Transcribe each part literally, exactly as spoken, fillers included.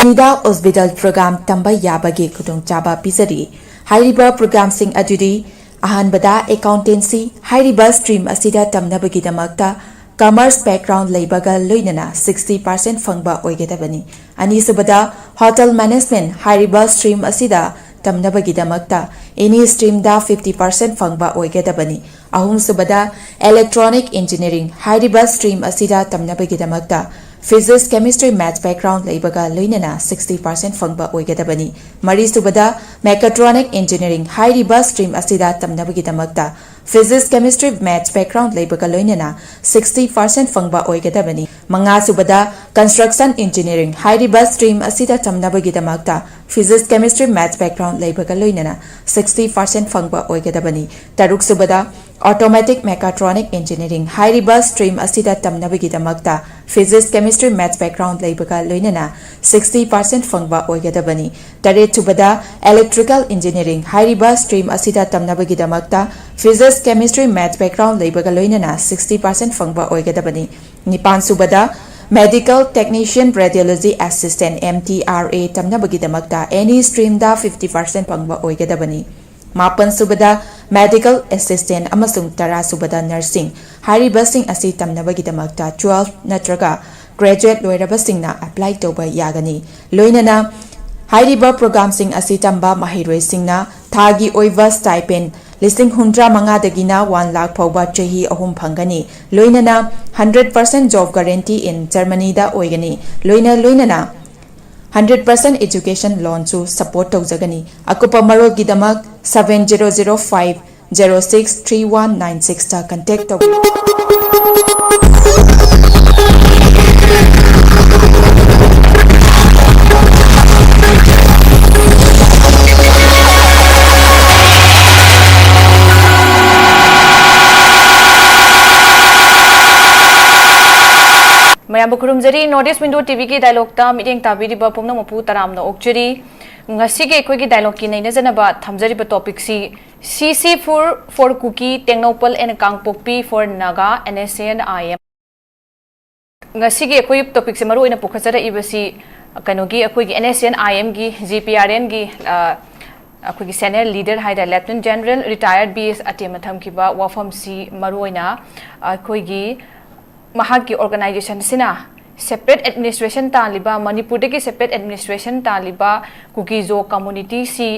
ꯅꯤꯗꯥ hospital programme ꯇꯝꯕ ꯌꯥꯕꯒꯤ ꯈꯨꯗꯣꯡꯆꯥꯕ ꯄꯤꯖꯔꯤ꯫ ꯍꯥꯏꯔꯤꯕ ꯄ꯭ꯔꯣꯒ꯭ꯔꯥꯝꯁꯤꯡ ꯑꯗꯨꯗꯤ ꯑꯍꯥꯟꯕꯗ ꯑꯦꯀꯥꯎꯟꯇꯦꯟꯁꯤ ꯍꯥꯏꯔꯤꯕ ꯁ꯭ꯇ꯭ꯔꯤꯝ ꯑꯁꯤꯗ ꯇꯝꯅꯕꯒꯤꯗꯃꯛꯇ ꯀꯃꯔꯁ ꯕꯦꯛꯒ꯭ꯔꯥꯎꯟ ꯂꯩꯕꯒ ꯂꯣꯏꯅꯅ ꯁꯤꯛꯁꯇꯤ ꯄꯥꯔꯁꯦꯟ ꯐꯪꯕ ꯑꯣꯏꯒꯗꯕꯅꯤ꯫ ꯑꯅꯤꯁꯨꯕꯗ ꯍꯣꯇꯦꯜ ꯃꯦꯅꯦꯖꯃꯦꯟ ꯍꯥꯏꯔꯤꯕ ꯁ꯭ꯇ꯭ꯔꯤꯝ ꯑꯁꯤꯗ ꯇꯝꯅꯕꯒꯤꯗꯃꯛꯇ ꯑꯦꯅꯤ ꯁ꯭ꯇ꯭ꯔꯤꯝꯗ ꯐꯤꯐꯇꯤ ꯄꯥꯔꯁꯦꯟ ꯐꯪꯕ ꯑꯣꯏꯒꯗꯕꯅꯤ꯫ ꯑꯍꯨꯝꯁꯨꯕꯗ ꯏꯂꯦꯛꯇ꯭ꯔꯣꯅꯤꯛ ꯏꯟꯖꯤꯅꯤꯌꯥꯔꯤꯡ ꯍꯥꯏꯔꯤꯕ ꯁ꯭ꯇ꯭ꯔꯤꯝ ꯑꯁꯤꯗ ꯇꯝꯅꯕꯒꯤꯗꯃꯛꯇ ꯐꯤꯖꯤꯛꯁ, ꯀꯦꯃꯤꯁꯇ꯭ꯔꯤ, ꯃꯦꯊꯁ ꯕꯦꯛꯒ꯭ꯔꯥꯎꯟ ꯂꯩꯕꯒ ꯂꯣꯏꯅꯅ ꯁꯤꯛꯁꯇꯤ ꯄꯥꯔꯁꯦꯟ ꯐꯪꯕ ꯑꯣꯏꯒꯗꯕꯅꯤ꯫ ꯃꯔꯤꯁꯨꯕꯗ ꯃꯦꯀꯥꯇ꯭ꯔꯣꯅꯤꯛ ꯏꯟꯖꯤꯅꯤꯌꯥꯔꯤꯡ ꯍꯥꯏꯔꯤꯕ ꯁ꯭ꯇ꯭ꯔꯤꯝ ꯑꯁꯤꯗ ꯇꯝꯅꯕꯒꯤꯗꯃꯛꯇ ꯐꯤꯖꯤꯛꯁ, ꯀꯦꯃꯤꯁꯇ꯭ꯔꯤ, ꯃꯦꯊꯁ ꯕꯦꯛꯒ꯭ꯔꯥꯎꯟ ꯂꯩꯕꯒ ꯂꯣꯏꯅꯅ ꯁꯤꯛꯁꯇꯤ ꯄꯥꯔꯁꯦꯟ ꯐꯪꯕ ꯑꯣꯏꯒꯗꯕꯅꯤ꯫ ꯃꯉꯥꯁꯨꯕꯗ ꯀꯟꯁꯇ꯭ꯔꯛꯁꯟ ꯏꯟꯖꯤꯅꯤꯌꯥꯔꯤꯡ ꯍꯥꯏꯔꯤꯕ ꯁ꯭ꯇ꯭ꯔꯤꯝ ꯑꯁꯤꯗ ꯇꯝꯅꯕꯒꯤꯗꯃꯛꯇ ꯐꯤꯖꯤꯛꯁ, ꯀꯦꯃꯤꯁꯇ꯭ꯔꯤ, ꯃꯦꯊꯁ ꯕꯦꯛꯒ꯭ꯔꯥꯎꯟ ꯂꯩꯕꯒ ꯂꯣꯏꯅꯅ ꯁꯤꯛꯁꯇꯤ ꯄꯥꯔꯁꯦꯟ ꯐꯪꯕ ꯑꯣꯏꯒꯗꯕꯅꯤ꯫ ꯇꯔꯨꯛꯁꯨꯕꯗ ꯑꯣꯇꯣꯃꯦꯇꯤꯛ ꯃꯦꯀꯥꯇ꯭ꯔꯣꯅꯤꯛ ꯏꯟꯖꯤꯅꯤꯌꯥꯔꯤꯡ ꯍꯥꯏꯔꯤꯕ ꯁ꯭ꯇ꯭ꯔꯤꯝ ꯑꯁꯤꯗ ꯇꯝꯅꯕꯒꯤꯗꯃꯛꯇ ꯐꯤꯖꯤꯛꯁ, ꯀꯦꯃꯤꯁꯇ꯭ꯔꯤ, ꯃꯦꯊꯁ ꯕꯦꯛꯒ꯭ꯔꯥꯎꯟ ꯂꯩꯕꯒ ꯂꯣꯏꯅꯅ ꯁꯤꯛꯁꯇꯤ ꯄꯥꯔꯁꯦꯟ ꯐꯪꯕ ꯑꯣꯏꯒꯗꯕꯅꯤ꯫ ꯇꯔꯦꯠꯁꯨꯕꯗ ꯏꯂꯦꯛꯇ꯭ꯔꯤꯀꯦꯜ ꯏꯟꯖꯤꯅꯤꯌꯥꯔꯤꯡ ꯍꯥꯏꯔꯤꯕ ꯁ꯭ꯇ꯭ꯔꯤꯝ ꯑꯁꯤꯗ ꯇꯝꯅꯕꯒꯤꯗꯃꯛꯇ ꯐꯤꯖꯤꯛꯁ, ꯀꯦꯃꯤꯁꯇ꯭ꯔꯤ, ꯃꯦꯊꯁ ꯕꯦꯛꯒ꯭ꯔꯥꯎꯟ ꯂꯩꯕꯒ ꯂꯣꯏꯅꯅ ꯁꯤꯛꯁꯇꯤ ꯄꯥꯔꯁꯦꯟ ꯐꯪꯕ ꯑꯣꯏꯒꯗꯕꯅꯤ꯫ ꯅꯤꯄꯥꯟꯁꯨꯕꯗ medical technician radiology assistant, M T R A, ꯇꯝꯅꯕꯒꯤꯗꯃꯛꯇ ꯑꯦꯅꯤ ꯁ꯭ꯇ꯭ꯔꯤꯝꯗ ꯐꯤꯐꯇꯤ ꯄꯥꯔꯁꯦꯟ ꯐꯪꯕ ꯑꯣꯏꯒꯗꯕꯅꯤ꯫ ꯃꯥꯄꯟꯁꯨꯕꯗ ꯃꯦꯗꯤꯀꯦꯜ ꯑꯦꯁꯤꯁꯇꯦꯟ ꯑꯃꯁꯨꯡ ꯇꯔꯥꯁꯨꯕꯗ ꯅꯔꯁꯤꯡ ꯍꯥꯏꯔꯤꯕꯁꯤꯡ ꯑꯁꯤ ꯇꯝꯅꯕꯒꯤꯗꯃꯛꯇ ꯇꯨꯋꯦꯜꯐ ꯅꯠꯇ꯭ꯔꯒ ꯒ꯭ꯔꯦꯖꯨꯑꯦꯠ ꯂꯣꯏꯔꯕꯁꯤꯡꯅ ꯑꯦꯄ꯭ꯂꯥꯏ ꯇꯧꯕ ꯌꯥꯒꯅꯤ꯫ ꯂꯣꯏꯅꯅ ꯍꯥꯏꯔꯤꯕ ꯄ꯭ꯔꯣꯒ꯭ꯔꯥꯝꯁꯤꯡ ꯑꯁꯤ ꯇꯝꯕ ꯃꯍꯩꯔꯣꯏꯁꯤꯡꯅ ꯊꯥꯒꯤ ꯑꯣꯏꯕ ꯁ꯭ꯇꯥꯏꯄꯦꯟ ꯂꯤꯁꯤꯡ ꯍꯨꯝꯗ꯭ꯔꯥ ꯃꯉꯥꯗꯒꯤꯅ ꯋꯥꯟ ꯂꯥꯈ ꯐꯥꯎꯕ ꯆꯍꯤ ꯑꯍꯨꯝ ꯐꯪꯒꯅꯤ꯫ ꯂꯣꯏꯅꯅ hundred percent job guarantee in ꯖꯔꯃꯅꯤꯗ ꯑꯣꯏꯒꯅꯤ꯫ ꯂꯣꯏꯅ ꯂꯣꯏꯅꯅ ꯍꯟꯗ꯭ꯔꯦꯠ ꯄꯥꯔꯁꯦꯟ ꯑꯦꯖꯨꯀꯦꯁꯟ ꯂꯣꯟꯁꯨ ꯁꯄꯣꯔꯠ ꯇꯧꯖꯒꯅꯤ꯫ ꯑꯀꯨꯞꯄ ꯃꯔꯣꯜꯒꯤꯗꯃꯛ seven zero zero five zero six three one nine ꯁꯤꯛꯁꯇ ꯀꯟꯇꯦꯛ ꯇꯧꯕꯤꯌꯨ꯫ ꯃꯌꯥꯝꯕꯨ ꯈꯨꯔꯨꯝꯖꯔꯤ꯫ ꯅꯣꯔꯠ ꯏꯁ ꯋꯤꯟꯗꯣ ꯇꯤꯚꯤꯒꯤ ꯗꯥꯏꯂꯣꯛꯇ ꯃꯤꯠꯌꯦꯡ ꯇꯥꯕꯤꯔꯤꯕ ꯄꯨꯝꯅꯃꯛꯄꯨ ꯇꯔꯥꯝꯅ ꯑꯣꯛꯆꯔꯤ꯫ ꯉꯁꯤꯒꯤ ꯑꯩꯈꯣꯏꯒꯤ ꯗꯥꯏꯂꯣꯛꯀꯤ ꯅꯩꯅꯖꯅꯕ ꯊꯝꯖꯔꯤꯕ ꯇꯣꯄꯤꯛꯁꯤ C C four for Kuki, Tengnoupal and Kangpokpi for Naga, N S C N I M. ꯉꯁꯤꯒꯤ ꯑꯩꯈꯣꯏ ꯇꯣꯄꯤꯛꯁꯦ ꯃꯔꯨ ꯑꯣꯏꯅ ꯄꯨꯈꯠꯆꯔꯛꯏꯕꯁꯤ ꯀꯩꯅꯣꯒꯤ, ꯑꯩꯈꯣꯏꯒꯤ N S C N I M ꯒꯤ, G P R N ꯒꯤ, ꯑ, ꯑꯩꯈꯣꯏꯒꯤ ꯁꯦꯅꯤꯌꯔ ꯂꯤꯗꯔ ꯍꯥꯏꯇꯥꯔꯦ, ꯂꯦꯐꯇꯤꯅꯦꯟ ꯖꯦꯅꯔꯦꯜ ꯔꯤꯇꯥꯌꯔꯗ B S ꯑꯇꯦꯝꯅ ꯊꯝꯈꯤꯕ ꯋꯥꯐꯝꯁꯤ ꯃꯔꯨ ꯑꯣꯏꯅ ꯑꯩꯈꯣꯏꯒꯤ ꯃꯍꯥꯛꯀꯤ ꯑꯣꯔꯒꯅꯥꯏꯖꯦꯁꯟꯁꯤꯅ ꯁꯦꯄꯔꯦꯠ ꯑꯦꯗꯃꯤꯅꯤꯁꯇ꯭ꯔꯦꯁꯟ ꯇꯥꯜꯂꯤꯕ, ꯃꯅꯤꯄꯨꯔꯗꯒꯤ ꯁꯦꯄꯔꯦꯠ ꯑꯦꯗꯃꯤꯅꯤꯁꯇ꯭ꯔꯦꯁꯟ ꯇꯥꯜꯂꯤꯕ ꯀꯨꯀꯤꯖꯣ ꯀꯝꯃꯨꯅꯤꯇꯤꯁꯤ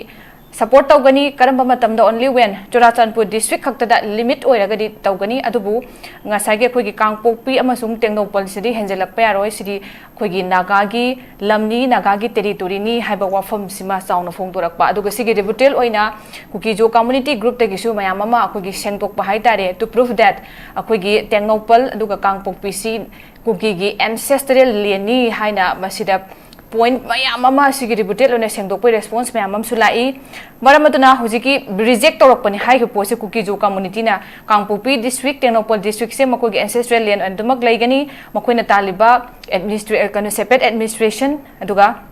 ꯁꯄꯣꯔꯠ ꯇꯧꯒꯅꯤ꯫ ꯀꯔꯝꯕ ꯃꯇꯝꯗ? Only when ꯆꯨꯔꯥꯆꯥꯟꯄꯨꯔ ꯗꯤꯁꯇ꯭ꯔꯤꯛ ꯈꯛꯇꯗ ꯂꯤꯃꯤꯠ ꯑꯣꯏꯔꯒꯗꯤ ꯇꯧꯒꯅꯤ꯫ ꯑꯗꯨꯕꯨ ꯉꯁꯥꯏꯒꯤ ꯑꯩꯈꯣꯏꯒꯤ ꯀꯥꯡꯄꯣꯛꯄꯤ ꯑꯃꯁꯨꯡ ꯇꯦꯡꯅꯧꯄꯜꯁꯤꯗꯤ ꯍꯦꯟꯖꯜꯂꯛꯄ ꯌꯥꯔꯣꯏ꯫ ꯁꯤꯗꯤ ꯑꯩꯈꯣꯏꯒꯤ ꯅꯥꯒꯥꯒꯤ ꯂꯝꯅꯤ, ꯅꯥꯒꯥꯒꯤ ꯇꯦꯔꯤꯇꯣꯔꯤꯅꯤ ꯍꯥꯏꯕ ꯋꯥꯐꯝꯁꯤꯃ ꯆꯥꯎꯅ ꯐꯣꯡꯗꯣꯔꯛꯄ꯫ ꯑꯗꯨꯒ ꯁꯤꯒꯤ ꯔꯤꯕꯨꯇꯦꯜ ꯑꯣꯏꯅ ꯀꯨꯀꯤꯖꯣ ꯀꯝꯃꯨꯅꯤꯇꯤ ꯒ꯭ꯔꯨꯞꯇꯒꯤꯁꯨ ꯃꯌꯥꯝ ꯑꯃ ꯑꯩꯈꯣꯏꯒꯤ ꯁꯦꯡꯗꯣꯛꯄ ꯍꯥꯏꯇꯥꯔꯦ, to prove that ꯑꯩꯈꯣꯏꯒꯤ ꯇꯦꯡꯅꯧꯄꯜ ꯑꯗꯨꯒ ꯀꯥꯡꯄꯣꯛꯄꯤꯁꯤ ꯀꯨꯀꯤꯒꯤ ꯑꯦꯟꯁꯦꯁꯇꯔꯦꯜ ꯂꯦꯟꯅꯤ ꯍꯥꯏꯅ ꯃꯁꯤꯗ ꯄꯣꯏꯟꯠ ꯃꯌꯥꯝ ꯑꯃ ꯁꯤꯒꯤ ꯔꯤꯕꯨꯇꯦꯜ ꯑꯣꯏꯅ ꯁꯦꯡꯗꯣꯛꯄꯒꯤ ꯔꯦꯁꯄꯣꯟꯁ ꯃꯌꯥꯝ ꯑꯃꯁꯨ ꯂꯥꯛꯏ꯫ ꯃꯔꯝ ꯑꯗꯨꯅ ꯍꯧꯖꯤꯛꯀꯤ ꯔꯤꯖꯦꯛ ꯇꯧꯔꯛꯄꯅꯤ ꯍꯥꯏꯈꯤꯕ ꯄꯣꯠꯁꯦ ꯀꯨꯀꯤꯖꯣ ꯀꯝꯃꯨꯅꯤꯇꯤꯅ ꯀꯥꯡꯄꯣꯛꯄꯤ ꯗꯤꯁꯇ꯭ꯔꯤꯛ, ꯇꯦꯡꯅꯧꯄꯜ ꯗꯤꯁꯇ꯭ꯔꯤꯛꯁꯦ ꯃꯈꯣꯏꯒꯤ ꯑꯦꯟꯁꯦꯁꯇ꯭ꯔꯦꯜ ꯂꯦꯟ ꯑꯗꯨꯃꯛ ꯂꯩꯒꯅꯤ, ꯃꯈꯣꯏꯅ ꯇꯥꯜꯂꯤꯕ ꯑꯦꯗꯃꯤꯅꯤꯁꯇ꯭ꯔꯦ-, ꯀꯩꯅꯣ, ꯁꯦꯄꯔꯦꯠ ꯑꯦꯗꯃꯤꯅꯤꯁꯇ꯭ꯔꯦꯁꯟ, ꯑꯗꯨꯒ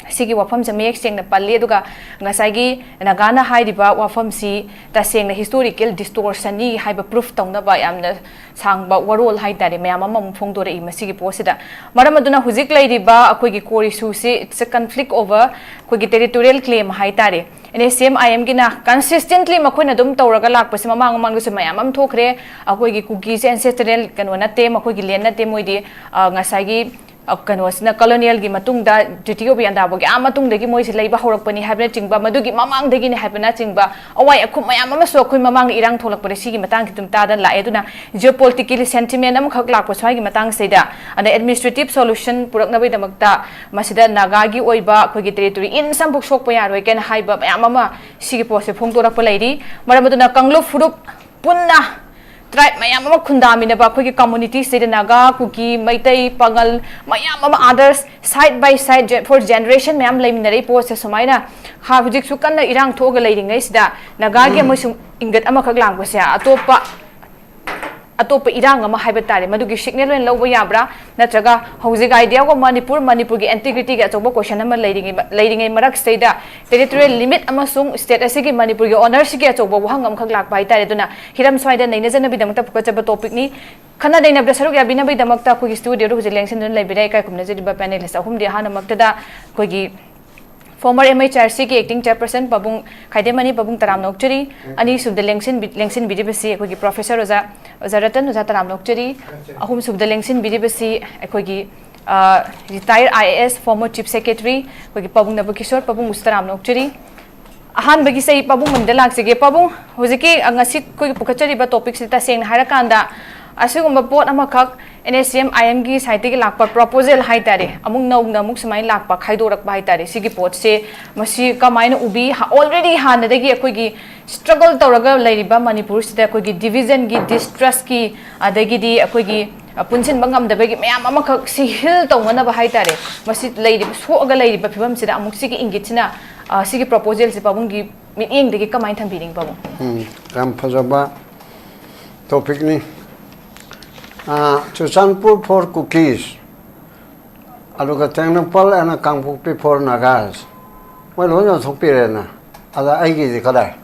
ꯁꯤꯒꯤ ꯋꯥꯐꯝꯁꯦ ꯃꯌꯦꯛ ꯁꯦꯡꯅ ꯄꯜꯂꯤ꯫ ꯑꯗꯨꯒ ꯉꯁꯥꯏꯒꯤ ꯅꯥꯒꯥꯅ ꯍꯥꯏꯔꯤꯕ ꯋꯥꯐꯝꯁꯤ ꯇꯁꯦꯡꯅ ꯍꯤꯁꯇꯣꯔꯤꯀꯦꯜ ꯗꯤꯁꯇꯣꯔꯁꯟꯅꯤ ꯍꯥꯏꯕ ꯄ꯭ꯔꯨꯐ ꯇꯧꯅꯕ ꯌꯥꯝꯅ ꯁꯥꯡꯕ ꯋꯥꯔꯣꯜ ꯍꯥꯏꯇꯥꯔꯦ, ꯃꯌꯥꯝ ꯑꯃ ꯑꯃꯨꯛ ꯐꯣꯡꯗꯣꯔꯛꯏ ꯃꯁꯤꯒꯤ ꯄꯣꯠꯁꯤꯗ꯫ ꯃꯔꯝ ꯑꯗꯨꯅ ꯍꯧꯖꯤꯛ ꯂꯩꯔꯤꯕ ꯑꯩꯈꯣꯏꯒꯤ core issue ꯁꯤ, it's a conflict over ꯑꯩꯈꯣꯏꯒꯤ territorial claim ꯍꯥꯏꯇꯥꯔꯦ꯫ N S C N I M ꯒꯤꯅ consistently ꯃꯈꯣꯏꯅ ꯑꯗꯨꯝ ꯇꯧꯔꯒ ꯂꯥꯛꯄꯁꯦ ꯃꯃꯥꯡ ꯃꯃꯥꯡꯗꯁꯨ ꯃꯌꯥꯝ ꯑꯃ ꯊꯣꯛꯈ꯭ꯔꯦ꯫ ꯑꯩꯈꯣꯏꯒꯤ ꯀꯨꯀꯤꯁꯦ ancestral ꯀꯩꯅꯣ ꯅꯠꯇꯦ, ꯃꯈꯣꯏꯒꯤ ꯂꯦꯟ ꯅꯠꯇꯦ, ꯃꯣꯏꯗꯤ, ꯑ, ꯉꯁꯥꯏꯒꯤ, ꯑ, ꯀꯩꯅꯣꯁꯤꯅ, colonial ꯒꯤ ꯃꯇꯨꯡꯗ, Treaty of Yandabo ꯒꯤ ꯑꯥ ꯃꯇꯨꯡꯗꯒꯤ ꯃꯣꯏꯁꯦ ꯂꯩꯕ ꯍꯧꯔꯛꯄꯅꯤ ꯍꯥꯏꯕꯅꯆꯤꯡꯕ, ꯃꯗꯨꯒꯤ ꯃꯃꯥꯡꯗꯒꯤꯅꯤ ꯍꯥꯏꯕꯅꯆꯤꯡꯕ ꯑꯋꯥꯏ ꯑꯈꯨꯝ ꯃꯌꯥꯝ ꯑꯃꯁꯨ ꯑꯩꯈꯣꯏ ꯃꯃꯥꯡꯗ ꯏꯔꯥꯡ ꯊꯣꯛꯂꯛꯄꯗ ꯁꯤꯒꯤ ꯃꯇꯥꯡꯁꯤ ꯑꯗꯨꯝ ꯇꯥꯗꯅ ꯂꯥꯛꯑꯦ꯫ ꯑꯗꯨꯅ geopolitically sentiment ꯑꯃꯈꯛ ꯂꯥꯛꯄ ꯁ꯭ꯋꯥꯏꯒꯤ ꯃꯇꯥꯡꯁꯤꯗ, ꯑꯗ administrative solution ꯄꯨꯔꯛꯅꯕꯒꯤꯗꯃꯛꯇ ꯃꯁꯤꯗ ꯅꯥꯒꯥꯒꯤ ꯑꯣꯏꯕ ꯑꯩꯈꯣꯏꯒꯤ territory inch ꯑꯃꯐꯥꯎ ꯁꯣꯛꯄ ꯌꯥꯔꯣꯏ ꯀꯥꯏꯅ ꯍꯥꯏꯕ ꯃꯌꯥꯝ ꯑꯃ ꯁꯤꯒꯤ ꯄꯣꯠꯁꯦ ꯐꯣꯡꯗꯣꯔꯛꯄ ꯂꯩꯔꯤ꯫ ꯃꯔꯝ ꯑꯗꯨꯅ ꯀꯥꯡꯂꯨꯞ ꯐꯨꯔꯨꯞ ꯄꯨꯟꯅ, tribe ꯃꯌꯥꯝ ꯑꯃ ꯈꯨꯟꯗꯥꯃꯤꯟꯅꯕ ꯑꯩꯈꯣꯏꯒꯤ community ꯁꯤꯗ ꯅꯥꯒꯥ, ꯀꯨꯀꯤ, ꯃꯩꯇꯩ, ꯄꯥꯉꯜ ꯃꯌꯥꯝ ꯑꯃ, others, side by side, ge-, for generation ꯃꯌꯥꯝ ꯂꯩꯃꯤꯟꯅꯔꯛꯏ ꯄꯣꯠꯁꯦ ꯁꯨꯃꯥꯏꯅ ꯍꯥ-, ꯍꯧꯖꯤꯛꯁꯨ ꯀꯟꯅ ꯏꯔꯥꯡ ꯊꯣꯛꯑꯒ ꯂꯩꯔꯤꯉꯩꯁꯤꯗ ꯅꯥꯒꯥꯒꯤ ꯑꯃꯁꯨꯡ ꯏꯪꯒꯠ ꯑꯃꯈꯛ ꯂꯥꯡꯕꯁꯦ ꯑꯇꯣꯞꯄ ꯑꯇꯣꯞꯄ ꯏꯔꯥꯡ ꯑꯃ ꯍꯥꯏꯕ ꯇꯥꯔꯦ, ꯃꯗꯨꯒꯤ ꯁꯤꯒꯅꯦꯜ ꯑꯣꯏꯅ ꯂꯧꯕ ꯌꯥꯕ꯭ꯔꯥ? ꯅꯠꯇ꯭ꯔꯒ ꯍꯧꯖꯤꯛ ꯑꯥꯏꯗꯤꯌꯥꯒ ꯃꯅꯤꯄꯨꯔ, ꯃꯅꯤꯄꯨꯔꯒꯤ ꯏꯟꯇꯤꯒ꯭ꯔꯤꯇꯤꯒꯤ ꯑꯆꯧꯕ ꯀꯣꯏꯁꯟ ꯑꯃ ꯂꯩꯔꯤꯉꯩ, ꯂꯩꯔꯤꯉꯩ ꯃꯔꯛꯁꯤꯗꯩꯗ ꯇꯦꯔꯤꯇꯣꯔꯤꯌꯦꯜ ꯂꯤꯃꯤꯠ ꯑꯃꯁꯨꯡ ꯁ꯭ꯇꯦꯠ ꯑꯁꯤꯒꯤ, ꯃꯅꯤꯄꯨꯔꯒꯤ ꯑꯣꯅꯔꯁꯤꯞꯀꯤ ꯑꯆꯧꯕ ꯋꯥꯍꯪ ꯑꯃꯈꯛ ꯂꯥꯛꯄ ꯍꯥꯏꯇꯥꯔꯦ꯫ ꯑꯗꯨꯅ ꯍꯤꯔꯝ ꯁ꯭ꯋꯥꯏꯗ ꯅꯩꯅꯖꯅꯕꯒꯤꯗꯃꯛꯇ ꯄꯨꯈꯠꯆꯕ ꯇꯣꯄꯤꯛꯅꯤ꯫ ꯈꯟꯅ ꯅꯩꯅꯕꯗ ꯁꯔꯨꯛ ꯌꯥꯕꯤꯅꯕꯒꯤꯗꯃꯛꯇ ꯑꯩꯈꯣꯏꯒꯤ ꯁ꯭ꯇꯨꯗꯤꯑꯣꯗ ꯍꯧꯖꯤꯛ ꯂꯦꯡꯁꯤꯟꯗꯨꯅ ꯂꯩꯕꯤꯔꯦ ꯏꯀꯥꯏ ꯈꯨꯝꯅꯖꯔꯤꯕ ꯄꯦꯅꯦꯂꯤꯁ ꯑꯍꯨꯝꯗꯤ꯫ ꯑꯍꯥꯟꯕꯃꯛꯇꯗ ꯑꯩꯈꯣꯏꯒꯤ ꯐꯣꯔꯃꯔ ꯑꯦꯝ ꯑꯩꯆ ꯑꯥꯔ ꯁꯤꯒꯤ ꯑꯦꯛꯇꯤꯡ ꯆꯦꯌꯔꯄꯔꯁꯟ ꯄꯥꯕꯨꯡ ꯈꯥꯏꯗꯦꯝꯃꯅꯤ, ꯄꯥꯕꯨꯡ ꯇꯔꯥꯝꯅ ꯑꯣꯛꯆꯔꯤ꯫ ꯑꯅꯤꯁꯨꯕꯗ ꯂꯦꯡꯁꯤꯟꯕꯤ-, ꯂꯦꯡꯁꯤꯟꯕꯤꯔꯤꯕꯁꯤ ꯑꯩꯈꯣꯏꯒꯤ ꯄ꯭ꯔꯣꯐꯦꯁꯔ ꯑꯣꯖꯥ, ꯑꯣꯖꯥ ꯔꯇꯟ, ꯑꯣꯖꯥ ꯇꯔꯥꯝꯅ ꯑꯣꯛꯆꯔꯤ꯫ ꯑꯍꯨꯝꯁꯨꯕꯗ ꯂꯦꯡꯁꯤꯟꯕꯤꯔꯤꯕꯁꯤ ꯑꯩꯈꯣꯏꯒꯤ, ꯑ, retire I A S, former chief secretary, ꯑꯩꯈꯣꯏꯒꯤ ꯄꯥꯕꯨꯡ ꯅꯕꯀꯤꯁꯣꯔ, ꯄꯥꯕꯨꯡꯕꯨꯁꯨ ꯇꯔꯥꯝꯅ ꯑꯣꯛꯆꯔꯤ꯫ ꯑꯍꯥꯟꯕꯒꯤꯁꯦ ꯑꯩ ꯄꯥꯕꯨꯡ ꯃꯅꯤꯗ ꯂꯥꯛꯆꯒꯦ꯫ ꯄꯥꯕꯨꯡ, ꯍꯧꯖꯤꯛꯀꯤ, ꯑ, ꯉꯁꯤ ꯑꯩꯈꯣꯏꯒꯤ ꯄꯨꯈꯠꯆꯔꯤꯕ ꯇꯣꯄꯤꯛꯁꯤ ꯇꯁꯦꯡꯅ ꯍꯥꯏꯔꯀꯥꯟꯗ ꯑꯁꯤꯒꯨꯝꯕ ꯄꯣꯠ ꯑꯃꯈꯛ ꯑꯦꯟ ꯑꯦꯁ ꯁꯤ ꯑꯦꯝ ꯑꯥꯏ ꯑꯦꯝꯒꯤ ꯁꯥꯏꯠꯇꯒꯤ ꯂꯥꯛꯄ ꯄ꯭ꯔꯣꯄꯣꯖꯦꯜ ꯍꯥꯏꯇꯥꯔꯦ, ꯑꯃꯨꯛ ꯅꯧꯅ ꯑꯃꯨꯛ ꯁꯨꯃꯥꯏꯅ ꯂꯥꯛꯄ, ꯈꯥꯏꯗꯣꯔꯛꯄ ꯍꯥꯏꯇꯥꯔꯦ꯫ ꯁꯤꯒꯤ ꯄꯣꯠꯁꯦ ꯃꯁꯤ ꯀꯃꯥꯏꯅ ꯎꯕꯤ? ꯍ-, already ꯍꯥꯟꯅꯗꯒꯤ ꯑꯩꯈꯣꯏꯒꯤ ꯁ꯭ꯇ꯭ꯔꯒꯜ ꯇꯧꯔꯒ ꯂꯩꯔꯤꯕ ꯃꯅꯤꯄꯨꯔꯁꯤꯗ ꯑꯩꯈꯣꯏꯒꯤ ꯗꯤꯕꯤꯖꯟꯒꯤ, ꯗꯤꯁꯇ꯭ꯔꯁꯀꯤ, ꯑꯗꯒꯤꯗꯤ ꯑꯩꯈꯣꯏꯒꯤ, ꯑ, ꯄꯨꯟꯁꯤꯟꯕ ꯉꯝꯗꯕꯒꯤ ꯃꯌꯥꯝ ꯑꯃꯈꯛ ꯁꯤ ꯍꯤꯜ ꯇꯧꯅꯅꯕ ꯍꯥꯏꯇꯥꯔꯦ, ꯃꯁꯤ ꯂꯩꯔꯤꯕ, ꯁꯣꯛꯑꯒ ꯂꯩꯔꯤꯕ ꯐꯤꯕꯝꯁꯤꯗ ꯑꯃꯨꯛ ꯁꯤꯒꯤ ꯏꯪꯒꯤꯠꯁꯤꯅ, ꯑ, ꯁꯤꯒꯤ ꯄ꯭ꯔꯣꯄꯣꯖꯦꯜꯁꯦ ꯄꯥꯕꯨꯡꯒꯤ ꯃꯤꯠꯌꯦꯡꯗꯒꯤ ꯀꯃꯥꯏꯅ ꯊꯝꯕꯤꯅꯤꯡꯉꯤ, ꯄꯥꯕꯨꯡ? ꯎꯝ, ꯌꯥꯝ ꯐꯖꯕ ꯇꯣꯄꯤꯛꯅꯤ꯫ ꯑ, ꯆꯨꯔꯆꯥꯟꯄꯨꯔ for Kukis, ꯑꯗꯨꯒ Tengnoupal and Kangpokpi for Nagas, ꯃꯣꯏ ꯂꯣꯏ ꯌꯣꯟꯊꯣꯛꯄꯤꯔꯦꯅ꯫ ꯑꯗ ꯑꯩꯒꯤꯗꯤ ꯀꯗꯥꯏ?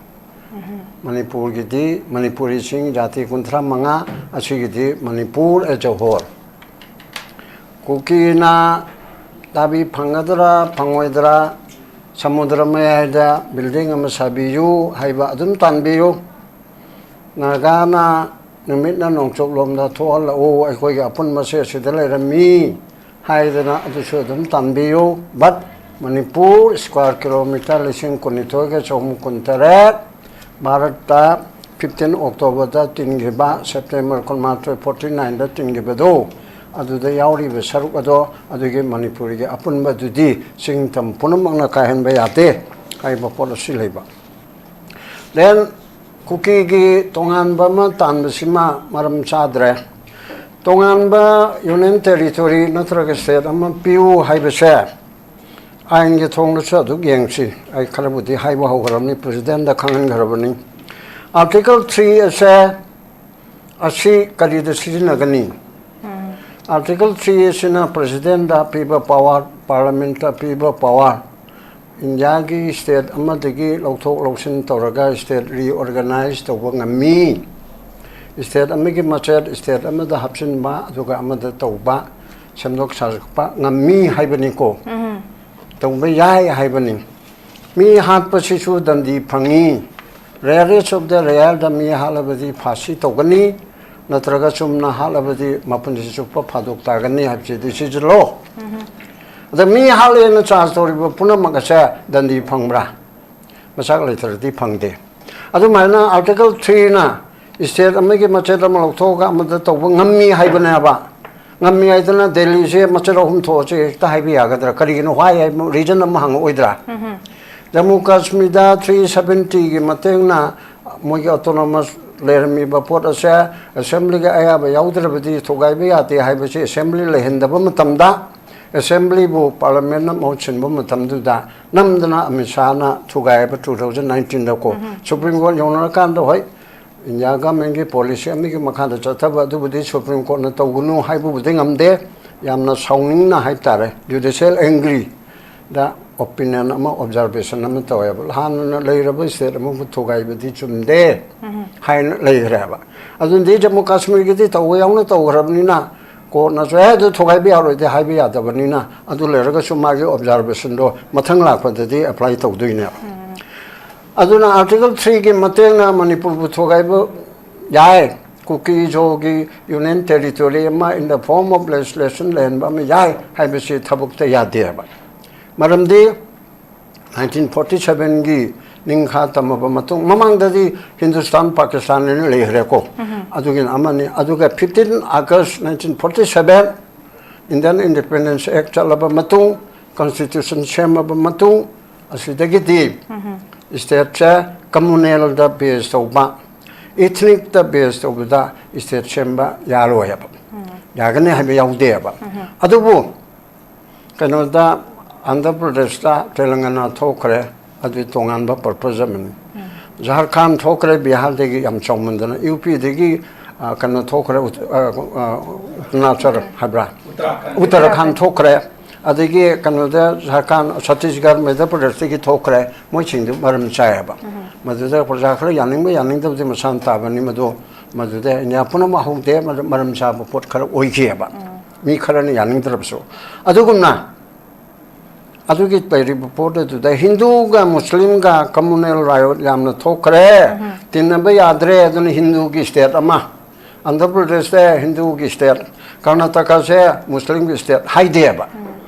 ꯃꯅꯤꯄꯨꯔꯒꯤꯗꯤ, ꯃꯅꯤꯄꯨꯔꯤꯁꯤꯡ ꯖꯥꯇꯤ ꯀꯨꯟꯊ꯭ꯔꯥ ꯃꯉꯥ ꯑꯁꯤꯒꯤꯗꯤ ꯃꯅꯤꯄꯨꯔ as a whole꯫ ꯀꯨꯀꯤꯅ ꯗꯥꯕꯤ ꯐꯪꯒꯗ꯭ꯔꯥ ꯐꯪꯉꯣꯏꯗ꯭ꯔꯥ, ꯁꯃꯨꯗ꯭ꯔ ꯃꯌꯥꯏꯗ ꯕꯤꯜꯗꯤꯡ ꯑꯃ ꯁꯥꯕꯤꯌꯨ ꯍꯥꯏꯕ ꯑꯗꯨꯝ ꯇꯥꯟꯕꯤꯌꯨ꯫ ꯅꯥꯒꯥꯅ ꯅꯨꯃꯤꯠꯅ ꯅꯣꯡꯆꯨꯞꯂꯣꯝꯗ ꯊꯣꯛꯍꯜꯂꯛꯎ, ꯑꯩꯈꯣꯏꯒꯤ ꯑꯄꯨꯟꯕꯁꯦ ꯑꯁꯤꯗ ꯂꯩꯔꯝꯃꯤ ꯍꯥꯏꯗꯅ ꯑꯗꯨꯁꯨ ꯑꯗꯨꯝ ꯇꯥꯟꯕꯤꯌꯨ꯫ But ꯃꯅꯤꯄꯨꯔ square kilometre ꯂꯤꯁꯤꯡ ꯀꯨꯟꯅꯤꯊꯣꯏꯒ ꯆꯍꯨꯝ ꯀꯨꯟꯇꯔꯦꯠ, ꯚꯥꯔꯠꯇ fifteen Octoberꯗ ꯇꯤꯟꯈꯤꯕ, September ꯀꯨꯟꯃꯥꯊꯣꯏ, forty nineꯗ ꯇꯤꯟꯈꯤꯕꯗꯣ, ꯑꯗꯨꯗ ꯌꯥꯎꯔꯤꯕ ꯁꯔꯨꯛ ꯑꯗꯣ ꯑꯗꯨꯒꯤ ꯃꯅꯤꯄꯨꯔꯒꯤ ꯑꯄꯨꯟꯕꯗꯨꯗꯤ ꯆꯤꯡ ꯇꯝ ꯄꯨꯝꯅꯃꯛꯅ ꯀꯥꯏꯍꯟꯕ ꯌꯥꯗꯦ ꯍꯥꯏꯕ ꯄꯣꯠ ꯑꯁꯤ ꯂꯩꯕ꯫ Then ꯀꯨꯀꯤꯒꯤ ꯇꯣꯉꯥꯟꯕ ꯑꯃ ꯇꯥꯟꯕꯁꯤꯃ ꯃꯔꯝ ꯆꯥꯗ꯭ꯔꯦ꯫ ꯇꯣꯉꯥꯟꯕ ꯌꯨꯅꯤꯌꯟ ꯇꯦꯔꯤꯇꯣꯔꯤ ꯅꯠꯇ꯭ꯔꯒ ꯁ꯭ꯇꯦꯠ ꯑꯃ ꯄꯤꯌꯨ ꯍꯥꯏꯕꯁꯦ ꯑꯥꯏꯟꯒꯤ ꯊꯣꯡꯗꯁꯨ ꯑꯗꯨꯛ ꯌꯦꯡꯁꯤ꯫ ꯑꯩ ꯈꯔꯕꯨꯗꯤ ꯍꯥꯏꯕ ꯍꯧꯈ꯭ꯔꯕꯅꯤ, ꯄ꯭ꯔꯦꯁꯤꯗꯦꯟꯗ ꯈꯪꯍꯟꯈ꯭ꯔꯕꯅꯤ꯫ Article three ꯑꯁꯦ ꯑꯁꯤ ꯀꯔꯤꯗ ꯁꯤꯖꯤꯟꯅꯒꯅꯤ? Article three ꯑꯁꯤꯅ Presidentꯗ ꯄꯤꯕ power, Parliamentꯇ ꯄꯤꯕ power, ꯏꯟꯗꯤꯌꯥꯒꯤ state ꯑꯃꯗꯒꯤ ꯂꯧꯊꯣꯛ ꯂꯧꯁꯤꯟ ꯇꯧꯔꯒ state reorganize ꯇꯧꯕ ꯉꯝꯃꯤ꯫ State ꯑꯃꯒꯤ ꯃꯆꯦꯠ state ꯑꯃꯗ ꯍꯥꯞꯆꯤꯟꯕ, ꯑꯗꯨꯒ ꯑꯃꯗ ꯇꯧꯕ, ꯁꯦꯝꯗꯣꯛ ꯁꯥꯗꯣꯛꯄ ꯉꯝꯃꯤ ꯍꯥꯏꯕꯅꯤꯀꯣ꯫ ꯇꯧꯕ ꯌꯥꯏ ꯍꯥꯏꯕꯅꯤ꯫ ꯃꯤ ꯍꯥꯠꯄꯁꯤꯁꯨ ꯗꯟꯗꯤ ꯐꯪꯉꯤ꯫ Rarest of the rareꯗ ꯃꯤ ꯍꯥꯠꯂꯕꯗꯤ ꯐꯥꯁꯤ ꯇꯧꯒꯅꯤ, ꯅꯠꯇ꯭ꯔꯒ ꯆꯨꯝꯅ ꯍꯥꯠꯂꯕꯗꯤ ꯃꯄꯨꯟꯁꯤ ꯆꯨꯞꯄ ꯐꯥꯗꯣꯛ ꯇꯥꯒꯅꯤ ꯍꯥꯏꯕꯁꯤꯗꯤ ꯁꯤꯖꯤꯜꯂꯣ꯫ ꯑꯗ ꯃꯤ ꯍꯥꯠꯂꯦꯅ charge ꯇꯧꯔꯤꯕ ꯄꯨꯝꯅꯃꯛ ꯑꯁꯦ ꯗꯟꯗꯤ ꯐꯪꯕ꯭ꯔꯥ? ꯃꯆꯥꯛ ꯂꯩꯇ꯭ꯔꯗꯤ ꯐꯪꯗꯦ꯫ ꯑꯗꯨꯃꯥꯏꯅ Article threeꯅ state ꯑꯃꯒꯤ ꯃꯆꯦꯠ ꯑꯃ ꯂꯧꯊꯣꯛꯑꯒ ꯑꯃꯗ ꯇꯧꯕ ꯉꯝꯃꯤ ꯍꯥꯏꯕꯅꯦꯕ꯫ ꯉꯝꯃꯤ ꯍꯥꯏꯗꯅ ꯗꯦꯜꯂꯤꯁꯦ ꯃꯆꯦꯠ ꯑꯍꯨꯝ ꯊꯣꯛꯑꯁꯤ ꯍꯦꯛꯇ ꯍꯥꯏꯕ ꯌꯥꯒꯗ꯭ꯔꯥ? ꯀꯔꯤꯒꯤꯅꯣ why ꯍꯥꯏꯕ reason ꯑꯃ ꯍꯪꯉꯛꯑꯣꯏꯗ꯭ꯔꯥ? ꯖꯝꯃꯨ ꯀꯥꯁꯃꯤꯔꯗ three seventyꯒꯤ ꯃꯇꯦꯡꯅ ꯃꯣꯏꯒꯤ autonomous ꯂꯩꯔꯝꯃꯤꯕ ꯄꯣꯠ ꯑꯁꯦ assemblyꯒꯤ ꯑꯌꯥꯕ ꯌꯥꯎꯗ꯭ꯔꯕꯗꯤ ꯊꯨꯒꯥꯏꯕ ꯌꯥꯗꯦ ꯍꯥꯏꯕꯁꯤ assembly ꯂꯩꯍꯟꯗꯕ ꯃꯇꯝꯗ, assemblyꯕꯨ parliamentꯅ ꯃꯍꯨꯠ ꯁꯤꯟꯕ ꯃꯇꯝꯗꯨꯗ ꯅꯝꯗꯅ Amit ꯁꯥꯍꯅ ꯊꯨꯒꯥꯏꯕ two thousand nineteenꯗꯀꯣ꯫ Supreme Court ꯌꯧꯅꯔꯀꯥꯟꯗ, ꯍꯣꯏ, ꯏꯟꯗꯤꯌꯥ governmentꯀꯤ policy ꯑꯃꯒꯤ ꯃꯈꯥꯗ ꯆꯠꯊꯕ ꯑꯗꯨꯕꯨꯗꯤ Supreme Courtꯅ ꯇꯧꯒꯅꯨ ꯍꯥꯏꯕꯕꯨꯗꯤ ꯉꯝꯗꯦ꯫ ꯌꯥꯝꯅ ꯁꯥꯎꯅꯤꯡꯅ ꯍꯥꯏꯇꯥꯔꯦ, judicial angryꯗ opinion ꯑꯃ, observation ꯑꯃ ꯇꯧꯋꯦꯕ꯫ ꯍꯥꯟꯅꯅ ꯂꯩꯔꯕ state ꯑꯃꯕꯨ ꯊꯨꯒꯥꯏꯕꯗꯤ ꯆꯨꯝꯗꯦ ꯍꯥꯏꯅ ꯂꯩꯈ꯭ꯔꯦꯕ꯫ ꯑꯗꯨꯗꯤ ꯖꯝꯃꯨ ꯀꯥꯁꯃꯤꯔꯒꯤꯗꯤ ꯇꯧꯕ ꯌꯥꯎꯅ ꯇꯧꯈ꯭ꯔꯕꯅꯤꯅ, courtꯅꯁꯨ "ꯑꯦ, ꯑꯗꯨ ꯊꯨꯒꯥꯏꯕ ꯌꯥꯔꯣꯏꯗꯤ" ꯍꯥꯏꯕ ꯌꯥꯗꯕꯅꯤꯅ, ꯑꯗꯨ ꯂꯩꯔꯒꯁꯨ ꯃꯥꯒꯤ observationꯗꯣ ꯃꯊꯪ ꯂꯥꯛꯄꯗꯗꯤ apply ꯇꯧꯗꯣꯏꯅꯦꯕ꯫ ꯑꯗꯨꯅ Article threeꯒꯤ ꯃꯇꯦꯡꯅ ꯃꯅꯤꯄꯨꯔꯕꯨ ꯊꯨꯒꯥꯏꯕ ꯌꯥꯏ, ꯀꯨꯀꯤ ꯖꯣꯒꯤ union territory ꯑꯃ in the form of legislation ꯂꯩꯍꯟꯕ ꯑꯃ ꯌꯥꯏ ꯍꯥꯏꯕꯁꯤ ꯊꯕꯛꯇ ꯌꯥꯗꯦꯕ꯫ ꯃꯔꯝꯗꯤ nineteen forty sevenꯒꯤ ꯅꯤꯡꯈꯥ ꯇꯝꯃꯕ ꯃꯇꯨꯡ, ꯃꯃꯥꯡꯗꯗꯤ ꯍꯤꯟꯗꯨꯁꯇꯥꯟ ꯄꯥꯀꯤꯁꯇꯥꯟ ꯍꯥꯏꯅ ꯂꯩꯈ꯭ꯔꯦꯀꯣ꯫ ꯑꯗꯨꯒꯤꯅ ꯑꯃꯅꯤ꯫ ꯑꯗꯨꯒ fifteen August nineteen forty seven Indian Independence Act ꯆꯠꯂꯕ ꯃꯇꯨꯡ, constitution ꯁꯦꯝꯃꯕ ꯃꯇꯨꯡ, ꯑꯁꯤꯗꯒꯤꯗꯤ stateꯁꯦ communalꯗ base ꯇꯧꯕ, ethnicꯇ base ꯇꯧꯕꯗ state ꯁꯦꯝꯕ ꯌꯥꯔꯣꯏ ꯍꯥꯏꯕ꯫ ꯌꯥꯒꯅꯤ ꯍꯥꯏꯕ ꯌꯥꯎꯗꯦꯕ꯫ ꯑꯗꯨꯕꯨ ꯀꯩꯅꯣꯗ, ꯑꯟꯙ꯭ꯔ ꯄ꯭ꯔꯗꯦꯁꯇ, ꯇꯦꯂꯪꯒꯅꯥ ꯊꯣꯛꯈ꯭ꯔꯦ, ꯑꯗꯨ ꯇꯣꯉꯥꯟꯕ purpose ꯑꯃꯅꯤ꯫ ꯖꯥꯔꯈꯟ ꯊꯣꯛꯈ꯭ꯔꯦ, ꯕꯤꯍꯥꯔꯗꯒꯤ ꯌꯥꯝ ꯆꯥꯎꯃꯟꯗꯅ, UPꯗꯒꯤ ꯑ, ꯀꯩꯅꯣ ꯊꯣꯛꯈ꯭ꯔꯦ, ꯎꯠ-, ꯑ, ꯑ, ꯑꯔꯨꯅꯥꯆꯜ ꯍꯥꯏꯕ꯭ꯔꯥ? ꯎꯠꯇꯔꯥꯈꯟ ꯊꯣꯛꯈ꯭ꯔꯦ꯫ ꯑꯗꯒꯤ ꯀꯩꯅꯣꯗ ꯖꯔꯈꯟ, ꯁꯠꯇꯤꯁꯒꯔ, ꯃꯙ꯭ꯌ ꯄ꯭ꯔꯗꯦꯁꯇꯒꯤ ꯊꯣꯛꯈ꯭ꯔꯦ꯫ ꯃꯣꯏꯁꯤꯡꯗꯨ ꯃꯔꯝ ꯆꯥꯏꯌꯦꯕ꯫ ꯃꯗꯨꯗ ꯄ꯭ꯔꯖꯥ ꯈꯔ ꯌꯥꯅꯤꯡꯕ ꯌꯥꯅꯤꯡꯗꯕꯗꯤ ꯃꯁꯥꯅ ꯇꯥꯕꯅꯤ꯫ ꯃꯗꯨ, ꯃꯗꯨꯗ ꯏꯟꯗꯤꯌꯥ ꯄꯨꯝꯅꯃꯛ ꯍꯧꯗꯦ, ꯃꯔ-, ꯃꯔꯝ ꯆꯥꯕ ꯄꯣꯠ ꯈꯔ ꯑꯣꯏꯈꯤꯑꯕ꯫ ꯃꯤ ꯈꯔꯅ ꯌꯥꯅꯤꯡꯗ꯭ꯔꯕꯁꯨ꯫ ꯑꯗꯨꯒꯨꯝꯅ ꯑꯗꯨꯒꯤ ꯂꯩꯔꯤꯕ ꯄꯣꯠ ꯑꯗꯨꯗ ꯍꯤꯟꯗꯨꯒ ꯃꯨꯁꯂꯤꯝꯒ communal riot ꯌꯥꯝꯅ ꯊꯣꯛꯈ꯭ꯔꯦ꯫ ꯇꯤꯟꯅꯕ ꯌꯥꯗ꯭ꯔꯦ꯫ ꯑꯗꯨꯅ ꯍꯤꯟꯗꯨꯒꯤ state ꯑꯃ, ꯑꯟꯙ꯭ꯔ ꯄ꯭ꯔꯗꯦꯁꯇ ꯍꯤꯟꯗꯨꯒꯤ state, ꯀꯔꯅꯥꯇꯀꯥꯁꯦ ꯃꯨꯁꯂꯤꯝꯒꯤ state ꯍꯥꯏꯗꯦꯕ꯫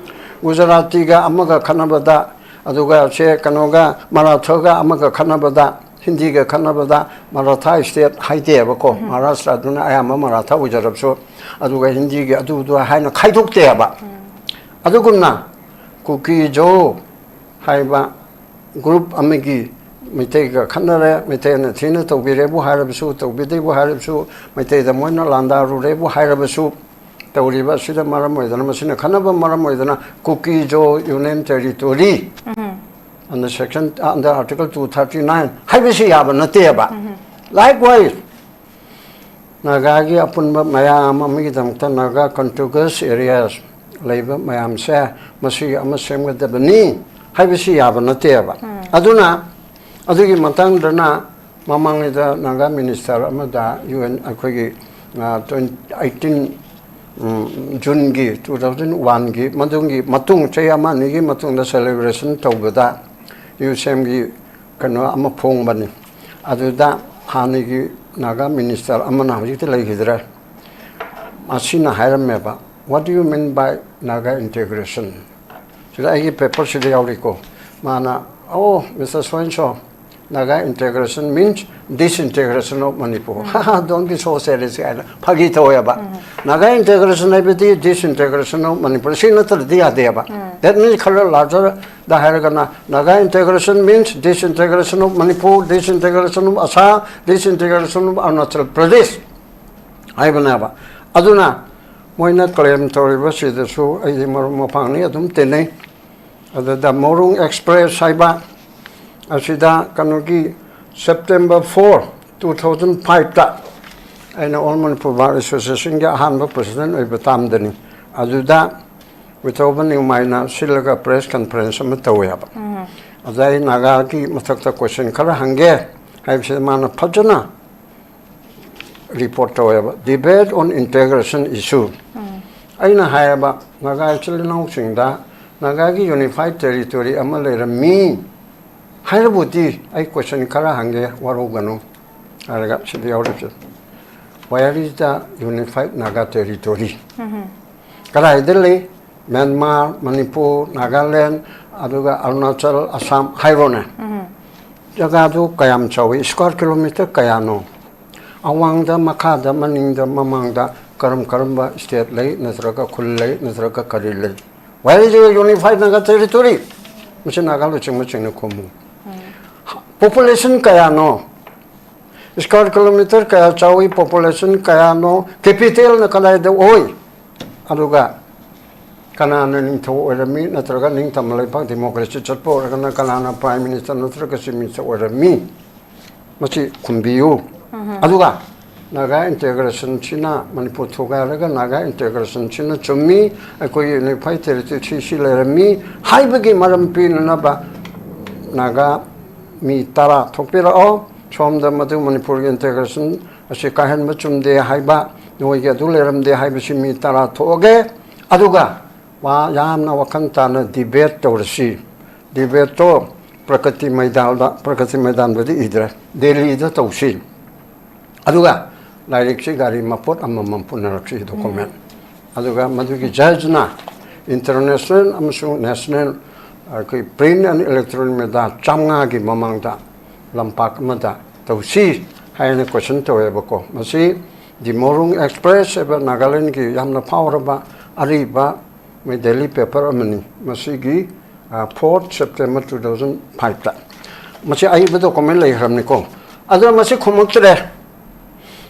ꯒꯨꯖꯔꯥꯇꯤꯒ ꯑꯃꯒ ꯈꯠꯅꯕꯗ, ꯑꯗꯨꯒ ꯁꯦ ꯀꯩꯅꯣꯒ, ꯃꯔꯥꯊꯥꯒ ꯑꯃꯒ ꯈꯠꯅꯕꯗ, ꯍꯤꯟꯗꯤꯒ ꯈꯠꯅꯕꯗ ꯃꯔꯥꯊꯥ state ꯍꯥꯏꯗꯦꯕꯀꯣ꯫ ꯃꯍꯥꯔꯥꯁꯇ꯭ꯔ ꯑꯗꯨꯅ ꯑꯌꯥꯝꯕ ꯃꯔꯥꯊꯥ ꯑꯣꯏꯖꯔꯕꯁꯨ, ꯑꯗꯨꯒ ꯍꯤꯟꯗꯤꯒꯤ ꯑꯗꯨꯗꯨ ꯍꯥꯏꯅ ꯈꯥꯏꯗꯣꯛꯇꯦꯕ꯫ ꯑꯗꯨꯒꯨꯝꯅ ꯀꯨꯀꯤ ꯖꯣ ꯍꯥꯏꯕ group ꯑꯃꯒꯤ ꯃꯩꯇꯩꯒ ꯈꯠꯅꯔꯦ, ꯃꯩꯇꯩꯅ ꯊꯤꯅ ꯇꯧꯕꯤꯔꯦꯕꯨ ꯍꯥꯏꯔꯕꯁꯨ, ꯇꯧꯕꯤꯗꯦꯕꯨ ꯍꯥꯏꯔꯕꯁꯨ, ꯃꯩꯇꯩꯗ ꯃꯣꯏꯅ ꯂꯥꯟꯗꯥꯔꯨꯔꯦꯕꯨ ꯍꯥꯏꯔꯕꯁꯨ, ꯇꯧꯔꯤꯕ ꯑꯁꯤꯗ ꯃꯔꯝ ꯑꯣꯏꯗꯅ, ꯃꯁꯤꯅ ꯈꯠꯅꯕ ꯃꯔꯝ ꯑꯣꯏꯗꯅ ꯀꯨꯀꯤ ꯖꯣ Union Territory under section, under Article two thirty nine ꯍꯥꯏꯕꯁꯤ ꯌꯥꯕ ꯅꯠꯇꯦꯕ꯫ Likewise, ꯅꯥꯒꯥꯒꯤ ꯑꯄꯨꯟꯕ ꯃꯌꯥꯝ ꯑꯃꯒꯤꯗꯃꯛꯇ ꯅꯥꯒꯥ contiguous areas ꯂꯩꯕ ꯃꯌꯥꯝꯁꯦ ꯃꯁꯤꯒꯤ ꯑꯃ ꯁꯦꯝꯒꯗꯕꯅꯤ ꯍꯥꯏꯕꯁꯤ ꯌꯥꯕ ꯅꯠꯇꯦꯕ꯫ ꯑꯗꯨꯅ ꯑꯗꯨꯒꯤ ꯃꯇꯥꯡꯗꯅ ꯃꯃꯥꯡꯉꯩꯗ ꯅꯥꯒꯥ minister ꯑꯃꯗ U N ꯑꯩꯈꯣꯏꯒꯤ, ꯑ, twenty eighteen, ꯎꯝ, Juneꯒꯤ two thousand oneꯒꯤ ꯃꯗꯨꯒꯤ ꯃꯇꯨꯡ, ꯆꯍꯤ ꯑꯃ ꯑꯅꯤꯒꯤ ꯃꯇꯨꯡꯗ celebration ꯇꯧꯕꯗ U S Mꯒꯤ ꯀꯩꯅꯣ ꯑꯃ ꯐꯣꯡꯕꯅꯤ꯫ ꯑꯗꯨꯗ ꯍꯥꯟꯅꯒꯤ ꯅꯥꯒꯥ minister ꯑꯃꯅ, ꯍꯧꯖꯤꯛꯇꯤ ꯂꯩꯈꯤꯗ꯭ꯔꯦ, ꯑꯁꯤꯅ ꯍꯥꯏꯔꯝꯃꯦꯕ, "What do you mean by Naga integration?" ꯁꯤꯗ ꯑꯩꯒꯤ paperꯁꯤꯗ ꯌꯥꯎꯔꯤꯀꯣ꯫ ꯃꯥꯅ, "Oh, Mister So and so, Naga integration means disintegration of Manipur." Don't be so serious ꯍꯥꯏꯅ ꯐꯥꯒꯤ ꯇꯧꯋꯦꯕ꯫ Naga integration ꯍꯥꯏꯕꯗꯤ disintegration of Manipur, ꯁꯤ ꯅꯠꯇ꯭ꯔꯗꯤ ꯌꯥꯗꯦꯕ꯫ That means ꯈꯔ larger ꯗ ꯍꯥꯏꯔꯒꯅ, Naga integration means disintegration of Manipur, disintegration of Assam, disintegration of Arunachal Pradesh ꯍꯥꯏꯕꯅꯦꯕ꯫ ꯑꯗꯨꯅ ꯃꯣꯏꯅ claim ꯇꯧꯔꯤꯕꯁꯤꯗꯁꯨ ꯑꯩꯗꯤ ꯃꯔꯨꯞ ꯃꯄꯥꯡꯅꯤ, ꯑꯗꯨꯝ ꯇꯤꯟꯅꯩ꯫ ꯑꯗꯨꯗ ꯃꯣꯔꯨꯡ Express ꯍꯥꯏꯕ ꯑꯁꯤꯗ ꯀꯩꯅꯣꯒꯤ September four, two thousand fiveꯇ ꯑꯩꯅ ꯑꯣꯜ ꯃꯅꯤꯄꯨꯔ ꯕꯥꯔ ꯑꯦꯁꯣꯁꯤꯌꯦꯁꯟꯒꯤ ꯑꯍꯥꯟꯕ ꯄ꯭ꯔꯁꯤꯗꯦꯟ ꯑꯣꯏꯕ ꯇꯥꯝꯗꯅꯤ꯫ ꯑꯗꯨꯗ ꯋꯤꯊꯧꯕ ꯅꯤꯎꯃꯥꯏꯅ ꯁꯤꯜꯂꯒ ꯄ꯭ꯔꯦꯁ ꯀꯟꯐꯔꯦꯟꯁ ꯑꯃ ꯇꯧꯋꯦꯕ꯫ ꯑꯗ ꯑꯩ ꯅꯥꯒꯥꯒꯤ ꯃꯊꯛꯇ ꯀꯣꯏꯁꯟ ꯈꯔ ꯍꯪꯒꯦ ꯍꯥꯏꯕꯁꯤꯗ ꯃꯥꯅ ꯐꯖꯅ ꯔꯤꯄꯣꯔꯠ ꯇꯧꯋꯦꯕ, debate on integration issue꯫ ꯑꯩꯅ ꯍꯥꯏꯌꯦꯕ, ꯅꯥꯒꯥ ꯏꯆꯤꯜ ꯏꯅꯥꯎꯁꯤꯡꯗ ꯅꯥꯒꯥꯒꯤ ꯌꯨꯅꯤꯐꯥꯏꯠ ꯇꯦꯔꯤꯇꯣꯔꯤ ꯑꯃ ꯂꯩꯔꯝꯃꯤ ꯍꯥꯏꯔꯕꯨꯗꯤ ꯑꯩ ꯀꯣꯏꯁꯟ ꯈꯔ ꯍꯪꯒꯦ, ꯋꯥꯔꯧꯒꯅꯨ ꯍꯥꯏꯔꯒ ꯁꯤꯗ ꯌꯥꯎꯔꯤꯕꯁꯦ, where is the unified Naga territory? ꯀꯗꯥꯏꯗ ꯂꯩ? ꯃ꯭ꯌꯥꯟꯃꯥꯔ, ꯃꯅꯤꯄꯨꯔ, ꯅꯥꯒꯥꯂꯦꯟ, ꯑꯗꯨꯒ ꯑꯔꯨꯅꯥꯆꯜ, ꯑꯁꯥꯝ ꯍꯥꯏꯔꯣꯅꯦ꯫ ꯖꯒꯥꯗꯨ ꯀꯌꯥꯝ ꯆꯥꯎꯏ? ꯁ꯭ꯀ꯭ꯋꯥꯔ ꯀꯤꯂꯣꯃꯤꯇꯔ ꯀꯌꯥꯅꯣ? ꯑꯋꯥꯡꯗ, ꯃꯈꯥꯗ, ꯃꯅꯤꯡꯗ, ꯃꯃꯥꯡꯗ ꯀꯔꯝ ꯀꯔꯝꯕ ꯁ꯭ꯇꯦꯠ ꯂꯩ, ꯅꯠꯇ꯭ꯔꯒ ꯈꯨꯜ ꯂꯩ, ꯅꯠꯇ꯭ꯔꯒ ꯀꯔꯤ ꯂꯩ? Where is your unified Naga territory? ꯃꯁꯤ ꯅꯥꯒꯥ ꯂꯨꯆꯤꯡꯕꯁꯤꯡꯅ ꯈꯨꯝꯃꯨ꯫ ꯄꯣꯄꯨꯂꯦꯁꯟ ꯀꯌꯥꯅꯣ? ꯁ꯭ꯀ꯭ꯋꯥꯔ ꯀꯤꯂꯣꯃꯤꯇꯔ ꯀꯌꯥ ꯆꯥꯎꯏ? ꯄꯣꯄꯨꯂꯦꯁꯟ ꯀꯌꯥꯅꯣ? ꯀꯦꯄꯤꯇꯦꯜꯅ ꯀꯗꯥꯏꯗ ꯑꯣꯏ? ꯑꯗꯨꯒ ꯀꯅꯥꯅ ꯅꯤꯡꯊꯧ ꯑꯣꯏꯔꯝꯃꯤ? ꯅꯠꯇ꯭ꯔꯒ ꯅꯤꯡꯇꯝꯕ ꯂꯩꯕꯥꯛ ꯗꯤꯃꯣꯀ꯭ꯔꯦꯁꯤ ꯆꯠꯄ ꯑꯣꯏꯔꯒꯅ ꯀꯅꯥꯅ ꯄ꯭ꯔꯥꯏꯝ ꯃꯤꯅꯤꯁꯇꯔ ꯅꯠꯇ꯭ꯔꯒ ꯆꯤꯐ ꯃꯤꯅꯤꯁꯇꯔ ꯑꯣꯏꯔꯝꯃꯤ? ꯃꯁꯤ ꯈꯨꯝꯕꯤꯌꯨ꯫ ꯑꯗꯨꯒ ꯅꯥꯒꯥ ꯏꯟꯇꯦꯒ꯭ꯔꯦꯁꯟꯁꯤꯅ, ꯃꯅꯤꯄꯨꯔ ꯊꯨꯒꯥꯏꯔꯒ ꯅꯥꯒꯥ ꯏꯟꯇꯦꯒ꯭ꯔꯦꯁꯟꯁꯤꯅ ꯆꯨꯝꯃꯤ, ꯑꯩꯈꯣꯏꯒꯤ ꯌꯨꯅꯤꯐꯥꯏꯠ ꯇꯦꯔꯤꯇꯣꯔꯤ ꯁꯤ ꯁꯤ ꯂꯩꯔꯝꯃꯤ ꯍꯥꯏꯕꯒꯤ ꯃꯔꯝ ꯄꯤꯅꯅꯕ ꯅꯥꯒꯥ ꯃꯤ ꯇꯔꯥ ꯊꯣꯛꯄꯤꯔꯛꯑꯣ꯫ ꯁꯣꯝꯗ ꯃꯗꯨ ꯃꯅꯤꯄꯨꯔꯒꯤ ꯏꯟꯇꯦꯒ꯭ꯔꯦꯁꯟ ꯑꯁꯤ ꯀꯥꯏꯍꯟꯕ ꯆꯨꯝꯗꯦ ꯍꯥꯏꯕ, ꯅꯣꯏꯒꯤ ꯑꯗꯨ ꯂꯩꯔꯝꯗꯦ ꯍꯥꯏꯕꯁꯤ ꯃꯤ ꯇꯔꯥ ꯊꯣꯛꯑꯒꯦ꯫ ꯑꯗꯨꯒ ꯋꯥ ꯌꯥꯝꯅ ꯋꯥꯈꯜ ꯇꯥꯅ ꯗꯤꯕꯦꯠ ꯇꯧꯔꯁꯤ꯫ ꯗꯤꯕꯦꯠꯇꯣ ꯄ꯭ꯔꯀꯇꯤ ꯃꯩꯗꯥꯜꯗ, ꯄ꯭ꯔꯀꯇꯤ ꯃꯩꯗꯥꯟꯗꯨꯗꯤ ꯏꯗ꯭ꯔꯦ, ꯗꯦꯜꯂꯤꯗ ꯇꯧꯁꯤ꯫ ꯑꯗꯨꯒ ꯂꯥꯏꯔꯤꯛꯁꯤ ꯒꯥꯔꯤ ꯃꯄꯣꯠ ꯑꯃꯃꯝ ꯄꯨꯅꯔꯛꯁꯤ, ꯗꯣꯀꯨꯃꯦꯟ꯫ ꯑꯗꯨꯒ ꯃꯗꯨꯒꯤ ꯖꯖꯅ ꯏꯟꯇꯔꯅꯦꯁꯅꯦꯜ ꯑꯃꯁꯨꯡ ꯅꯦꯁꯅꯦꯜ ꯑꯩꯈꯣꯏ ꯄ꯭ꯔꯤꯟ ꯑꯦꯟ ꯏꯂꯦꯛꯇ꯭ꯔꯣꯅꯤꯛ ꯃꯦꯗꯥ ꯆꯥꯝꯃꯉꯥꯒꯤ ꯃꯃꯥꯡꯗ ꯂꯝꯄꯥꯛ ꯑꯃꯗ ꯇꯧꯁꯤ ꯍꯥꯏꯅ ꯀꯣꯏꯁꯟ ꯇꯧꯋꯦꯕꯀꯣ꯫ ꯃꯁꯤ ꯗꯤꯃꯣꯔꯨꯡ ꯑꯦꯛꯁꯄ꯭ꯔꯦꯁ ꯍꯥꯏꯕ ꯅꯥꯒꯥꯂꯦꯟꯒꯤ ꯌꯥꯝꯅ ꯐꯥꯎꯔꯕ ꯑꯔꯤꯕ ꯃꯣꯏ ꯗꯦꯂꯤ ꯄꯦꯄꯔ ꯑꯃꯅꯤ꯫ ꯃꯁꯤꯒꯤ ꯐꯣꯔꯠ ꯁꯦꯞꯇꯦꯝꯕꯔ ꯇꯨ ꯊꯥꯎꯖꯟ ꯐꯥꯏꯚꯇ ꯃꯁꯤ ꯑꯏꯕ ꯗꯣꯀꯨꯃꯦꯟ ꯂꯩꯈ꯭ꯔꯕꯅꯤꯀꯣ꯫ ꯑꯗꯨꯅ ꯃꯁꯤ ꯈꯨꯝꯃꯛꯇ꯭ꯔꯦ꯫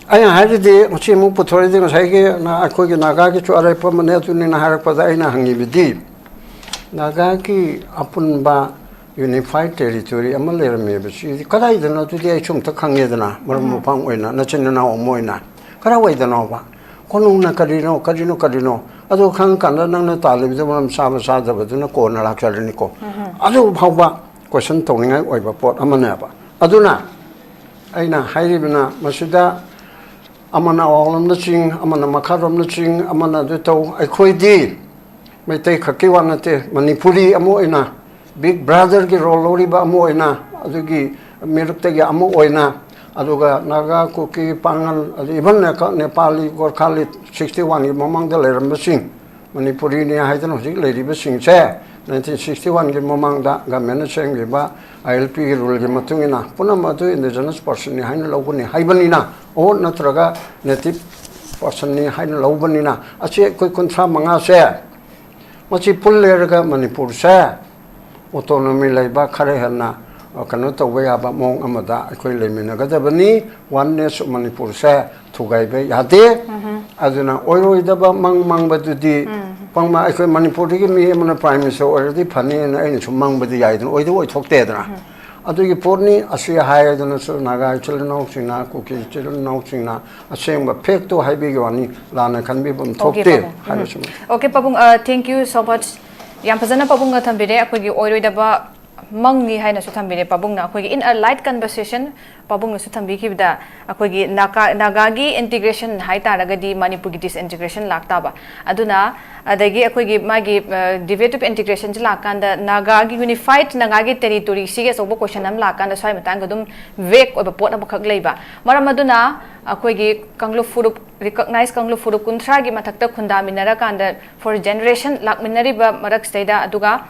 ꯑꯩꯅ ꯍꯥꯏꯔꯤꯗꯤ ꯃꯁꯤ ꯑꯃꯨꯛ ꯄꯨꯊꯣꯔꯛꯏꯗꯤ ꯉꯁꯥꯏꯒꯤ ꯅ-, ꯑꯩꯈꯣꯏꯒꯤ ꯅꯥꯒꯥꯒꯤꯁꯨ ꯑꯔꯦꯞꯄ ꯑꯃꯅꯦ ꯑꯗꯨꯅꯤꯅ ꯍꯥꯏꯔꯛꯄꯗ ꯑꯩꯅ ꯍꯪꯉꯤꯕꯗꯤ ꯅꯥꯒꯥꯒꯤ ꯑꯄꯨꯟꯕ ꯌꯨꯅꯤꯐꯥꯏꯠ ꯇꯦꯔꯤꯇꯣꯔꯤ ꯑꯃ ꯂꯩꯔꯝꯃꯦꯕ꯫ ꯁꯤ ꯀꯗꯥꯏꯗꯅꯣ? ꯑꯗꯨꯗꯤ ꯑꯩꯁꯨ ꯑꯝꯇ ꯈꯪꯉꯦꯗꯅ, ꯃꯔꯨꯞ ꯃꯄꯥꯡ ꯑꯣꯏꯅ, ꯅꯆꯤꯟ ꯅꯅꯥꯎ ꯑꯃ ꯑꯣꯏꯅ꯫ ꯀꯔꯥꯏꯋꯥꯏꯗꯅꯣꯕ? ꯀꯣꯅꯨꯡꯅ ꯀꯔꯤꯅꯣ, ꯀꯔꯤꯅꯣ, ꯀꯔꯤꯅꯣ? ꯑꯗꯨ ꯈꯪꯉꯀꯥꯟꯗ ꯅꯪꯅ ꯇꯥꯜꯂꯤꯕꯗꯨ ꯃꯔꯝ ꯆꯥꯕ ꯆꯥꯗꯕꯗꯨꯅ ꯀꯣꯟꯅ ꯂꯥꯛꯆꯔꯅꯤꯀꯣ꯫ ꯑꯗꯨ ꯐꯥꯎꯕ ꯀꯣꯏꯁꯟ ꯇꯧꯅꯤꯡꯉꯥꯏ ꯑꯣꯏꯕ ꯄꯣꯠ ꯑꯃꯅꯦꯕ꯫ ꯑꯗꯨꯅ ꯑꯩꯅ ꯍꯥꯏꯔꯤꯕꯅ ꯃꯁꯤꯗ ꯑꯃꯅ ꯑꯋꯥꯡꯂꯣꯝꯗ ꯆꯤꯡ, ꯑꯃꯅ ꯃꯈꯥꯔꯣꯝꯗ ꯆꯤꯡ, ꯑꯃꯅ ꯑꯗꯨ ꯇꯧ꯫ ꯑꯩꯈꯣꯏꯗꯤ ꯃꯩꯇꯩ ꯈꯛꯀꯤ ꯋꯥ ꯅꯠꯇꯦ, ꯃꯅꯤꯄꯨꯔꯤ ꯑꯃ ꯑꯣꯏꯅ, ꯕꯤꯛ ꯕ꯭ꯔꯥꯗꯔꯒꯤ ꯔꯣꯜ ꯂꯧꯔꯤꯕ ꯑꯃ ꯑꯣꯏꯅ, ꯑꯗꯨꯒꯤ ꯃꯤꯔꯛꯇꯒꯤ ꯑꯃ ꯑꯣꯏꯅ, ꯑꯗꯨꯒ ꯅꯥꯒꯥ, ꯀꯨꯀꯤ, ꯄꯥꯉꯜ, ꯑꯗꯨ ꯏꯚꯟ ꯅꯦꯄꯥꯂꯤ, ꯒꯣꯔꯈꯥꯂꯤ, ꯁꯤꯛꯁꯇꯤ ꯋꯥꯟꯒꯤ ꯃꯃꯥꯡꯗ ꯂꯩꯔꯝꯕꯁꯤꯡ, ꯃꯅꯤꯄꯨꯔꯤꯅꯤ ꯍꯥꯏꯗꯅ ꯍꯧꯖꯤꯛ ꯂꯩꯔꯤꯕꯁꯤꯡꯁꯦ, ꯅꯥꯏꯟꯇꯤꯟ ꯁꯤꯛꯁꯇꯤ ꯋꯥꯟꯒꯤ ꯃꯃꯥꯡꯗ ꯒꯃꯦꯟꯅ ꯁꯦꯝꯈꯤꯕ ꯑꯥꯏ ꯑꯦꯜ ꯄꯤꯒꯤ ꯔꯨꯜꯒꯤ ꯃꯇꯨꯡ ꯏꯟꯅ ꯄꯨꯝꯅꯃꯛ ꯑꯗꯨ ꯏꯟꯗꯤꯖꯤꯅꯁ ꯄꯔꯁꯟꯅꯤ ꯍꯥꯏꯅ ꯂꯧꯒꯅꯤ ꯍꯥꯏꯕꯅꯤꯅ, ꯑꯣ, ꯅꯠꯇ꯭ꯔꯒ ꯅꯦꯇꯤꯚ ꯄꯔꯁꯟꯅꯤ ꯍꯥꯏꯅ ꯂꯧꯕꯅꯤꯅ, ꯑꯁꯤ ꯑꯩꯈꯣꯏ ꯀꯨꯟꯊ꯭ꯔꯥ ꯃꯉꯥꯁꯦ ꯃꯁꯤ ꯄꯨꯜꯂꯦꯔꯒ ꯃꯅꯤꯄꯨꯔꯁꯦ ꯑꯣꯇꯣꯅꯣꯃꯤ ꯂꯩꯕ, ꯈꯔ ꯍꯦꯟꯅ, ꯑ, ꯀꯩꯅꯣ ꯇꯧꯕ ꯌꯥꯕ ꯃꯑꯣꯡ ꯑꯃꯗ ꯑꯩꯈꯣꯏ ꯂꯩꯃꯤꯟꯅꯒꯗꯕꯅꯤ꯫ ꯋꯥꯟꯅꯦꯁ ꯃꯅꯤꯄꯨꯔꯁꯦ ꯊꯨꯒꯥꯏꯕ ꯌꯥꯗꯦ꯫ ꯑꯗꯨꯅ ꯑꯣꯏꯔꯣꯏꯗꯕ ꯃꯪ ꯃꯪꯕꯗꯨꯗꯤ, ꯄꯪꯕ ꯑꯩꯈꯣꯏ ꯃꯅꯤꯄꯨꯔꯗꯒꯤ ꯃꯤ ꯑꯃꯅ ꯄ꯭ꯔꯥꯏꯝ ꯃꯤꯅꯤꯁꯇꯔ ꯑꯣꯏꯔꯗꯤ ꯐꯅꯤꯅ ꯑꯩꯅꯁꯨ ꯃꯪꯕꯗꯤ ꯌꯥꯏꯗꯅ, ꯑꯣꯏꯗꯤ ꯑꯣꯏꯊꯣꯛꯇꯦꯗꯅ꯫ ꯑꯗꯨꯒꯤ ꯄꯣꯠꯅꯤ꯫ ꯑꯁꯤ ꯍꯥꯏꯗꯨꯅꯁꯨ ꯅꯥꯒꯥ ꯏꯆꯤꯜ ꯏꯅꯥꯎꯁꯤꯡꯅ, ꯀꯨꯀꯤ ꯏꯆꯤꯜ ꯏꯅꯥꯎꯁꯤꯡꯅ ꯑꯁꯦꯡꯕ ꯐꯦꯛꯇꯣ ꯍꯥꯏꯕꯤꯒꯤ ꯋꯥꯅꯤ, ꯂꯥꯟꯅ ꯈꯟꯕꯤꯐꯝ ꯊꯣꯛꯇꯦ ꯄꯥꯕꯨꯡ꯫ ꯍꯥꯏꯕꯁꯤꯃ꯫ Okay, ꯄꯥꯕꯨꯡ, uh, thank you so much. ꯌꯥꯝ ꯐꯖꯅ ꯄꯥꯕꯨꯡꯅ ꯊꯝꯕꯤꯔꯦ꯫ ꯑꯩꯈꯣꯏꯒꯤ ꯑꯣꯏꯔꯣꯏꯗꯕ ꯃꯪꯅꯤ ꯍꯥꯏꯅꯁꯨ ꯊꯝꯕꯤꯔꯦ ꯄꯥꯕꯨꯡꯅ꯫ ꯑꯩꯈꯣꯏꯒꯤ in a light conversation ꯄꯥꯕꯨꯡꯅꯁꯨ ꯊꯝꯕꯤꯈꯤꯕꯗ, ꯑꯩꯈꯣꯏꯒꯤ ꯅꯥꯒꯥ-, ꯅꯥꯒꯥꯒꯤ integration ꯍꯥꯏ ꯇꯥꯔꯒꯗꯤ ꯃꯅꯤꯄꯨꯔꯒꯤ disintegration ꯂꯥꯛꯇꯥꯕ꯫ ꯑꯗꯨꯅ ꯑꯗꯒꯤ ꯑꯩꯈꯣꯏꯒꯤ ꯃꯥꯒꯤ, ꯑ, debate of integrationꯁꯤ ꯂꯥꯛꯀꯥꯟꯗ ꯅꯥꯒꯥꯒꯤ unified ꯅꯥꯒꯥꯒꯤ territoryꯁꯤꯒꯤ ꯑꯆꯧꯕ question ꯑꯃ ꯂꯥꯛꯀꯥꯟꯗ ꯁ꯭ꯋꯥꯏ ꯃꯇꯥꯡꯗ ꯑꯗꯨꯝ vague ꯑꯣꯏꯕ ꯄꯣꯠ ꯑꯃꯈꯛ ꯂꯩꯕ꯫ ꯃꯔꯝ ꯑꯗꯨꯅ ꯑꯩꯈꯣꯏꯒꯤ ꯀꯥꯡꯂꯨꯞ ꯐꯨꯔꯨꯞ, recognized ꯀꯥꯡꯂꯨꯞ ꯐꯨꯔꯨꯞ ꯀꯨꯟꯊ꯭ꯔꯥꯒꯤ ꯃꯊꯛꯇ ꯈꯨꯟꯗꯥꯃꯤꯟꯅꯔꯀꯥꯟꯗ for generation ꯂꯥꯛꯃꯤꯟꯅꯔꯤꯕ ꯃꯔꯛꯁꯤꯗꯩꯗ, ꯑꯗꯨꯒ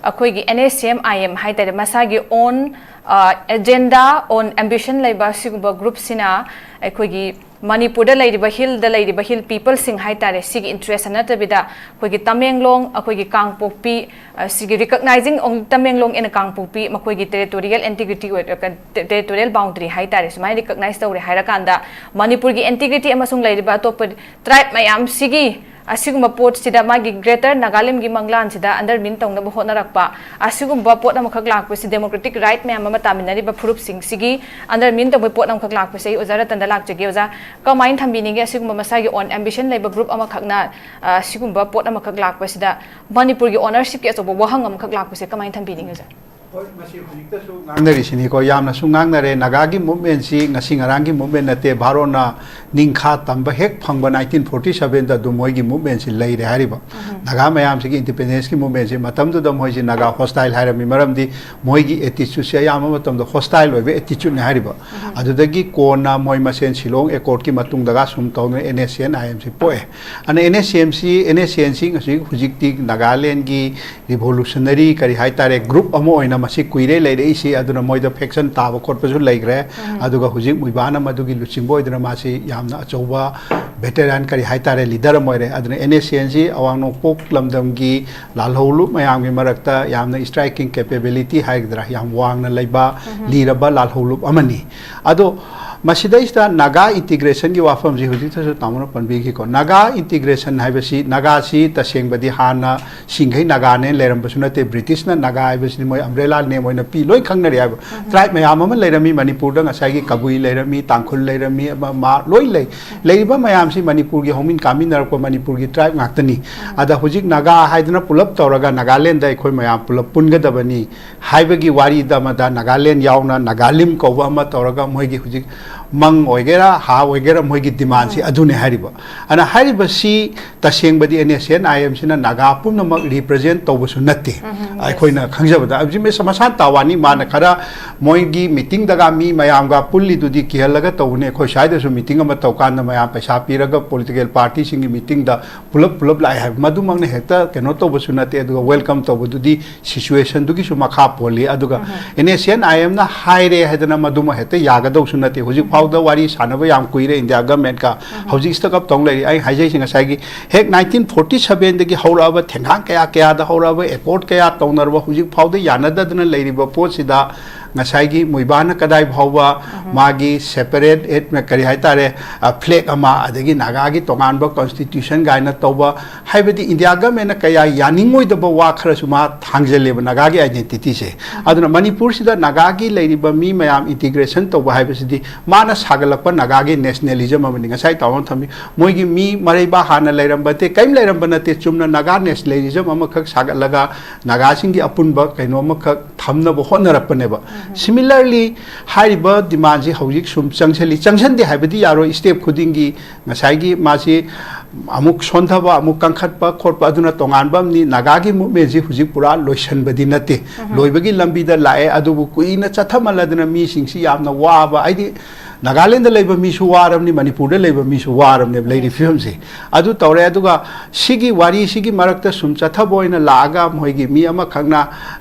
ꯑꯩꯈꯣꯏꯒꯤ N A C M I M ꯍꯥꯏ ꯇꯥꯔꯦ, ꯃꯁꯥꯒꯤ own, ꯑ, agenda, own ambition ꯂꯩꯕ ꯁꯤꯒꯨꯝꯕ groupꯁꯤꯅ ꯑꯩꯈꯣꯏꯒꯤ ꯃꯅꯤꯄꯨꯔꯗ ꯂꯩꯔꯤꯕ, hillꯗ ꯂꯩꯔꯤꯕ hill peopleꯁꯤꯡ ꯍꯥꯏ ꯇꯥꯔꯦ, ꯁꯤꯒꯤ interest ꯅꯠꯇꯕꯤꯗ ꯑꯩꯈꯣꯏꯒꯤ ꯇꯃꯦꯡꯂꯣꯡ, ꯑꯩꯈꯣꯏꯒꯤ ꯀꯥꯡꯄꯣꯛꯄꯤ, ꯑ, ꯁꯤꯒꯤ recognizing only ꯇꯃꯦꯡꯂꯣꯡ and ꯀꯥꯡꯄꯣꯛꯄꯤ, ꯃꯈꯣꯏꯒꯤ territorial integrity ꯑꯣꯏ-, ꯑ, ꯀ-, territorial boundary ꯍꯥꯏ ꯇꯥꯔꯦ, ꯁꯨꯃꯥꯏꯅ recognize ꯇꯧꯔꯦ ꯍꯥꯏꯔꯀꯥꯟꯗ ꯃꯅꯤꯄꯨꯔꯒꯤ integrity ꯑꯃꯁꯨꯡ ꯂꯩꯔꯤꯕ ꯑꯇꯣꯞꯄ tribe ꯃꯌꯥꯝꯁꯤꯒꯤ ꯑꯁꯤꯒꯨꯝꯕ ꯄꯣꯠꯁꯤꯗ ꯃꯥꯒꯤ greater ꯅꯥꯒꯥꯂꯦꯟꯒꯤ ꯃꯪꯂꯥꯟꯁꯤꯗ undermine ꯇꯧꯅꯕ ꯍꯣꯠꯅꯔꯛꯄ, ꯑꯁꯤꯒꯨꯝꯕ ꯄꯣꯠ ꯑꯃꯈꯛ ꯂꯥꯛꯄꯁꯤ democratic right ꯃꯌꯥꯝ ꯑꯃ ꯇꯥꯃꯤꯟꯅꯔꯤꯕ ꯐꯨꯔꯨꯞꯁꯤꯡꯁꯤꯒꯤ undermine ꯇꯧꯕꯒꯤ ꯄꯣꯠ ꯑꯃꯈꯛ ꯂꯥꯛꯄꯁꯦ ꯑꯩ ꯑꯣꯖꯥ ꯔꯇꯟꯗ ꯂꯥꯛꯆꯒꯦ꯫ ꯑꯣꯖꯥ, ꯀꯃꯥꯏꯅ ꯊꯝꯕꯤꯅꯤꯡꯉꯤ? ꯑꯁꯤꯒꯨꯝꯕ ꯃꯁꯥꯒꯤ own ambition ꯂꯩꯕ group ꯑꯃꯈꯛꯅ, ꯑ, ꯑꯁꯤꯒꯨꯝꯕ ꯄꯣꯠ ꯑꯃꯈꯛ ꯂꯥꯛꯄꯁꯤꯗ ꯃꯅꯤꯄꯨꯔꯒꯤ ownershipꯀꯤ ꯑꯆꯧꯕ ꯋꯥꯍꯪ ꯑꯃꯈꯛ ꯂꯥꯛꯄꯁꯦ ꯀꯃꯥꯏꯅ ꯊꯝꯕꯤꯅꯤꯡꯉꯤ, ꯑꯣꯖꯥ? ꯍꯣꯏ, ꯃꯁꯤ ꯍꯧꯖꯤꯛꯇꯁꯨ ꯉꯥꯡꯅꯔꯤꯁꯤꯅꯤꯀꯣ, ꯌꯥꯝꯅꯁꯨ ꯉꯥꯡꯅꯔꯦ꯫ ꯅꯥꯒꯥꯒꯤ movementꯁꯤ ꯉꯁꯤ ꯉꯔꯥꯡꯒꯤ movement ꯅꯠꯇꯦ, ꯚꯥꯔꯣꯠꯅ ꯅꯤꯡꯈꯥ ꯇꯝꯕ ꯍꯦꯛ ꯐꯪꯕ nineteen forty sevenꯗ ꯑꯗꯨꯝ ꯃꯣꯏꯒꯤ movementꯁꯤ ꯂꯩꯔꯦ ꯍꯥꯏꯔꯤꯕ꯫ ꯅꯥꯒꯥ ꯃꯌꯥꯝꯁꯤꯒꯤ independenceꯀꯤ movementꯁꯤ, ꯃꯇꯝꯗꯨꯗ ꯃꯣꯏꯁꯤ ꯅꯥꯒꯥ hostile ꯍꯥꯏꯔꯝꯃꯤ, ꯃꯔꯝꯗꯤ ꯃꯣꯏꯒꯤ attitudeꯁꯤ ꯑꯌꯥꯝꯕ ꯃꯇꯝꯗ hostile ꯑꯣꯏꯕ attitudeꯅꯤ ꯍꯥꯏꯔꯤꯕ꯫ ꯑꯗꯨꯗꯒꯤ ꯀꯣꯟꯅ ꯃꯣꯏ ꯃꯁꯦꯟ ꯁꯤꯂꯣꯡ accordꯀꯤ ꯃꯇꯨꯡꯗꯒ ꯁꯨꯝ ꯇꯧꯗꯅ NSCN-IMꯁꯤ ꯄꯣꯛꯑꯦ꯫ ꯑꯗꯨꯅ NSCNꯁꯤ, NSCNꯁꯤ ꯉꯁꯤ ꯍꯧꯖꯤꯛꯇꯤ ꯅꯥꯒꯥꯂꯦꯟꯒꯤ revolutionary ꯀꯔꯤ ꯍꯥꯏꯇꯥꯔꯦ, group ꯑꯃ ꯑꯣꯏꯅ ꯃꯁꯤ ꯀꯨꯏꯔꯦ ꯂꯩꯔꯛꯏꯁꯤ꯫ ꯑꯗꯨꯅ ꯃꯣꯏꯗ faction ꯇꯥꯕ ꯈꯣꯠꯄꯁꯨ ꯂꯩꯈ꯭ꯔꯦ꯫ ꯑꯗꯨꯒ ꯍꯧꯖꯤꯛ ꯃꯨꯏꯕꯥꯅ ꯃꯗꯨꯒꯤ ꯂꯨꯆꯤꯡꯕ ꯑꯣꯏꯗꯨꯅ ꯃꯥꯁꯤ ꯌꯥꯝꯅ ꯑꯆꯧꯕ veteran ꯀꯔꯤ ꯍꯥꯏꯇꯥꯔꯦ, leader ꯑꯃ ꯑꯣꯏꯔꯦ꯫ ꯑꯗꯨꯅ NSCNꯁꯤ ꯑꯋꯥꯡ ꯅꯣꯡꯄꯣꯛ ꯂꯝꯗꯝꯒꯤ ꯂꯥꯜꯍꯧꯂꯨꯞ ꯃꯌꯥꯝꯒꯤ ꯃꯔꯛꯇ ꯌꯥꯝꯅ striking capability ꯍꯥꯏꯒꯗ꯭ꯔꯥ, ꯌꯥꯝ ꯋꯥꯡꯅ ꯂꯩꯕ ꯂꯤꯔꯕ ꯂꯥꯜꯍꯧꯂꯨꯞ ꯑꯃꯅꯤ꯫ ꯑꯗꯣ ꯃꯁꯤꯗꯩꯁꯤꯗ ꯅꯥꯒꯥ integrationꯒꯤ ꯋꯥꯐꯝꯁꯤ ꯍꯧꯖꯤꯛꯇꯁꯨ ꯇꯥꯃꯣꯅ ꯄꯟꯕꯤꯈꯤꯀꯣ꯫ ꯅꯥꯒꯥ integration ꯍꯥꯏꯕꯁꯤ, ꯅꯥꯒꯥꯁꯤ ꯇꯁꯦꯡꯕꯗꯤ ꯍꯥꯟꯅ ꯁꯤꯡꯈꯩ ꯅꯥꯒꯥꯅꯦꯅ ꯂꯩꯔꯝꯕꯁꯨ ꯅꯠꯇꯦ꯫ ꯕ꯭ꯔꯤꯇꯤꯁꯅ ꯅꯥꯒꯥ ꯍꯥꯏꯕꯁꯤꯗꯤ ꯃꯣꯏ umbrella name ꯑꯣꯏꯅ ꯄꯤ, ꯂꯣꯏ ꯈꯪꯅꯔꯤ ꯍꯥꯏꯕ꯫ Tribe ꯃꯌꯥꯝ ꯑꯃ ꯂꯩꯔꯝꯃꯤ ꯃꯅꯤꯄꯨꯔꯗ, ꯉꯁꯥꯏꯒꯤ ꯀꯕꯨꯏ ꯂꯩꯔꯝꯃꯤ, ꯇꯥꯡꯈꯨꯜ ꯂꯩꯔꯝꯃꯤ, ꯑꯃ ꯑꯃ ꯂꯣꯏ ꯂꯩ꯫ ꯂꯩꯔꯤꯕ ꯃꯌꯥꯝꯁꯤ ꯃꯅꯤꯄꯨꯔꯒꯤ ꯍꯧꯃꯤꯟ ꯀꯥꯃꯤꯟꯅꯔꯛꯄ ꯃꯅꯤꯄꯨꯔꯒꯤ tribe ꯉꯥꯛꯇꯅꯤ꯫ ꯑꯗ ꯍꯧꯖꯤꯛ ꯅꯥꯒꯥ ꯍꯥꯏꯗꯅ ꯄꯨꯂꯞ ꯇꯧꯔꯒ ꯅꯥꯒꯥꯂꯦꯟꯗ ꯑꯩꯈꯣꯏ ꯃꯌꯥꯝ ꯄꯨꯂꯞ ꯄꯨꯟꯒꯗꯕꯅꯤ ꯍꯥꯏꯕꯒꯤ ꯋꯥꯔꯤꯗ ꯑꯃꯗ ꯅꯥꯒꯥꯂꯦꯟ ꯌꯥꯎꯅ ꯅꯥꯒꯥꯂꯤꯝ ꯀꯧꯕ ꯑꯃ ꯇꯧꯔꯒ ꯃꯣꯏꯒꯤ ꯍꯧꯖꯤꯛ ꯃꯪ ꯑꯣꯏꯒꯦꯔꯥ ꯍꯥ ꯑꯣꯏꯒꯦꯔꯥ ꯃꯣꯏꯒꯤ demandꯁꯤ ꯑꯗꯨꯅꯤ ꯍꯥꯏꯔꯤꯕ꯫ ꯑꯗꯨꯅ ꯍꯥꯏꯔꯤꯕꯁꯤ ꯇꯁꯦꯡꯕꯗꯤ NSCN-IMꯁꯤꯅ ꯅꯥꯒꯥ ꯄꯨꯝꯅꯃꯛ represent ꯇꯧꯕꯁꯨ ꯅꯠꯇꯦ꯫ ꯑꯩꯈꯣꯏꯅ ꯈꯪꯖꯕꯗ ꯍꯧꯖꯤꯛ ꯃꯁꯥ ꯃꯁꯥꯅ ꯇꯥꯋꯥꯅꯤ, ꯃꯥꯅ ꯈꯔ ꯃꯣꯏꯒꯤ meetingꯗꯒ ꯃꯤ ꯃꯌꯥꯝꯒ ꯄꯨꯜꯂꯤꯗꯨꯗꯤ ꯀꯤꯍꯜꯂꯒ ꯇꯧꯕꯅꯤ꯫ ꯑꯩꯈꯣꯏ ꯁ꯭ꯋꯥꯏꯗꯁꯨ meeting ꯑꯃ ꯇꯧꯀꯥꯟꯗ ꯃꯌꯥꯝ ꯄꯩꯁꯥ ꯄꯤꯔꯒ political partyꯁꯤꯡꯒꯤ meetingꯗ ꯄꯨꯂꯞ ꯄꯨꯂꯞ ꯂꯥꯛꯑꯦ ꯍꯥꯏꯕ ꯃꯗꯨꯃꯛꯅ ꯍꯦꯛꯇ ꯀꯩꯅꯣ ꯇꯧꯕꯁꯨ ꯅꯠꯇꯦ꯫ ꯑꯗꯨꯒ welcome ꯇꯧꯕꯗꯨꯗꯤ situationꯗꯨꯒꯤꯁꯨ ꯃꯈꯥ ꯄꯣꯜꯂꯤ꯫ ꯑꯗꯨꯒ NSCN-IMꯅ ꯍꯥꯏꯔꯦ ꯍꯥꯏꯗꯅ ꯃꯗꯨꯃ ꯍꯦꯛꯇ ꯌꯥꯒꯗꯧꯁꯨ ꯅꯠꯇꯦ꯫ ꯍꯧꯖꯤꯛ ꯐꯥꯎꯗ ꯋꯥꯔꯤ ꯁꯥꯟꯅꯕ ꯌꯥꯝ ꯀꯨꯏꯔꯦ ꯏꯟꯗꯤꯌꯥ ꯒꯃꯦꯟꯀ꯫ ꯍꯧꯖꯤꯛ ꯁ꯭ꯇꯛ ꯑꯞ ꯇꯧ ꯂꯩꯔꯤ꯫ ꯑꯩ ꯍꯥꯏꯖꯩꯁꯦ ꯉꯁꯥꯏꯒꯤ ꯍꯦꯛ ꯅꯥꯏꯟꯇꯤꯟ ꯐꯣꯔꯇꯤ ꯁꯕꯦꯟꯗꯒꯤ ꯍꯧꯔꯛꯑꯕ ꯊꯦꯡꯒꯥꯡ ꯀꯌꯥ ꯀꯌꯥꯗ ꯍꯧꯔꯛꯑꯕ ꯑꯦꯀꯣꯔꯗ ꯀꯌꯥ ꯇꯧꯅꯔꯕ ꯍꯧꯖꯤꯛ ꯐꯥꯎꯗ ꯌꯥꯅꯗꯗꯅ ꯂꯩꯔꯤꯕ ꯄꯣꯠꯁꯤꯗ ꯉꯁꯥꯏꯒꯤ ꯃꯨꯏꯕꯥꯅ ꯀꯗꯥꯏ ꯐꯥꯎꯕ ꯃꯥꯒꯤ ꯁꯦꯄꯔꯦꯠ ꯀꯔꯤ ꯍꯥꯏꯇꯥꯔꯦ, ꯐ꯭ꯂꯦꯛ ꯑꯃ, ꯑꯗꯒꯤ ꯅꯥꯒꯥꯒꯤ ꯇꯣꯉꯥꯟꯕ ꯀꯣꯟꯁꯇꯤꯇ꯭ꯌꯨꯁꯟ ꯀꯥꯏꯅ ꯇꯧꯕ, ꯍꯥꯏꯕꯗꯤ ꯏꯟꯗꯤꯌꯥ ꯒꯃꯦꯟꯅ ꯀꯌꯥ ꯌꯥꯅꯤꯡꯉꯣꯏꯗꯕ ꯋꯥ ꯈꯔꯁꯨ ꯃꯥ ꯊꯥꯡꯖꯜꯂꯦꯕ ꯅꯥꯒꯥꯒꯤ ꯑꯥꯏꯗꯦꯟꯇꯤꯇꯤꯁꯦ꯫ ꯑꯗꯨꯅ ꯃꯅꯤꯄꯨꯔꯁꯤꯗ ꯅꯥꯒꯥꯒꯤ ꯂꯩꯔꯤꯕ ꯃꯤ ꯃꯌꯥꯝ ꯏꯟꯇꯤꯒ꯭ꯔꯦꯁꯟ ꯇꯧꯕ ꯍꯥꯏꯕꯁꯤꯗꯤ ꯃꯥꯅ ꯁꯥꯒꯠꯂꯛꯄ ꯅꯥꯒꯥꯒꯤ ꯅꯦꯁꯅꯦꯂꯤꯖꯝ ꯑꯃꯅꯤ꯫ ꯉꯁꯥꯏ ꯇꯥꯃꯣꯅ ꯊꯝꯃꯤ, ꯃꯣꯏꯒꯤ ꯃꯤ ꯃꯔꯩꯕꯥꯛ ꯍꯥꯟꯅ ꯂꯩꯔꯝꯕ ꯅꯠꯇꯦ, ꯀꯔꯤꯝ ꯂꯩꯔꯝꯕ ꯅꯠꯇꯦ, ꯆꯨꯝꯅ ꯅꯥꯒꯥ ꯅꯦꯁꯅꯦꯂꯤꯖꯝ ꯑꯃꯈꯛ ꯁꯥꯒꯠꯂꯒ ꯅꯥꯒꯥꯁꯤꯡꯒꯤ ꯑꯄꯨꯟꯕ ꯀꯩꯅꯣ ꯑꯃꯈꯛ ꯊꯝꯅꯕ ꯍꯣꯠꯅꯔꯛꯄꯅꯦꯕ꯫ ꯁꯤꯃꯤꯂꯔꯂꯤ, ꯍꯥꯏꯔꯤꯕ ꯗꯤꯃꯥꯟꯁꯤ ꯍꯧꯖꯤꯛ ꯁꯨꯝ ꯆꯪꯁꯤꯜꯂꯤ, ꯆꯪꯁꯤꯟꯗꯦ ꯍꯥꯏꯕꯗꯤ ꯌꯥꯔꯣꯏ꯫ ꯁ꯭ꯇꯦꯞ ꯈꯨꯗꯤꯡꯒꯤ ꯉꯁꯥꯏꯒꯤ ꯃꯥꯁꯤ ꯑꯃꯨꯛ ꯁꯣꯟꯊꯕ, ꯑꯃꯨꯛ ꯀꯟꯈꯠꯄ ꯈꯣꯠꯄ, ꯑꯗꯨꯅ ꯇꯣꯉꯥꯟꯕ ꯑꯃꯅꯤ꯫ ꯅꯥꯒꯥꯒꯤ ꯃꯨꯞꯃꯦꯟꯁꯤ ꯍꯧꯖꯤꯛ ꯄꯨꯔꯥ ꯂꯣꯏꯁꯟꯕꯗꯤ ꯅꯠꯇꯦ, ꯂꯣꯏꯕꯒꯤ ꯂꯝꯕꯤꯗ ꯂꯥꯛꯑꯦ꯫ ꯑꯗꯨꯕꯨ ꯀꯨꯏꯅ ꯆꯠꯊꯃꯜꯂꯗꯅ ꯃꯤꯁꯤꯡꯁꯤ ꯌꯥꯝꯅ ꯋꯥꯕ, ꯍꯥꯏꯗꯤ ꯅꯥꯒꯥꯂꯦꯟꯗ ꯂꯩꯕ ꯃꯤꯁꯨ ꯋꯥꯔꯕꯅꯤ, ꯃꯅꯤꯄꯨꯔꯗ ꯂꯩꯕ ꯃꯤꯁꯨ ꯋꯥꯔꯕꯅꯦꯕ ꯂꯩꯔꯤꯕ ꯐꯤꯕꯝꯁꯦ꯫ ꯑꯗꯨ ꯇꯧꯔꯦ꯫ ꯑꯗꯨꯒ ꯁꯤꯒꯤ ꯋꯥꯔꯤꯁꯤꯒꯤ ꯃꯔꯛꯇ ꯁꯨꯝ ꯆꯠꯊꯕ ꯑꯣꯏꯅ ꯂꯥꯛꯑꯒ ꯃꯣꯏꯒꯤ ꯃꯤ ꯑꯃꯈꯛꯅ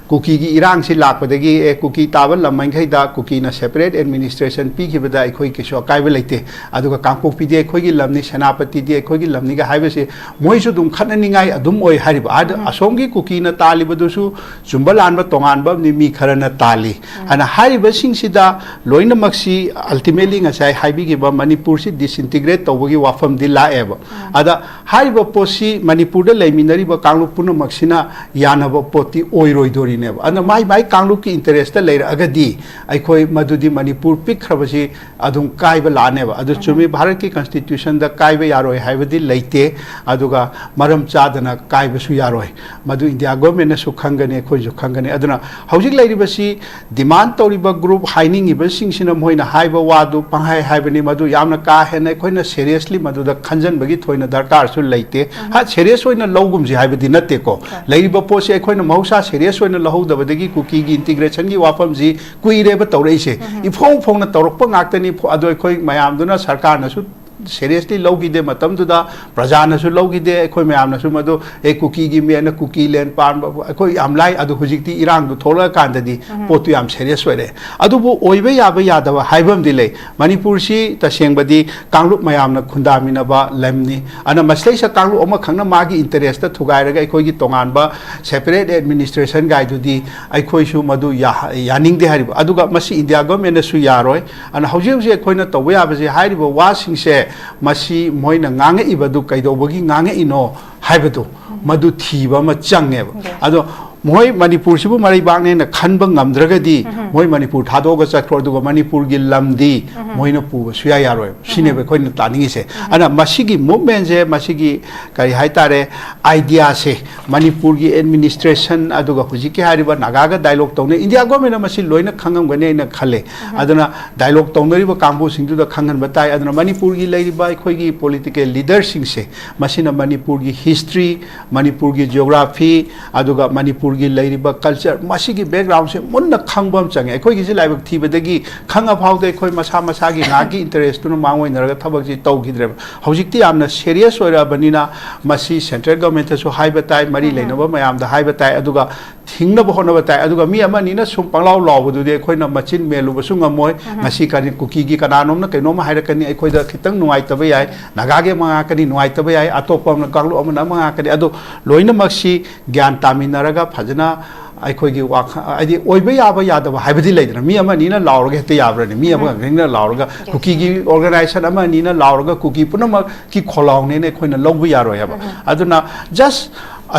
ꯀꯨꯀꯤꯒꯤ ꯏꯔꯥꯡꯁꯤ ꯂꯥꯛꯄꯗꯒꯤ, ꯑꯦ, ꯀꯨꯀꯤ ꯇꯥꯕ ꯂꯝ ꯃꯈꯩꯗ ꯀꯨꯀꯤꯅ ꯁꯦꯄꯔꯦꯠ ꯑꯦꯗꯃꯤꯅꯤꯁꯇ꯭ꯔꯦꯁꯟ ꯄꯤꯈꯤꯕꯗ ꯑꯩꯈꯣꯏ ꯀꯩꯁꯨ ꯑꯀꯥꯏꯕ ꯂꯩꯇꯦ, ꯑꯗꯨꯒ ꯀꯥꯡꯄꯣꯛꯄꯤꯗꯤ ꯑꯩꯈꯣꯏꯒꯤ ꯂꯝꯅꯤ, ꯁꯦꯅꯥꯄꯇꯤꯗꯤ ꯑꯩꯈꯣꯏꯒꯤ ꯂꯝꯅꯤꯒ ꯍꯥꯏꯕꯁꯦ ꯃꯣꯏꯁꯨ ꯑꯗꯨꯝ ꯈꯠꯅꯅꯤꯡꯉꯥꯏ ꯑꯗꯨꯝ ꯑꯣꯏ ꯍꯥꯏꯔꯤꯕ꯫ ꯑꯗ ꯑꯁꯣꯝꯒꯤ ꯀꯨꯀꯤꯅ ꯇꯥꯜꯂꯤꯕꯗꯨꯁꯨ ꯆꯨꯝꯕ ꯂꯥꯟꯕ ꯇꯣꯉꯥꯟꯕ ꯑꯃꯅꯤ, ꯃꯤ ꯈꯔꯅ ꯇꯥꯜꯂꯤ꯫ ꯑꯗꯨꯅ ꯍꯥꯏꯔꯤꯕꯁꯤꯡꯁꯤꯗ ꯂꯣꯏꯅꯃꯛꯁꯤ ꯑꯜꯇꯤꯃꯦꯠꯂꯤ ꯉꯁꯥꯏ ꯍꯥꯏꯕꯤꯈꯤꯕ ꯃꯅꯤꯄꯨꯔꯁꯤ ꯗꯤꯁꯏꯟꯇꯤꯒ꯭ꯔꯦꯠ ꯇꯧꯕꯒꯤ ꯋꯥꯐꯝꯗꯤ ꯂꯥꯛꯑꯦꯕ꯫ ꯑꯗ ꯍꯥꯏꯔꯤꯕ ꯄꯣꯠꯁꯤ ꯃꯅꯤꯄꯨꯔꯗ ꯂꯩꯃꯤꯟꯅꯔꯤꯕ ꯀꯥꯡꯂꯨꯞ ꯄꯨꯝꯅꯃꯛꯁꯤꯅ ꯌꯥꯅꯕ ꯄꯣꯠꯇꯤ ꯑꯣꯏꯔꯣꯏꯗꯣꯔꯤꯅꯦꯕ꯫ ꯑꯗꯨꯅ ꯃꯥꯏ ꯃꯥꯏ ꯀꯥꯡꯂꯨꯞꯀꯤ ꯏꯟꯇꯔꯦꯁꯇ ꯂꯩꯔꯛꯑꯒꯗꯤ ꯑꯩꯈꯣꯏ ꯃꯗꯨꯗꯤ ꯃꯅꯤꯄꯨꯔ ꯄꯤꯛꯈ꯭ꯔꯕꯁꯤ ꯑꯗꯨꯝ ꯀꯥꯏꯕ ꯂꯥꯛꯑꯅꯦꯕ꯫ ꯑꯗꯨ ꯆꯨꯝꯃꯤ, ꯚꯥꯔꯠꯀꯤ ꯀꯟꯁꯇꯤꯇ꯭ꯌꯨꯁꯟꯗ ꯀꯥꯏꯕ ꯌꯥꯔꯣꯏ ꯍꯥꯏꯕꯗꯤ ꯂꯩꯇꯦ, ꯑꯗꯨꯒ ꯃꯔꯝ ꯆꯥꯗꯅ ꯀꯥꯏꯕꯁꯨ ꯌꯥꯔꯣꯏ꯫ ꯃꯗꯨ ꯏꯟꯗꯤꯌꯥ ꯒꯣꯔꯃꯦꯟꯅꯁꯨ ꯈꯪꯒꯅꯤ, ꯑꯩꯈꯣꯏꯁꯨ ꯈꯪꯒꯅꯤ꯫ ꯑꯗꯨꯅ ꯍꯧꯖꯤꯛ ꯂꯩꯔꯤꯕꯁꯤ ꯗꯤꯃꯥꯟ ꯇꯧꯔꯤꯕ ꯒ꯭ꯔꯨꯞ ꯍꯥꯏꯅꯤꯡꯉꯤꯕꯁꯤꯡꯁꯤꯅ ꯃꯣꯏꯅ ꯍꯥꯏꯕ ꯋꯥꯗꯨ ꯄꯪꯍꯥꯏ ꯍꯥꯏꯕꯅꯤ, ꯃꯗꯨ ꯌꯥꯝꯅ ꯀꯥ ꯍꯦꯟꯅ ꯑꯩꯈꯣꯏꯅ ꯁꯦꯔꯤꯌꯁꯂꯤ ꯃꯗꯨꯗ ꯈꯟꯖꯟꯕꯒꯤ ꯊꯣꯏꯅ ꯗꯔꯀꯥꯔꯁꯨ ꯂꯩꯇꯦ꯫ ꯍꯥ, ꯁꯦꯔꯤꯌꯁ ꯑꯣꯏꯅ ꯂꯧꯒꯨꯝꯁꯤ ꯍꯥꯏꯕꯗꯤ ꯅꯠꯇꯦꯀꯣ꯫ ꯂꯩꯔꯤꯕ ꯄꯣꯠꯁꯤ ꯑꯩꯈꯣꯏꯅ ꯃꯍꯧꯁꯥ ꯁꯦꯔꯤꯌꯁ ꯑꯣꯏꯅ ꯂꯧꯍꯧꯗꯕꯗꯒꯤ ꯀꯨꯀꯤꯒꯤ ꯏꯟꯇꯤꯒ꯭ꯔꯦꯁꯟꯒꯤ ꯋꯥꯐꯝꯁꯤ ꯀꯨꯏꯔꯦꯕ ꯇꯧꯔꯛꯏꯁꯦ꯫ ꯏꯐꯣꯡ ꯐꯣꯡꯅ ꯇꯧꯔꯛꯄ ꯉꯥꯛꯇꯅꯤ꯫ ꯐꯣ-, ꯑꯗꯣ ꯑꯩꯈꯣꯏ ꯃꯌꯥꯝꯗꯨꯅ ꯁꯔꯀꯥꯔꯅꯁꯨ ꯁꯦꯔꯤꯌꯁꯂꯤ ꯂꯧꯈꯤꯗꯦ ꯃꯇꯝꯗꯨꯗ, ꯄ꯭ꯔꯖꯥꯅꯁꯨ ꯂꯧꯈꯤꯗꯦ, ꯑꯩꯈꯣꯏ ꯃꯌꯥꯝꯅꯁꯨ ꯃꯗꯨ, "ꯑꯦ, ꯀꯨꯀꯤꯒꯤ ꯃꯦꯟꯅ ꯀꯨꯀꯤ ꯂꯦꯟ ꯄꯥꯟꯕ", ꯑꯩꯈꯣꯏ ꯌꯥꯝ ꯂꯥꯏ꯫ ꯑꯗꯨ ꯍꯧꯖꯤꯛꯇꯤ ꯏꯔꯥꯡꯗꯨ ꯊꯣꯛꯂꯛꯑꯀꯥꯟꯗꯗꯤ ꯄꯣꯠꯇꯨ ꯌꯥꯝ ꯁꯦꯔꯤꯌꯁ ꯑꯣꯏꯔꯦ꯫ ꯑꯗꯨꯕꯨ ꯑꯣꯏꯕ ꯌꯥꯕ ꯌꯥꯗꯕ ꯍꯥꯏꯕ ꯑꯃꯗꯤ ꯂꯩ꯫ ꯃꯅꯤꯄꯨꯔꯁꯤ ꯇꯁꯦꯡꯕꯗꯤ ꯀꯥꯡꯂꯨꯞ ꯃꯌꯥꯝꯅ ꯈꯨꯟꯗꯥꯃꯤꯟꯅꯕ ꯂꯝꯅꯤ꯫ ꯑꯗꯨꯅ ꯃꯁꯤꯗꯩꯁꯤꯗ ꯀꯥꯡꯂꯨꯞ ꯑꯃꯈꯛꯅ ꯃꯥꯒꯤ ꯏꯟꯇꯔꯦꯁꯇ ꯊꯨꯒꯥꯏꯔꯒ ꯑꯩꯈꯣꯏꯒꯤ ꯇꯣꯉꯥꯟꯕ ꯁꯦꯄꯔꯦꯠ ꯑꯦꯗꯃꯤꯅꯤꯁꯇ꯭ꯔꯦꯁꯟ ꯀꯥꯏꯗꯨꯗꯤ ꯑꯩꯈꯣꯏꯁꯨ ꯃꯗꯨ ꯌꯥ-, ꯌꯥꯅꯤꯡꯗꯦ ꯍꯥꯏꯔꯤꯕ꯫ ꯑꯗꯨꯒ ꯃꯁꯤ ꯏꯟꯗꯤꯌꯥ ꯒꯚꯔꯟꯃꯦꯟꯅꯁꯨ ꯌꯥꯔꯣꯏ꯫ ꯑꯗꯨꯅ ꯍꯧꯖꯤꯛ ꯍꯧꯖꯤꯛ ꯑꯩꯈꯣꯏꯅ ꯇꯧꯕ ꯌꯥꯕꯁꯦ, ꯍꯥꯏꯔꯤꯕ ꯋꯥꯁꯤꯡꯁꯦ, ꯃꯁꯤ ꯃꯣꯏꯅ ꯉꯥꯡꯉꯛꯏꯕꯗꯨ ꯀꯩꯗꯧꯕꯒꯤ ꯉꯥꯡꯉꯛꯏꯅꯣ ꯍꯥꯏꯕꯗꯨ, ꯃꯗꯨ ꯊꯤꯕ ꯑꯃ ꯆꯪꯉꯦꯕ꯫ Yes. ꯑꯗꯣ ꯃꯣꯏ ꯃꯅꯤꯄꯨꯔꯁꯤꯕꯨ ꯃꯔꯩꯕꯥꯛꯅꯦꯅ ꯈꯟꯕ ꯉꯝꯗ꯭ꯔꯒꯗꯤ, ꯎꯝ꯫ ꯃꯣꯏ ꯃꯅꯤꯄꯨꯔ ꯊꯥꯗꯣꯛꯑꯒ ꯆꯠꯈ꯭ꯔꯣ, ꯑꯗꯨꯒ ꯃꯅꯤꯄꯨꯔꯒꯤ ꯂꯝꯗꯤ, ꯎꯝ꯫ ꯃꯣꯏꯅ ꯄꯨꯕ ꯁꯨꯌꯥ ꯌꯥꯔꯣꯏ꯫ ꯁꯤꯅꯦꯕ, ꯎꯝ꯫ ꯑꯩꯈꯣꯏꯅ ꯇꯥꯅꯤꯡꯉꯤꯁꯦ꯫ ꯎꯝ꯫ ꯑꯗꯨꯅ ꯃꯁꯤꯒꯤ ꯃꯨꯚꯃꯦꯟꯁꯦ, ꯃꯁꯤꯒꯤ ꯀꯔꯤ ꯍꯥꯏꯇꯥꯔꯦ, ꯑꯥꯏꯗꯤꯌꯥꯁꯦ, ꯃꯅꯤꯄꯨꯔꯒꯤ ꯑꯦꯗꯃꯤꯅꯤꯁꯇ꯭ꯔꯦꯁꯟ ꯑꯗꯨꯒ ꯍꯧꯖꯤꯛꯀꯤ ꯍꯥꯏꯔꯤꯕ ꯅꯥꯒꯥꯒ ꯗꯥꯏꯂꯣꯒ ꯇꯧꯅꯩ, ꯏꯟꯗꯤꯌꯥ ꯒꯣꯔꯃꯦꯟꯅ ꯃꯁꯤ ꯂꯣꯏꯅ ꯈꯪꯉꯝꯒꯅꯤ ꯍꯥꯏꯅ ꯈꯜꯂꯦ꯫ ꯎꯝ꯫ ꯑꯗꯨꯅ ꯗꯥꯏꯂꯣꯒ ꯇꯧꯅꯔꯤꯕ ꯀꯥꯡꯕꯨꯁꯤꯡꯗꯨꯗ ꯈꯪꯍꯟꯕ ꯇꯥꯏ꯫ ꯑꯗꯨꯅ ꯃꯅꯤꯄꯨꯔꯒꯤ ꯂꯩꯔꯤꯕ ꯑꯩꯈꯣꯏꯒꯤ ꯄꯣꯂꯤꯇꯤꯀꯦꯜ ꯂꯤꯗꯔꯁꯤꯡꯁꯦ, ꯃꯁꯤꯅ ꯃꯅꯤꯄꯨꯔꯒꯤ ꯍꯤꯁꯇ꯭ꯔꯤ, ꯃꯅꯤꯄꯨꯔꯒꯤ ꯖꯤꯑꯣꯒ꯭ꯔꯥꯐꯤ, ꯑꯗꯨꯒ ꯃꯅꯤꯄꯨꯔꯒꯤ ꯂꯩꯔꯤꯕ ꯀꯜꯆꯔ, ꯃꯁꯤꯒꯤ ꯕꯦꯛꯒ꯭ꯔꯥꯎꯟꯁꯦ ꯃꯨꯟꯅ ꯈꯪꯕ ꯑꯃ ꯆꯪꯉꯦ꯫ ꯑꯩꯈꯣꯏꯒꯤꯁꯦ ꯂꯥꯏꯕꯛ ꯊꯤꯕꯗꯒꯤ ꯈꯪꯉ ꯐꯥꯎꯗ ꯑꯩꯈꯣꯏ ꯃꯁꯥ ꯃꯁꯥꯒꯤ ꯉꯥꯏꯍꯥꯛꯀꯤ ꯏꯟꯇꯔꯦꯁꯇꯨꯅ ꯃꯥꯡ ꯑꯣꯏꯅꯔꯒ ꯊꯕꯛꯁꯤ ꯇꯧꯈꯤꯗ꯭ꯔꯦꯕ꯫ ꯍꯧꯖꯤꯛꯇꯤ ꯌꯥꯝꯅ ꯁꯦꯔꯤꯌꯁ ꯑꯣꯏꯔꯛꯑꯕꯅꯤꯅ ꯃꯁꯤ ꯁꯦꯟꯇ꯭ꯔꯦꯜ ꯒꯚꯔꯟꯃꯦꯟꯠꯇꯁꯨ ꯍꯥꯏꯕ ꯇꯥꯏ, ꯃꯔꯤ ꯎꯝ꯫ ꯂꯩꯅꯕ ꯃꯌꯥꯝꯗ ꯍꯥꯏꯕ ꯇꯥꯏ, ꯑꯗꯨꯒ ꯊꯤꯡꯅꯕ ꯍꯣꯠꯅꯕ ꯇꯥꯏ꯫ ꯑꯗꯨꯒ ꯃꯤ ꯑꯃꯅꯤꯅ ꯁꯨꯝ ꯄꯪꯂꯥꯎ ꯂꯥꯎꯕꯗꯨꯗꯤ ꯑꯩꯈꯣꯏꯅ ꯃꯆꯤꯟ ꯃꯦꯜꯂꯨꯕꯁꯨ ꯉꯝꯃꯣꯏ꯫ ꯎꯝ꯫ ꯉꯁꯤ ꯀꯔꯤ ꯀꯨꯀꯤꯒꯤ ꯀꯅꯥꯅꯣꯝꯅ ꯀꯩꯅꯣꯝꯃ ꯍꯥꯏꯔꯛꯀꯅꯤ, ꯑꯩꯈꯣꯏꯗ ꯈꯤꯇꯪ ꯅꯨꯡꯉꯥꯏꯇꯕ ꯌꯥꯏ, ꯅꯥꯒꯥꯒꯤ ꯑꯃ ꯉꯥꯡꯉꯛꯀꯅꯤ, ꯅꯨꯡꯉꯥꯏꯇꯕ ꯌꯥꯏ, ꯑꯇꯣꯞꯄ ꯑꯃꯅ, ꯀꯥꯡꯂꯨꯞ ꯑꯃꯅ ꯑꯃ ꯉꯥꯡꯉꯛꯀꯅꯤ꯫ ꯑꯗꯣ ꯂꯣꯏꯅꯃꯛꯁꯤ ꯒ꯭ꯌꯥꯟ ꯇꯥꯃꯤꯟꯅꯔꯒ ꯐꯖꯅ ꯑꯩꯈꯣꯏꯒꯤ ꯋꯥꯈꯜ, ꯍꯥꯏꯗꯤ ꯑꯣꯏꯕ ꯌꯥꯕ ꯌꯥꯗꯕ ꯍꯥꯏꯕꯗꯤ ꯂꯩꯗꯅ, ꯃꯤ ꯑꯃ ꯑꯅꯤꯅ ꯂꯥꯎꯔꯒ ꯍꯦꯛꯇ ꯌꯥꯕ꯭ꯔꯅꯦ? ꯃꯤ ꯎꯝ꯫ ꯑꯃꯈꯛꯇꯪꯅ ꯂꯥꯎꯔꯒ, Yes. ꯀꯨꯀꯤꯒꯤ ꯑꯣꯔꯒꯅꯥꯏꯖꯦꯁꯟ ꯑꯃ ꯑꯅꯤꯅ ꯂꯥꯎꯔꯒ ꯀꯨꯀꯤ ꯄꯨꯝꯅꯃꯛꯀꯤ ꯈꯣꯜꯂꯥꯎꯅꯦꯅ ꯑꯩꯈꯣꯏꯅ ꯂꯧꯕ ꯌꯥꯔꯣꯏ ꯍꯥꯏꯕ꯫ ꯎꯝ꯫ ꯑꯗꯨꯅ just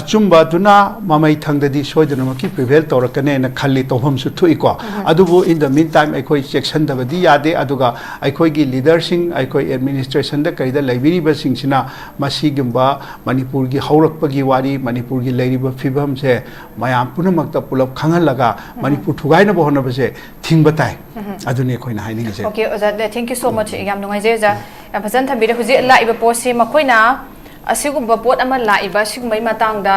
ꯑꯆꯨꯝꯕꯗꯨꯅ ꯃꯃꯩ ꯊꯪꯗꯗꯤ ꯁꯣꯏꯗꯅꯃꯛꯀꯤ ꯄ꯭ꯔꯤꯚꯦꯜ ꯇꯧꯔꯛꯀꯅꯦꯅ ꯈꯜꯂꯤ, ꯇꯧꯐꯝꯁꯨ ꯊꯣꯛꯏꯀꯣ꯫ ꯎꯝ꯫ ꯑꯗꯨꯕꯨ in the meantime ꯑꯩꯈꯣꯏ ꯆꯦꯛꯁꯤꯟꯗꯕꯗꯤ ꯌꯥꯗꯦ꯫ ꯑꯗꯨꯒ ꯑꯩꯈꯣꯏꯒꯤ ꯂꯤꯗꯔꯁꯤꯡ, ꯑꯩꯈꯣꯏ ꯑꯦꯗꯃꯤꯅꯤꯁꯇ꯭ꯔꯦꯁꯟꯗ ꯀꯩꯗ ꯂꯩꯕꯤꯔꯤꯕꯁꯤꯡꯁꯤꯅ ꯃꯁꯤꯒꯨꯝꯕ ꯃꯅꯤꯄꯨꯔꯒꯤ ꯍꯧꯔꯛꯄꯒꯤ ꯋꯥꯔꯤ, ꯃꯅꯤꯄꯨꯔꯒꯤ ꯂꯩꯔꯤꯕ ꯐꯤꯕꯝꯁꯦ ꯃꯌꯥꯝ ꯄꯨꯝꯅꯃꯛꯇ ꯄꯨꯂꯞ ꯈꯪꯍꯜꯂꯒ ꯎꯝ꯫ ꯃꯅꯤꯄꯨꯔ ꯊꯨꯒꯥꯏꯅꯕ ꯍꯣꯠꯅꯕꯁꯦ ꯊꯤꯡꯕ ꯇꯥꯏ꯫ ꯎꯝ꯫ ꯑꯗꯨꯅꯤ ꯑꯩꯈꯣꯏꯅ ꯍꯥꯏꯅꯤꯡꯉꯤꯁꯦ꯫ Okay, ꯑꯣꯖꯥ, thank you so much. ꯌꯥꯝ ꯅꯨꯡꯉꯥꯏꯖꯩ, ꯑꯣꯖꯥ꯫ ꯌꯥꯝ ꯐꯖꯅ ꯊꯝꯕꯤꯔꯦ꯫ ꯍꯧꯖꯤꯛ ꯂꯥꯛꯏꯕ ꯄꯣꯠꯁꯤ ꯃꯈꯣꯏꯅ ꯑꯁꯤꯒꯨꯝꯕ ꯄꯣꯠ ꯑꯃ ꯂꯥꯛꯏꯕ, ꯁꯤꯒꯨꯝꯕꯒꯤ ꯃꯇꯥꯡꯗ,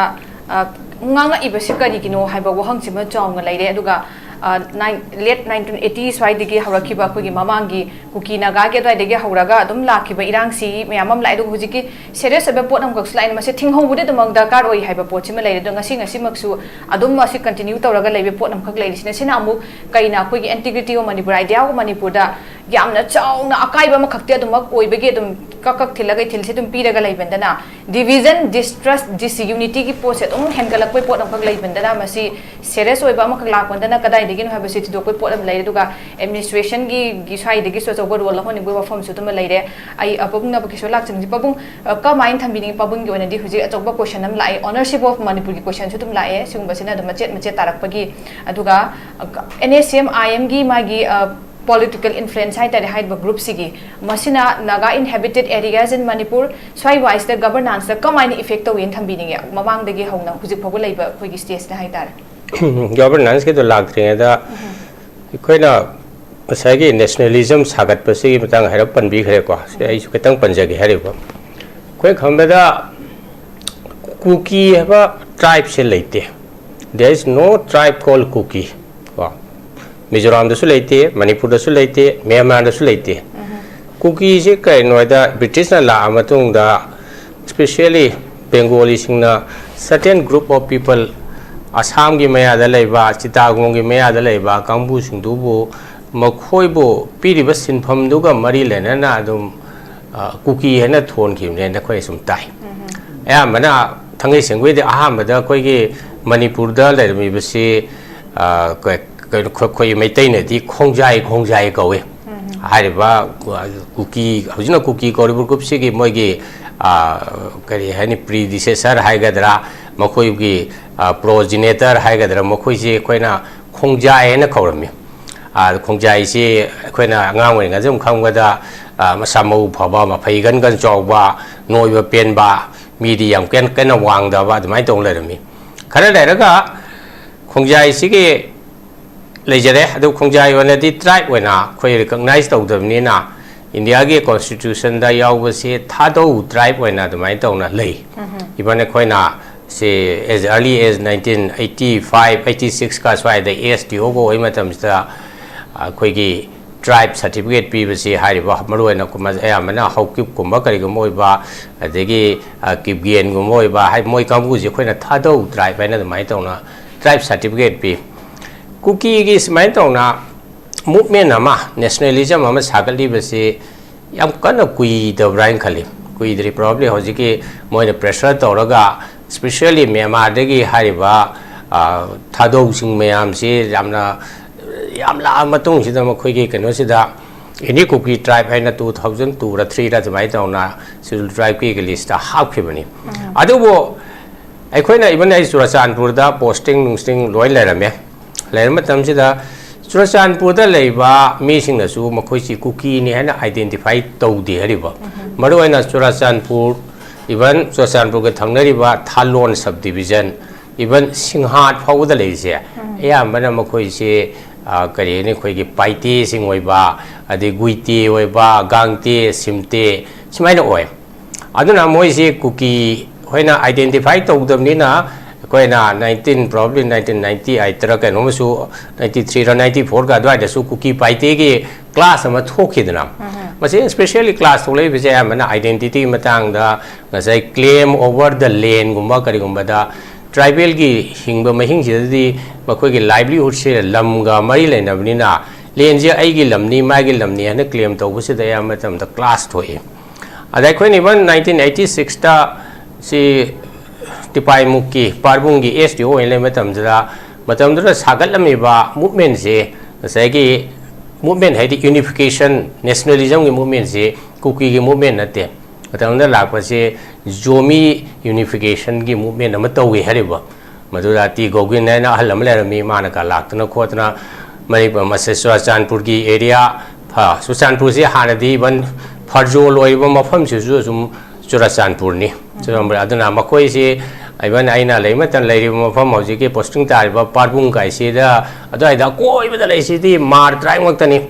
ꯑ, ꯉꯥꯡꯉꯛꯏꯕꯁꯤ ꯀꯔꯤꯒꯤꯅꯣ ꯍꯥꯏꯕ ꯋꯥꯍꯪꯁꯤꯃ ꯆꯥꯎꯅ ꯂꯩꯔꯦ꯫ ꯑꯗꯨꯒ, ꯑ, nine, late nineteen eighty ꯁ꯭ꯋꯥꯏꯗꯒꯤ ꯍꯧꯔꯛꯈꯤꯕ ꯑꯩꯈꯣꯏꯒꯤ ꯃꯃꯥꯡꯒꯤ ꯀꯨꯀꯤ ꯅꯥꯒꯥꯒꯤ ꯑꯗꯨꯋꯥꯏꯗꯒꯤ ꯍꯧꯔꯒ ꯑꯗꯨꯝ ꯂꯥꯛꯈꯤꯕ ꯏꯔꯥꯡꯁꯤ ꯃꯌꯥꯝ ꯑꯃ ꯂꯥꯛꯑꯦ꯫ ꯑꯗꯨꯒ ꯍꯧꯖꯤꯛꯀꯤ serious ꯑꯣꯏꯕ ꯄꯣꯠ ꯑꯃꯈꯛꯁꯨ ꯂꯥꯛꯑꯦ꯫ ꯃꯁꯤ ꯊꯤꯡꯍꯧꯕꯗꯤ ꯑꯗꯨꯃꯛ ꯗꯔꯀꯥꯔ ꯑꯣꯏ ꯍꯥꯏꯕ ꯄꯣꯠꯁꯤꯃ ꯂꯩꯔꯦ꯫ ꯑꯗꯣ ꯉꯁꯤ, ꯉꯁꯤꯃꯛꯁꯨ ꯑꯗꯨꯝ ꯃꯁꯤ continue ꯇꯧꯔꯒ ꯂꯩꯕ ꯄꯣꯠ ꯑꯃꯈꯛ ꯂꯩꯔꯤꯁꯤꯅ, ꯁꯤꯅ ꯑꯃꯨꯛ ꯀꯩꯅ ꯑꯩꯈꯣꯏꯒꯤ Integrity of Manipur, Idea of Manipurꯗ ꯌꯥꯝꯅ ꯆꯥꯎꯅ ꯑꯀꯥꯏꯕ ꯑꯃꯈꯛꯇꯤ ꯑꯗꯨꯃꯛ ꯑꯣꯏꯕꯒꯤ ꯑꯗꯨꯝ ꯀꯛ ꯀꯛ ꯊꯤꯜꯂꯒ, ꯏꯊꯤꯜꯁꯦ ꯑꯗꯨꯝ ꯄꯤꯔꯒ ꯂꯩꯕꯗꯅ, division, distrust, disunity ꯒꯤ ꯄꯣꯠꯁꯦ ꯑꯗꯨꯝ ꯍꯦꯟꯒꯠꯂꯛꯄꯩ ꯄꯣꯠ ꯑꯃꯈꯛ ꯂꯩꯕꯗꯅ, ꯃꯁꯤ serious ꯑꯣꯏꯕ ꯑꯃꯈꯛ ꯂꯥꯛꯄꯗꯅ ꯀꯗꯥꯏꯗꯒꯤꯅꯣ ꯍꯥꯏꯕꯁꯤ ꯊꯤꯗꯣꯛꯄꯩ ꯄꯣꯠ ꯑꯃ ꯂꯩꯔꯦ꯫ ꯑꯗꯨꯒ administration ꯒꯤ, ꯒꯤ ꯁ꯭ꯋꯥꯏꯗꯒꯤꯁꯨ ꯑꯆꯧꯕ role ꯂꯧꯍꯟꯅꯤꯡꯕꯒꯤ ꯋꯥꯐꯝꯁꯨ ꯑꯗꯨꯃ ꯂꯩꯔꯦ꯫ ꯑꯩ, ꯑ, ꯄꯥꯕꯨꯡꯅ ꯀꯩꯁꯨ ꯂꯥꯛꯆꯅꯤꯡꯁꯤ꯫ ꯄꯥꯕꯨꯡ, ꯑ, ꯀꯃꯥꯏꯅ ꯊꯝꯕꯤꯅꯤꯡꯉꯤ? ꯄꯥꯕꯨꯡꯒꯤ ꯑꯣꯏꯅꯗꯤ ꯍꯧꯖꯤꯛ ꯑꯆꯧꯕ question ꯑꯃ ꯂꯥꯛꯑꯦ, ownership of ꯃꯅꯤꯄꯨꯔꯒꯤ question ꯁꯨ ꯑꯗꯨꯝ ꯂꯥꯛꯑꯦ꯫ ꯁꯤꯒꯨꯝꯕꯁꯤꯅ ꯑꯗꯨꯝ ꯃꯆꯦꯠ ꯃꯆꯦꯠ ꯇꯥꯔꯛꯄꯒꯤ, ꯑꯗꯨꯒ, ꯑ, N S C N I M ꯒꯤ ꯃꯥꯒꯤ, ꯑ, political influence ꯍꯥꯏꯇꯥꯔꯦ, ꯍꯥꯏꯔꯤꯕ group ꯁꯤꯒꯤ, ꯃꯁꯤꯅ Naga inhabited areas in Manipur ꯁ꯭ꯋꯥꯏ ꯋꯥꯏꯁꯤꯗ governance ꯇ ꯀꯃꯥꯏꯅ effect ꯇꯧꯏꯅ ꯊꯝꯕꯤꯅꯤꯡꯉꯦ, ꯃꯃꯥꯡꯗꯒꯤ ꯍꯧꯅ ꯍꯧꯖꯤꯛ ꯐꯥꯎꯕ ꯂꯩꯕ ꯑꯩꯈꯣꯏꯒꯤ state ꯁꯤꯗ ꯍꯥꯏꯇꯥꯔꯦ? Governance ꯀꯤꯗꯣ ꯂꯥꯛꯇ꯭ꯔꯤꯉꯩꯗ ꯑꯩꯈꯣꯏꯅ ꯉꯁꯥꯏꯒꯤ nationalism ꯁꯥꯒꯠꯄꯁꯤꯒꯤ ꯃꯇꯥꯡ ꯍꯥꯏꯔꯞ ꯄꯟꯕꯤꯈ꯭ꯔꯦꯀꯣ꯫ ꯁꯤ ꯑꯩꯁꯨ ꯈꯤꯇꯪ ꯄꯟꯖꯒꯦ ꯍꯥꯏꯔꯤꯕ꯫ ꯑꯩꯈꯣꯏ ꯈꯪꯕꯗ ꯀꯨꯀꯤ ꯍꯥꯏꯕ tribe ꯁꯦ ꯂꯩꯇꯦ꯫ There is no tribe called ꯀꯨꯀꯤ꯫ ꯀꯣ, ꯃꯤꯖꯣꯔꯥꯝꯗꯁꯨ ꯂꯩꯇꯦ, ꯃꯅꯤꯄꯨꯔꯗꯁꯨ ꯂꯩꯇꯦ, ꯃ꯭ꯌꯥꯟꯃꯥꯔꯗꯁꯨ ꯂꯩꯇꯦ꯫ ꯀꯨꯀꯤꯁꯤ ꯀꯔꯤꯅꯣ ꯍꯥꯏꯗ, British ꯅ ꯂꯥꯛꯑ ꯃꯇꯨꯡꯗ, especially Bengali ꯁꯤꯡꯅ certain group of people, ꯑꯁꯥꯝꯒꯤ ꯃꯌꯥꯗ ꯂꯩꯕ, ꯆꯤꯇꯥꯒꯣꯡꯒꯤ ꯃꯌꯥꯗ ꯂꯩꯕ ꯀꯥꯡꯕꯨꯁꯤꯡꯗꯨꯕꯨ, ꯃꯈꯣꯏꯕꯨ ꯄꯤꯔꯤꯕ ꯁꯤꯟꯐꯝꯗꯨꯒ ꯃꯔꯤ ꯂꯩꯅꯅ ꯑꯗꯨꯝ, ꯑ, ꯀꯨꯀꯤ ꯍꯥꯏꯅ ꯊꯣꯟꯈꯤꯕꯅꯦꯅ ꯑꯩꯈꯣꯏ ꯁꯨꯝ ꯇꯥꯏ꯫ ꯑꯌꯥꯝꯕꯅ ꯊꯥꯡꯒꯩ ꯁꯦꯡꯕꯒꯤꯗꯤ ꯑꯍꯥꯟꯕꯗ ꯑꯩꯈꯣꯏꯒꯤ ꯃꯅꯤꯄꯨꯔꯗ ꯂꯩꯔꯝꯃꯤꯕꯁꯤ, ꯑ, ꯀ-, ꯀꯩꯅꯣ, ꯑꯩꯈꯣꯏ, ꯑꯩꯈꯣꯏ ꯃꯩꯇꯩꯅꯗꯤ ꯈꯣꯡꯖꯥꯏ, ꯈꯣꯡꯖꯥꯏ ꯀꯧꯏ꯫ ꯍꯥꯏꯔꯤꯕ ꯀꯨꯀꯤ, ꯍꯧꯖꯤꯛꯅ ꯀꯨꯀꯤ ꯀꯧꯔꯤꯕ group ꯁꯤꯒꯤ ꯃꯣꯏꯒꯤ, ꯑ, ꯀꯔꯤ ꯍꯥꯏꯅꯤ, predecessor ꯍꯥꯏꯒꯗ꯭ꯔꯥ, ꯃꯈꯣꯏꯒꯤ, ꯑ, progenitor ꯍꯥꯏꯒꯗ꯭ꯔꯥ, ꯃꯈꯣꯏꯁꯤ ꯑꯩꯈꯣꯏꯅ ꯈꯣꯡꯖꯥꯏ ꯍꯥꯏꯅ ꯀꯧꯔꯝꯃꯤ꯫ ꯑ, ꯈꯣꯡꯖꯥꯏꯁꯤ ꯑꯩꯈꯣꯏꯅ ꯑꯉꯥꯡ ꯑꯣꯏꯔꯤꯉꯩꯗ ꯑꯗꯨꯝ ꯈꯪꯕꯗ, ꯑ, ꯃꯁꯥ ꯃꯎ ꯐꯕ, ꯃꯐꯩ ꯒꯟ ꯒꯟ ꯆꯥꯎꯕ, ꯅꯣꯏꯕ ꯄꯦꯟꯕ, ꯃꯤꯗꯤ ꯌꯥꯝ ꯀꯟ-, ꯀꯟꯅ ꯋꯥꯡꯗꯕ, ꯑꯗꯨꯃꯥꯏꯅ ꯇꯧꯅ ꯂꯩꯔꯝꯃꯤ꯫ ꯈꯔ ꯂꯩꯔꯒ ꯈꯣꯡꯖꯥꯏꯁꯤꯒꯤ ꯂꯩꯖꯔꯦ꯫ ꯑꯗꯨ ꯈꯣꯡꯖꯥꯏ ꯑꯣꯏꯅꯗꯤ tribe ꯑꯣꯏꯅ ꯑꯩꯈꯣꯏ recognize ꯇꯧꯗꯕꯅꯤꯅ, ꯏꯟꯗꯤꯌꯥꯒꯤ constitution ꯗ ꯌꯥꯎꯕꯁꯤ ꯊꯥꯗꯧ tribe ꯑꯣꯏꯅ ꯑꯗꯨꯃꯥꯏꯅ ꯇꯧꯅ ꯂꯩ꯫ Even ꯑꯩꯈꯣꯏꯅ ꯁꯤ as early as nineteen eighty five, eighty six ꯀ ꯁ꯭ꯋꯥꯏꯗ S D O ꯒ ꯑꯣꯏꯕ ꯃꯇꯝꯁꯤꯗ ꯑꯩꯈꯣꯏꯒꯤ tribe certificate ꯄꯤꯕꯁꯤ ꯍꯥꯏꯔꯤꯕ ꯃꯔꯨꯑꯣꯏꯅ ꯀꯨꯝ-, ꯑꯌꯥꯝꯕꯅ ꯍꯥꯎꯀꯤꯞꯀꯨꯝꯕ ꯀꯔꯤꯒꯨꯝꯕ ꯑꯣꯏꯕ, ꯑꯗꯒꯤ, ꯑ, ꯀꯤꯞꯒꯦꯟꯒꯨꯝꯕ ꯑꯣꯏꯕ, ꯍꯥꯏ, ꯃꯣꯏ ꯀꯥꯡꯕꯨꯁꯤ ꯑꯩꯈꯣꯏꯅ ꯊꯥꯗꯧ tribe ꯍꯥꯏꯅ ꯑꯗꯨꯃꯥꯏꯅ ꯇꯧꯅ tribe certificate ꯄꯤ꯫ ꯀꯨꯀꯤꯒꯤ ꯁꯨꯃꯥꯏꯅ ꯇꯧꯅ movement ꯑꯃ, nationalism ꯑꯃ ꯁꯥꯒꯠꯂꯤꯕꯁꯤ ꯌꯥꯝ ꯀꯟꯅ ꯀꯨꯏꯗꯕ꯭ꯔꯥ ꯍꯥꯏꯅ ꯈꯜꯂꯤ꯫ ꯀꯨꯏꯗ꯭ꯔꯤ, probably ꯍꯧꯖꯤꯛꯀꯤ ꯃꯣꯏꯅ pressure ꯇꯧꯔꯒ, especially ꯃ꯭ꯌꯥꯟꯃꯥꯔꯗꯒꯤ ꯍꯥꯏꯔꯤꯕ, ꯑ, ꯊꯥꯗꯧꯁꯤꯡ ꯃꯌꯥꯝꯁꯤ ꯌꯥꯝꯅ, ꯌꯥꯝ ꯂꯥꯛꯑ ꯃꯇꯨꯡꯁꯤꯗ ꯃꯈꯣꯏꯒꯤ ꯀꯩꯅꯣꯁꯤꯗ any Kuki tribe ꯍꯥꯏꯅ two thousand two ꯔ three ꯔ ꯑꯗꯨꯃꯥꯏꯅ ꯇꯧꯅ scheduled tribe ꯀꯤ list ꯇ ꯍꯥꯞꯈꯤꯕꯅꯤ꯫ ꯑꯗꯨꯕꯨ ꯑꯩꯈꯣꯏꯅ, even ꯑꯩ ꯆꯨꯔꯆꯥꯟꯄꯨꯔꯗ posting ꯅꯨꯡꯁꯇꯤꯡ ꯂꯣꯏ ꯂꯩꯔꯝꯃꯦ꯫ ꯂꯩꯔꯕ ꯃꯇꯝꯁꯤꯗ ꯆꯨꯔꯆꯥꯟꯄꯨꯔꯗ ꯂꯩꯕ ꯃꯤꯁꯤꯡꯅꯁꯨ ꯃꯈꯣꯏꯁꯤ ꯀꯨꯀꯤꯅꯤ ꯍꯥꯏꯅ identify ꯇꯧꯗꯦ ꯍꯥꯏꯔꯤꯕ꯫ ꯃꯔꯨꯑꯣꯏꯅ ꯆꯨꯔꯆꯥꯟꯄꯨꯔ, even ꯆꯨꯔꯆꯥꯟꯄꯨꯔꯒ ꯊꯪꯅꯔꯤꯕ ꯊꯥꯂꯣꯟ subdivision, even ꯁꯤꯡꯍꯥꯠ ꯐꯥꯎꯕꯗ ꯂꯩꯔꯤꯁꯦ, ꯑꯌꯥꯝꯕꯅ ꯃꯈꯣꯏꯁꯦ, ꯑ, ꯀꯔꯤ ꯍꯥꯏꯅꯤ, ꯑꯩꯈꯣꯏꯒꯤ ꯄꯥꯏꯇꯦꯁꯤꯡ ꯑꯣꯏꯕ, ꯑꯗꯩ ꯒꯨꯏꯇꯦ ꯑꯣꯏꯕ, ꯒꯥꯡꯇꯦ, ꯁꯤꯝꯇꯦ, ꯁꯨꯃꯥꯏꯅ ꯑꯣꯏ꯫ ꯑꯗꯨꯅ ꯃꯣꯏꯁꯤ ꯀꯨꯀꯤ ꯍꯣꯏꯅ identify ꯇꯧꯗꯕꯅꯤꯅ, ꯑꯩꯈꯣꯏꯅ nineteen, probably nineteen ninety eight ꯔ ꯀꯩꯅꯣꯝꯃꯁꯨ, ninety three ꯔ ninety four ꯒ ꯑꯗꯨꯋꯥꯏꯗꯁꯨ ꯀꯨꯀꯤ ꯄꯥꯏꯇꯦꯒꯤ class ꯑꯃ ꯊꯣꯛꯈꯤꯗꯅ, ꯃꯁꯤ specially class ꯊꯣꯛꯂꯛꯏꯕꯁꯦ ꯑꯌꯥꯝꯕꯅ identity ꯃꯇꯥꯡꯗ, ꯉꯁꯥꯏ claim over the land ꯒꯨꯝꯕ ꯀꯔꯤꯒꯨꯝꯕꯗ, tribal ꯒꯤ ꯍꯤꯡꯕ ꯃꯍꯤꯡꯁꯤꯗꯗꯤ ꯃꯈꯣꯏꯒꯤ livelihood ꯁꯦ ꯂꯝꯒ ꯃꯔꯤ ꯂꯩꯅꯕꯅꯤꯅ, land ꯁꯦ ꯑꯩꯒꯤ ꯂꯝꯅꯤ, ꯃꯥꯒꯤ ꯂꯝꯅꯤ ꯍꯥꯏꯅ claim ꯇꯧꯕꯁꯤꯗ ꯑꯌꯥꯝꯕ ꯃꯇꯝꯗ clash ꯊꯣꯛꯏ꯫ ꯑꯗ ꯑꯩꯈꯣꯏꯅ even nineteen eighty six ꯇ ꯁꯤ ꯇꯤꯄꯥꯏꯃꯨꯛꯀꯤ ꯄꯥꯔꯕꯨꯡꯒꯤ S D O ꯑꯣꯏꯅ ꯂꯩꯕ ꯃꯇꯝꯗꯨꯗ, ꯃꯇꯝꯗꯨꯗ ꯁꯥꯒꯠꯂꯝꯃꯤꯕ movement ꯁꯦ, ꯉꯁꯥꯏꯒꯤ movement ꯍꯥꯏꯗꯤ unification, nationalism ꯒꯤ movement ꯁꯦ ꯀꯨꯀꯤꯒꯤ movement ꯅꯠꯇꯦ꯫ ꯃꯇꯝꯗꯨꯗ ꯂꯥꯛꯄꯁꯦ ꯖꯣꯃꯤ unification ꯒꯤ movement ꯑꯃ ꯇꯧꯏ ꯍꯥꯏꯔꯤꯕ꯫ ꯃꯗꯨꯗ ꯇꯤ ꯒꯣꯒꯤꯟ ꯍꯥꯏꯅ ꯑꯍꯜ ꯑꯃ ꯂꯩꯔꯝꯃꯤ, ꯃꯥꯅ ꯀ ꯂꯥꯛꯇꯅ ꯈꯣꯠꯇꯅ ꯃꯔꯤ-, ꯃꯁꯤ ꯆꯨꯔꯆꯥꯟꯄꯨꯔꯒꯤ area, ꯐ-, ꯆꯨꯔꯆꯥꯟꯄꯨꯔꯁꯤ ꯍꯥꯟꯅꯗꯤ even ꯐꯔꯖꯣꯜ ꯑꯣꯏꯔꯤꯕ ꯃꯐꯝꯁꯤꯁꯨ ꯑꯁꯨꯝ ꯆꯨꯔꯆꯥꯟꯄꯨꯔꯅꯤ꯫ ꯆꯨꯔꯆꯥꯟꯄꯨꯔ, ꯑꯗꯨꯅ ꯃꯈꯣꯏꯁꯤ even ꯑꯩꯅ ꯂꯩ ꯃꯇꯝ ꯂꯩꯔꯤꯕ ꯃꯐꯝ ꯍꯧꯖꯤꯛꯀꯤ posting ꯇꯥꯔꯤꯕ ꯄꯥꯔꯕꯨꯡ ꯀꯥꯏꯁꯤꯗ, ꯑꯗꯨꯋꯥꯏꯗ ꯑꯀꯣꯏꯕꯗ ꯂꯩꯁꯤꯗꯤ ꯃꯥꯔ tribe ꯉꯥꯛꯇꯅꯤ꯫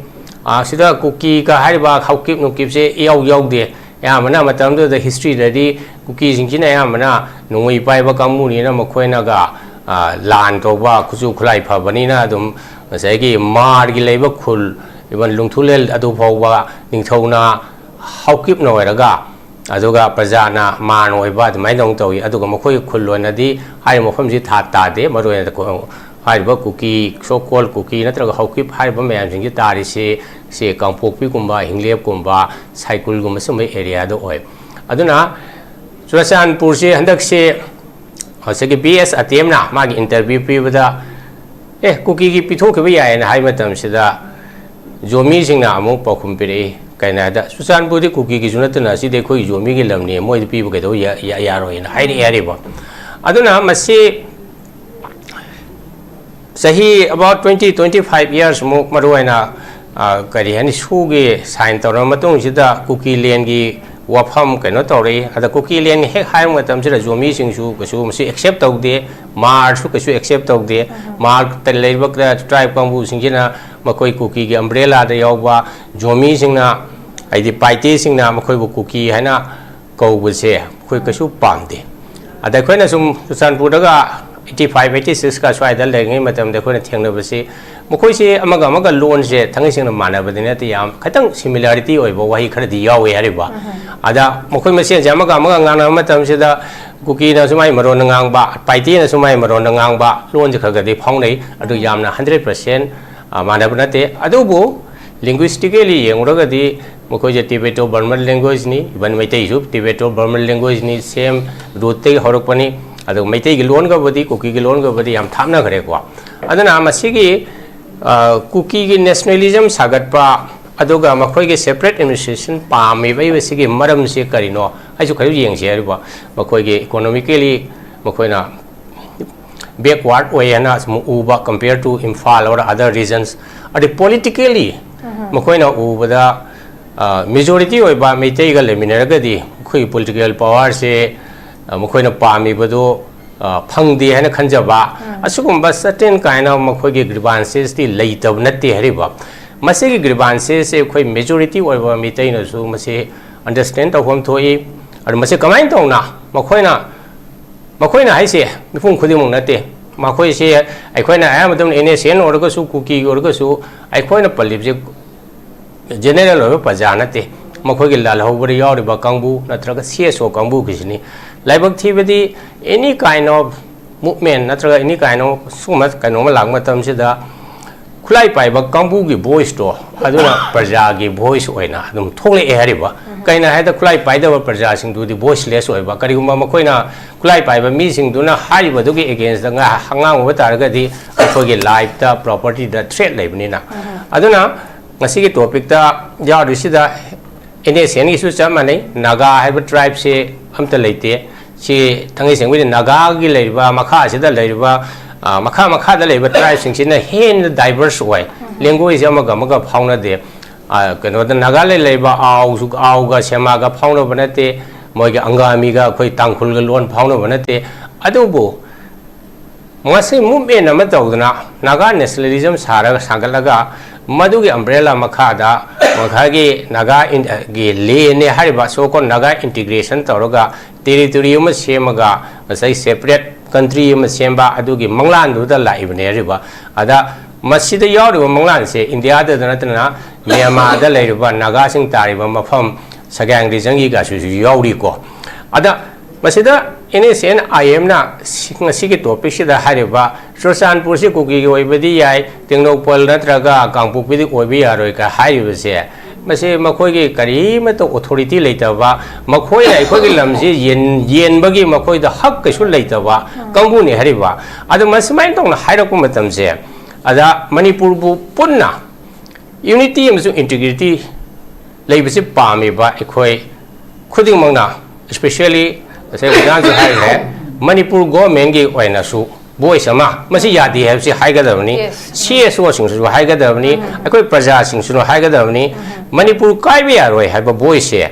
ꯑꯥ, ꯁꯤꯗ ꯀꯨꯀꯤꯒ ꯍꯥꯏꯔꯤꯕ ꯍꯥꯎꯀꯤꯞ ꯅꯨꯡꯀꯤꯞꯁꯦ ꯏꯌꯥꯎ ꯌꯥꯎꯗꯦ꯫ ꯑꯌꯥꯝꯕꯅ ꯃꯇꯝꯗꯨꯗ historyꯗꯗꯤ ꯀꯨꯀꯤꯁꯤꯡꯁꯤꯅ ꯑꯌꯥꯝꯕꯅ ꯅꯣꯡꯃꯩ ꯄꯥꯏꯕ ꯀꯥꯡꯕꯨꯅꯤꯅ ꯃꯈꯣꯏꯅꯒ, ꯑ, ꯂꯥꯟ ꯇꯧꯕ, ꯈꯨꯠꯁꯨ ꯈꯨꯠꯂꯥꯏ ꯐꯕꯅꯤꯅ ꯑꯗꯨꯝ ꯉꯁꯥꯏꯒꯤ ꯃꯥꯔꯒꯤ ꯂꯩꯕ ꯈꯨꯜ, even ꯂꯨꯡꯊꯨꯂꯦꯜ ꯑꯗꯨ ꯐꯥꯎꯕ ꯅꯤꯡꯊꯧꯅ ꯍꯥꯎꯀꯤꯞꯅ ꯑꯣꯏꯔꯒ, ꯑꯗꯨꯒ ꯄ꯭ꯔꯖꯥꯅ ꯃꯥꯔꯅ ꯑꯣꯏꯕ, ꯑꯗꯨꯃꯥꯏꯅ ꯑꯃꯨꯛ ꯇꯧꯏ꯫ ꯑꯗꯨꯒ ꯃꯈꯣꯏꯒꯤ ꯈꯨꯜ ꯑꯣꯏꯅꯗꯤ ꯍꯥꯏꯔꯤꯕ ꯃꯐꯝꯁꯤ ꯊꯥ ꯇꯥꯗꯦ꯫ ꯃꯔꯨꯑꯣꯏꯅ ꯀꯣ-, ꯍꯥꯏꯔꯤꯕ ꯀꯨꯀꯤ, so called ꯀꯨꯀꯤ ꯅꯠꯇ꯭ꯔꯒ ꯍꯥꯎꯀꯤꯞ ꯍꯥꯏꯔꯤꯕ ꯃꯌꯥꯝꯁꯤꯡꯁꯤ ꯇꯥꯔꯤꯁꯤ, ꯁꯤ ꯀꯥꯡꯄꯣꯛꯄꯤꯒꯨꯝꯕ, ꯍꯤꯡꯂꯦꯞꯀꯨꯝꯕ, ꯁꯥꯏꯀꯨꯜꯒꯨꯝꯕ ꯁꯨꯝꯕ areaꯗ ꯑꯣꯏ꯫ ꯑꯗꯨꯅ ꯆꯨꯔꯆꯥꯟꯄꯨꯔꯁꯤ ꯍꯟꯗꯛꯁꯤ ꯉꯁꯥꯏꯒꯤ ꯕꯤ ꯑꯦꯁ ꯑꯇꯦꯝꯅ ꯃꯥꯒꯤ interview ꯄꯤꯕꯗ, "ꯑꯦ, ꯀꯨꯀꯤꯒꯤ ꯄꯤꯊꯣꯛꯈꯤꯕ ꯌꯥꯏꯅ" ꯍꯥꯏꯕ ꯃꯇꯝꯁꯤꯗ, ꯖꯣꯃꯤꯁꯤꯡꯅ ꯑꯃꯨꯛ ꯄꯥꯎꯈꯨꯝ ꯄꯤꯔꯛꯏ꯫ ꯀꯩꯅꯣ ꯍꯥꯏꯗ, "ꯆꯨꯔꯆꯥꯟꯄꯨꯔꯗꯤ ꯀꯨꯀꯤꯒꯤꯁꯨ ꯅꯠꯇꯅ, ꯁꯤꯗꯤ ꯑꯩꯈꯣꯏꯒꯤ ꯖꯣꯃꯤꯒꯤ ꯂꯝꯅꯤ, ꯃꯣꯏꯗ ꯄꯤꯕ ꯀꯩꯗꯧ ꯌꯥ-, ꯌꯥ-, ꯌꯥꯔꯣꯏꯅ" ꯍꯥꯏꯔꯛꯑꯦ ꯍꯥꯏꯔꯤꯕ꯫ ꯑꯗꯨꯅ ꯃꯁꯤ ꯆꯍꯤ about twenty, twenty five years ꯃꯨꯛ, ꯃꯔꯨꯑꯣꯏꯅ, ꯑ, ꯀꯔꯤ ꯍꯥꯏꯅꯤ, ꯁꯨꯒꯤ sign ꯇꯧꯔꯕ ꯃꯇꯨꯡꯁꯤꯗ ꯀꯨꯀꯤ ꯂꯦꯟꯒꯤ ꯋꯥꯐꯝ ꯀꯩꯅꯣ ꯇꯧꯔꯛꯏ꯫ ꯑꯗ ꯀꯨꯀꯤ ꯂꯦꯟꯒꯤ ꯍꯦꯛ ꯍꯥꯏꯕ ꯃꯇꯝꯁꯤꯗ ꯖꯣꯃꯤꯁꯤꯡꯁꯨ ꯀꯩꯁꯨ ꯃꯁꯤ accept ꯇꯧꯗꯦ, ꯃꯥꯔꯁꯨ ꯀꯩꯁꯨ accept ꯇꯧꯗꯦ꯫ ꯃꯥꯔꯇ ꯂꯩꯔꯤꯕ tribe ꯀꯥꯡꯕꯨꯁꯤꯡꯁꯤꯅ ꯃꯈꯣꯏ ꯀꯨꯀꯤꯒꯤ umbrellaꯗ ꯌꯥꯎꯕ ꯖꯣꯃꯤꯁꯤꯡꯅ, ꯍꯥꯏꯗꯤ ꯄꯥꯏꯇꯦꯁꯤꯡꯅ ꯃꯈꯣꯏꯕꯨ ꯀꯨꯀꯤ ꯍꯥꯏꯅ ꯀꯧꯕꯁꯦ ꯑꯩꯈꯣꯏ ꯀꯩꯁꯨ ꯄꯥꯝꯗꯦ꯫ ꯑꯗ ꯑꯩꯈꯣꯏꯅ ꯁꯨꯝ ꯆꯨꯔꯆꯥꯟꯄꯨꯔꯗꯒ eighty five, eighty sixꯀ ꯁ꯭ꯋꯥꯏꯗ ꯂꯩꯔꯤꯉꯩ ꯃꯇꯝꯗ ꯑꯩꯈꯣꯏꯅ ꯊꯦꯡꯅꯕꯁꯤ, ꯃꯈꯣꯏꯁꯦ ꯑꯃꯒ ꯑꯃꯒ ꯂꯣꯟꯁꯦ ꯊꯥꯡꯒꯩ ꯁꯦꯡꯅ ꯃꯥꯟꯅꯕꯗꯤ ꯅꯠꯇꯦ, ꯌꯥꯝ ꯈꯤꯇꯪ similarity ꯑꯣꯏꯕ ꯋꯥꯍꯩ ꯈꯔꯗꯤ ꯌꯥꯎꯋꯦ ꯍꯥꯏꯔꯤꯕ꯫ ꯑꯗ ꯃꯈꯣꯏ ꯃꯁꯦꯟꯁꯦ ꯑꯃꯒ ꯑꯃꯒ ꯉꯥꯡꯅꯕ ꯃꯇꯝꯁꯤꯗ ꯀꯨꯀꯤꯅꯁꯨ ꯃꯥꯏ ꯃꯔꯣꯟꯗ ꯉꯥꯡꯕ, ꯄꯥꯏꯇꯦꯅꯁꯨ ꯃꯥꯏ ꯃꯔꯣꯟꯗ ꯉꯥꯡꯕ, ꯂꯣꯟꯁꯦ ꯈꯔ ꯈꯔꯗꯤ ꯐꯥꯎꯅꯩ, ꯑꯗꯨ ꯌꯥꯝꯅ hundred percent, ꯑ, ꯃꯥꯟꯅꯕ ꯅꯠꯇꯦ꯫ ꯑꯗꯨꯕꯨ linguistically ꯌꯦꯡꯉꯨꯔꯒꯗꯤ ꯃꯈꯣꯏꯁꯦ Tibeto-Burman languageꯅꯤ, even ꯃꯩꯇꯩꯁꯨ Tibeto-Burman languageꯅꯤ, same rootꯇꯒꯤ ꯍꯧꯔꯛꯄꯅꯤ꯫ ꯑꯗꯨꯒ ꯃꯩꯇꯩꯒꯤ ꯂꯣꯟꯒꯕꯨꯗꯤ, ꯀꯨꯀꯤꯒꯤ ꯂꯣꯟꯒꯕꯨꯗꯤ ꯌꯥꯝ ꯊꯥꯞꯅꯈ꯭ꯔꯦꯀꯣ꯫ ꯑꯗꯨꯅ ꯃꯁꯤꯒꯤ, ꯑ, ꯀꯨꯀꯤꯒꯤ nationalism ꯁꯥꯒꯠꯄ, ꯑꯗꯨꯒ ꯃꯈꯣꯏꯒꯤ separate administration ꯄꯥꯝꯃꯤꯕ ꯍꯥꯏꯕꯁꯤꯒꯤ ꯃꯔꯝꯁꯤ ꯀꯔꯤꯅꯣ ꯍꯥꯏꯁꯨ ꯈꯔ ꯌꯦꯡꯁꯤ ꯍꯥꯏꯔꯤꯕ꯫ ꯃꯈꯣꯏꯒꯤ economically ꯃꯈꯣꯏꯅ backward ꯑꯣꯏ ꯍꯥꯏꯅ ꯁꯨꯝ ꯎꯕ, compare to Imphal or other regions꯫ ꯑꯗꯩ politically ꯃꯈꯣꯏꯅ ꯎꯕꯗ, ꯑ, majority ꯑꯣꯏꯕ ꯃꯩꯇꯩꯒ ꯂꯩꯃꯤꯟꯅꯔꯒꯗꯤ ꯑꯩꯈꯣꯏꯒꯤ political powerꯁꯦ, ꯑ, ꯃꯈꯣꯏꯅ ꯄꯥꯝꯃꯤꯕꯗꯨ, ꯑ, ꯐꯪꯗꯦ ꯍꯥꯏꯅ ꯈꯟꯖꯕ, ꯑꯁꯤꯒꯨꯝꯕ certain kind of ꯃꯈꯣꯏꯒꯤ grievancesꯇꯤ ꯂꯩꯇꯕ ꯅꯠꯇꯦ ꯍꯥꯏꯔꯤꯕ꯫ ꯃꯁꯤꯒꯤ grievancesꯁꯦ ꯑꯩꯈꯣꯏ majority ꯑꯣꯏꯕ ꯃꯩꯇꯩꯅꯁꯨ ꯃꯁꯤ ꯑꯟꯗꯔꯁ꯭ꯇꯦꯟ ꯇꯧꯐꯝ ꯊꯣꯛꯏ꯫ ꯑꯗꯨ ꯃꯁꯤ ꯀꯃꯥꯏꯅ ꯇꯧꯅ ꯃꯈꯣꯏꯅ, ꯃꯈꯣꯏꯅ ꯍꯥꯏꯁꯦ ꯃꯤꯄꯨꯝ ꯈꯨꯗꯤꯡꯃꯛ ꯅꯠꯇꯦ꯫ ꯃꯈꯣꯏꯁꯦ ꯑꯩꯈꯣꯏꯅ ꯑꯌꯥꯝꯕ ꯃꯇꯝꯗ ꯑꯦꯟ ꯑꯦꯁ ꯑꯦꯟ ꯑꯣꯏꯔꯒꯁꯨ, ꯀꯨꯀꯤꯒꯤ ꯑꯣꯏꯔꯒꯁꯨ, ꯑꯩꯈꯣꯏꯅ ꯄꯜꯂꯤꯕꯁꯦ ꯖꯦꯅꯦꯔꯦꯜ ꯑꯣꯏꯕ ꯄ꯭ꯔꯖꯥ ꯅꯠꯇꯦ꯫ ꯃꯈꯣꯏꯒꯤ ꯂꯥꯜꯍꯧꯕꯗ ꯌꯥꯎꯔꯤꯕ ꯀꯥꯡꯕꯨ ꯅꯠꯇ꯭ꯔꯒ ꯁꯤ ꯑꯦꯁ ꯑꯣ ꯀꯥꯡꯕꯨꯒꯤꯁꯤꯅꯤ꯫ ꯂꯥꯏꯕꯛ ꯊꯤꯕꯗꯤ, ꯑꯦꯅꯤ ꯀꯥꯏꯟ ꯑꯣꯐ ꯃꯨꯞꯃꯦꯟ ꯅꯠꯇ꯭ꯔꯒ ꯑꯦꯅꯤ ꯀꯥꯏꯟ ꯑꯣꯐ ꯁꯨꯝꯕ ꯀꯩꯅꯣꯝꯃ ꯂꯥꯛꯄ ꯃꯇꯝꯁꯤꯗ, ꯈꯨꯠꯂꯥꯏ ꯄꯥꯏꯕ ꯀꯥꯡꯕꯨꯒꯤ ꯚꯣꯏꯁꯇꯣ ꯑꯗꯨꯅ ꯄ꯭ꯔꯖꯥꯒꯤ ꯚꯣꯏꯁ ꯑꯣꯏꯅ ꯑꯗꯨꯝ ꯊꯣꯛꯂꯛꯑꯦ ꯍꯥꯏꯔꯤꯕ꯫ ꯀꯩꯅꯣ ꯍꯥꯏꯗ, ꯈꯨꯠꯂꯥꯏ ꯄꯥꯏꯗꯕ ꯄ꯭ꯔꯖꯥꯁꯤꯡꯗꯨꯗꯤ ꯚꯣꯏꯁꯂꯦꯁ ꯑꯣꯏꯕ꯫ ꯀꯔꯤꯒꯨꯝꯕ ꯃꯈꯣꯏꯅ ꯈꯨꯠꯂꯥꯏ ꯄꯥꯏꯕ ꯃꯤꯁꯤꯡꯗꯨꯅ ꯍꯥꯏꯔꯤꯕꯗꯨꯒꯤ ꯑꯦꯒꯦꯟꯁꯇ ꯉꯥ-, ꯉꯥꯡꯉꯨꯕ ꯇꯥꯔꯒꯗꯤ, ꯑꯩꯈꯣꯏꯒꯤ ꯂꯥꯏꯐꯇ, ꯄ꯭ꯔꯣꯄꯔꯇꯤꯗ ꯊ꯭ꯔꯦꯠ ꯂꯩꯕꯅꯤꯅ꯫ ꯑꯗꯨꯅ ꯉꯁꯤꯒꯤ ꯇꯣꯄꯤꯛꯇ ꯌꯥꯎꯔꯤꯁꯤꯗ ꯑꯦꯟ ꯑꯦꯁ ꯑꯦꯟꯒꯤꯁꯨ ꯆꯞ ꯃꯥꯟꯅꯩ꯫ ꯅꯥꯒꯥ ꯍꯥꯏꯕ ꯇ꯭ꯔꯥꯏꯕꯁꯦ ꯑꯝꯇ ꯂꯩꯇꯦ꯫ ꯁꯤ ꯊꯥꯡꯒꯩ ꯁꯦꯡꯕꯗꯤ ꯅꯥꯒꯥꯒꯤ ꯂꯩꯔꯤꯕ, ꯃꯈꯥꯁꯤꯗ ꯂꯩꯔꯤꯕ, ꯑ, ꯃꯈꯥ ꯃꯈꯥꯗ ꯂꯩꯔꯤꯕ ꯇ꯭ꯔꯥꯏꯕꯁꯤꯡꯁꯤꯅ ꯍꯦꯟꯅ ꯗꯥꯏꯚꯔꯁ ꯑꯣꯏ꯫ ꯂꯦꯡꯒ꯭ꯋꯦꯖꯁꯦ ꯑꯃꯒ ꯑꯃꯒ ꯐꯥꯎꯅꯗꯦ꯫ ꯑ, ꯀꯩꯅꯣꯗ ꯅꯥꯒꯥꯂꯦꯟ ꯂꯩꯔꯤꯕ ꯑꯥꯎꯁꯨ, ꯑꯥꯎꯒ ꯁꯦꯃꯥꯒ ꯐꯥꯎꯅꯕ ꯅꯠꯇꯦ꯫ ꯃꯣꯏꯒꯤ ꯑꯪꯒꯥꯃꯤꯒ ꯑꯩꯈꯣꯏ ꯇꯥꯡꯈꯨꯜꯒ ꯂꯣꯟ ꯐꯥꯎꯅꯕ ꯅꯠꯇꯦ꯫ ꯑꯗꯨꯕꯨ ꯃꯁꯤ ꯃꯨꯞꯃꯦꯟ ꯑꯃ ꯇꯧꯗꯅ ꯅꯥꯒꯥ ꯅꯦꯁꯅꯦꯂꯤꯖꯝ ꯁꯥꯔꯒ ꯁꯥꯒꯠꯂꯒ, ꯃꯗꯨꯒꯤ ꯑꯝꯕ꯭ꯔꯦꯂꯥ ꯃꯈꯥꯗ ꯃꯈꯥꯒꯤ ꯅꯥꯒꯥ ꯏꯟ-, ꯒꯤ ꯂꯦꯟꯅꯦ ꯍꯥꯏꯔꯤꯕ ꯁꯣꯀꯣꯟ ꯅꯥꯒꯥ ꯏꯟꯇꯤꯒ꯭ꯔꯦꯁꯟ ꯇꯧꯔꯒ, ꯇꯦꯔꯤꯇꯣꯔꯤ ꯑꯃ ꯁꯦꯝꯃꯒ, ꯉꯁꯥꯏ ꯁꯦꯄꯔꯦꯠ ꯀꯟꯇ꯭ꯔꯤ ꯑꯃ ꯁꯦꯝꯕ, ꯑꯗꯨꯒꯤ ꯃꯪꯂꯥꯟꯗꯨꯗ ꯂꯥꯛꯏꯕꯅꯦ ꯍꯥꯏꯔꯤꯕ꯫ ꯑꯗ ꯃꯁꯤꯗ ꯌꯥꯎꯔꯤꯕ ꯃꯪꯂꯥꯟꯁꯦ ꯏꯟꯗꯤꯌꯥꯗꯗ ꯅꯠꯇꯅ ꯃ꯭ꯌꯥꯟꯃꯥꯔꯗ ꯂꯩꯔꯤꯕ ꯅꯥꯒꯥꯁꯤꯡ ꯇꯥꯔꯤꯕ ꯃꯐꯝ ꯁꯒꯥꯡ ꯔꯤꯖꯟꯒꯤꯒꯁꯨ ꯌꯥꯎꯔꯤꯀꯣ꯫ ꯑꯗ ꯃꯁꯤꯗ ꯑꯦꯟ ꯑꯦꯁ ꯑꯦꯟ ꯑꯥꯏ ꯑꯦꯝꯅ ꯁꯤ-, ꯉꯁꯤꯒꯤ ꯇꯣꯄꯤꯛꯁꯤꯗ ꯍꯥꯏꯔꯤꯕ ꯆꯨꯔꯆꯥꯟꯄꯨꯔꯁꯤ ꯀꯨꯀꯤꯒꯤ ꯑꯣꯏꯕꯗꯤ ꯌꯥꯏ, ꯇꯦꯡꯅꯧꯄꯜ ꯅꯠꯇ꯭ꯔꯒ ꯀꯥꯡꯄꯣꯛꯄꯤꯗꯤ ꯑꯣꯏꯕ ꯌꯥꯔꯣꯏ ꯀ ꯍꯥꯏꯔꯤꯕꯁꯦ, ꯃꯁꯤ ꯃꯈꯣꯏꯒꯤ ꯀꯔꯤꯃꯠꯇ ꯑꯣꯊꯣꯔꯤꯇꯤ ꯂꯩꯇꯕ, ꯃꯈꯣꯏꯅ ꯑꯩꯈꯣꯏꯒꯤ ꯂꯝꯁꯤ ꯌꯦꯟ-, ꯌꯦꯟꯕꯒꯤ ꯃꯈꯣꯏꯗ ꯍꯛ ꯀꯩꯁꯨ ꯂꯩꯇꯕ ꯀꯥꯡꯕꯨꯅꯤ ꯍꯥꯏꯔꯤꯕ꯫ ꯑꯗꯣ ꯃꯁꯨꯃꯥꯏꯅ ꯇꯧꯅ ꯍꯥꯏꯔꯛꯄ ꯃꯇꯝꯁꯦ, ꯑꯗ ꯃꯅꯤꯄꯨꯔꯕꯨ ꯄꯨꯟꯅ ꯌꯨꯅꯤꯇꯤ ꯑꯃꯁꯨꯡ ꯏꯟꯇꯤꯒ꯭ꯔꯤꯇꯤ ꯂꯩꯕꯁꯤ ꯄꯥꯝꯃꯤꯕ ꯑꯩꯈꯣꯏ ꯈꯨꯗꯤꯡꯃꯛꯅ, ꯏꯁꯄꯦꯁꯦꯜꯂꯤ ꯉꯁꯥꯏ ꯑꯣꯖꯥꯅꯁꯨ ꯍꯥꯏꯈ꯭ꯔꯦ, ꯃꯅꯤꯄꯨꯔ ꯒꯣꯔꯃꯦꯟꯒꯤ ꯑꯣꯏꯅꯁꯨ ꯚꯣꯏꯁ ꯑꯃ, ꯃꯁꯤ ꯌꯥꯗꯦ ꯍꯥꯏꯕꯁꯤ ꯍꯥꯏꯒꯗꯕꯅꯤ, ꯌꯦꯁ꯫ ꯁꯤ ꯑꯦꯁ ꯑꯣꯁꯤꯡꯁꯤꯁꯨ ꯍꯥꯏꯒꯗꯕꯅꯤ, ꯑꯩꯈꯣꯏ ꯄ꯭ꯔꯖꯥꯁꯤꯡꯁꯤꯁꯨ ꯍꯥꯏꯒꯗꯕꯅꯤ꯫ ꯃꯅꯤꯄꯨꯔ ꯀꯥꯏꯕ ꯌꯥꯔꯣꯏ ꯍꯥꯏꯕ ꯚꯣꯏꯁꯁꯦ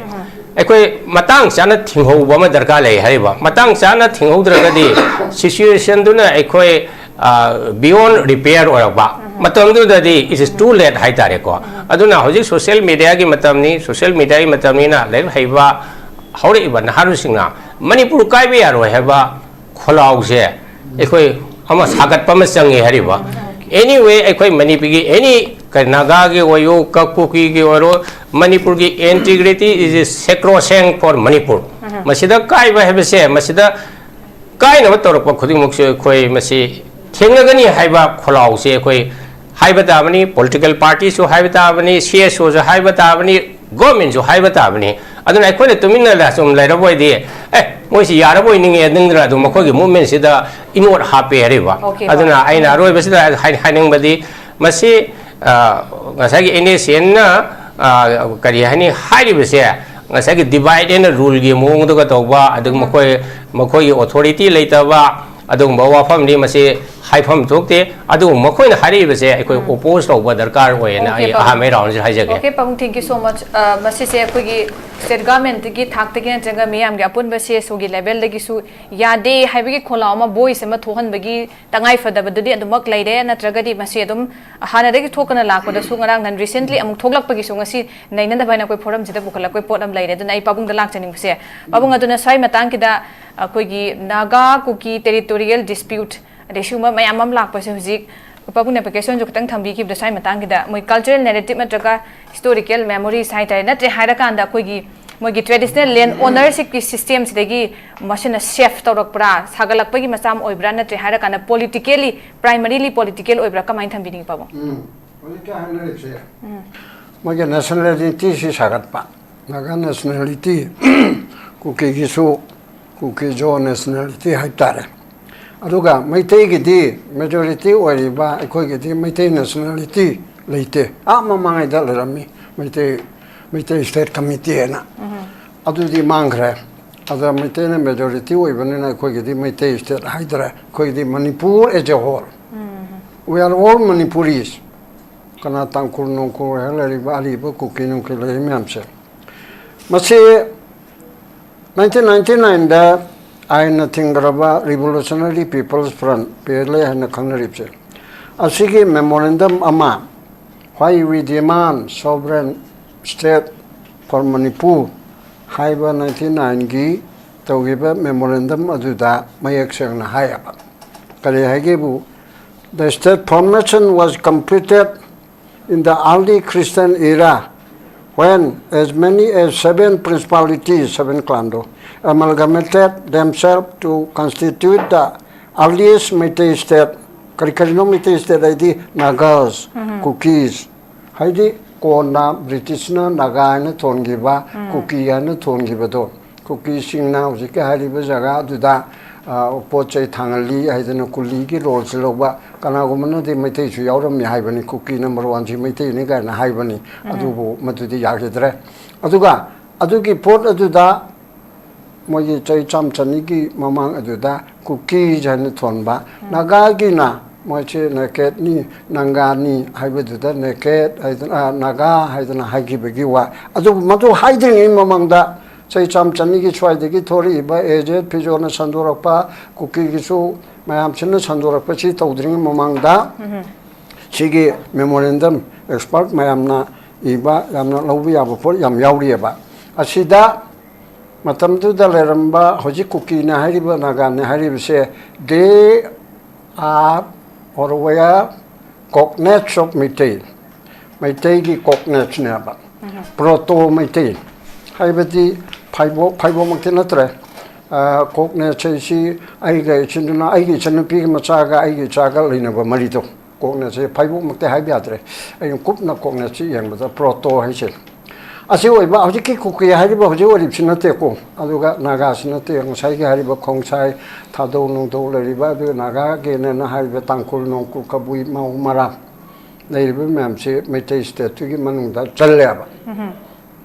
ꯑꯩꯈꯣꯏ ꯃꯇꯥꯡ ꯆꯥꯅ ꯊꯤꯡꯍꯧꯕ ꯑꯃ ꯗꯔꯀꯥꯔ ꯂꯩ ꯍꯥꯏꯔꯤꯕ꯫ ꯃꯇꯥꯡ ꯆꯥꯅ ꯊꯤꯡꯍꯧꯗ꯭ꯔꯒꯗꯤ ꯁꯤꯆꯨꯋꯦꯁꯟꯗꯨꯅ ꯑꯩꯈꯣꯏ, ꯑ, ꯕꯤꯌꯣꯟ ꯔꯤꯄꯤꯌꯔ ꯑꯣꯏꯔꯛꯄ, ꯃꯇꯝꯗꯨꯗꯗꯤ it is too late ꯍꯥꯏꯇꯥꯔꯦꯀꯣ꯫ ꯑꯗꯨꯅ ꯍꯧꯖꯤꯛ social media ꯒꯤ ꯃꯇꯝꯅꯤ, social media ꯒꯤ ꯃꯇꯝꯅꯤꯅ ꯂꯥꯏꯔꯤꯛ ꯍꯩꯕ ꯍꯧꯔꯛꯏꯕ ꯅꯍꯥꯔꯣꯜꯁꯤꯡꯅ ꯃꯅꯤꯄꯨꯔ ꯀꯥꯏꯕ ꯌꯥꯔꯣꯏ ꯍꯥꯏꯕ ꯈꯣꯜꯂꯥꯎꯁꯦ ꯑꯩꯈꯣꯏ ꯑꯃ ꯁꯥꯒꯠꯄ ꯑꯃ ꯆꯪꯉꯦ ꯍꯥꯏꯔꯤꯕ꯫ Anyway, ꯑꯩꯈꯣꯏ ꯃꯅꯤꯄꯨꯔꯒꯤ any ꯀ-, ꯅꯥꯒꯥꯒꯤ ꯑꯣꯏꯔꯣ, ꯀ-, ꯀꯨꯀꯤꯒꯤ ꯑꯣꯏꯔꯣ, ꯃꯅꯤꯄꯨꯔꯒꯤ integrity is sacrosanct for Manipur꯫ ꯃꯁꯤꯗ ꯀꯥꯏꯕ ꯍꯥꯏꯕꯁꯦ, ꯃꯁꯤꯗ ꯀꯥꯏꯅꯕ ꯇꯧꯔꯛꯄ ꯈꯨꯗꯤꯡꯃꯛꯁꯨ ꯑꯩꯈꯣꯏ ꯃꯁꯤ ꯊꯦꯡꯅꯒꯅꯤ ꯍꯥꯏꯕ ꯈꯣꯜꯂꯥꯎꯁꯦ ꯑꯩꯈꯣꯏ ꯍꯥꯏꯕ ꯇꯥꯕꯅꯤ, political party ꯁꯨ ꯍꯥꯏꯕ ꯇꯥꯕꯅꯤ, C S O ꯁꯨ ꯍꯥꯏꯕ ꯇꯥꯕꯅꯤ, government ꯁꯨ ꯍꯥꯏꯕ ꯇꯥꯕꯅꯤ꯫ ꯑꯗꯨꯅ ꯑꯩꯈꯣꯏꯅ ꯇꯨꯃꯤꯟꯅ ꯁꯨꯝ ꯂꯩꯔꯕ ꯑꯣꯏꯗꯤ, "ꯑꯦ, ꯃꯣꯏꯁꯤ ꯌꯥꯔꯕꯣꯏ ꯅꯤꯡꯉꯦ" ꯅꯤꯡꯗꯅ ꯑꯗꯨꯝ ꯃꯈꯣꯏꯒꯤ movement ꯁꯤꯗ ꯏꯅꯣꯠ ꯍꯥꯞꯄꯦ ꯍꯥꯏꯔꯤꯕ꯫ Okay, ꯑꯗꯨꯅ ꯍꯣꯏ꯫ ꯑꯩꯅ ꯑꯔꯣꯏꯕꯁꯤꯗ ꯍꯥꯏ-, ꯍꯥꯏꯅꯤꯡꯕꯗꯤ ꯃꯁꯤ, ꯑ, ꯉꯁꯥꯏꯒꯤ N S C N ꯅ, ꯑ, ꯀꯔꯤ ꯍꯥꯏꯅꯤ, ꯍꯥꯏꯔꯤꯕꯁꯦ ꯉꯁꯥꯏꯒꯤ divide and rule ꯒꯤ ꯃꯑꯣꯡꯗꯒ ꯇꯧꯕ, ꯑꯗꯨꯒ ꯎꯝ꯫ ꯃꯈꯣꯏ, ꯃꯈꯣꯏꯒꯤ authority ꯂꯩꯇꯕ, ꯑꯗꯨꯒꯨꯝꯕ ꯋꯥꯐꯝꯅꯤ꯫ ꯃꯁꯤ ꯍꯥꯏꯐꯝ ꯊꯣꯛꯇꯦ꯫ ꯑꯗꯨꯕꯨ ꯃꯈꯣꯏꯅ ꯍꯥꯏꯔꯛꯏꯕꯁꯦ ꯑꯩꯈꯣꯏ ꯎꯝ꯫ Oppose ꯇꯧꯕ ꯗꯔꯀꯥꯔ ꯑꯣꯏꯌꯦꯅ Okay, ꯑꯩ ꯄꯥꯕꯨꯡ꯫ ꯑꯍꯥꯟꯕ round ꯁꯤꯗ ꯍꯥꯏꯖꯒꯦ꯫ Okay, ꯄꯥꯕꯨꯡ, thank you so much꯫ ꯑ, ꯃꯁꯤꯁꯦ ꯑꯩꯈꯣꯏꯒꯤ state government ꯀꯤ ꯊꯥꯛꯇꯒꯤ ꯅꯠꯇ꯭ꯔꯒ ꯃꯤꯌꯥꯝꯒꯤ ꯑꯄꯨꯟꯕ C S O ꯒꯤ level ꯗꯒꯤꯁꯨ ꯌꯥꯗꯦ ꯍꯥꯏꯕꯒꯤ ꯈꯣꯜꯂꯥꯎ ꯑꯃ, voice ꯑꯃ ꯊꯣꯛꯍꯟꯕꯒꯤ ꯇꯉꯥꯏ ꯐꯗꯕꯗꯨꯗꯤ ꯑꯗꯨꯃꯛ ꯂꯩꯔꯦ, ꯅꯠꯇ꯭ꯔꯒꯗꯤ ꯃꯁꯤ ꯑꯗꯨꯝ ꯍꯥꯟꯅꯗꯒꯤ ꯊꯣꯛꯇꯅ ꯂꯥꯛꯄꯗꯁꯨ ꯉꯔꯥꯡ ꯅꯍꯥꯟ recently ꯑꯃꯨꯛ ꯊꯣꯛꯂꯛꯄꯒꯤꯁꯨ ꯉꯁꯤ ꯅꯩꯅꯅꯕ ꯍꯥꯏꯅ ꯑꯩꯈꯣꯏ forum ꯁꯤꯗ ꯄꯨꯈꯠꯂꯛꯄꯒꯤ ꯄꯣꯠ ꯑꯃ ꯂꯩꯔꯦ꯫ ꯑꯗꯨꯅ ꯑꯩ ꯄꯥꯕꯨꯡꯗ ꯂꯥꯛꯆꯅꯤꯡꯕꯁꯦ, ꯄꯥꯕꯨꯡ, ꯑꯗꯨꯅ ꯁ꯭ꯋꯥꯏ ꯃꯇꯥꯡꯒꯤꯗ ꯑꯩꯈꯣꯏꯒꯤ ꯅꯥꯒꯥ ꯀꯨꯀꯤ territorial dispute ꯑꯗꯩ ꯁꯤꯒꯨꯝꯕ ꯃꯌꯥꯝ ꯑꯃ ꯂꯥꯛꯄꯁꯦ ꯍꯧꯖꯤꯛ ꯄꯥꯕꯨꯡꯅ vacation ꯁꯨ ꯈꯤꯇꯪ ꯊꯝꯕꯤꯈꯤꯕꯗ ꯁ꯭ꯋꯥꯏ ꯃꯇꯥꯡꯒꯤꯗ ꯃꯣꯏ cultural narrative ꯅꯠꯇ꯭ꯔꯒ historical memories ꯍꯥꯏꯇꯥꯔꯦ, ꯅꯠꯇ꯭ꯔꯦ ꯍꯥꯏꯔꯀꯥꯟꯗ ꯑꯩꯈꯣꯏꯒꯤ ꯃꯣꯏꯒꯤ traditional land ownership ꯀꯤ system ꯁꯤꯗꯒꯤ ꯃꯁꯤꯅ save ꯇꯧꯔꯛꯄ꯭ꯔꯥ, ꯁꯥꯒꯠꯂꯛꯄꯒꯤ ꯃꯆꯥ ꯑꯃ ꯑꯣꯏꯕ꯭ꯔꯥ, ꯅꯠꯇ꯭ꯔꯦ ꯍꯥꯏꯔꯀꯥꯟꯗ politically, primarily political ꯑꯣꯏꯕ꯭ꯔꯥ, ꯀꯃꯥꯏꯅ ꯊꯝꯕꯤꯅꯤꯡꯉꯤ ꯄꯥꯕꯨꯡ? ꯎꯝ, ꯍꯧꯖꯤꯛꯇ ꯍꯥꯏꯅꯔꯤꯕꯁꯦ, ꯎꯝ꯫ ꯃꯣꯏꯒꯤ nationality ꯁꯤ ꯁꯥꯒꯠꯄ, ꯅꯥꯒꯥ nationality, ꯀꯨꯀꯤꯒꯤꯁꯨ, ꯀꯨꯀꯤ ꯖꯣ nationality ꯍꯥꯏꯕ ꯇꯥꯔꯦ꯫ ꯑꯗꯨꯒ ꯃꯩꯇꯩꯒꯤꯗꯤ majority ꯑꯣꯏꯔꯤꯕ ꯑꯩꯈꯣꯏꯒꯤꯗꯤ ꯃꯩꯇꯩ nationality ꯂꯩꯇꯦ꯫ ꯑꯥ ꯃꯃꯥꯡꯉꯩꯗ ꯂꯩꯔꯝꯃꯤ ꯃꯩꯇꯩ, ꯃꯩꯇꯩ state committee ꯍꯥꯏꯅ꯫ ꯎꯝ꯫ ꯑꯗꯨꯗꯤ ꯃꯥꯡꯈ꯭ꯔꯦ꯫ ꯑꯗ ꯃꯩꯇꯩꯅ majority ꯑꯣꯏꯕꯅꯤꯅ ꯑꯩꯈꯣꯏꯒꯤꯗꯤ ꯃꯩꯇꯩ state ꯍꯥꯏꯗ꯭ꯔꯦ꯫ ꯑꯩꯈꯣꯏꯒꯤꯗꯤ Manipur as a whole꯫ Um. We are all Manipuris꯫ ꯀꯅꯥ ꯇꯥꯡꯈꯨꯜ ꯅꯨꯡꯈꯨꯜ ꯍꯦꯛ ꯂꯩꯔꯤꯕ ꯑꯔꯤꯕ ꯀꯨꯀꯤ ꯅꯨꯡꯀꯤ ꯂꯩꯔꯤ ꯃꯌꯥꯝꯁꯦ꯫ ꯃꯁꯤ nineteen ninety nine ꯗ ꯑꯥꯏꯟꯅ ꯊꯤꯡꯈ꯭ꯔꯕ Revolutionary People's Front, P L A ꯍꯥꯏꯅ ꯈꯪꯅꯔꯤꯕꯁꯦ, ꯑꯁꯤꯒꯤ memorandum ꯑꯃ, Why We Demand Sovereign State for Manipur ꯍꯥꯏꯕ ninety nineꯒꯤ ꯇꯧꯈꯤꯕ memorandum ꯑꯗꯨꯗ ꯃꯌꯦꯛ ꯁꯦꯡꯅ ꯍꯥꯏꯌꯦꯕ꯫ ꯀꯔꯤ ꯍꯥꯏꯒꯦꯕꯨ, The state formation was completed in the early Christian era, when as many as seven principalities, seven clanꯗꯣ, amalgamated themselves to constitute the earliest Meitei state. ꯀꯔꯤ ꯀꯔꯤꯅꯣ Meitei state ꯍꯥꯏꯗꯤ? Nagas, Kukis, ꯍꯥꯏꯗꯤ ꯀꯣꯟꯅ Britishꯅ ꯅꯥꯒꯥ ꯍꯥꯏꯅ ꯊꯣꯟꯈꯤꯕ, ꯀꯨꯀꯤ ꯍꯥꯏꯅ ꯊꯣꯟꯈꯤꯕꯗꯣ, ꯀꯨꯀꯤꯁꯤꯡꯅ ꯍꯧꯖꯤꯛꯀꯤ ꯍꯥꯏꯔꯤꯕ ꯖꯒꯥ ꯑꯗꯨꯗ, ꯑ, ꯄꯣꯠ ꯆꯩ ꯊꯥꯡꯍꯜꯂꯤ ꯍꯥꯏꯗꯅ ꯀꯨꯂꯤꯒꯤ roleꯁꯤ ꯂꯧꯕ, ꯀꯅꯥꯒꯨꯝꯕꯅꯗꯤ ꯃꯩꯇꯩꯁꯨ ꯌꯥꯎꯔꯝꯃꯤ ꯍꯥꯏꯕꯅꯤ, ꯀꯨꯀꯤ number oneꯁꯤ ꯃꯩꯇꯩꯅꯤ ꯀꯥꯏꯅ ꯍꯥꯏꯕꯅꯤ꯫ ꯑꯗꯨꯕꯨ ꯃꯗꯨꯗꯤ ꯌꯥꯈꯤꯗ꯭ꯔꯦ꯫ ꯑꯗꯨꯒ ꯑꯗꯨꯒꯤ ꯄꯣꯠ ꯑꯗꯨꯗ ꯃꯣꯏꯒꯤ ꯆꯍꯤ ꯆꯥꯝꯃ ꯆꯅꯤꯒꯤ ꯃꯃꯥꯡ ꯑꯗꯨꯗ ꯀꯨꯀꯤꯁ ꯍꯥꯏꯅ ꯊꯣꯟꯕ, ꯅꯥꯒꯥꯒꯤꯅ ꯃꯣꯏꯁꯦ nakedꯅꯤ, ꯅꯪꯒꯥꯅꯤ ꯍꯥꯏꯕꯗꯨꯗ naked ꯍꯥꯏꯗꯅ, ꯑ, ꯅꯥꯒꯥ ꯍꯥꯏꯗꯅ ꯍꯥꯏꯈꯤꯕꯒꯤ ꯋꯥ꯫ ꯑꯗꯨꯕꯨ ꯃꯗꯨ ꯍꯥꯏꯗ꯭ꯔꯤꯉꯩ ꯃꯃꯥꯡꯗ ꯆꯍꯤ ꯆꯥꯝꯃ ꯆꯅꯤꯒꯤ ꯁ꯭ꯋꯥꯏꯗꯒꯤ ꯊꯣꯔꯛꯏꯕ ꯑꯦꯖꯦꯠ ꯐꯤꯖꯣꯅ ꯁꯟꯗꯣꯔꯛꯄ, ꯀꯨꯀꯤꯒꯤꯁꯨ ꯃꯌꯥꯝꯁꯤꯅ ꯁꯟꯗꯣꯔꯛꯄꯁꯤ ꯇꯧꯗ꯭ꯔꯤꯉꯩ ꯃꯃꯥꯡꯗ ꯁꯤꯒꯤ memorandum expert ꯃꯌꯥꯝꯅ ꯏꯕ ꯌꯥꯝꯅ ꯂꯧꯕ ꯌꯥꯕ ꯄꯣꯠ ꯌꯥꯝ ꯌꯥꯎꯔꯤꯑꯕ꯫ ꯑꯁꯤꯗ ꯃꯇꯝꯗꯨꯗ ꯂꯩꯔꯝꯕ ꯍꯧꯖꯤꯛ ꯀꯨꯀꯤꯅ ꯍꯥꯏꯔꯤꯕ, ꯅꯥꯒꯥꯅ ꯍꯥꯏꯔꯤꯕꯁꯦ, they are or were cognates of Meitei, ꯃꯩꯇꯩꯒꯤ cognateꯅꯦꯕ꯫ Proto ꯃꯩꯇꯩ ꯍꯥꯏꯕꯗꯤ ꯐꯥꯏꯕꯣꯛ, ꯐꯥꯏꯕꯣꯛꯃꯛꯇꯤ ꯅꯠꯇ꯭ꯔꯦ꯫ ꯑ, cognate ꯍꯥꯏꯁꯤ ꯑꯩꯒ ꯏꯆꯤꯟ ꯏꯅꯥꯎ, ꯑꯩꯒꯤ ꯏꯆꯟꯅꯨꯄꯤꯒꯤ ꯃꯆꯥꯒ ꯑꯩꯒꯤ ꯏꯆꯥꯒ ꯂꯩꯅꯕ ꯃꯔꯤꯗꯣ꯫ Cognate ꯍꯥꯏꯁꯦ ꯐꯥꯏꯕꯣꯛꯃꯛꯇꯤ ꯍꯥꯏꯕ ꯌꯥꯗ꯭ꯔꯦ꯫ ꯑꯩꯅ ꯀꯨꯞꯅ cognate ꯍꯥꯏꯁꯤ ꯌꯦꯡꯕꯗ Proto ꯍꯥꯏꯁꯦ꯫ ꯑꯁꯤ ꯑꯣꯏꯕ ꯍꯧꯖꯤꯛꯀꯤ ꯀꯨꯀꯤ ꯍꯥꯏꯔꯤꯕ ꯍꯧꯖꯤꯛ ꯑꯣꯏꯔꯤꯕꯁꯤ ꯅꯠꯇꯦꯀꯣ꯫ ꯑꯗꯨꯒ ꯅꯥꯒꯥꯁꯤ ꯅꯠꯇꯦ꯫ ꯉꯁꯥꯏꯒꯤ ꯍꯥꯏꯔꯤꯕ ꯈꯣꯡꯁꯥꯏ, ꯊꯥꯗꯧ ꯅꯨꯡꯗꯧ ꯂꯩꯔꯤꯕ, ꯑꯗꯨꯒ ꯅꯥꯒꯥꯒꯤꯅꯦꯅ ꯍꯥꯏꯔꯤꯕ ꯇꯥꯡꯈꯨꯜ, ꯅꯣꯡꯀꯨ, ꯀꯕꯨꯏ, ꯃꯥꯎ, ꯃꯔꯥ ꯂꯩꯔꯤꯕ ꯃꯌꯥꯝꯁꯤ ꯃꯩꯇꯩ stateꯇꯨꯒꯤ ꯃꯅꯨꯡꯗ ꯆꯜꯂꯦꯕ꯫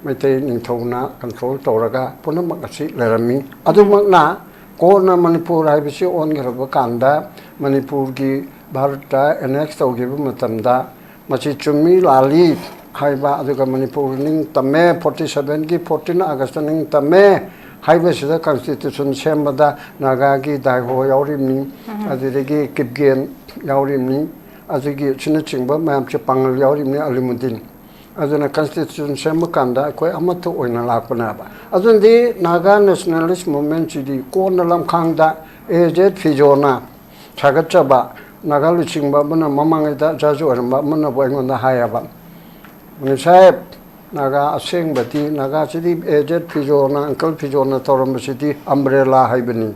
ꯃꯩꯇꯩ ꯅꯤꯡꯊꯧꯅ control ꯇꯧꯔꯒ ꯄꯨꯝꯅꯃꯛ ꯑꯁꯤ ꯂꯩꯔꯝꯃꯤ꯫ ꯑꯗꯨꯃꯛꯅ ꯀꯣꯟꯅ ꯃꯅꯤꯄꯨꯔ ꯍꯥꯏꯕꯁꯤ ꯑꯣꯟꯈ꯭ꯔꯕ ꯀꯥꯟꯗ, ꯃꯅꯤꯄꯨꯔꯒꯤ ꯚꯥꯔꯠꯇ annex ꯇꯧꯈꯤꯕ ꯃꯇꯝꯗ, ꯃꯁꯤ ꯆꯨꯝꯃꯤ ꯂꯥꯜꯂꯤ ꯍꯥꯏꯕ, ꯑꯗꯨꯒ ꯃꯅꯤꯄꯨꯔ ꯅꯤꯡ ꯇꯝꯃꯦ, forty sevenꯒꯤ fourteen Augustꯇ ꯅꯤꯡ ꯇꯝꯃꯦ ꯍꯥꯏꯕꯁꯤꯗ constitution ꯁꯦꯝꯕꯗ ꯅꯥꯒꯥꯒꯤ ꯗꯥꯏꯍꯣ ꯌꯥꯎꯔꯤꯕꯅꯤ, ꯑꯗꯨꯗꯒꯤ ꯀꯤꯞꯒꯦꯟ ꯌꯥꯎꯔꯤꯕꯅꯤ, ꯑꯗꯨꯒꯤ ꯁꯤꯅꯆꯤꯡꯕ ꯃꯌꯥꯝꯁꯦ ꯄꯥꯡꯒꯜ ꯌꯥꯎꯔꯤꯕꯅꯤ ꯑꯂꯤꯃꯨꯗꯤꯟ꯫ ꯑꯗꯨꯅ ꯀꯟꯁꯇꯤꯇ꯭ꯌꯨꯁꯟ ꯁꯦꯝꯕ ꯀꯥꯟꯗ ꯑꯩꯈꯣꯏ ꯑꯃꯠꯇ ꯑꯣꯏꯅ ꯂꯥꯛꯄꯅꯦꯕ꯫ ꯑꯗꯨꯅꯗꯤ ꯅꯥꯒꯥ ꯅꯦꯁꯅꯦꯂꯤꯁ ꯃꯨꯚꯃꯦꯟꯁꯤꯗꯤ ꯀꯣꯟꯅ ꯂꯝꯈꯥꯡꯗ ꯑꯦ ꯖꯦꯠ ꯐꯤꯖꯣꯅ ꯁꯥꯒꯠꯆꯕ ꯅꯥꯒꯥ ꯂꯨꯆꯤꯡꯕ ꯑꯃꯅ, ꯃꯃꯥꯡꯉꯩꯗ ꯖꯖ ꯑꯣꯏꯔꯝꯕ ꯑꯃꯅꯕꯨ ꯑꯩꯉꯣꯟꯗ ꯍꯥꯏꯌꯦꯕ, "ꯃꯅꯤ ꯁꯥꯍꯦꯕ, ꯅꯥꯒꯥ ꯑꯁꯦꯡꯕꯗꯤ, ꯅꯥꯒꯥꯁꯤꯗꯤ ꯑꯦ ꯖꯦꯠ ꯐꯤꯖꯣꯅ, ꯑꯪꯀꯜ ꯐꯤꯖꯣꯅ ꯇꯧꯔꯝꯕꯁꯤꯗꯤ ꯑꯝꯕ꯭ꯔꯦꯂꯥ ꯍꯥꯏꯕꯅꯤ꯫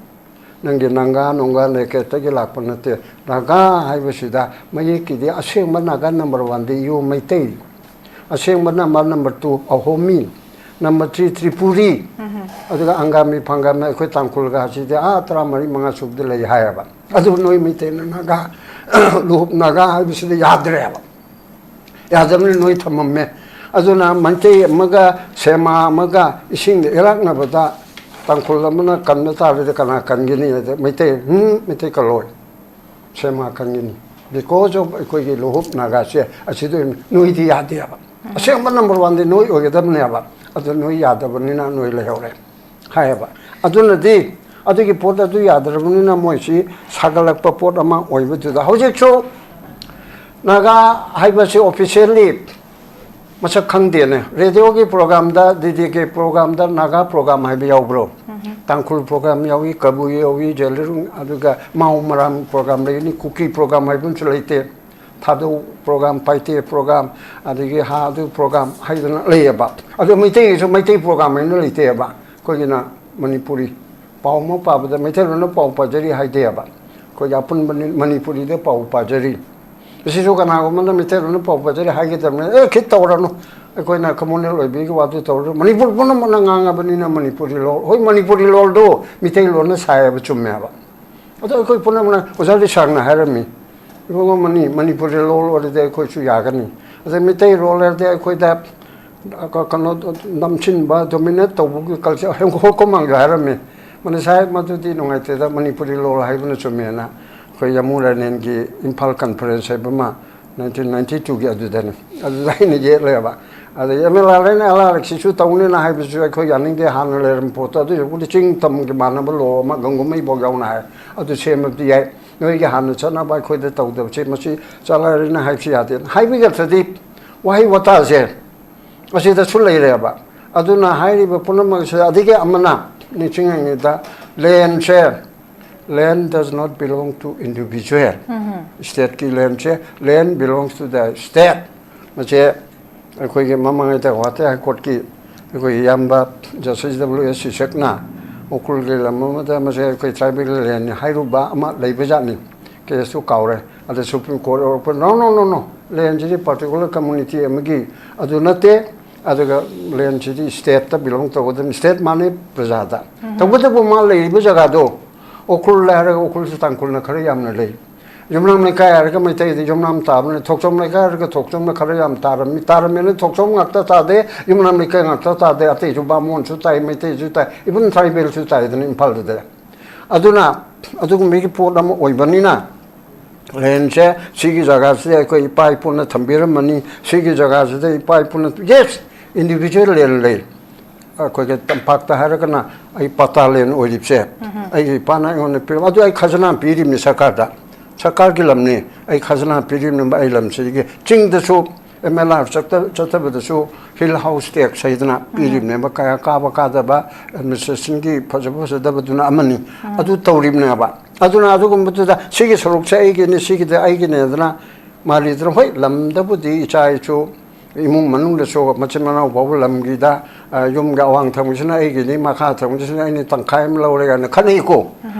ꯅꯪꯒꯤ ꯅꯪꯒꯥ ꯅꯨꯡꯒꯥ ꯅꯦꯀꯦꯠꯇꯒꯤ ꯂꯥꯛꯄ ꯅꯠꯇꯦ꯫ ꯅꯥꯒꯥ ꯍꯥꯏꯕꯁꯤꯗ ꯃꯌꯦꯛꯀꯤꯗꯤ ꯑꯁꯦꯡꯕ ꯅꯥꯒꯥ ꯅꯝꯕꯔ ꯋꯥꯟꯗꯤ ꯌꯨ ꯃꯩꯇꯩ, ꯑꯁꯦꯡꯕ ꯅꯝꯕꯔ, ꯅꯝꯕꯔ ꯇꯨ ꯑꯍꯣꯃꯤ, ꯅꯝꯕꯔ ꯊ꯭ꯔꯤ ꯇ꯭ꯔꯤꯄꯨꯔꯤ, ꯑꯗꯨꯒ ꯑꯪꯒꯥꯃꯤ ꯐꯪꯒꯥꯃꯤ ꯑꯩꯈꯣꯏ ꯇꯥꯡꯈꯨꯜꯒ ꯍꯥꯏꯁꯤꯗꯤ ꯑꯥ ꯇꯔꯥꯃꯔꯤ ꯃꯉꯥ ꯁꯨꯕꯗ ꯂꯩ" ꯍꯥꯏꯌꯦꯕ꯫ ꯑꯗꯨ ꯅꯣꯏ ꯃꯩꯇꯩꯅ ꯅꯥꯒꯥ, ꯂꯨꯍꯨꯞ ꯅꯥꯒꯥ ꯍꯥꯏꯕꯁꯤꯗ ꯌꯥꯗ꯭ꯔꯦꯕ꯫ ꯌꯥꯗꯕꯅꯤ, ꯅꯣꯏ ꯊꯝꯃꯝꯃꯦ꯫ ꯑꯗꯨꯅ ꯃꯩꯇꯩ ꯑꯃꯒ ꯁꯦꯃꯥ ꯑꯃꯒ ꯏꯁꯤꯡꯗ ꯏꯔꯥꯛꯅꯕꯗ ꯇꯥꯡꯈꯨꯜ ꯑꯃꯅ ꯀꯟꯕ ꯇꯥꯔꯗꯤ ꯀꯅꯥ ꯀꯟꯒꯅꯤ? ꯑꯗ ꯃꯩꯇꯩ, "ꯎꯝ, ꯃꯩꯇꯩ ꯀꯜꯂꯣꯏ, ꯁꯦꯃꯥ ꯀꯟꯒꯅꯤ, because of ꯑꯩꯈꯣꯏꯒꯤ ꯂꯨꯍꯨꯞ ꯅꯥꯒꯥꯁꯦ ꯑꯁꯤꯗ ꯑꯣꯏꯅ ꯅꯣꯏꯗꯤ ꯌꯥꯗꯦꯕ꯫ ꯑꯁꯦꯡꯕ ꯅꯝꯕꯔ ꯋꯥꯟꯗꯤ ꯅꯣꯏ ꯑꯣꯏꯒꯗꯕꯅꯦꯕ꯫ ꯑꯗꯨ ꯅꯣꯏ ꯌꯥꯗꯕꯅꯤꯅ ꯅꯣꯏ ꯂꯩꯍꯧꯔꯦ" ꯍꯥꯏꯌꯦꯕ꯫ ꯑꯗꯨꯅꯗꯤ ꯑꯗꯨꯒꯤ ꯄꯣꯠ ꯑꯗꯨ ꯌꯥꯗ꯭ꯔꯕꯅꯤꯅ ꯃꯣꯏꯁꯤ ꯁꯥꯒꯠꯂꯛꯄ ꯄꯣꯠ ꯑꯃ ꯑꯣꯏꯕꯗꯨꯗ ꯍꯧꯖꯤꯛꯁꯨ ꯅꯥꯒꯥ ꯍꯥꯏꯕꯁꯤ ꯑꯣꯐꯤꯁꯤꯌꯦꯜꯂꯤ ꯃꯁꯛ ꯈꯪꯗꯦꯅꯦ꯫ ꯔꯦꯗꯤꯑꯣꯒꯤ ꯄ꯭ꯔꯣꯒꯥꯝꯗ, ꯗꯤꯗꯤꯒꯤ ꯄ꯭ꯔꯣꯒꯥꯝꯗ ꯅꯥꯒꯥ ꯄ꯭ꯔꯣꯒꯥꯝ ꯍꯥꯏꯕ ꯌꯥꯎꯕ꯭ꯔꯣ? ꯇꯥꯡꯈꯨꯜ ꯄ꯭ꯔꯣꯒꯥꯝ ꯌꯥꯎꯏ, ꯀꯕꯨꯏ ꯌꯥꯎꯏ, ꯖꯦꯂꯤꯔꯨꯡ, ꯑꯗꯨꯒ ꯃꯥꯎ ꯃꯔꯥꯝ ꯄ꯭ꯔꯣꯒꯥꯝ ꯂꯩꯅꯤ, ꯀꯨꯀꯤ ꯄ꯭ꯔꯣꯒꯥꯝ ꯍꯥꯏꯕ ꯑꯃꯁꯨ ꯂꯩꯇꯦ꯫ ꯊꯥꯗꯧ ꯄ꯭ꯔꯣꯒꯥꯝ, ꯄꯥꯏꯇꯦ ꯄ꯭ꯔꯣꯒꯥꯝ, ꯑꯗꯒꯤ ꯍꯥ ꯑꯗꯨ ꯄ꯭ꯔꯣꯒꯥꯝ ꯍꯥꯏꯗꯅ ꯂꯩꯌꯦꯕ꯫ ꯑꯗꯣ ꯃꯩꯇꯩꯒꯤꯁꯨ ꯃꯩꯇꯩ ꯄ꯭ꯔꯣꯒꯥꯝ ꯍꯥꯏꯅ ꯂꯩꯇꯦꯕ꯫ ꯑꯩꯈꯣꯏꯒꯤꯅ ꯃꯅꯤꯄꯨꯔꯤ꯫ ꯄꯥꯎ ꯑꯃ ꯄꯥꯕꯗ ꯃꯩꯇꯩꯂꯣꯟꯅ ꯄꯥꯎ ꯄꯥꯖꯔꯤ ꯍꯥꯏꯗꯦꯕ꯫ ꯑꯩꯈꯣꯏꯒꯤ ꯑꯄꯨꯟꯕ ꯃꯅꯤꯄꯨꯔꯤꯗ ꯄꯥꯎ ꯄꯥꯖꯔꯤ꯫ ꯑꯁꯤꯁꯨ ꯀꯅꯥꯒꯨꯝꯕꯅ ꯃꯩꯇꯩꯂꯣꯟꯅ ꯄꯥꯎ ꯄꯥꯖꯔꯤ ꯍꯥꯏꯒꯗꯕꯅꯤ, "ꯑꯦ, ꯈꯤꯠ ꯇꯧꯔꯅꯨ, ꯑꯩꯈꯣꯏꯅ ꯀꯃꯨꯅꯦꯜ ꯑꯣꯏꯕꯒꯤ ꯋꯥꯗꯨ ꯇꯧꯔꯅꯨ"꯫ ꯃꯅꯤꯄꯨꯔ ꯄꯨꯝꯅꯃꯛꯅ ꯉꯥꯡꯉꯕꯅꯤꯅ ꯃꯅꯤꯄꯨꯔꯤ ꯂꯣꯜ, ꯍꯣꯏ, ꯃꯅꯤꯄꯨꯔꯤ ꯂꯣꯜꯗꯣ ꯃꯤꯇꯩꯂꯣꯟꯅ ꯁꯥꯏꯌꯦꯕ, ꯆꯨꯝꯃꯦꯕ꯫ ꯑꯗꯣ ꯑꯩꯈꯣꯏ ꯄꯨꯝꯅꯃꯛꯅ, ꯑꯣꯖꯥ ꯂꯤꯁꯥꯡꯅ ꯍꯥꯏꯔꯝꯃꯤ, "ꯏꯕꯨꯡꯉꯣ, ꯃꯅꯤ-, ꯃꯅꯤꯄꯨꯔꯤ ꯂꯣꯜ ꯑꯣꯏꯔꯗꯤ ꯑꯩꯈꯣꯏꯁꯨ ꯌꯥꯒꯅꯤ꯫ ꯑꯗꯩ ꯃꯤꯇꯩ ꯂꯣꯜ ꯍꯥꯏꯔꯗꯤ ꯑꯩꯈꯣꯏꯗ ꯀ-, ꯀꯩꯅꯣ, ꯅꯝꯁꯤꯟꯕ, ꯗꯣꯃꯤꯅꯦꯠ ꯇꯧꯕꯒꯤ ꯀꯜꯆꯔ ꯍꯦꯟꯒꯠꯂꯛꯄ" ꯃꯥꯡꯗ ꯍꯥꯏꯔꯝꯃꯤ꯫ ꯃꯅꯤ ꯁꯥꯍꯦꯕ, ꯃꯗꯨꯗꯤ ꯅꯨꯡꯉꯥꯏꯇꯦꯗ, ꯃꯅꯤꯄꯨꯔꯤ ꯂꯣꯜ ꯍꯥꯏꯕꯅ ꯆꯨꯝꯃꯦꯅ꯫ ꯑꯩꯈꯣꯏ ꯌꯥꯃꯨ ꯔꯥꯅꯦꯟꯒꯤ ꯏꯝꯐꯥꯜ ꯀꯟꯐꯔꯦꯟꯁ ꯍꯥꯏꯕ ꯑꯃ ꯅꯥꯏꯟꯇꯤꯟ ꯅꯥꯏꯟꯇꯤ ꯇꯨꯒꯤ ꯑꯗꯨꯗꯅꯤ꯫ ꯑꯗꯨꯗ ꯑꯩꯅ ꯌꯦꯠꯂꯦꯕ꯫ ꯑꯗꯒꯤ ꯑꯦꯝ ꯑꯦꯜ ꯑꯥꯔ ꯑꯦꯅ ꯑꯦꯜ ꯑꯥꯔ ꯑꯦꯛꯁꯤꯁꯨ ꯇꯧꯅꯤꯅ ꯍꯥꯏꯕꯁꯨ ꯑꯩꯈꯣꯏ ꯌꯥꯅꯤꯡꯗꯦ, ꯍꯥꯟꯅ ꯂꯩꯔꯝꯕ ꯄꯣꯠꯇꯣ꯫ ꯑꯗꯨ ꯍꯧꯖꯤꯛꯄꯨꯗꯤ ꯆꯤꯡ ꯇꯝꯒꯤ ꯃꯥꯟꯅꯕ ꯂꯣ ꯑꯃ ꯒꯪꯒꯨꯃꯩꯐꯥꯎ ꯌꯥꯎꯅ ꯍꯥꯏ, ꯑꯗꯨ ꯁꯦꯝꯕꯗꯤ ꯌꯥꯏ꯫ ꯅꯣꯏꯒꯤ ꯍꯥꯟꯅ ꯆꯠꯅꯕ ꯑꯩꯈꯣꯏꯗ ꯇꯧꯗꯕꯁꯦ ꯃꯁꯤ ꯆꯠꯅꯔꯤꯅ ꯍꯥꯏꯕꯁꯨ ꯌꯥꯗꯦ꯫ ꯍꯥꯏꯕꯤꯒꯗ꯭ꯔꯗꯤ ꯋꯥꯍꯩ ꯋꯥꯇꯥꯁꯦ ꯑꯁꯤꯗꯁꯨ ꯂꯩꯔꯦꯕ꯫ ꯑꯗꯨꯅ ꯍꯥꯏꯔꯤꯕ ꯄꯨꯝꯅꯃꯛꯁꯦ, ꯑꯗꯒꯤ ꯑꯃꯅ ꯅꯤꯡꯁꯤꯡꯉꯤꯉꯩꯗ, ꯂꯦꯟꯁꯦ, land does not belong to individual꯫ ꯁ꯭ꯇꯦꯠꯀꯤ ꯂꯦꯟꯁꯦ, land belongs to the state꯫ ꯃꯁꯦ ꯑꯩꯈꯣꯏꯒꯤ ꯃꯃꯥꯡꯉꯩꯗ ꯒꯨꯋꯥꯍꯥꯇꯤ ꯍꯥꯏ ꯀꯣꯔꯠꯀꯤ ꯑꯩꯈꯣꯏ ꯏꯌꯥꯝꯕ ꯖꯁꯇꯤꯁ ꯗꯕ꯭ꯂꯤꯎ ꯑꯦꯁ ꯁꯤꯁꯛꯅ ꯎꯈ꯭ꯔꯨꯜꯒꯤ ꯂꯝ ꯑꯃꯗ ꯃꯁꯦ ꯑꯩꯈꯣꯏ ꯇ꯭ꯔꯥꯏꯕꯦꯜ ꯂꯦꯟꯅꯤ ꯍꯥꯏꯔꯨꯕ ꯑꯃ ꯂꯩꯕꯖꯥꯠꯅꯤ꯫ ꯀꯦꯁꯇꯨ ꯀꯥꯎꯔꯦ꯫ ꯑꯗ ꯁꯨꯄ꯭ꯔꯤꯝ ꯀꯣꯔꯠ ꯌꯧꯔꯛꯄ, "No, no, no, no, ꯂꯦꯟꯁꯤꯗꯤ ꯄꯥꯔꯇꯤꯀꯨꯂꯔ ꯀꯝꯃꯨꯅꯤꯇꯤ ꯑꯃꯒꯤ ꯑꯗꯨ ꯅꯠꯇꯦ, ꯑꯗꯨꯒ ꯂꯦꯟꯁꯤꯗꯤ ꯁ꯭ꯇꯦꯠꯇ ꯕꯤꯂꯣꯡ ꯇꯧꯒꯗꯕꯅꯤ, ꯁ꯭ꯇꯦꯠ ꯃꯥꯅꯤ ꯄ꯭ꯔꯖꯥꯗ"꯫ ꯇꯧꯕꯇꯕꯨ ꯃꯥ ꯂꯩꯔꯤꯕ ꯖꯒꯥꯗꯣ ꯎꯈ꯭ꯔꯨꯜ ꯍꯥꯏꯔꯒ ꯎꯈ꯭ꯔꯨꯜꯁꯨ ꯇꯥꯡꯈꯨꯜꯅ ꯈꯔ ꯌꯥꯝꯅ ꯂꯩ꯫ ꯌꯨꯝꯅꯥꯝ ꯂꯩꯀꯥꯏ ꯍꯥꯏꯔꯒ ꯃꯩꯇꯩꯗꯤ ꯌꯨꯝꯅꯥꯝ ꯇꯥꯕꯅꯤ, ꯊꯣꯛꯆꯣꯝ ꯂꯩꯀꯥꯏ ꯍꯥꯏꯔꯒ ꯊꯣꯛꯆꯣꯝꯅ ꯈꯔ ꯌꯥꯝ ꯇꯥꯔꯝꯃꯤ꯫ ꯇꯥꯔꯝꯃꯤꯅ ꯊꯣꯛꯆꯣꯝ ꯉꯥꯛꯇ ꯇꯥꯗꯦ, ꯌꯨꯝꯅꯥꯝ ꯂꯩꯀꯥꯏ ꯉꯥꯛꯇ ꯇꯥꯗꯦ, ꯑꯇꯩꯁꯨ ꯕꯥꯃꯣꯟꯁꯨ ꯇꯥꯏ, ꯃꯩꯇꯩꯁꯨ ꯇꯥꯏ, ꯏꯚꯟ ꯇ꯭ꯔꯥꯏꯕꯦꯜꯁꯨ ꯇꯥꯏꯗꯅ ꯏꯝꯐꯥꯜꯗꯨꯗ꯫ ꯑꯗꯨꯅ ꯑꯗꯨꯒꯨꯝꯕꯒꯤ ꯄꯣꯠ ꯑꯃ ꯑꯣꯏꯕꯅꯤꯅ, ꯂꯦꯟꯁꯦ ꯁꯤꯒꯤ ꯖꯒꯥꯁꯤꯗ ꯑꯩꯈꯣꯏ ꯏꯄꯥ ꯏꯄꯨꯅ ꯊꯝꯕꯤꯔꯝꯃꯅꯤ, ꯁꯤꯒꯤ ꯖꯒꯥꯁꯤꯗ ꯏꯄꯥ ꯏꯄꯨꯅ, ꯌꯦꯁ, ꯏꯟꯗꯤꯚꯤꯖꯨꯋꯦꯜ ꯂꯦꯟ ꯂꯩ꯫ ꯑꯩꯈꯣꯏꯒꯤ ꯇꯝꯄꯥꯛꯇ ꯍꯥꯏꯔꯒꯅ ꯑꯩ ꯄꯇꯥ ꯂꯦꯟ ꯑꯣꯏꯔꯤꯕꯁꯦ, ꯑꯩꯒꯤ ꯏꯄꯥꯅ ꯑꯩꯉꯣꯟꯗ ꯄꯤꯔꯝ, ꯑꯗꯨ ꯑꯩ ꯈꯖꯅꯥ ꯄꯤꯔꯤꯕꯅꯤ ꯁꯔꯀꯥꯔꯗ, ꯁꯔꯀꯥꯔꯒꯤ ꯂꯝꯅꯤ, ꯑꯩ ꯈꯖꯅꯥ ꯄꯤꯔꯤꯕꯅꯤ꯫ ꯑꯩ ꯂꯝꯁꯤꯒꯤ ꯆꯤꯡꯗꯁꯨ ꯑꯦꯝ ꯑꯦꯜ ꯑꯥꯔ ꯆꯠꯇꯕꯗꯁꯨ ꯍꯤꯜ ꯍꯥꯎꯁ ꯇꯦꯛꯁ ꯍꯥꯏꯗꯅ ꯄꯤꯔꯤꯕꯅꯦꯕ꯫ ꯀꯌꯥ ꯀꯥꯕ ꯀꯥꯗꯕ, ꯑꯦꯗꯃꯤꯅꯤꯁꯇ꯭ꯔꯦꯁꯟꯒꯤ ꯐꯖꯕ ꯐꯖꯗꯕꯗꯨꯅ ꯑꯃꯅꯤ꯫ ꯑꯗꯨ ꯇꯧꯔꯤꯕꯅꯦꯕ꯫ ꯑꯗꯨꯅ ꯑꯗꯨꯒꯨꯝꯕꯗꯨꯗ ꯁꯤꯒꯤ ꯁꯔꯨꯛꯁꯦ ꯑꯩꯒꯤꯅꯤ, ꯁꯤꯒꯤꯗꯤ ꯑꯩꯒꯤꯅꯦꯗꯅ ꯃꯥꯜꯂꯤꯗꯅ꯫ ꯍꯣꯏ, ꯂꯝꯗꯕꯨꯗꯤ ꯏꯆꯥ ꯏꯁꯨ, ꯏꯃꯨꯡ ꯃꯅꯨꯡꯗꯁꯨ ꯃꯆꯤꯟ ꯃꯅꯥꯎ ꯐꯥꯎꯕ ꯂꯝꯒꯤꯗ, ꯑ, ꯌꯨꯝꯒꯤ ꯑꯋꯥꯡ ꯊꯪꯕꯁꯤꯅ ꯑꯩꯒꯤꯅꯤ, ꯃꯈꯥ ꯊꯪꯕꯁꯤꯅ ꯑꯩꯅ ꯇꯪꯈꯥꯏ ꯑꯃ ꯂꯧꯔꯦ ꯀꯥꯏꯅ ꯈꯟꯅꯩꯀꯣ꯫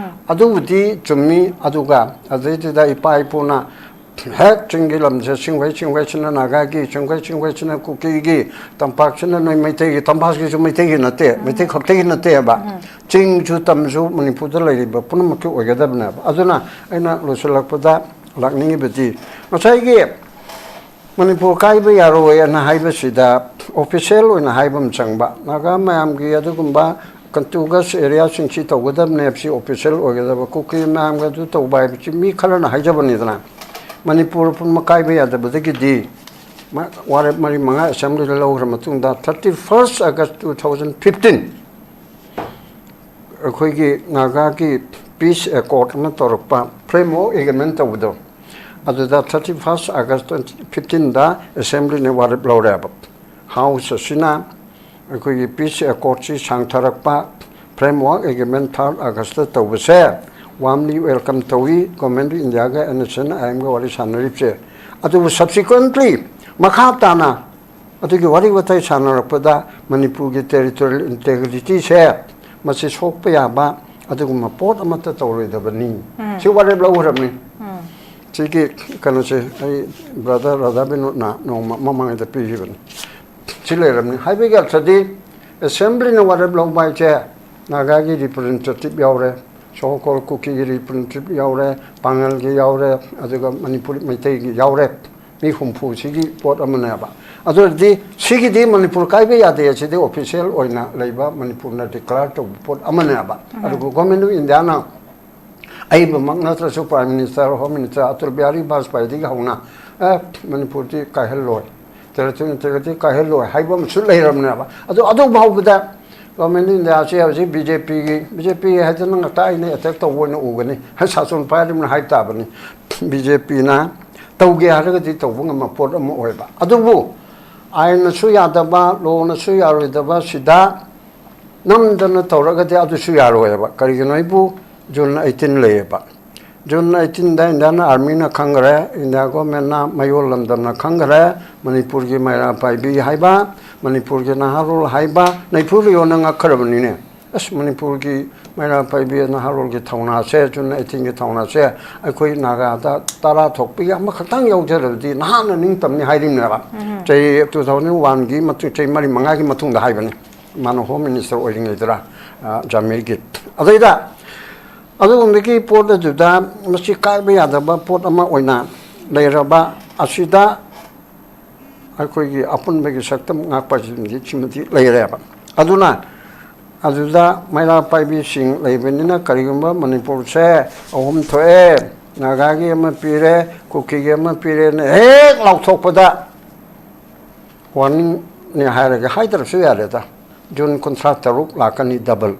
ꯑꯗꯨꯕꯨꯗꯤ ꯆꯨꯝꯃꯤ꯫ ꯑꯗꯨꯒ ꯑꯗꯩꯗꯨꯗ ꯏꯄꯥ ꯏꯄꯨꯅ ꯍꯦꯛ ꯆꯤꯡꯒꯤ ꯂꯝꯁꯦ, ꯁꯤꯡꯈꯩ ꯆꯤꯡꯈꯩꯁꯤꯅ ꯅꯥꯒꯥꯒꯤ, ꯆꯤꯡꯈꯩ ꯆꯤꯡꯈꯩꯁꯤꯅ ꯀꯨꯀꯤꯒꯤ, ꯇꯝꯄꯥꯛꯁꯤꯅ ꯅꯣꯏ ꯃꯩꯇꯩꯒꯤ, ꯇꯝꯄꯥꯛꯁꯤꯁꯨ ꯃꯩꯇꯩꯒꯤ ꯅꯠꯇꯦ, ꯃꯩꯇꯩ ꯈꯛꯇꯒꯤ ꯅꯠꯇꯦꯕ꯫ ꯆꯤꯡꯁꯨ ꯇꯝꯁꯨ ꯃꯅꯤꯄꯨꯔꯗ ꯂꯩꯔꯤꯕ ꯄꯨꯝꯅꯃꯛꯀꯤ ꯑꯣꯏꯒꯗꯕꯅꯦꯕ꯫ ꯑꯗꯨꯅ ꯑꯩꯅ ꯂꯣꯏꯁꯤꯜꯂꯛꯄꯗ ꯂꯥꯛꯅꯤꯡꯉꯤꯕꯗꯤ, ꯉꯁꯥꯏꯒꯤ ꯃꯅꯤꯄꯨꯔ ꯀꯥꯏꯕ ꯌꯥꯔꯣꯏ ꯑꯅ ꯍꯥꯏꯕꯁꯤꯗ ꯑꯣꯐꯤꯁꯦꯜ ꯑꯣꯏꯅ ꯍꯥꯏꯕ ꯑꯃ ꯆꯪꯕ꯫ ꯅꯥꯒꯥ ꯃꯌꯥꯝꯒꯤ ꯑꯗꯨꯒꯨꯝꯕ ꯀꯟꯇꯤꯒꯨꯁ ꯑꯦꯔꯤꯌꯥꯁꯤꯡꯁꯤ ꯇꯧꯒꯗꯕꯅꯦ ꯍꯥꯏꯕꯁꯤ ꯑꯣꯐꯤꯁꯦꯜ ꯑꯣꯏꯒꯗꯕ꯫ ꯀꯨꯀꯤ ꯃꯌꯥꯝꯒ ꯑꯗꯨ ꯇꯧꯕ ꯍꯥꯏꯕꯁꯤ ꯃꯤ ꯈꯔꯅ ꯍꯥꯏꯖꯕꯅꯤꯗꯅ꯫ ꯃꯅꯤꯄꯨꯔ ꯄꯨꯝꯕ ꯀꯥꯏꯕ ꯌꯥꯗꯕꯗꯒꯤꯗꯤ ꯃ-, ꯋꯥꯔꯦꯞ ꯃꯔꯤ ꯃꯉꯥ ꯑꯦꯁꯦꯝꯕ꯭ꯂꯤꯗ ꯂꯧꯈ꯭ꯔ ꯃꯇꯨꯡꯗ, thirty first August two thousand fifteen ꯑꯩꯈꯣꯏꯒꯤ ꯅꯥꯒꯥꯒꯤ ꯄꯤꯁ ꯑꯦꯀꯣꯔꯗ ꯑꯃ ꯇꯧꯔꯛꯄ꯫ Framework Agreement ꯇꯧꯕꯗꯣ, ꯑꯗꯨꯗ thirty first August twenty fifteen ꯗ Assembly ꯅ ꯋꯥꯔꯦꯞ ꯂꯧꯔꯦꯕ꯫ House ꯑꯁꯤꯅ ꯑꯩꯈꯣꯏꯒꯤ peace accord ꯁꯤ ꯁꯥꯡꯊꯔꯛꯄ, Framework Agreement third August ꯇ ꯇꯧꯕꯁꯦ warmly welcome ꯇꯧꯏ, Government of India ꯒ N S C N I M ꯒ ꯋꯥꯔꯤ ꯁꯥꯟꯅꯔꯤꯕꯁꯦ꯫ ꯑꯗꯨꯕꯨ subsequently ꯃꯈꯥ ꯇꯥꯅ ꯑꯗꯨꯒꯤ ꯋꯥꯔꯤ ꯋꯥꯇꯥꯏ ꯁꯥꯟꯅꯔꯛꯄꯗ ꯃꯅꯤꯄꯨꯔꯒꯤ territorial integrity ꯁꯦ ꯃꯁꯤ ꯁꯣꯛꯄ ꯌꯥꯕ ꯑꯗꯨꯒꯨꯝꯕ ꯄꯣꯠ ꯑꯃꯠꯇ ꯇꯧꯔꯣꯏꯗꯕꯅꯤ꯫ ꯁꯤ ꯋꯥꯔꯦꯞ ꯂꯧꯈ꯭ꯔꯕꯅꯤ꯫ ꯁꯤꯒꯤ ꯀꯩꯅꯣꯁꯦ ꯑꯩ brother ꯔꯥꯙꯥ ꯕꯤꯅꯣꯗꯅ ꯅꯣꯡꯃ ꯃꯃꯥꯡꯗ ꯄꯤꯈꯤꯕꯅꯤ꯫ ꯁꯤ ꯂꯩꯔꯕꯅꯤ ꯍꯥꯏꯕꯒꯤ ꯑꯔꯊꯗꯤ Assembly ꯅ ꯋꯥꯔꯦꯞ ꯂꯧꯕ ꯍꯥꯏꯁꯦ ꯅꯥꯒꯥꯒꯤ representative ꯌꯥꯎꯔꯦ, so called ꯀꯨꯀꯤꯒꯤ representative ꯌꯥꯎꯔꯦ, ꯄꯥꯉꯜꯒꯤ ꯌꯥꯎꯔꯦ, ꯑꯗꯨꯒ ꯃꯅꯤꯄꯨꯔꯤ ꯃꯩꯇꯩꯒꯤ ꯌꯥꯎꯔꯦ꯫ ꯃꯤ ꯍꯨꯝꯐꯨꯁꯤꯒꯤ ꯄꯣꯠ ꯑꯃꯅꯦꯕ꯫ ꯑꯗꯨ ꯑꯣꯏꯔꯗꯤ ꯁꯤꯒꯤꯗꯤ ꯃꯅꯤꯄꯨꯔ ꯀꯥꯏꯕ ꯌꯥꯗꯦ, ꯁꯤꯗꯤ official ꯑꯣꯏꯅ ꯂꯩꯕ ꯃꯅꯤꯄꯨꯔꯅ declare ꯇꯧꯕ ꯄꯣꯠ ꯑꯃꯅꯦꯕ꯫ ꯑꯗꯨꯒ Government of India ꯅ ꯑꯩꯕꯃꯛ ꯅꯠꯇ꯭ꯔꯁꯨ Prime Minister, Home Minister Atal Bihari ꯕꯥꯖꯄꯥꯏꯗꯒꯤ ꯍꯧꯅ ꯑꯦ ꯃꯅꯤꯄꯨꯔꯗꯤ ꯀꯥꯏꯍꯜꯂꯣꯏ, territorial integrity ꯀꯥꯏꯍꯜꯂꯣꯏ ꯍꯥꯏꯕ ꯑꯃꯁꯨ ꯂꯩꯔꯕꯅꯦꯕ꯫ ꯑꯗꯨ ꯑꯗꯨ ꯐꯥꯎꯕꯗ Government of India ꯁꯤ ꯍꯧꯖꯤꯛ B J P ꯒꯤ, B J P ꯍꯥꯏꯗꯅ ꯉꯥꯛꯇ ꯑꯩꯅ attack ꯇꯧꯕ ꯑꯣꯏꯅ ꯎꯒꯅꯤ, ꯁꯥꯁꯟ ꯄꯥꯏꯔꯤꯕꯅ ꯍꯥꯏꯕ ꯇꯥꯕꯅꯤ꯫ B J P ꯅ ꯇꯧꯒꯦ ꯍꯥꯏꯔꯒꯗꯤ ꯇꯧꯕ ꯉꯝꯕ ꯄꯣꯠ ꯑꯃ ꯑꯣꯏꯕ꯫ ꯑꯗꯨꯕꯨ ꯑꯥꯏꯟꯅꯁꯨ ꯌꯥꯗꯕ, law ꯅꯁꯨ ꯌꯥꯔꯣꯏꯗꯕ ꯁꯤꯗ ꯅꯝꯗꯅ ꯇꯧꯔꯒꯗꯤ ꯑꯗꯨꯁꯨ ꯌꯥꯔꯣꯏꯕ꯫ ꯀꯔꯤꯒꯤꯅꯣ ꯍꯥꯏꯕꯨ June eighteen ꯂꯩꯌꯦꯕ꯫ June eighteen ꯗ Indian Army ꯅ ꯈꯪꯈ꯭ꯔꯦ, India Government ꯅ ꯃꯌꯣꯜ ꯂꯝꯗꯝꯅ ꯈꯪꯈ꯭ꯔꯦ, ꯃꯅꯤꯄꯨꯔꯒꯤ ꯃꯩꯔꯥ ꯄꯥꯏꯕꯤ ꯍꯥꯏꯕ, ꯃꯅꯤꯄꯨꯔꯒꯤ ꯅꯍꯥꯔꯣꯜ ꯍꯥꯏꯕ, ꯅꯩꯐꯨ ꯂꯤꯌꯣꯅ ꯉꯛꯈ꯭ꯔꯕꯅꯤꯅꯦ꯫ ꯑꯁ, ꯃꯅꯤꯄꯨꯔꯒꯤ ꯃꯩꯔꯥ ꯄꯥꯏꯕꯤ ꯅꯍꯥꯔꯣꯜꯒꯤ ꯊꯧꯅꯥꯁꯦ, June eighteen ꯒꯤ ꯊꯧꯅꯥꯁꯦ ꯑꯩꯈꯣꯏ ꯅꯥꯒꯥꯗ ꯇꯔꯥ ꯊꯣꯛꯄꯒꯤ ꯑꯃꯈꯛꯇꯪ ꯌꯥꯎꯖꯔꯕꯗꯤ ꯅꯍꯥꯟꯅ ꯅꯤꯡꯇꯝꯅꯤ ꯍꯥꯏꯔꯤꯕꯅꯦꯕ꯫ ꯆꯍꯤ two thousand one ꯒꯤ ꯃꯇꯨꯡ, ꯆꯍꯤ ꯃꯔꯤ ꯃꯉꯥꯒꯤ ꯃꯇꯨꯡꯗ ꯍꯥꯏꯕꯅꯤ, ꯃꯥꯅ Home Minister ꯑꯣꯏꯔꯤꯉꯩꯗꯔ, ꯑ, ꯖꯥꯃꯤꯔꯒꯤ꯫ ꯑꯗꯩꯗ ꯑꯗꯨꯒꯨꯝꯕꯒꯤ ꯄꯣꯠ ꯑꯗꯨꯗ ꯃꯁꯤ ꯀꯥꯏꯕ ꯌꯥꯗꯕ ꯄꯣꯠ ꯑꯃ ꯑꯣꯏꯅ ꯂꯩꯔꯕ ꯑꯁꯤꯗ ꯑꯩꯈꯣꯏꯒꯤ ꯑꯄꯨꯟꯕꯒꯤ ꯁꯛꯇꯝ ꯉꯥꯛꯄ ꯍꯥꯏꯁꯤꯃꯗꯤ ꯁꯤꯃꯗꯤ ꯂꯩꯔꯦꯕ꯫ ꯑꯗꯨꯅ ꯑꯗꯨꯗ ꯃꯩꯔꯥ ꯄꯥꯏꯕꯤꯁꯤꯡ ꯂꯩꯕꯅꯤꯅ ꯀꯔꯤꯒꯨꯝꯕ ꯃꯅꯤꯄꯨꯔꯁꯦ ꯑꯍꯨꯝ ꯊꯣꯛꯑꯦ, ꯅꯥꯒꯥꯒꯤ ꯑꯃ ꯄꯤꯔꯦ, ꯀꯨꯀꯤꯒꯤ ꯑꯃ ꯄꯤꯔꯦꯅ ꯍꯦꯛ ꯂꯥꯎꯊꯣꯛꯄꯗ warning ꯅꯦ ꯍꯥꯏꯔꯒ ꯍꯥꯏꯗ꯭ꯔꯁꯨ ꯌꯥꯔꯦꯗ꯫ June ꯀꯨꯟꯊ꯭ꯔꯥ ꯇꯔꯨꯛ ꯂꯥꯛꯀꯅꯤ double꯫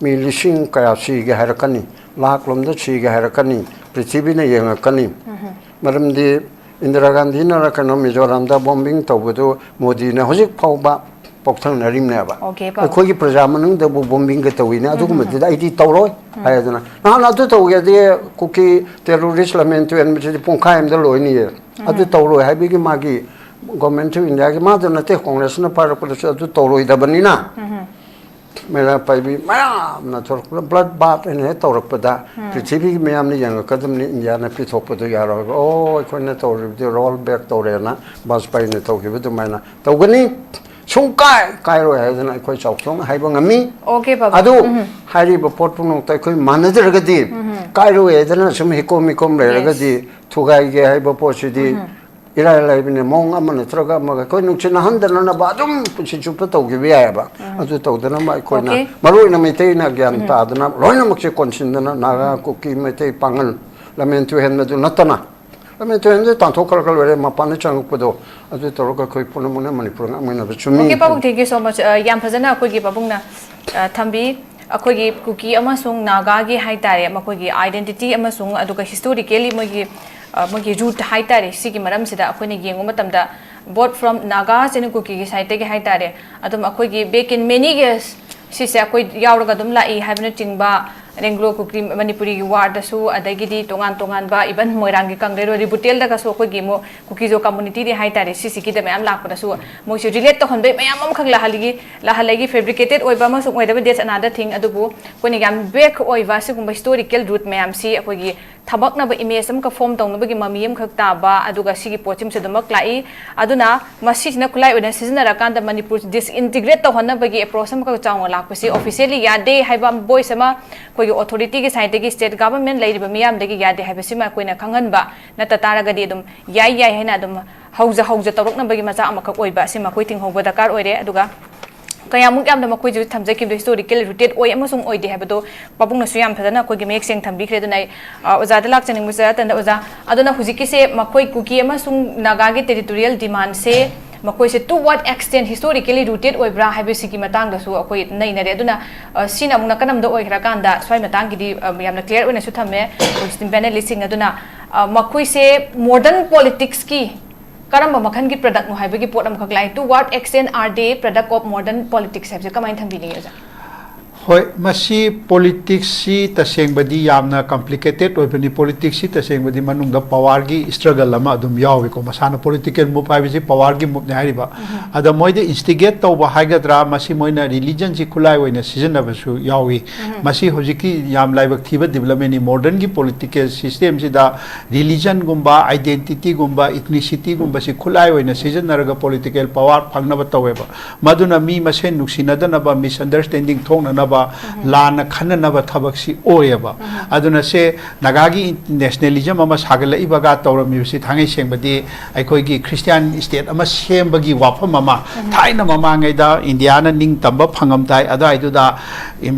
ꯃꯤ ꯂꯤꯁꯤꯡ ꯀꯌꯥ ꯁꯤꯒꯦ ꯍꯥꯏꯔꯛꯀꯅꯤ, ꯂꯥꯛ ꯂꯣꯝꯗ ꯁꯤꯒꯦ ꯍꯥꯏꯔꯛꯀꯅꯤ꯫ ꯄ꯭ꯔꯤꯊꯤꯕꯤꯅ ꯌꯦꯡꯉꯛꯀꯅꯤ꯫ ꯃꯔꯝꯗꯤ ꯏꯟꯗꯤꯔꯥ ꯒꯥꯟꯙꯤꯅꯔ ꯀꯩꯅꯣ ꯃꯤꯖꯣꯔꯥꯝꯗ ꯕꯣꯝꯕꯤꯡ ꯇꯧꯕꯗꯨ ꯃꯣꯗꯤꯅ ꯍꯧꯖꯤꯛ ꯐꯥꯎꯕ ꯄꯣꯛꯊꯪꯅꯔꯤꯕꯅꯦꯕ꯫ Okay, ꯄꯥꯕꯨꯡ꯫ ꯑꯩꯈꯣꯏꯒꯤ ꯄ꯭ꯔꯖꯥ ꯃꯅꯨꯡꯗꯕꯨ ꯕꯣꯝꯕꯤꯡꯒ ꯇꯧꯏꯅꯦ, ꯑꯗꯨꯒꯨꯝꯕꯗꯨꯗ ꯑꯩꯗꯤ ꯇꯧꯔꯣꯏ ꯍꯥꯏꯗꯅ꯫ ꯅꯍꯥꯟ ꯑꯗꯨ ꯇꯧꯒꯦꯗꯤ ꯀꯨꯀꯤ ꯇꯦꯔꯣꯔꯤꯁ ꯂꯝꯍꯦꯟ ꯇꯨꯍꯦꯟꯕꯁꯤꯗꯤ ꯄꯨꯡꯈꯥꯏ ꯑꯃꯗ ꯂꯣꯏꯅꯤꯌꯦ꯫ ꯑꯗꯨ ꯇꯧꯔꯣꯏ ꯍꯥꯏꯕꯒꯤ ꯃꯥꯒꯤ Government of India ꯒꯤ ꯃꯥꯗ ꯅꯠꯇꯦ, ꯀꯣꯡꯒ꯭ꯔꯦꯁꯅ ꯄꯥꯏꯔꯛꯄꯗꯁꯨ ꯑꯗꯨ ꯇꯧꯔꯣꯏꯗꯕꯅꯤꯅ꯫ ꯃꯩꯔꯥ ꯄꯥꯏꯕꯤ ꯃꯌꯥꯝꯅ ꯊꯣꯛꯂꯛꯄꯗ blood bath ꯍꯥꯏꯅ ꯍꯦꯛ ꯇꯧꯔꯛꯄꯗ ꯄ꯭ꯔꯤꯊꯤꯕꯤꯒꯤ ꯃꯤꯌꯥꯝꯅ ꯌꯦꯡꯉꯛꯀꯗꯕꯅꯤ, ꯏꯟꯗꯤꯌꯥꯅ ꯄꯤꯊꯣꯛꯄꯗꯨ ꯌꯥꯔꯣꯏ꯫ ꯑꯣ, ꯑꯩꯈꯣꯏꯅ ꯇꯧꯔꯤꯕꯗꯤ roll back ꯇꯧꯔꯦꯅ ꯕꯥꯖꯄꯥꯏꯅ ꯇꯧꯈꯤꯕ ꯑꯗꯨꯃꯥꯏꯅ ꯇꯧꯒꯅꯤ꯫ ꯁꯨꯡꯀꯥꯏ ꯀꯥꯏꯔꯣꯏ ꯍꯥꯏꯗꯅ ꯑꯩꯈꯣꯏ ꯆꯥꯎꯊꯣꯛꯅ ꯍꯥꯏꯕ ꯉꯝꯃꯤ꯫ Okay, ꯄꯥꯕꯨꯡ꯫ ꯑꯗꯨ ꯍꯥꯏꯔꯤꯕ ꯄꯣꯠ ꯄꯨꯝꯅꯃꯛꯇ ꯑꯩꯈꯣꯏ ꯃꯥꯟꯅꯗ꯭ꯔꯒꯗꯤ, ꯀꯥꯏꯔꯣꯏ ꯍꯥꯏꯗꯅ ꯁꯨꯝ ꯍꯤꯀꯣꯝ ꯍꯤꯀꯣꯝ ꯂꯩꯔꯒꯗꯤ ꯊꯨꯒꯥꯏꯒꯦ ꯍꯥꯏꯕ ꯄꯣꯠꯁꯤꯗꯤ ꯏꯔꯥꯏ ꯂꯥꯏꯕꯅꯦ꯫ ꯃꯑꯣꯡ ꯑꯃ ꯅꯠꯇ꯭ꯔꯒ ꯑꯃꯒ ꯑꯩꯈꯣꯏ ꯅꯨꯡꯁꯤꯅꯍꯟꯗꯅꯅꯕ ꯑꯗꯨꯝ ꯄꯨꯟꯁꯤ ꯆꯨꯞꯄ ꯇꯧꯈꯤꯕ ꯌꯥꯏꯑꯕ꯫ ꯑꯗꯨ ꯇꯧꯗꯅꯕ ꯑꯩꯈꯣꯏꯅ Okay. ꯃꯔꯨ ꯑꯣꯏꯅ ꯃꯩꯇꯩꯅ ꯒ꯭ꯌꯥꯟ ꯇꯥꯗꯅ ꯂꯣꯏꯅꯃꯛꯁꯦ ꯀꯣꯟꯁꯤꯟꯗꯅ ꯅꯥꯒꯥ, ꯀꯨꯀꯤ, ꯃꯩꯇꯩ, ꯄꯥꯉꯜ, ꯂꯝꯍꯦꯟ ꯇꯨꯍꯦꯟꯕꯗꯨ ꯅꯠꯇꯅ, ꯂꯝꯍꯦꯟ ꯇꯨꯍꯦꯟꯕꯗꯨ ꯇꯥꯟꯊꯣꯛꯈ꯭ꯔꯒ ꯂꯣꯏꯔꯦ, ꯃꯄꯥꯟꯗ ꯆꯪꯉꯛꯄꯗꯣ ꯑꯗꯨ ꯇꯧꯔꯒ ꯑꯩꯈꯣꯏ ꯄꯨꯝꯅꯃꯛꯅ ꯃꯅꯤꯄꯨꯔ ꯉꯥꯛꯃꯤꯟꯅꯕ ꯆꯨꯝꯃꯤ꯫ Okay, ꯄꯥꯕꯨꯡ, thank you so much꯫ ꯑ, ꯌꯥꯝ ꯐꯖꯅ ꯑꯩꯈꯣꯏꯒꯤ ꯄꯥꯕꯨꯡꯅ, ꯑ, ꯊꯝꯕꯤ, ꯑꯩꯈꯣꯏꯒꯤ ꯀꯨꯀꯤ ꯑꯃꯁꯨꯡ ꯅꯥꯒꯥꯒꯤ ꯍꯥꯏ ꯇꯥꯔꯦ, ꯃꯈꯣꯏꯒꯤ identity ꯑꯃꯁꯨꯡ ꯑꯗꯨꯒ historically ꯃꯣꯏꯒꯤ, ꯑ, ꯃꯣꯏꯒꯤ root ꯍꯥꯏ ꯇꯥꯔꯦ, ꯁꯤꯒꯤ ꯃꯔꯝꯁꯤꯗ ꯑꯩꯈꯣꯏꯅ ꯌꯦꯡꯕ ꯃꯇꯝꯗ both from Nagas and ꯀꯨꯀꯤꯒꯤ side ꯇꯒꯤ ꯍꯥꯏ ꯇꯥꯔꯦ, ꯑꯗꯨꯝ ꯑꯩꯈꯣꯏꯒꯤ back in many years ꯁꯤꯁꯦ ꯑꯩꯈꯣꯏ ꯌꯥꯎꯔꯒ ꯑꯗꯨꯝ ꯂꯥꯛꯏ ꯍꯥꯏꯕꯅꯆꯤꯡꯕ, ꯑꯦꯡꯒ꯭ꯂꯣ ꯀꯨꯀꯤ ꯃꯅꯤꯄꯨꯔꯤꯒꯤ war ꯗꯁꯨ, ꯑꯗꯒꯤꯗꯤ ꯇꯣꯉꯥꯟ ꯇꯣꯉꯥꯟꯕ, even ꯃꯣꯏꯔꯥꯡꯒꯤ ꯀꯪꯂꯩꯔꯣꯜ ꯔꯤꯕꯨꯇꯦꯜꯗꯒꯁꯨ ꯑꯩꯈꯣꯏꯒꯤ ꯑꯃꯨꯛ ꯀꯨꯀꯤꯖꯣ community ꯗꯤ ꯍꯥꯏ ꯇꯥꯔꯦ, ꯁꯤꯁꯤꯒꯤꯗ ꯃꯌꯥꯝ ꯂꯥꯛꯄꯗꯁꯨ ꯃꯣꯏꯁꯨ relate ꯇꯧꯍꯟꯕꯩ ꯃꯌꯥꯝ ꯑꯃꯈꯛ ꯂꯥꯛꯍꯜꯂꯤ, ꯂꯥꯛꯍꯜꯂꯒꯤ fabricated ꯑꯣꯏꯕ ꯑꯃꯁꯨ ꯑꯣꯏꯗꯕ, that's another thing꯫ ꯑꯗꯨꯕꯨ ꯑꯩꯈꯣꯏꯅ ꯌꯥꯝ vague ꯑꯣꯏꯕ ꯁꯤꯒꯨꯝꯕ historical root ꯃꯌꯥꯝꯁꯤ ꯑꯩꯈꯣꯏꯒꯤ ꯊꯕꯛꯅꯕ image ꯑꯃꯈꯛ form ꯇꯧꯅꯕꯒꯤ ꯃꯃꯤ ꯑꯃꯈꯛ ꯇꯥꯕ, ꯑꯗꯨꯒ ꯁꯤꯒꯤ ꯄꯣꯠꯁꯤꯃꯁꯨ ꯑꯗꯨꯃꯛ ꯂꯥꯛꯏ꯫ ꯑꯗꯨꯅ ꯃꯁꯤꯁꯤꯅ ꯈꯨꯠꯂꯥꯏ ꯑꯣꯏꯅ ꯁꯤꯖꯤꯟꯅꯔꯀꯥꯟꯗ ꯃꯅꯤꯄꯨꯔ disintegrate ꯇꯧꯍꯟꯅꯕꯒꯤ approach ꯑꯃꯈꯛ ꯆꯥꯎꯅ ꯂꯥꯛꯄꯁꯤ officially ꯌꯥꯗꯦ ꯍꯥꯏꯕ voice ꯑꯃ ꯑꯩꯈꯣꯏꯒꯤ authority ꯒꯤ side ꯇꯒꯤ, state government ꯂꯩꯔꯤꯕ ꯃꯤꯌꯥꯝꯗꯒꯤ ꯌꯥꯗꯦ ꯍꯥꯏꯕꯁꯤꯃ ꯑꯩꯈꯣꯏꯅ ꯈꯪꯍꯟꯕ ꯅꯠꯇ ꯇꯥꯔꯒꯗꯤ ꯑꯗꯨꯝ ꯌꯥꯏ ꯌꯥꯏ ꯍꯥꯏꯅ ꯑꯗꯨꯝ ꯍꯧꯖ ꯍꯧꯖ ꯇꯧꯔꯛꯅꯕꯒꯤ ꯃꯆꯥꯛ ꯑꯃꯈꯛ ꯑꯣꯏꯕ ꯑꯁꯤꯃ ꯑꯩꯈꯣꯏ ꯊꯤꯡꯍꯧꯕ ꯗꯔꯀꯥꯔ ꯑꯣꯏꯔꯦ꯫ ꯑꯗꯨꯒ ꯀꯌꯥꯃꯨꯛ ꯌꯥꯝꯅ ꯃꯈꯣꯏꯁꯨ ꯊꯝꯖꯈꯤꯕꯗꯣ historical rooted ꯑꯣꯏ ꯑꯃꯁꯨꯡ ꯑꯣꯏꯗꯦ ꯍꯥꯏꯕꯗꯣ ꯄꯥꯕꯨꯡꯅꯁꯨ ꯌꯥꯝ ꯐꯖꯅ ꯑꯩꯈꯣꯏꯒꯤ ꯃꯌꯦꯛ ꯁꯦꯡ ꯊꯝꯕꯤꯈ꯭ꯔꯦ꯫ ꯑꯗꯨꯅ ꯑꯩ, ꯑ, ꯑꯣꯖꯥꯗ ꯂꯥꯛꯆꯅꯤꯡꯕꯁꯦ, ꯑꯇꯟꯗ ꯑꯣꯖꯥ, ꯑꯗꯨꯅ ꯍꯧꯖꯤꯛꯀꯤꯁꯦ ꯃꯈꯣꯏ ꯀꯨꯀꯤ ꯑꯃꯁꯨꯡ ꯅꯥꯒꯥꯒꯤ territorial demand ꯁꯦ ꯃꯈꯣꯏꯁꯦ to what extent historically rooted ꯑꯣꯏꯕ꯭ꯔꯥ ꯍꯥꯏꯕꯁꯤꯒꯤ ꯃꯇꯥꯡꯗꯁꯨ ꯑꯩꯈꯣꯏ ꯅꯩꯅꯔꯦ꯫ ꯑꯗꯨꯅ, ꯑ, ꯁꯤꯅ ꯑꯃꯨꯛ ꯅꯥꯀꯟ ꯑꯃꯗ ꯑꯣꯏꯈ꯭ꯔꯀꯥꯟꯗ, ꯁ꯭ꯋꯥꯏ ꯃꯇꯥꯡꯒꯤꯗꯤ, ꯑ, ꯌꯥꯝꯅ clear ꯑꯣꯏꯅꯁꯨ ꯊꯝꯃꯦ ꯑꯩꯈꯣꯏ panelist ꯁꯤꯡ꯫ ꯑꯗꯨꯅ, ꯑ, ꯃꯈꯣꯏꯁꯦ modern politics ꯀꯤ ꯀꯔꯝꯕ ꯃꯈꯜꯒꯤ product ꯅꯣ ꯍꯥꯏꯕꯒꯤ ꯄꯣꯠ ꯑꯃꯈꯛ ꯂꯥꯛꯑꯦ꯫ To what extent are they product of modern politics ꯍꯥꯏꯕꯁꯦ ꯀꯃꯥꯏꯅ ꯊꯝꯕꯤꯅꯤꯡꯉꯤ, ꯑꯣꯖꯥ? ꯍꯣꯏ, ꯃꯁꯤ politics ꯁꯤ ꯇꯁꯦꯡꯕꯗꯤ ꯌꯥꯝꯅ complicated ꯑꯣꯏꯕꯅꯤ꯫ Politics ꯁꯤ ꯇꯁꯦꯡꯕꯗꯤ ꯃꯅꯨꯡꯗ power ꯒꯤ struggle ꯑꯃ ꯑꯗꯨꯝ ꯌꯥꯎꯏꯀꯣ꯫ ꯃꯁꯥꯅ political move ꯍꯥꯏꯕꯁꯤ power ꯒꯤ move ꯅꯤ ꯍꯥꯏꯔꯤꯕ꯫ ꯑꯗ ꯃꯣꯏꯗ instigate ꯇꯧꯕ ꯍꯥꯏꯒꯗ꯭ꯔꯥ, ꯃꯁꯤ ꯃꯣꯏꯅ religion ꯁꯤ ꯈꯨꯠꯂꯥꯏ ꯑꯣꯏꯅ ꯁꯤꯖꯤꯟꯅꯕꯁꯨ ꯌꯥꯎꯏ꯫ ꯃꯁꯤ ꯍꯧꯖꯤꯛꯀꯤ ꯌꯥꯝ ꯂꯥꯏꯕꯛ ꯊꯤꯕ development ꯅꯤ꯫ Modern ꯒꯤ political system ꯁꯤꯗ religion ꯒꯨꯝꯕ, identity ꯒꯨꯝꯕ, ethnicity ꯒꯨꯝꯕꯁꯤ ꯈꯨꯠꯂꯥꯏ ꯑꯣꯏꯅ ꯁꯤꯖꯤꯟꯅꯔꯒ political power ꯐꯪꯅꯕ ꯇꯧꯋꯦꯕ꯫ ꯃꯗꯨꯅ ꯃꯤ ꯃꯁꯦꯟ ꯅꯨꯡꯁꯤꯅꯗꯅꯕ, misunderstanding ꯊꯣꯛꯅꯅꯕ, ꯂꯥꯟꯅ ꯈꯟꯅꯅꯕ ꯊꯕꯛꯁꯤ ꯑꯣꯏꯌꯦꯕ꯫ ꯑꯗꯨꯅ ꯁꯦ ꯅꯥꯒꯥꯒꯤ nationalism ꯑꯃ ꯁꯥꯒꯠꯂꯛꯏꯕꯒ ꯇꯧꯔꯝꯃꯤꯕꯁꯤ ꯊꯥꯡꯉꯩ ꯁꯦꯡꯕꯗꯤ ꯑꯩꯈꯣꯏꯒꯤ Christian state ꯑꯃ ꯁꯦꯝꯕꯒꯤ ꯋꯥꯐꯝ ꯑꯃ ꯊꯥꯏꯅ ꯃꯃꯥꯡꯉꯩꯗ ꯏꯟꯗꯤꯌꯥꯅ ꯅꯤꯡꯇꯝꯕ ꯐꯪꯉꯝꯗꯥꯏ ꯑꯗꯨꯋꯥꯏꯗꯨꯗ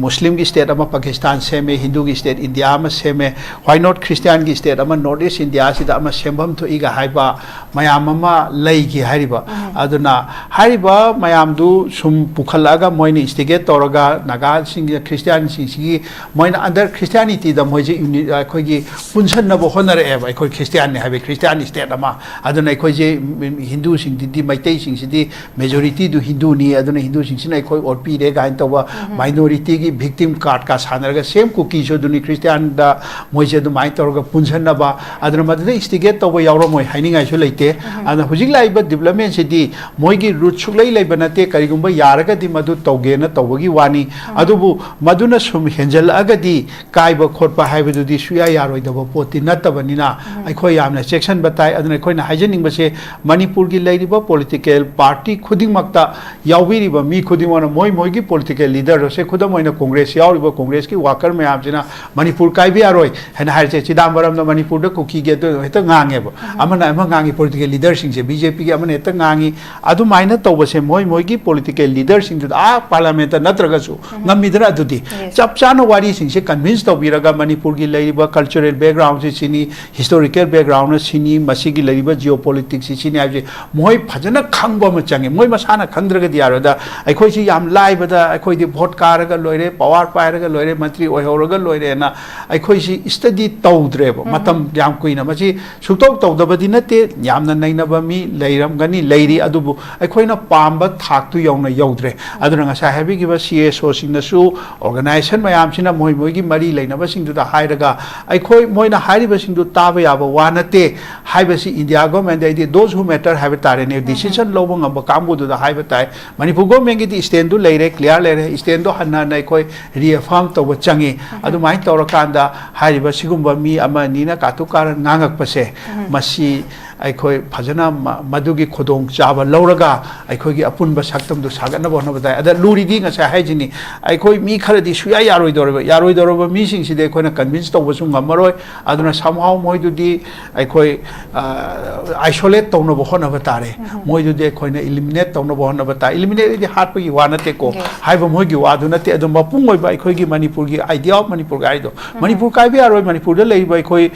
Muslim ꯒꯤ state ꯑꯃ ꯄꯥꯀꯤꯁꯇꯥꯟ ꯁꯦꯝꯃꯦ, ꯍꯤꯟꯗꯨꯒꯤ state ꯏꯟꯗꯤꯌꯥ ꯑꯃ ꯁꯦꯝꯃꯦ, why not Christian ꯒꯤ state ꯑꯃ North East ꯏꯟꯗꯤꯌꯥꯁꯤꯗ ꯑꯃ ꯁꯦꯝꯐꯝ ꯊꯣꯛꯏꯒ ꯍꯥꯏꯕ ꯃꯌꯥꯝ ꯑꯃ ꯂꯩꯈꯤ ꯍꯥꯏꯔꯤꯕ꯫ ꯑꯗꯨꯅ ꯍꯥꯏꯔꯤꯕ ꯃꯌꯥꯝꯗꯨ ꯁꯨꯝ ꯄꯨꯈꯠꯂꯛꯑꯒ ꯃꯣꯏꯅ instigate ꯇꯧꯔꯒ ꯅꯥꯒꯥꯁꯤꯡ, Christian ꯁꯤꯡꯁꯤꯒꯤ ꯃꯣꯏꯅ under Christianity ꯗ ꯃꯣꯏꯁꯦ uni-, ꯑꯩꯈꯣꯏꯒꯤ ꯄꯨꯟꯁꯟꯅꯕ ꯍꯣꯠꯅꯔꯛꯑꯦꯕ꯫ ꯑꯩꯈꯣꯏ Christian ꯅꯤ ꯍꯥꯏꯕ, Christian state ꯑꯃ꯫ ꯑꯗꯨꯅ ꯑꯩꯈꯣꯏꯁꯦ, ꯎꯝ, ꯍꯤꯟꯗꯨꯁꯤꯡ ꯗꯤ, ꯃꯩꯇꯩꯁꯤꯡꯁꯤꯗꯤ majority ꯗꯨ ꯍꯤꯟꯗꯨꯅꯤ, ꯑꯗꯨꯅ ꯍꯤꯟꯗꯨꯁꯤꯡꯁꯤꯅ ꯑꯩꯈꯣꯏ ꯑꯣꯠꯄꯤꯔꯦ ꯀꯥꯏꯅ ꯇꯧꯕ minority ꯒꯤ victim card ꯀ ꯁꯥꯟꯅꯔꯒ, same ꯀꯨꯀꯤꯁꯨ ꯑꯗꯨꯅꯤ, Christian ꯗ ꯃꯣꯏꯁꯦ ꯑꯗꯨꯃꯥꯏꯅ ꯇꯧꯔꯒ ꯄꯨꯟꯁꯟꯅꯕ, ꯑꯗꯨꯅ ꯃꯗꯨꯗ instigate ꯇꯧꯕ ꯌꯥꯎꯔꯝꯃꯣꯏ ꯍꯥꯏꯅꯤꯡꯉꯥꯏꯁꯨ ꯂꯩꯇꯦ꯫ ꯑꯗꯨꯅ ꯍꯧꯖꯤꯛ ꯂꯥꯛꯏꯕ development ꯁꯤꯗꯤ ꯃꯣꯏꯒꯤ root ꯁꯨꯛꯂꯩ ꯂꯩꯕ ꯅꯠꯇꯦ꯫ ꯀꯔꯤꯒꯨꯝꯕ ꯌꯥꯔꯒꯗꯤ ꯃꯗꯨ ꯇꯧꯒꯦꯅ ꯇꯧꯕꯒꯤ ꯋꯥꯅꯤ꯫ ꯑꯗꯨꯕꯨ ꯃꯗꯨꯅ ꯁꯨꯝ ꯍꯦꯟꯖꯜꯂꯛꯑꯒꯗꯤ ꯀꯥꯏꯕ ꯈꯣꯠꯄ ꯍꯥꯏꯕꯗꯨꯗꯤ ꯁꯨꯌꯥ ꯌꯥꯔꯣꯏꯗꯕ ꯄꯣꯠꯇꯤ ꯅꯠꯇꯕꯅꯤꯅ, ꯑꯩꯈꯣꯏ ꯌꯥꯝꯅ ꯆꯦꯛꯁꯤꯟꯕ ꯇꯥꯏ꯫ ꯑꯗꯨꯅ ꯑꯩꯈꯣꯏꯅ ꯍꯥꯏꯖꯅꯤꯡꯕꯁꯦ, ꯃꯅꯤꯄꯨꯔꯒꯤ ꯂꯩꯔꯤꯕ political party ꯈꯨꯗꯤꯡꯃꯛꯇ ꯌꯥꯎꯕꯤꯔꯤꯕ ꯃꯤ ꯈꯨꯗꯤꯡꯃꯛꯅ ꯃꯣꯏ ꯃꯣꯏꯒꯤ political leader ꯁꯦ, ꯈꯨꯗꯝ ꯑꯣꯏꯅ Congress ꯌꯥꯎꯔꯤꯕ Congress ꯀꯤ worker ꯃꯌꯥꯝꯁꯤꯅ ꯃꯅꯤꯄꯨꯔ ꯀꯥꯏꯕ ꯌꯥꯔꯣꯏ ꯍꯥꯏꯅ ꯍꯥꯏꯔꯤꯁꯦ, ꯆꯤꯗꯥꯝꯕꯔꯝꯅ ꯃꯅꯤꯄꯨꯔꯗ ꯀꯨꯀꯤꯒꯤ ꯑꯗꯨ ꯍꯦꯛꯇ ꯉꯥꯡꯉꯦꯕ꯫ ꯑꯃꯅ ꯑꯃ ꯉꯥꯡꯉꯤ, political leader ꯁꯤꯡꯁꯦ, BJP ꯒꯤ ꯑꯃꯅ ꯍꯦꯛꯇ ꯉꯥꯡꯉꯤ꯫ ꯑꯗꯨꯃꯥꯏꯅ ꯇꯧꯕꯁꯦ ꯃꯣꯏ ꯃꯣꯏꯒꯤ political leader ꯁꯤꯡꯗꯨꯗ, ꯑꯥ parliament ꯅꯠꯇ꯭ꯔꯒꯁꯨ, ꯃꯤꯗꯅ ꯑꯗꯨꯗꯤ ꯆꯞ ꯆꯥꯅ ꯋꯥꯔꯤꯁꯤꯡꯁꯦ convince ꯇꯧꯕꯤꯔꯒ ꯃꯅꯤꯄꯨꯔꯒꯤ ꯂꯩꯔꯤꯕ cultural backgroundꯁꯤ ꯁꯤꯅꯤ, historical backgroundꯅ ꯁꯤꯅꯤ, ꯃꯁꯤꯒꯤ ꯂꯩꯔꯤꯕ geopoliticsꯁꯤ ꯁꯤꯅꯤ ꯍꯥꯏꯕꯁꯦ ꯃꯣꯏ ꯐꯖꯅ ꯈꯪꯕ ꯑꯃ ꯆꯪꯉꯤ꯫ ꯃꯣꯏ ꯃꯁꯥꯅ ꯈꯪꯗ꯭ꯔꯒꯗꯤ ꯌꯥꯔꯣꯏꯗ꯫ ꯑꯩꯈꯣꯏꯁꯤ ꯌꯥꯝ ꯂꯥꯏꯕꯗ ꯑꯩꯈꯣꯏꯗꯤ vote ꯀꯥꯔꯒ ꯂꯣꯏꯔꯦ, power ꯄꯥꯏꯔꯒ ꯂꯣꯏꯔꯦ, ꯃꯟꯇ꯭ꯔꯤ ꯑꯣꯏꯍꯧꯔꯒ ꯂꯣꯏꯔꯦꯅ ꯑꯩꯈꯣꯏꯁꯤ study ꯇꯧꯗ꯭ꯔꯦꯕ꯫ ꯃꯇꯝ ꯌꯥꯝ ꯀꯨꯏꯅ ꯃꯁꯤ ꯁꯨꯛꯇꯧ ꯇꯧꯗꯕꯗꯤ ꯅꯠꯇꯦ, ꯌꯥꯝꯅ ꯅꯩꯅꯕ ꯃꯤ ꯂꯩꯔꯝꯒꯅꯤ, ꯂꯩꯔꯤ, ꯑꯗꯨꯕꯨ ꯑꯩꯈꯣꯏꯅ ꯄꯥꯝꯕ ꯊꯥꯛꯇꯨ ꯌꯧꯅ ꯌꯧꯗ꯭ꯔꯦ꯫ ꯑꯗꯨꯅ ꯉꯁꯥꯏ ꯍꯥꯏꯕꯤꯈꯤꯕ CSOꯁꯤꯡꯅꯁꯨ, organization ꯃꯌꯥꯝꯁꯤꯅ ꯃꯣꯏ ꯃꯣꯏꯒꯤ ꯃꯔꯤ ꯂꯩꯅꯕꯁꯤꯡꯗꯨꯗ ꯍꯥꯏꯔꯒ, ꯑꯩꯈꯣꯏ ꯃꯣꯏꯅ ꯍꯥꯏꯔꯤꯕꯁꯤꯡꯗꯨ ꯇꯥꯕ ꯌꯥꯕ ꯋꯥ ꯅꯠꯇꯦ ꯍꯥꯏꯕꯁꯤ India government, ꯑꯩꯗꯤ those who matter ꯍꯥꯏꯕ ꯇꯥꯔꯦꯅꯦ, decision ꯂꯧꯕ ꯉꯝꯕ ꯀꯥꯡꯕꯨꯗꯨꯗ ꯍꯥꯏꯕ ꯇꯥꯏ꯫ ꯃꯅꯤꯄꯨꯔ governmentꯀꯤꯗꯤ standꯗꯨ ꯂꯩꯔꯦ, clear ꯂꯩꯔꯦ, standꯗꯣ ꯍꯟꯅ ꯍꯟꯅ ꯑꯩꯈꯣꯏ reaffirm ꯇꯧꯕ ꯆꯪꯉꯤ꯫ ꯑꯗꯨꯃꯥꯏꯅ ꯇꯧꯔꯀꯥꯟꯗ ꯍꯥꯏꯔꯤꯕ ꯁꯤꯒꯨꯝꯕ ꯃꯤ ꯑꯃ ꯑꯅꯤꯅ ꯀꯥꯇꯨ ꯀꯥꯔꯟ ꯉꯥꯡꯉꯛꯄꯁꯦ, ꯃꯁꯤ ꯑꯩꯈꯣꯏ ꯐꯖꯅ ꯃ-, ꯃꯗꯨꯒꯤ ꯈꯨꯗꯣꯡꯆꯥꯕ ꯂꯧꯔꯒ ꯑꯩꯈꯣꯏꯒꯤ ꯑꯄꯨꯟꯕ ꯁꯛꯇꯝꯗꯨ ꯁꯥꯒꯠꯅꯕ ꯍꯣꯠꯅꯕ ꯇꯥꯏ꯫ ꯑꯗ ꯂꯨꯔꯤꯗꯤ ꯉꯁꯥꯏ ꯍꯥꯏꯁꯤꯅꯤ, ꯑꯩꯈꯣꯏ ꯃꯤ ꯈꯔꯗꯤ ꯁꯨꯌꯥ ꯌꯥꯔꯣꯏꯗꯧꯔꯤꯕ, ꯌꯥꯔꯣꯏꯗꯧꯔꯕ ꯃꯤꯁꯤꯡꯁꯤꯗꯤ ꯑꯩꯈꯣꯏꯅ convince ꯇꯧꯕꯁꯨ ꯉꯝꯃꯔꯣꯏ꯫ ꯑꯗꯨꯅ somehow ꯃꯣꯏꯗꯨꯗꯤ ꯑꯩꯈꯣꯏ, ꯑ, isolate ꯇꯧꯅꯕ ꯍꯣꯠꯅꯕ ꯇꯥꯔꯦ꯫ ꯃꯣꯏꯗꯨꯗꯤ ꯑꯩꯈꯣꯏꯅ eliminate ꯇꯧꯅꯕ ꯍꯣꯠꯅꯕ ꯇꯥꯏ꯫ Eliminate ꯍꯥꯏꯗꯤ ꯍꯥꯠꯄꯒꯤ ꯋꯥ ꯅꯠꯇꯦꯀꯣ, ꯍꯥꯏꯕ ꯃꯣꯏꯒꯤ ꯋꯥꯗꯨ ꯅꯠꯇꯦ꯫ ꯑꯗꯨ ꯃꯄꯨꯡ ꯑꯣꯏꯕ ꯑꯩꯈꯣꯏꯒꯤ ꯃꯅꯤꯄꯨꯔꯒꯤ idea of ꯃꯅꯤꯄꯨꯔꯒ ꯍꯥꯏꯗꯣ, ꯃꯅꯤꯄꯨꯔ ꯀꯥꯏꯕ ꯌꯥꯔꯣꯏ, ꯃꯅꯤꯄꯨꯔꯗ ꯂꯩꯔꯤꯕ ꯑꯩꯈꯣꯏ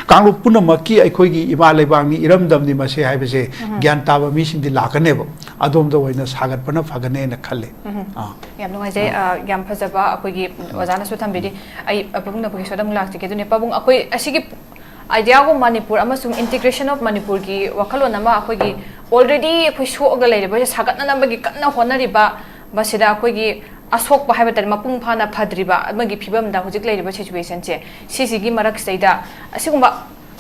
ꯀꯥꯡꯂꯨꯞ ꯄꯨꯝꯅꯃꯛꯀꯤ ꯑꯩꯈꯣꯏꯒꯤ ꯏꯃꯥ ꯂꯩꯕꯥꯛꯅꯤ, ꯏꯔꯝꯗꯝꯅꯤ ꯃꯁꯤ ꯍꯥꯏꯕꯁꯦ ꯒ꯭ꯌꯥꯟ ꯇꯥꯕ ꯃꯤꯁꯤꯡꯗꯤ ꯂꯥꯛꯀꯅꯦꯕ꯫ ꯑꯗꯣꯝꯗ ꯑꯣꯏꯅ ꯁꯥꯒꯠꯄꯅ ꯐꯒꯅꯦꯅ ꯈꯜꯂꯦ꯫ ꯑꯥ꯫ ꯌꯥꯝ ꯅꯨꯡꯉꯥꯏꯖꯩ꯫ ꯑ, ꯌꯥꯝ ꯐꯖꯕ ꯑꯩꯈꯣꯏꯒꯤ ꯑꯣꯖꯥꯅꯁꯨ ꯊꯝꯕꯤꯔꯤ꯫ ꯑꯩ, ꯑ, ꯄꯥꯕꯨꯡ ꯅꯈꯣꯏꯒꯤꯁꯨ ꯑꯗꯨꯝ ꯂꯥꯛꯆꯒꯦ꯫ ꯑꯗꯨꯅꯦ ꯄꯥꯕꯨꯡ, ꯑꯩꯈꯣꯏ ꯑꯁꯤꯒꯤ Idea of Manipur ꯑꯃꯁꯨꯡ integration of ꯃꯅꯤꯄꯨꯔꯒꯤ ꯋꯥꯈꯜꯂꯣꯟ ꯑꯃ ꯑꯩꯈꯣꯏꯒꯤ already ꯑꯩꯈꯣꯏ ꯁꯣꯛꯑꯒ ꯂꯩꯔꯤꯕ, ꯁꯥꯒꯠꯅꯅꯕꯒꯤ ꯀꯟꯅ ꯍꯣꯠꯅꯔꯤꯕ, ꯃꯁꯤꯗ ꯑꯩꯈꯣꯏꯒꯤ ꯑꯁꯣꯛꯄ ꯍꯥꯏꯕ ꯇꯥꯔꯦ, ꯃꯄꯨꯡ ꯐꯥꯅ ꯐꯗ꯭ꯔꯤꯕ ꯑꯃꯒꯤ ꯐꯤꯕꯝꯗ ꯍꯧꯖꯤꯛ ꯂꯩꯔꯤꯕ situationꯁꯦ, ꯁꯤꯁꯤꯒꯤ ꯃꯔꯛꯁꯤꯗꯩꯗ ꯑꯁꯤꯒꯨꯝꯕ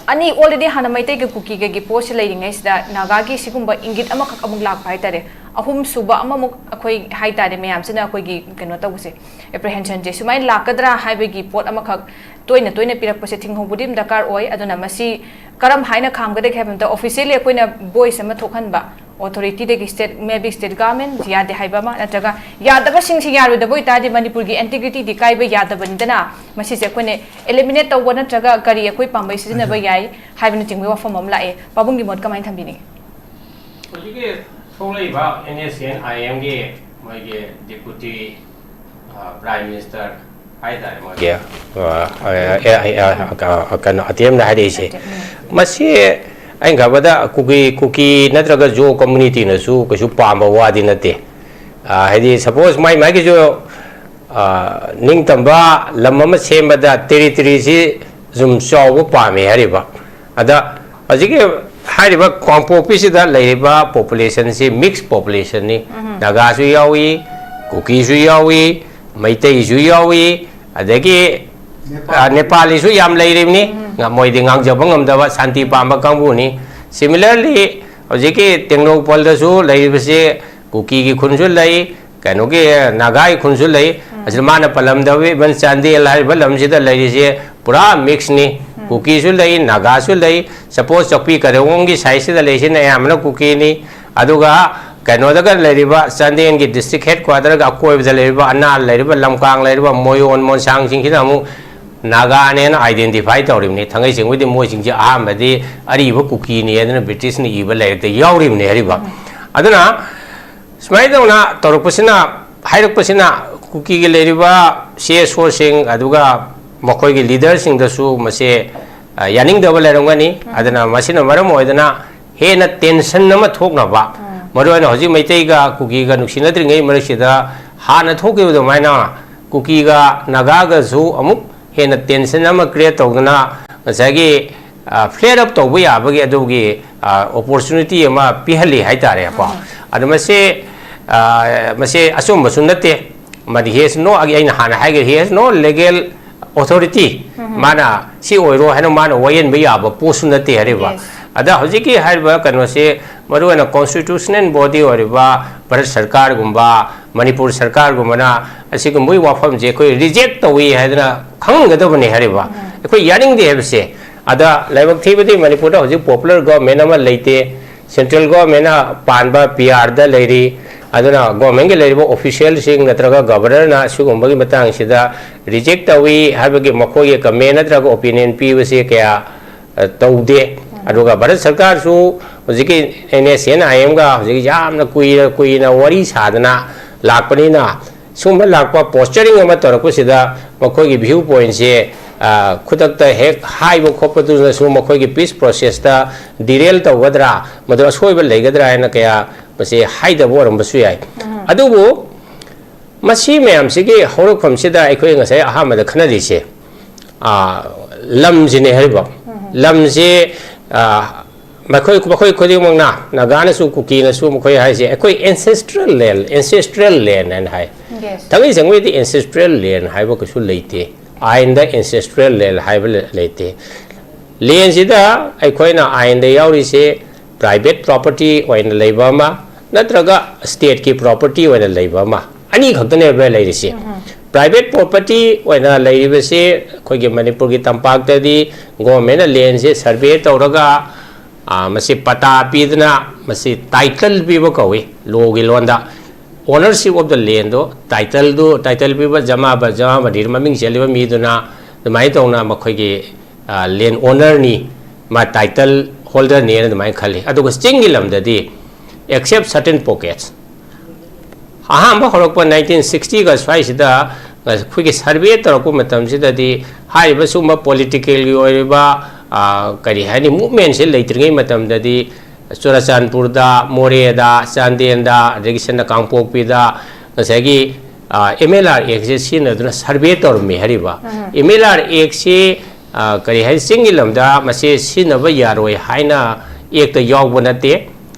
ꯑꯅꯤ already ꯍꯥꯟꯅ ꯃꯩꯇꯩꯒ ꯀꯨꯀꯤꯒꯒꯤ ꯄꯣꯠꯁꯤ ꯂꯩꯔꯤꯉꯩꯁꯤꯗ ꯅꯥꯒꯥꯒꯤ ꯁꯤꯒꯨꯝꯕ ꯏꯪꯒꯤꯠ ꯑꯃꯈꯛ ꯑꯃꯨꯛ ꯂꯥꯛꯄ ꯍꯥꯏ ꯇꯥꯔꯦ, ꯑꯍꯨꯝꯁꯨꯕ ꯑꯃꯃꯨꯛ ꯑꯩꯈꯣꯏ ꯍꯥꯏ ꯇꯥꯔꯦ, ꯃꯌꯥꯝꯁꯤꯅ ꯑꯩꯈꯣꯏꯒꯤ ꯀꯩꯅꯣ ꯇꯧꯕꯁꯦ, apprehensionꯁꯦ ꯁꯨꯃꯥꯏꯅ ꯂꯥꯛꯀꯗ꯭ꯔꯥ ꯍꯥꯏꯕꯒꯤ ꯄꯣꯠ ꯑꯃꯈꯛ ꯇꯣꯏꯅ ꯇꯣꯏꯅ ꯄꯤꯔꯛꯄꯁꯦ ꯊꯤꯡꯍꯧꯕꯗꯤ ꯑꯗꯨꯝ ꯗꯔꯀꯥꯔ ꯑꯣꯏ꯫ ꯑꯗꯨꯅ ꯃꯁꯤ ꯀꯔꯝ ꯍꯥꯏꯅ ꯈꯥꯝꯒꯗꯒꯦ ꯍꯥꯏꯕ ꯃꯇꯝꯗ, officially ꯑꯩꯈꯣꯏꯅ voice ꯑꯃ ꯊꯣꯛꯍꯟꯕ, authorityꯗꯒꯤ, state, maybe state government ꯌꯥꯗꯦ ꯍꯥꯏꯕ ꯑꯃ, ꯅꯠꯇ꯭ꯔꯒ ꯌꯥꯗꯕꯁꯤꯡꯁꯤ ꯌꯥꯔꯣꯏꯗꯕ ꯑꯣꯏꯇꯥꯔꯗꯤ ꯃꯅꯤꯄꯨꯔꯒꯤ integrityꯗꯤ ꯀꯥꯏꯕ ꯌꯥꯗꯕꯅꯤꯗꯅ, ꯃꯁꯤꯁꯦ ꯑꯩꯈꯣꯏꯅ eliminate ꯇꯧꯕ ꯅꯠꯇ꯭ꯔꯒ ꯀꯔꯤ ꯑꯩꯈꯣꯏ ꯄꯥꯝꯕꯩ ꯁꯤꯖꯤꯟꯅꯕ ꯌꯥꯏ ꯍꯥꯏꯕꯅꯆꯤꯡꯕꯒꯤ ꯋꯥꯐꯝ ꯑꯃ ꯂꯥꯛꯑꯦ꯫ ꯄꯥꯕꯨꯡꯒꯤ ꯃꯣꯠ ꯀꯃꯥꯏꯅ ꯊꯝꯕꯤꯅꯤꯡꯉꯤ? ꯍꯧꯖꯤꯛꯀꯤ ꯊꯣꯛꯂꯛꯏꯕ NSCN IMꯒꯤ ꯃꯣꯏꯒꯤ deputy ꯄ꯭ꯔꯥꯏꯝ ꯃꯤꯅꯤꯁꯇꯔ ꯍꯥꯏꯇꯥꯔꯦ ꯃꯣꯏꯒꯤ, ꯑ, ꯑ, ꯑ, ꯑ, ꯑ, ꯀꯩꯅꯣ, ꯑꯇꯦꯝꯅ ꯍꯥꯏꯔꯛꯏꯁꯦ꯫ ꯃꯁꯤ ꯑꯩꯅ ꯈꯟꯕꯗ ꯀꯨꯀꯤ, ꯀꯨꯀꯤ ꯅꯠꯇ꯭ꯔꯒ ꯖꯣ ꯀꯝꯃꯨꯅꯤꯇꯤꯅꯁꯨ ꯀꯩꯁꯨ ꯄꯥꯝꯕ ꯋꯥꯗꯤ ꯅꯠꯇꯦ꯫ ꯑ, ꯍꯥꯏꯗꯤ, ꯁꯄꯣꯁ, ꯃꯥꯏ ꯃꯥꯏꯒꯤꯁꯨ, ꯑ, ꯅꯤꯡꯇꯝꯕ ꯂꯝ ꯑꯃ ꯁꯦꯝꯕꯗ ꯇꯦꯔꯤꯇꯣꯔꯤꯁꯤ ꯁꯨꯝ ꯆꯥꯎꯕ ꯄꯥꯝꯃꯦ ꯍꯥꯏꯔꯤꯕ꯫ ꯑꯗ ꯍꯧꯖꯤꯛꯀꯤ ꯍꯥꯏꯔꯤꯕ ꯀꯥꯡꯄꯣꯛꯄꯤꯁꯤꯗ ꯂꯩꯔꯤꯕ ꯄꯣꯄꯨꯂꯦꯁꯟꯁꯤ ꯃꯤꯛꯁ ꯄꯣꯄꯨꯂꯦꯁꯟꯅꯤ꯫ ꯅꯥꯒꯥꯁꯨ ꯌꯥꯎꯏ, ꯀꯨꯀꯤꯁꯨ ꯌꯥꯎꯏ, ꯃꯩꯇꯩꯁꯨ ꯌꯥꯎꯏ, ꯑꯗꯒꯤ, ꯅꯦꯄꯥꯜ꯫ ꯑ, ꯅꯦꯄꯥꯂꯤꯁꯨ ꯌꯥꯝ ꯂꯩꯔꯤꯕꯅꯤ꯫ ꯉ-, ꯃꯣꯏꯗꯤ ꯉꯥꯡꯖꯕ ꯉꯝꯗꯕ ꯁꯥꯟꯇꯤ ꯄꯥꯝꯕ ꯀꯥꯡꯕꯨꯅꯤ꯫ Similarly, ꯍꯧꯖꯤꯛꯀꯤ ꯇꯦꯡꯅꯧꯄꯜꯗꯁꯨ ꯂꯩꯔꯤꯕꯁꯤ ꯀꯨꯀꯤꯒꯤ ꯈꯨꯟꯁꯨ ꯂꯩ, ꯀꯩꯅꯣꯒꯤ ꯅꯥꯒꯥꯒꯤ ꯈꯨꯟꯁꯨ ꯂꯩ꯫ ꯑꯁꯤꯗ ꯃꯥꯅ ꯄꯜꯂꯝꯗꯕ, even ꯆꯥꯟꯗꯦꯜ ꯍꯥꯏꯔꯤꯕ ꯂꯝꯁꯤꯗ ꯂꯩꯔꯤꯁꯦ ꯄꯨꯔꯥ ꯃꯤꯛꯁꯅꯤ꯫ ꯀꯨꯀꯤꯁꯨ ꯂꯩ, ꯅꯥꯒꯥꯁꯨ ꯂꯩ꯫ ꯁꯄꯣꯁ, ꯆꯧꯄꯤ ꯀꯔꯦꯋꯣꯡꯒꯤ ꯁꯥꯏꯠꯁꯤꯗ ꯂꯩꯔꯤꯁꯤꯅ ꯑꯌꯥꯝꯕꯅ ꯀꯨꯀꯤꯅꯤ꯫ ꯑꯗꯨꯒ ꯀꯩꯅꯣꯗꯒ ꯂꯩꯔꯤꯕ ꯆꯥꯟꯗꯦꯜꯒꯤ ꯗꯤꯁꯇ꯭ꯔꯤꯛ ꯍꯦꯗ ꯀ꯭ꯋꯥꯇꯔꯒ ꯑꯀꯣꯏꯕꯗ ꯂꯩꯔꯤꯕ ꯑꯅꯥꯜ ꯂꯩꯔꯤꯕ, ꯂꯝꯀꯥꯡ ꯂꯩꯔꯤꯕ, ꯃꯣꯌꯣꯟ ꯃꯣꯟꯁꯥꯡꯁꯤꯡꯁꯤꯅ ꯑꯃꯨꯛ ꯅꯥꯒꯥꯅꯦꯅ ꯑꯥꯏꯗꯦꯟꯇꯤꯐꯥꯏ ꯇꯧꯔꯤꯕꯅꯤ꯫ ꯊꯥꯡꯒꯩ ꯁꯦꯡꯕꯗꯤ ꯃꯣꯏꯁꯤꯡꯁꯦ ꯑꯍꯥꯟꯕꯗꯤ ꯑꯔꯤꯕ ꯀꯨꯀꯤꯅꯤ ꯍꯥꯏꯗꯅ ꯕ꯭ꯔꯤꯇꯤꯁꯅ ꯏꯕ ꯂꯥꯏꯔꯤꯛꯇ ꯌꯥꯎꯔꯤꯕꯅꯤ ꯍꯥꯏꯔꯤꯕ꯫ ꯑꯗꯨꯅ ꯁꯨꯃꯥꯏꯅ ꯇꯧꯅ ꯇꯧꯔꯛꯄꯁꯤꯅ, ꯍꯥꯏꯔꯛꯄꯁꯤꯅ ꯀꯨꯀꯤꯒꯤ ꯂꯩꯔꯤꯕ ꯁꯤ ꯑꯦꯁ ꯑꯣꯁꯤꯡ, ꯑꯗꯨꯒ ꯃꯈꯣꯏꯒꯤ ꯂꯤꯗꯔꯁꯤꯡꯗꯁꯨ ꯃꯁꯦ, ꯑ, ꯌꯥꯅꯤꯡꯗꯕ ꯂꯩꯔꯝꯒꯅꯤ꯫ ꯑꯗꯨꯅ ꯃꯁꯤꯅ ꯃꯔꯝ ꯑꯣꯏꯗꯅ ꯍꯦꯟꯅ ꯇꯦꯟꯁꯟ ꯑꯃ ꯊꯣꯛꯅꯕ, ꯃꯔꯨꯑꯣꯏꯅ ꯍꯧꯖꯤꯛ ꯃꯩꯇꯩꯒ ꯀꯨꯀꯤꯒ ꯅꯨꯡꯁꯤꯅꯗ꯭ꯔꯤꯉꯩ ꯃꯔꯛꯁꯤꯗ ꯍꯥꯟꯅ ꯊꯣꯛꯈꯤꯕ ꯑꯗꯨꯃꯥꯏꯅ ꯀꯨꯀꯤꯒ ꯅꯥꯒꯥꯒꯁꯨ ꯑꯃꯨꯛ ꯍꯦꯟꯅ ꯇꯦꯟꯁꯟ ꯑꯃ ꯀ꯭ꯔꯤꯌꯦꯠ ꯇꯧꯗꯅ ꯉꯁꯥꯏꯒꯤ, ꯑ, ꯐ꯭ꯂꯦꯌꯔ ꯑꯞ ꯇꯧꯕ ꯌꯥꯕꯒꯤ ꯑꯗꯨꯒꯤ, ꯑ, ꯑꯣꯄꯣꯔꯆꯨꯅꯤꯇꯤ ꯑꯃ ꯄꯤꯍꯜꯂꯤ ꯍꯥꯏꯇꯥꯔꯦꯀꯣ꯫ ꯑꯗꯣ ꯃꯁꯤ, ꯑ, ꯃꯁꯤ ꯑꯆꯨꯝꯕꯁꯨ ꯅꯠꯇꯦ꯫ ꯃꯗꯤ he has no, ꯑꯩꯅ ꯍꯥꯟꯅ ꯍꯥꯏꯈ꯭ꯔꯦ, he has no legal authority꯫ ꯃꯥꯅ ꯁꯤ ꯑꯣꯏꯔꯣ ꯍꯥꯏꯅ ꯃꯥꯅ ꯋꯥꯌꯦꯟꯕ ꯌꯥꯕ ꯄꯣꯠꯁꯨ ꯅꯠꯇꯦ ꯍꯥꯏꯔꯤꯕ꯫ Yes꯫ ꯑꯗ ꯍꯧꯖꯤꯛꯀꯤ ꯍꯥꯏꯔꯤꯕ ꯀꯩꯅꯣꯁꯦ ꯃꯔꯨꯑꯣꯏꯅ ꯀꯣꯟꯁꯇꯤꯇ꯭ꯌꯨꯁꯅꯦꯜ ꯕꯣꯗꯤ ꯑꯣꯏꯔꯤꯕ ꯚꯥꯔꯠ ꯁꯔꯀꯥꯔꯒꯨꯝꯕ, ꯃꯅꯤꯄꯨꯔ ꯁꯔꯀꯥꯔꯒꯨꯝꯕꯅ ꯑꯁꯤꯒꯨꯝꯕꯒꯤ ꯋꯥꯐꯝꯁꯦ ꯑꯩꯈꯣꯏ ꯔꯤꯖꯦꯛ ꯇꯧꯏ ꯍꯥꯏꯗꯅ ꯈꯪꯍꯟꯒꯗꯕꯅꯤ ꯍꯥꯏꯔꯤꯕ꯫ ꯑꯩꯈꯣꯏ ꯌꯥꯅꯤꯡꯗꯦ ꯍꯥꯏꯕꯁꯦ꯫ ꯑꯗ ꯂꯥꯏꯕꯛ ꯊꯤꯕꯗꯤ ꯃꯅꯤꯄꯨꯔꯗ ꯍꯧꯖꯤꯛ ꯄꯣꯄꯨꯂꯔ ꯒꯣꯚꯔꯟꯃꯦꯟ ꯑꯃ ꯂꯩꯇꯦ꯫ ꯁꯦꯟꯇ꯭ꯔꯦꯜ ꯒꯣꯚꯔꯟꯃꯦꯟꯅ ꯄꯥꯟꯕ ꯄꯤ ꯑꯥꯔꯗ ꯂꯩꯔꯤ꯫ ꯑꯗꯨꯅ ꯒꯣꯚꯔꯟꯃꯦꯟꯒꯤ ꯂꯩꯔꯤꯕ ꯑꯣꯐꯤꯁꯤꯌꯦꯜꯁꯤꯡ ꯅꯠꯇ꯭ꯔꯒ ꯒꯕꯔꯅꯔꯅ ꯑꯁꯤꯒꯨꯝꯕꯒꯤ ꯃꯇꯥꯡꯁꯤꯗ ꯔꯤꯖꯦꯛ ꯇꯧꯏ ꯍꯥꯏꯕꯒꯤ ꯃꯈꯣꯏꯒꯤ ꯀꯃꯦꯟ ꯅꯠꯇ꯭ꯔꯒ ꯑꯣꯄꯤꯅꯤꯌꯟ ꯄꯤꯕꯁꯦ ꯀꯌꯥ, ꯑ, ꯇꯧꯗꯦ꯫ ꯑꯗꯨꯒ ꯚꯥꯔꯠ ꯁꯔꯀꯥꯔꯁꯨ ꯍꯧꯖꯤꯛꯀꯤ ꯑꯦꯟ ꯑꯦꯁ ꯑꯦꯟ ꯑꯥꯏ ꯑꯦꯝꯒ ꯍꯧꯖꯤꯛ ꯌꯥꯝꯅ ꯀꯨꯏꯅ, ꯀꯨꯏꯅ ꯋꯥꯔꯤ ꯁꯥꯗꯅ ꯂꯥꯛꯄꯅꯤꯅ ꯁꯨꯝꯕ ꯂꯥꯛꯄ ꯄꯣꯁꯆꯔꯤꯡ ꯑꯃ ꯇꯧꯔꯛꯄꯁꯤꯗ ꯃꯈꯣꯏꯒꯤ ꯚ꯭ꯌꯨ ꯄꯣꯏꯟꯁꯦ ꯈꯨꯗꯛꯇ ꯍꯦꯛ ꯍꯥꯏꯕ ꯈꯣꯠꯄꯗꯨꯅꯁꯨ ꯃꯈꯣꯏꯒꯤ ꯄꯤꯁ ꯄ꯭ꯔꯣꯁꯦꯁꯇ ꯗꯤꯔꯦꯜ ꯇꯧꯒꯗ꯭ꯔꯥ, ꯃꯗꯨ ꯑꯁꯣꯏꯕ ꯂꯩꯒꯗ꯭ꯔꯥ ꯍꯥꯏꯅ ꯀꯌꯥ ꯃꯁꯤ ꯍꯥꯏꯗꯕ ꯑꯣꯏꯔꯝꯕꯁꯨ ꯌꯥꯏ꯫ ꯑꯗꯨꯕꯨ ꯃꯁꯤ ꯃꯌꯥꯝꯁꯤꯒꯤ ꯍꯧꯔꯛꯐꯝꯁꯤꯗ ꯑꯩꯈꯣꯏ ꯉꯁꯥꯏ ꯑꯍꯥꯟꯕꯗ ꯈꯟꯅꯔꯤꯁꯦ, ꯑꯥ, ꯂꯝꯁꯤꯅꯦ ꯍꯥꯏꯔꯤꯕ꯫ ꯂꯝꯁꯤ, ꯑꯥ, ꯃꯈꯣꯏ, ꯃꯈꯣꯏ ꯈꯨꯗꯤꯡꯃꯛꯅ, ꯅꯥꯒꯥꯅꯁꯨ ꯀꯨꯀꯤꯅꯁꯨ ꯃꯈꯣꯏ ꯍꯥꯏꯁꯦ ꯑꯩꯈꯣꯏ ancestral land, ancestral land ꯍꯥꯏꯅ ꯍꯥꯏ꯫ Yes. ꯊꯥꯡꯃꯩ ꯁꯦꯡꯃꯩꯗꯤ ancestral land ꯍꯥꯏꯕ ꯀꯩꯁꯨ ꯂꯩꯇꯦ꯫ ꯑꯥꯏꯟꯗ ancestral land ꯍꯥꯏꯕ ꯂꯩ-, ꯂꯩꯇꯦ꯫ ꯂꯦꯟꯁꯤꯗ ꯑꯩꯈꯣꯏꯅ ꯑꯥꯏꯟꯗ ꯌꯥꯎꯔꯤꯁꯦ private property ꯑꯣꯏꯅ ꯂꯩꯕ ꯑꯃ ꯅꯠꯇ꯭ꯔꯒ stateꯀꯤ property ꯑꯣꯏꯅ ꯂꯩꯕ ꯑꯃ, ꯑꯅꯤ ꯈꯛꯇꯅꯦꯕ ꯂꯩꯔꯤꯁꯦ꯫ Private property ꯑꯣꯏꯅ ꯂꯩꯔꯤꯕꯁꯤ ꯑꯩꯈꯣꯏꯒꯤ ꯃꯅꯤꯄꯨꯔꯒꯤ ꯇꯝꯄꯥꯛꯇꯗꯤ governmentꯅ ꯂꯦꯟꯁꯦ survey ꯇꯧꯔꯒ, ꯑꯥ, ꯃꯁꯤ ꯄꯇꯥ ꯄꯤꯗꯅ ꯃꯁꯤ title ꯄꯤꯕ ꯀꯧꯏ ꯂꯣꯒꯤ ꯂꯣꯟꯗ꯫ Ownership of the landꯗꯣ titleꯗꯨ, title ꯄꯤꯕ ꯖꯃꯥꯕ-, ꯖꯃꯥꯕꯗꯤ ꯃꯃꯤꯡ ꯆꯦꯜꯂꯤꯕ ꯃꯤꯗꯨꯅ ꯑꯗꯨꯃꯥꯏꯅ ꯇꯧꯅ ꯃꯈꯣꯏꯒꯤ, ꯑꯥ, land ownerꯅꯤ, ꯃꯥ title holderꯅꯦꯅ ꯑꯗꯨꯃꯥꯏꯅ ꯈꯜꯂꯤ꯫ ꯑꯗꯨꯒ ꯆꯤꯡꯒꯤ ꯂꯝꯗꯗꯤ except certain pockets꯫ ꯑꯍꯥꯟꯕ ꯍꯧꯔꯛꯄ nineteen sixtyꯒ ꯁ꯭ꯋꯥꯏꯁꯤꯗ ꯑꯩꯈꯣꯏꯒꯤ survey ꯇꯧꯔꯛꯄ ꯃꯇꯝꯁꯤꯗꯗꯤ ꯍꯥꯏꯔꯤꯕ ꯁꯨꯝꯕ politicalꯒꯤ ꯑꯣꯏꯔꯤꯕ, ꯑꯥ, ꯀꯔꯤ ꯍꯥꯏꯅꯤ, movementꯁꯦ ꯂꯩꯇ꯭ꯔꯤꯉꯩ ꯃꯇꯝꯗꯗꯤ ꯆꯨꯔꯆꯥꯟꯄꯨꯔꯗ, ꯃꯣꯔꯦꯗ, ꯆꯥꯟꯗꯦꯜꯗ, ꯑꯗꯒꯤ ꯁꯟꯅ ꯀꯥꯡꯄꯣꯛꯄꯤꯗ ꯉꯁꯥꯏꯒꯤ, ꯑꯥ, MLR Actꯁꯦ ꯁꯤꯖꯤꯟꯅꯗꯨꯅ survey ꯇꯧꯔꯝꯃꯤ ꯍꯥꯏꯔꯤꯕ꯫ MLR Actꯁꯤ, ꯑꯥ, ꯀꯔꯤ ꯍꯥꯏ, ꯆꯤꯡꯒꯤ ꯂꯝꯗ ꯃꯁꯤ ꯁꯤꯖꯤꯟꯅꯕ ꯌꯥꯔꯣꯏ ꯍꯥꯏꯅ Actꯇ ꯌꯥꯎꯕ ꯅꯠꯇꯦ꯫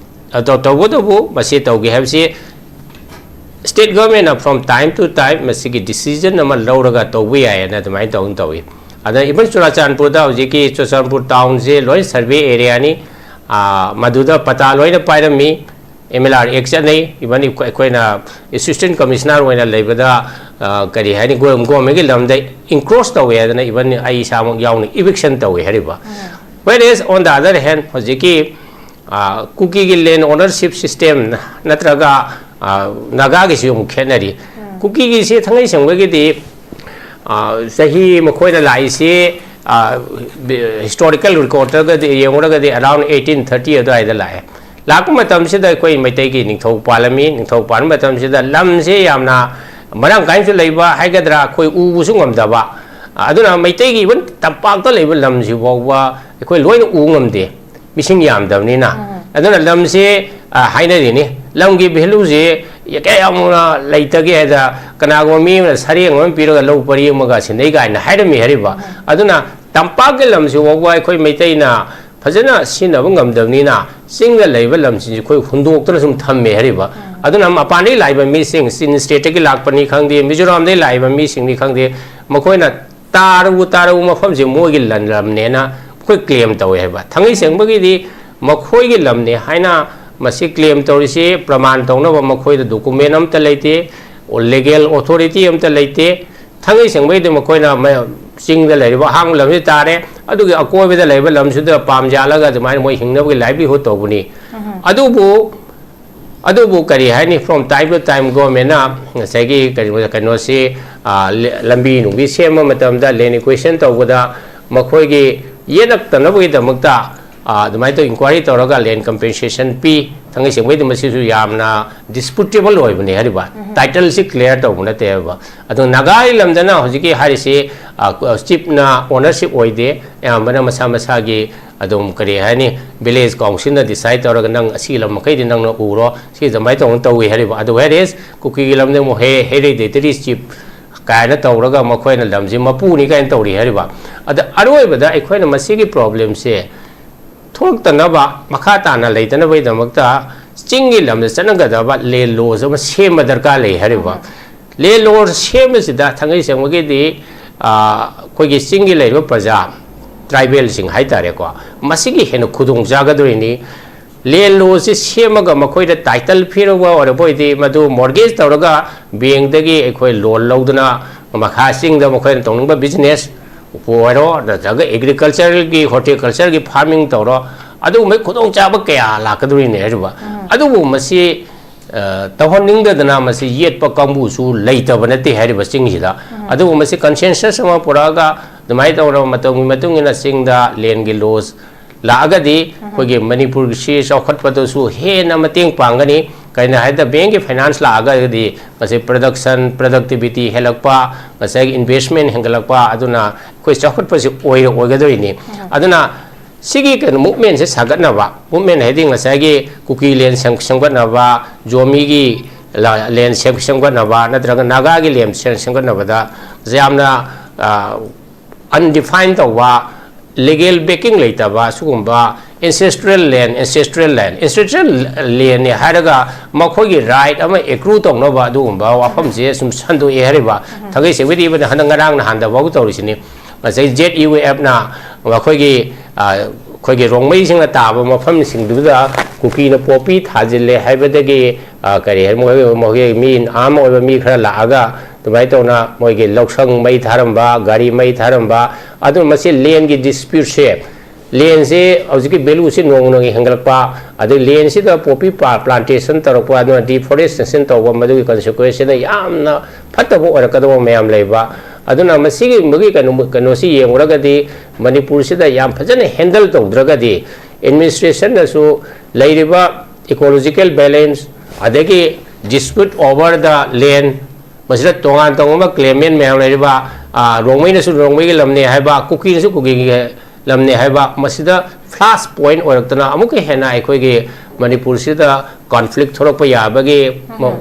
ꯑꯗꯣ ꯇꯧꯕꯇꯕꯨ ꯃꯁꯤ ꯇꯧꯒꯦ ꯍꯥꯏꯕꯁꯤ state governmentꯅ from time to time ꯃꯁꯤꯒꯤ decision ꯑꯃ ꯂꯧꯔꯒ ꯇꯧꯕ ꯌꯥꯏꯑꯅ ꯑꯗꯨꯃꯥꯏꯅ ꯇꯧꯅ ꯇꯧꯏ꯫ ꯑꯗ even ꯆꯨꯔꯆꯥꯟꯄꯨꯔꯗ ꯍꯧꯖꯤꯛꯀꯤ ꯆꯨꯔꯆꯥꯟꯄꯨꯔ townꯁꯦ ꯂꯣꯏ survey areaꯅꯤ꯫ ꯑꯥ, ꯃꯗꯨꯗ ꯄꯇꯥ ꯂꯣꯏꯅ ꯄꯥꯏꯔꯝꯃꯤ꯫ MLR Act ꯆꯠꯅꯩ꯫ Even ꯑꯩꯈꯣꯏ-, ꯑꯩꯈꯣꯏꯅ assistant commissioner ꯑꯣꯏꯅ ꯂꯩꯕꯗ, ꯑꯥ, ꯀꯔꯤ ꯍꯥꯏꯅꯤ, ꯒꯣ-, governmentꯀꯤ ꯂꯝꯗ encroach ꯇꯧꯋꯦ ꯍꯥꯏꯗꯅ even ꯑꯩ ꯏꯁꯥꯃꯛ ꯌꯥꯎꯅ eviction ꯇꯧꯋꯦ ꯍꯥꯏꯔꯤꯕ꯫ Whereas on the other hand ꯍꯧꯖꯤꯛꯀꯤ, ꯑꯥ, ꯀꯨꯀꯤꯒꯤ land ownership system ꯅꯠꯇ꯭ꯔꯒ, ꯑꯥ, ꯅꯥꯒꯥꯒꯤꯁꯨ ꯑꯃꯨꯛ ꯈꯦꯠꯅꯔꯤ꯫ ꯀꯨꯀꯤꯒꯤꯁꯤ ꯊꯥꯡꯃꯩ ꯁꯦꯡꯃꯒꯤꯗꯤ, ꯑꯥ, ꯆꯍꯤ ꯃꯈꯣꯏꯅ ꯂꯥꯛꯏꯁꯤ, ꯑꯥ, historical recordꯇꯒꯗꯤ ꯌꯦꯡꯉꯨꯔꯒꯗꯤ around eighteen thirty ꯑꯗꯨꯋꯥꯏꯗ ꯂꯥꯛꯑꯦ꯫ ꯂꯥꯛꯄ ꯃꯇꯝꯁꯤꯗ ꯑꯩꯈꯣꯏ ꯃꯩꯇꯩꯒꯤ ꯅꯤꯡꯊꯧ ꯄꯥꯜꯂꯝꯃꯤ꯫ ꯅꯤꯡꯊꯧ ꯄꯥꯟꯕ ꯃꯇꯝꯁꯤꯗ ꯂꯝꯁꯦ ꯌꯥꯝꯅ ꯃꯔꯥꯡ ꯀꯥꯏꯅꯁꯨ ꯂꯩꯕ ꯍꯥꯏꯒꯗ꯭ꯔꯥ, ꯑꯩꯈꯣꯏ ꯎꯕꯁꯨ ꯉꯝꯗꯕ꯫ ꯑꯗꯨꯅ ꯃꯩꯇꯩꯒꯤ even ꯇꯝꯄꯥꯛꯇ ꯂꯩꯕ ꯂꯝꯁꯤ ꯐꯥꯎꯕ ꯑꯩꯈꯣꯏ ꯂꯣꯏꯅ ꯎ ꯉꯝꯗꯦ, ꯃꯤꯁꯤꯡ ꯌꯥꯝꯗꯕꯅꯤꯅ꯫ ꯑꯗꯨꯅ ꯂꯝꯁꯦ, ꯑ, ꯍꯥꯏꯅꯔꯤꯅꯤ, ꯂꯝꯒꯤ valueꯁꯦ ꯀꯌꯥ ꯌꯥꯝꯅ ꯂꯩꯇꯒꯦ ꯍꯥꯏꯗ, ꯀꯅꯥꯒꯨꯝꯕ ꯃꯤ ꯑꯃꯅ ꯁꯔꯦꯡ ꯑꯃ ꯄꯤꯔꯒ ꯂꯧ ꯄꯔꯤ ꯑꯃꯒ ꯁꯤꯟꯅꯩ ꯀꯥꯏꯅ ꯍꯥꯏꯔꯝꯃꯤ ꯍꯥꯏꯔꯤꯕ꯫ ꯑꯗꯨꯅ ꯇꯝꯄꯥꯛꯀꯤ ꯂꯝꯁꯤ ꯐꯥꯎꯕ ꯑꯩꯈꯣꯏ ꯃꯩꯇꯩꯅ ꯐꯖꯅ ꯁꯤꯖꯤꯟꯅꯕ ꯉꯝꯗꯕꯅꯤꯅ, ꯆꯤꯡꯗ ꯂꯩꯕ ꯂꯝꯁꯤꯡꯁꯤ ꯑꯩꯈꯣꯏ ꯍꯨꯟꯗꯣꯛꯇꯅ ꯁꯨꯝ ꯊꯝꯃꯦ ꯍꯥꯏꯔꯤꯕ꯫ ꯑꯗꯨꯅ ꯃꯄꯥꯟꯗꯒꯤ ꯂꯥꯛꯏꯕ ꯃꯤꯁꯤꯡ, ꯆꯤꯟ stateꯇꯒꯤ ꯂꯥꯛꯄꯅꯤ ꯈꯪꯗꯦ, ꯃꯤꯖꯣꯔꯥꯝꯗꯒꯤ ꯂꯥꯛꯏꯕ ꯃꯤꯁꯤꯡꯅꯤ ꯈꯪꯗꯦ, ꯃꯈꯣꯏꯅ ꯇꯥꯔꯨ ꯇꯥꯔꯨ ꯃꯐꯝꯁꯦ ꯃꯣꯏꯒꯤ ꯂꯟ-, ꯂꯝꯅꯦꯅ ꯑꯩꯈꯣꯏ claim ꯇꯧꯋꯦ ꯍꯥꯏꯕ꯫ ꯊꯥꯡꯒꯩ ꯁꯦꯡꯕꯒꯤꯗꯤ ꯃꯈꯣꯏꯒꯤ ꯂꯝꯅꯦ ꯍꯥꯏꯅ ꯃꯁꯤ claim ꯇꯧꯔꯤꯁꯤ ꯄ꯭ꯔꯃꯥꯟ ꯇꯧꯅꯕ ꯃꯈꯣꯏꯗ document ꯑꯝꯇ ꯂꯩꯇꯦ, legal authority ꯑꯝꯇ ꯂꯩꯇꯦ꯫ ꯊꯥꯡꯒꯩ ꯁꯦꯡꯕꯒꯤꯗꯤ ꯃꯈꯣꯏꯅ ꯃ-, ꯆꯤꯡꯗ ꯂꯩꯔꯤꯕ ꯑꯍꯥꯡꯕ ꯂꯝꯁꯤ ꯇꯥꯔꯦ, ꯑꯗꯨꯒꯤ ꯑꯀꯣꯏꯕꯗ ꯂꯩꯕ ꯂꯝꯁꯤꯗ ꯄꯥꯝ ꯌꯥꯜꯂꯒ ꯑꯗꯨꯃꯥꯏꯅ ꯃꯣꯏ ꯍꯤꯡꯅꯕꯒꯤ livelihood ꯇꯧꯕꯅꯤ꯫ ꯑꯗꯨꯕꯨ, ꯑꯗꯨꯕꯨ ꯀꯔꯤ ꯍꯥꯏꯅꯤ, from time to time governmentꯅ ꯉꯁꯥꯏꯒꯤ ꯀꯩꯅꯣ, ꯀꯩꯅꯣꯁꯤ, ꯑ, ꯂ-, ꯂꯝꯕꯤ ꯅꯨꯡꯕꯤ ꯁꯦꯝꯕ ꯃꯇꯝꯗ, land acquisition ꯇꯧꯕꯗ ꯃꯈꯣꯏꯒꯤ ꯌꯦꯠꯂꯛꯇꯅꯕꯒꯤꯗꯃꯛꯇ, ꯑ, ꯑꯗꯨꯃꯥꯏꯅ ꯇꯧ inquiry ꯇꯧꯔꯒ land compensation ꯄꯤ꯫ ꯊꯥꯡꯒꯩ ꯁꯦꯡꯕꯒꯤꯗꯤ ꯃꯁꯤꯁꯨ ꯌꯥꯝꯅ disputable ꯑꯣꯏꯕꯅꯤ ꯍꯥꯏꯔꯤꯕ꯫ Titleꯁꯤ clear ꯇꯧꯕ ꯅꯠꯇꯦ ꯍꯥꯏꯕ꯫ ꯑꯗꯣ ꯅꯥꯒꯥꯒꯤ ꯂꯝꯗꯅ ꯍꯧꯖꯤꯛꯀꯤ ꯍꯥꯏꯔꯤꯁꯤ, ꯑ, chiefꯅ ownership ꯑꯣꯏꯗꯦ, ꯑꯌꯥꯝꯕꯅ ꯃꯁꯥ ꯃꯁꯥꯒꯤ ꯑꯗꯨꯝ, ꯀꯔꯤ ꯍꯥꯏꯅꯤ, village councilꯅ decide ꯇꯧꯔꯒ ꯅꯪ ꯑꯁꯤ ꯂꯝ ꯃꯈꯩꯗꯤ ꯅꯪꯅ ꯎꯔꯣ, ꯁꯤ ꯑꯗꯨꯃꯥꯏꯅ ꯇꯧꯅ ꯇꯧꯏ ꯍꯥꯏꯔꯤꯕ꯫ ꯑꯗꯨ whereas ꯀꯨꯀꯤꯒꯤ ꯂꯝꯗ ꯑꯃꯨꯛ ꯍꯦ-, hereditary chief ꯀꯥꯏꯅ ꯇꯧꯔꯒ ꯃꯈꯣꯏꯅ ꯂꯝꯁꯤ ꯃꯄꯨꯅꯤ ꯀꯥꯏꯅ ꯇꯧꯔꯤ ꯍꯥꯏꯔꯤꯕ꯫ ꯑꯗ ꯑꯔꯣꯏꯕꯗ ꯑꯩꯈꯣꯏꯅ ꯃꯁꯤꯒꯤ problemꯁꯦ ꯊꯣꯛꯇꯅꯕ, ꯃꯈꯥ ꯇꯥꯅ ꯂꯩꯇꯅꯕꯒꯤꯗꯃꯛꯇ ꯆꯤꯡꯒꯤ ꯂꯝꯗ ꯆꯠꯅꯒꯗꯕ land laws ꯑꯃ ꯁꯦꯝꯕ ꯗꯔꯀꯥꯔ ꯂꯩ ꯍꯥꯏꯔꯤꯕ꯫ Land law ꯁꯦꯝꯕꯁꯤꯗ ꯊꯥꯡꯒꯩ ꯁꯦꯡꯕꯒꯤꯗꯤ, ꯑ, ꯑꯩꯈꯣꯏꯒꯤ ꯆꯤꯡꯒꯤ ꯂꯩꯔꯤꯕ ꯄ꯭ꯔꯖꯥ, tribalꯁꯤꯡ ꯍꯥꯏꯇꯥꯔꯦꯀꯣ, ꯃꯁꯤꯒꯤ ꯍꯦꯟꯅ ꯈꯨꯗꯣꯡ ꯆꯥꯒꯗꯣꯔꯤꯅꯤ꯫ Land lawꯁꯤ ꯁꯦꯝꯃꯒ ꯃꯈꯣꯏꯗ title ꯄꯤꯔꯕ ꯑꯣꯏꯔꯕ ꯑꯣꯏꯗꯤ, ꯃꯗꯨ mortgage ꯇꯧꯔꯒ bankꯇꯒꯤ ꯑꯩꯈꯣꯏ loan ꯂꯧꯗꯨꯅ ꯃꯈꯥ ꯆꯤꯡꯗ ꯃꯈꯣꯏꯅ ꯇꯧꯅꯤꯡꯕ business ꯎꯄꯨ ꯑꯣꯏꯔꯣ, ꯅꯠꯇ꯭ꯔꯒ agricultureꯒꯤ, horticultureꯒꯤ farming ꯇꯧꯔꯣ, ꯑꯗꯨꯒꯨꯝꯕꯒꯤ ꯈꯨꯗꯣꯡꯆꯥꯕ ꯀꯌꯥ ꯂꯥꯛꯀꯗꯧꯔꯤꯅꯦ ꯍꯥꯏꯔꯤꯕ꯫ ꯑꯗꯨꯕꯨ ꯃꯁꯤ, ꯑ, ꯇꯧꯍꯟꯅꯤꯡꯗꯗꯅ ꯃꯁꯤ ꯌꯦꯠꯄ ꯀꯥꯡꯕꯨꯁꯨ ꯂꯩꯇꯕ ꯅꯠꯇꯦ ꯍꯥꯏꯔꯤꯕ ꯆꯤꯡꯁꯤꯗ꯫ ꯑꯗꯨꯕꯨ ꯃꯁꯤ consensus ꯑꯃ ꯄꯨꯔꯛꯑꯒ ꯑꯗꯨꯃꯥꯏꯅ ꯇꯧꯔꯕ ꯃꯇꯝꯒꯤ ꯃꯇꯨꯡ ꯏꯟꯅ ꯆꯤꯡꯗ landꯒꯤ laws ꯂꯥꯛꯑꯒꯗꯤ ꯑꯩꯈꯣꯏꯒꯤ ꯃꯅꯤꯄꯨꯔꯁꯤ ꯆꯥꯎꯈꯠꯄꯗꯁꯨ ꯍꯦꯟꯅ ꯃꯇꯦꯡ ꯄꯥꯡꯒꯅꯤ꯫ ꯀꯩꯅꯣ ꯍꯥꯏꯗ ꯕꯦꯡꯒꯤ ꯐꯥꯏꯅꯥꯟꯁ ꯂꯥꯛꯑꯒꯗꯤ ꯉꯁꯥꯏ ꯄ꯭ꯔꯗꯛꯁꯟ, ꯄ꯭ꯔꯗꯛꯇꯤꯕꯤꯇꯤ ꯍꯦꯜꯂꯛꯄ, ꯉꯁꯥꯏꯒꯤ ꯏꯟꯚꯦꯁꯃꯦꯟ ꯍꯦꯟꯒꯠꯂꯛꯄ, ꯑꯗꯨꯅ ꯑꯩꯈꯣꯏ ꯆꯥꯎꯈꯠꯄꯁꯤ ꯑꯣꯏꯔ ꯑꯣꯏꯒꯗꯣꯏꯅꯤ꯫ ꯑꯗꯨꯅ ꯁꯤꯒꯤ ꯀꯩꯅꯣ ꯃꯨꯞꯃꯦꯟꯁꯦ ꯁꯥꯒꯠꯅꯕ, ꯃꯨꯞꯃꯦꯟ ꯍꯥꯏꯗꯤ ꯉꯁꯥꯏꯒꯤ ꯀꯨꯀꯤ ꯂꯦꯟ ꯁꯦꯝ-, ꯁꯦꯝꯒꯠꯅꯕ, ꯖꯣꯃꯤꯒꯤ ꯂꯦꯟ ꯁꯦꯝ-, ꯁꯦꯝꯒꯠꯅꯕ, ꯅꯠꯇ꯭ꯔꯒ ꯅꯥꯒꯥꯒꯤ ꯂꯦꯟ ꯁꯦꯝ-, ꯁꯦꯝꯒꯠꯅꯕꯗ ꯌꯥꯝꯅ ꯑꯟꯗꯤꯐꯥꯏꯟ ꯇꯧꯕ, ꯂꯤꯒꯦꯜ ꯕꯦꯀꯤꯡ ꯂꯩꯇꯕ ꯁꯤꯒꯨꯝꯕ ꯑꯦꯟꯁꯦꯁꯇ꯭ꯔꯦꯜ ꯂꯦꯟ, ꯑꯦꯟꯁꯦꯁꯇ꯭ꯔꯦꯜ ꯂꯦꯟ, ꯑꯦꯟꯁꯦꯁꯇ꯭ꯔꯦꯜ ꯂꯦꯟꯅꯤ ꯍꯥꯏꯔꯒ ꯃꯈꯣꯏꯒꯤ ꯔꯥꯏꯠ ꯑꯃ ꯑꯦꯀ꯭ꯔꯨ ꯇꯧꯅꯕ ꯑꯗꯨꯒꯨꯝꯕ ꯋꯥꯐꯝꯁꯦ ꯁꯨꯝ ꯁꯟꯗꯣꯛꯑꯦ ꯍꯥꯏꯔꯤꯕ꯫ ꯊꯥꯡꯒꯩ ꯁꯦꯡꯕꯗꯤ ꯏꯕꯅ ꯍꯟꯗꯛ ꯉꯔꯥꯡ ꯅꯍꯥꯟꯗꯐꯥꯎ ꯇꯧꯔꯤꯁꯤꯅꯤ꯫ ꯉꯁꯥꯏ ꯖꯦꯠ ꯌꯨ ꯑꯦꯐꯅ ꯑꯩꯈꯣꯏꯒꯤ, ꯑ, ꯑꯩꯈꯣꯏꯒꯤ ꯔꯣꯡꯃꯩꯁꯤꯡꯅ ꯇꯥꯕ ꯃꯐꯝꯁꯤꯡꯗꯨꯗ ꯀꯨꯀꯤꯅ ꯄꯣꯄꯤ ꯊꯥꯖꯤꯜꯂꯦ ꯍꯥꯏꯕꯗꯒꯤ, ꯑ, ꯀꯔꯤ ꯍꯥꯏ, ꯃꯈꯣꯏ, ꯃꯈꯣꯏꯒꯤ ꯃꯤ ꯑꯥꯝ ꯑꯣꯏꯕ ꯃꯤ ꯈꯔ ꯂꯥꯛꯑꯒ ꯑꯗꯨꯃꯥꯏꯅ ꯇꯧꯅ ꯃꯣꯏꯒꯤ ꯂꯧꯁꯪ ꯃꯩ ꯊꯥꯔꯝꯕ, ꯒꯥꯔꯤ ꯃꯩ ꯊꯥꯔꯝꯕ, ꯑꯗꯨ ꯃꯁꯤ ꯂꯦꯟꯒꯤ ꯗꯤꯁꯄ꯭ꯌꯨꯠꯁꯦ, ꯂꯦꯟꯁꯦ ꯍꯧꯖꯤꯛꯀꯤ ꯚꯦꯂꯨꯁꯦ ꯅꯣꯡꯃ ꯅꯣꯡꯃꯒꯤ ꯍꯦꯟꯒꯠꯂꯛꯄ, ꯑꯗꯩ ꯂꯦꯟꯁꯤꯗ ꯄꯣꯄꯤ ꯄ꯭ꯂꯥ-, ꯄ꯭ꯂꯥꯟꯇꯦꯁꯟ ꯇꯧꯔꯛꯄ, ꯑꯗꯨꯅ ꯗꯤꯐꯣꯔꯦꯁꯇꯦꯁꯟ ꯇꯧꯕ, ꯃꯗꯨꯒꯤ ꯀꯟꯁꯤꯀ꯭ꯋꯦꯟꯁꯁꯤꯅ ꯌꯥꯝꯅ ꯐꯠꯇꯕ ꯑꯣꯏꯔꯛꯀꯗꯕ ꯃꯌꯥꯝ ꯂꯩꯕ꯫ ꯑꯗꯨꯅ ꯃꯁꯤꯒꯤ, ꯃꯒꯤ ꯀꯩꯅꯣ, ꯀꯩꯅꯣꯁꯤ ꯌꯦꯡꯉꯨꯔꯒꯗꯤ ꯃꯅꯤꯄꯨꯔꯁꯤꯗ ꯌꯥꯝ ꯐꯖꯅ ꯍꯦꯟꯗꯜ ꯇꯧꯗ꯭ꯔꯒꯗꯤ, ꯑꯦꯗꯃꯤꯅꯤꯁꯇ꯭ꯔꯦꯁꯟꯅꯁꯨ ꯂꯩꯔꯤꯕ ꯏꯀꯣꯂꯣꯖꯤꯀꯦꯜ ꯕꯦꯂꯦꯟꯁ, ꯑꯗꯒꯤ dispute over the land, ꯃꯁꯤꯗ ꯇꯣꯉꯥꯟ ꯇꯣꯉꯥꯟꯕ ꯀ꯭ꯂꯦꯝꯃꯦꯟ ꯃꯌꯥꯝ ꯂꯩꯔꯤꯕ, ꯑ, ꯔꯣꯡꯃꯩꯅꯁꯨ ꯔꯣꯡꯃꯩꯒꯤ ꯂꯝꯅꯦ ꯍꯥꯏꯕ, ꯀꯨꯀꯤꯅꯁꯨ ꯀꯨꯀꯤꯒꯤ ꯂꯝꯅꯦ ꯍꯥꯏꯕ, ꯃꯁꯤꯗ ꯐ꯭ꯂꯥꯁ ꯄꯣꯏꯟꯠ ꯑꯣꯏꯔꯛꯇꯅ ꯑꯃꯨꯛꯀ ꯍꯦꯟꯅ ꯑꯩꯈꯣꯏꯒꯤ ꯃꯅꯤꯄꯨꯔꯁꯤꯗ ꯀꯣꯟꯐ꯭ꯂꯤꯛ ꯊꯣꯛꯂꯛꯄ ꯌꯥꯕꯒꯤ ꯃ-,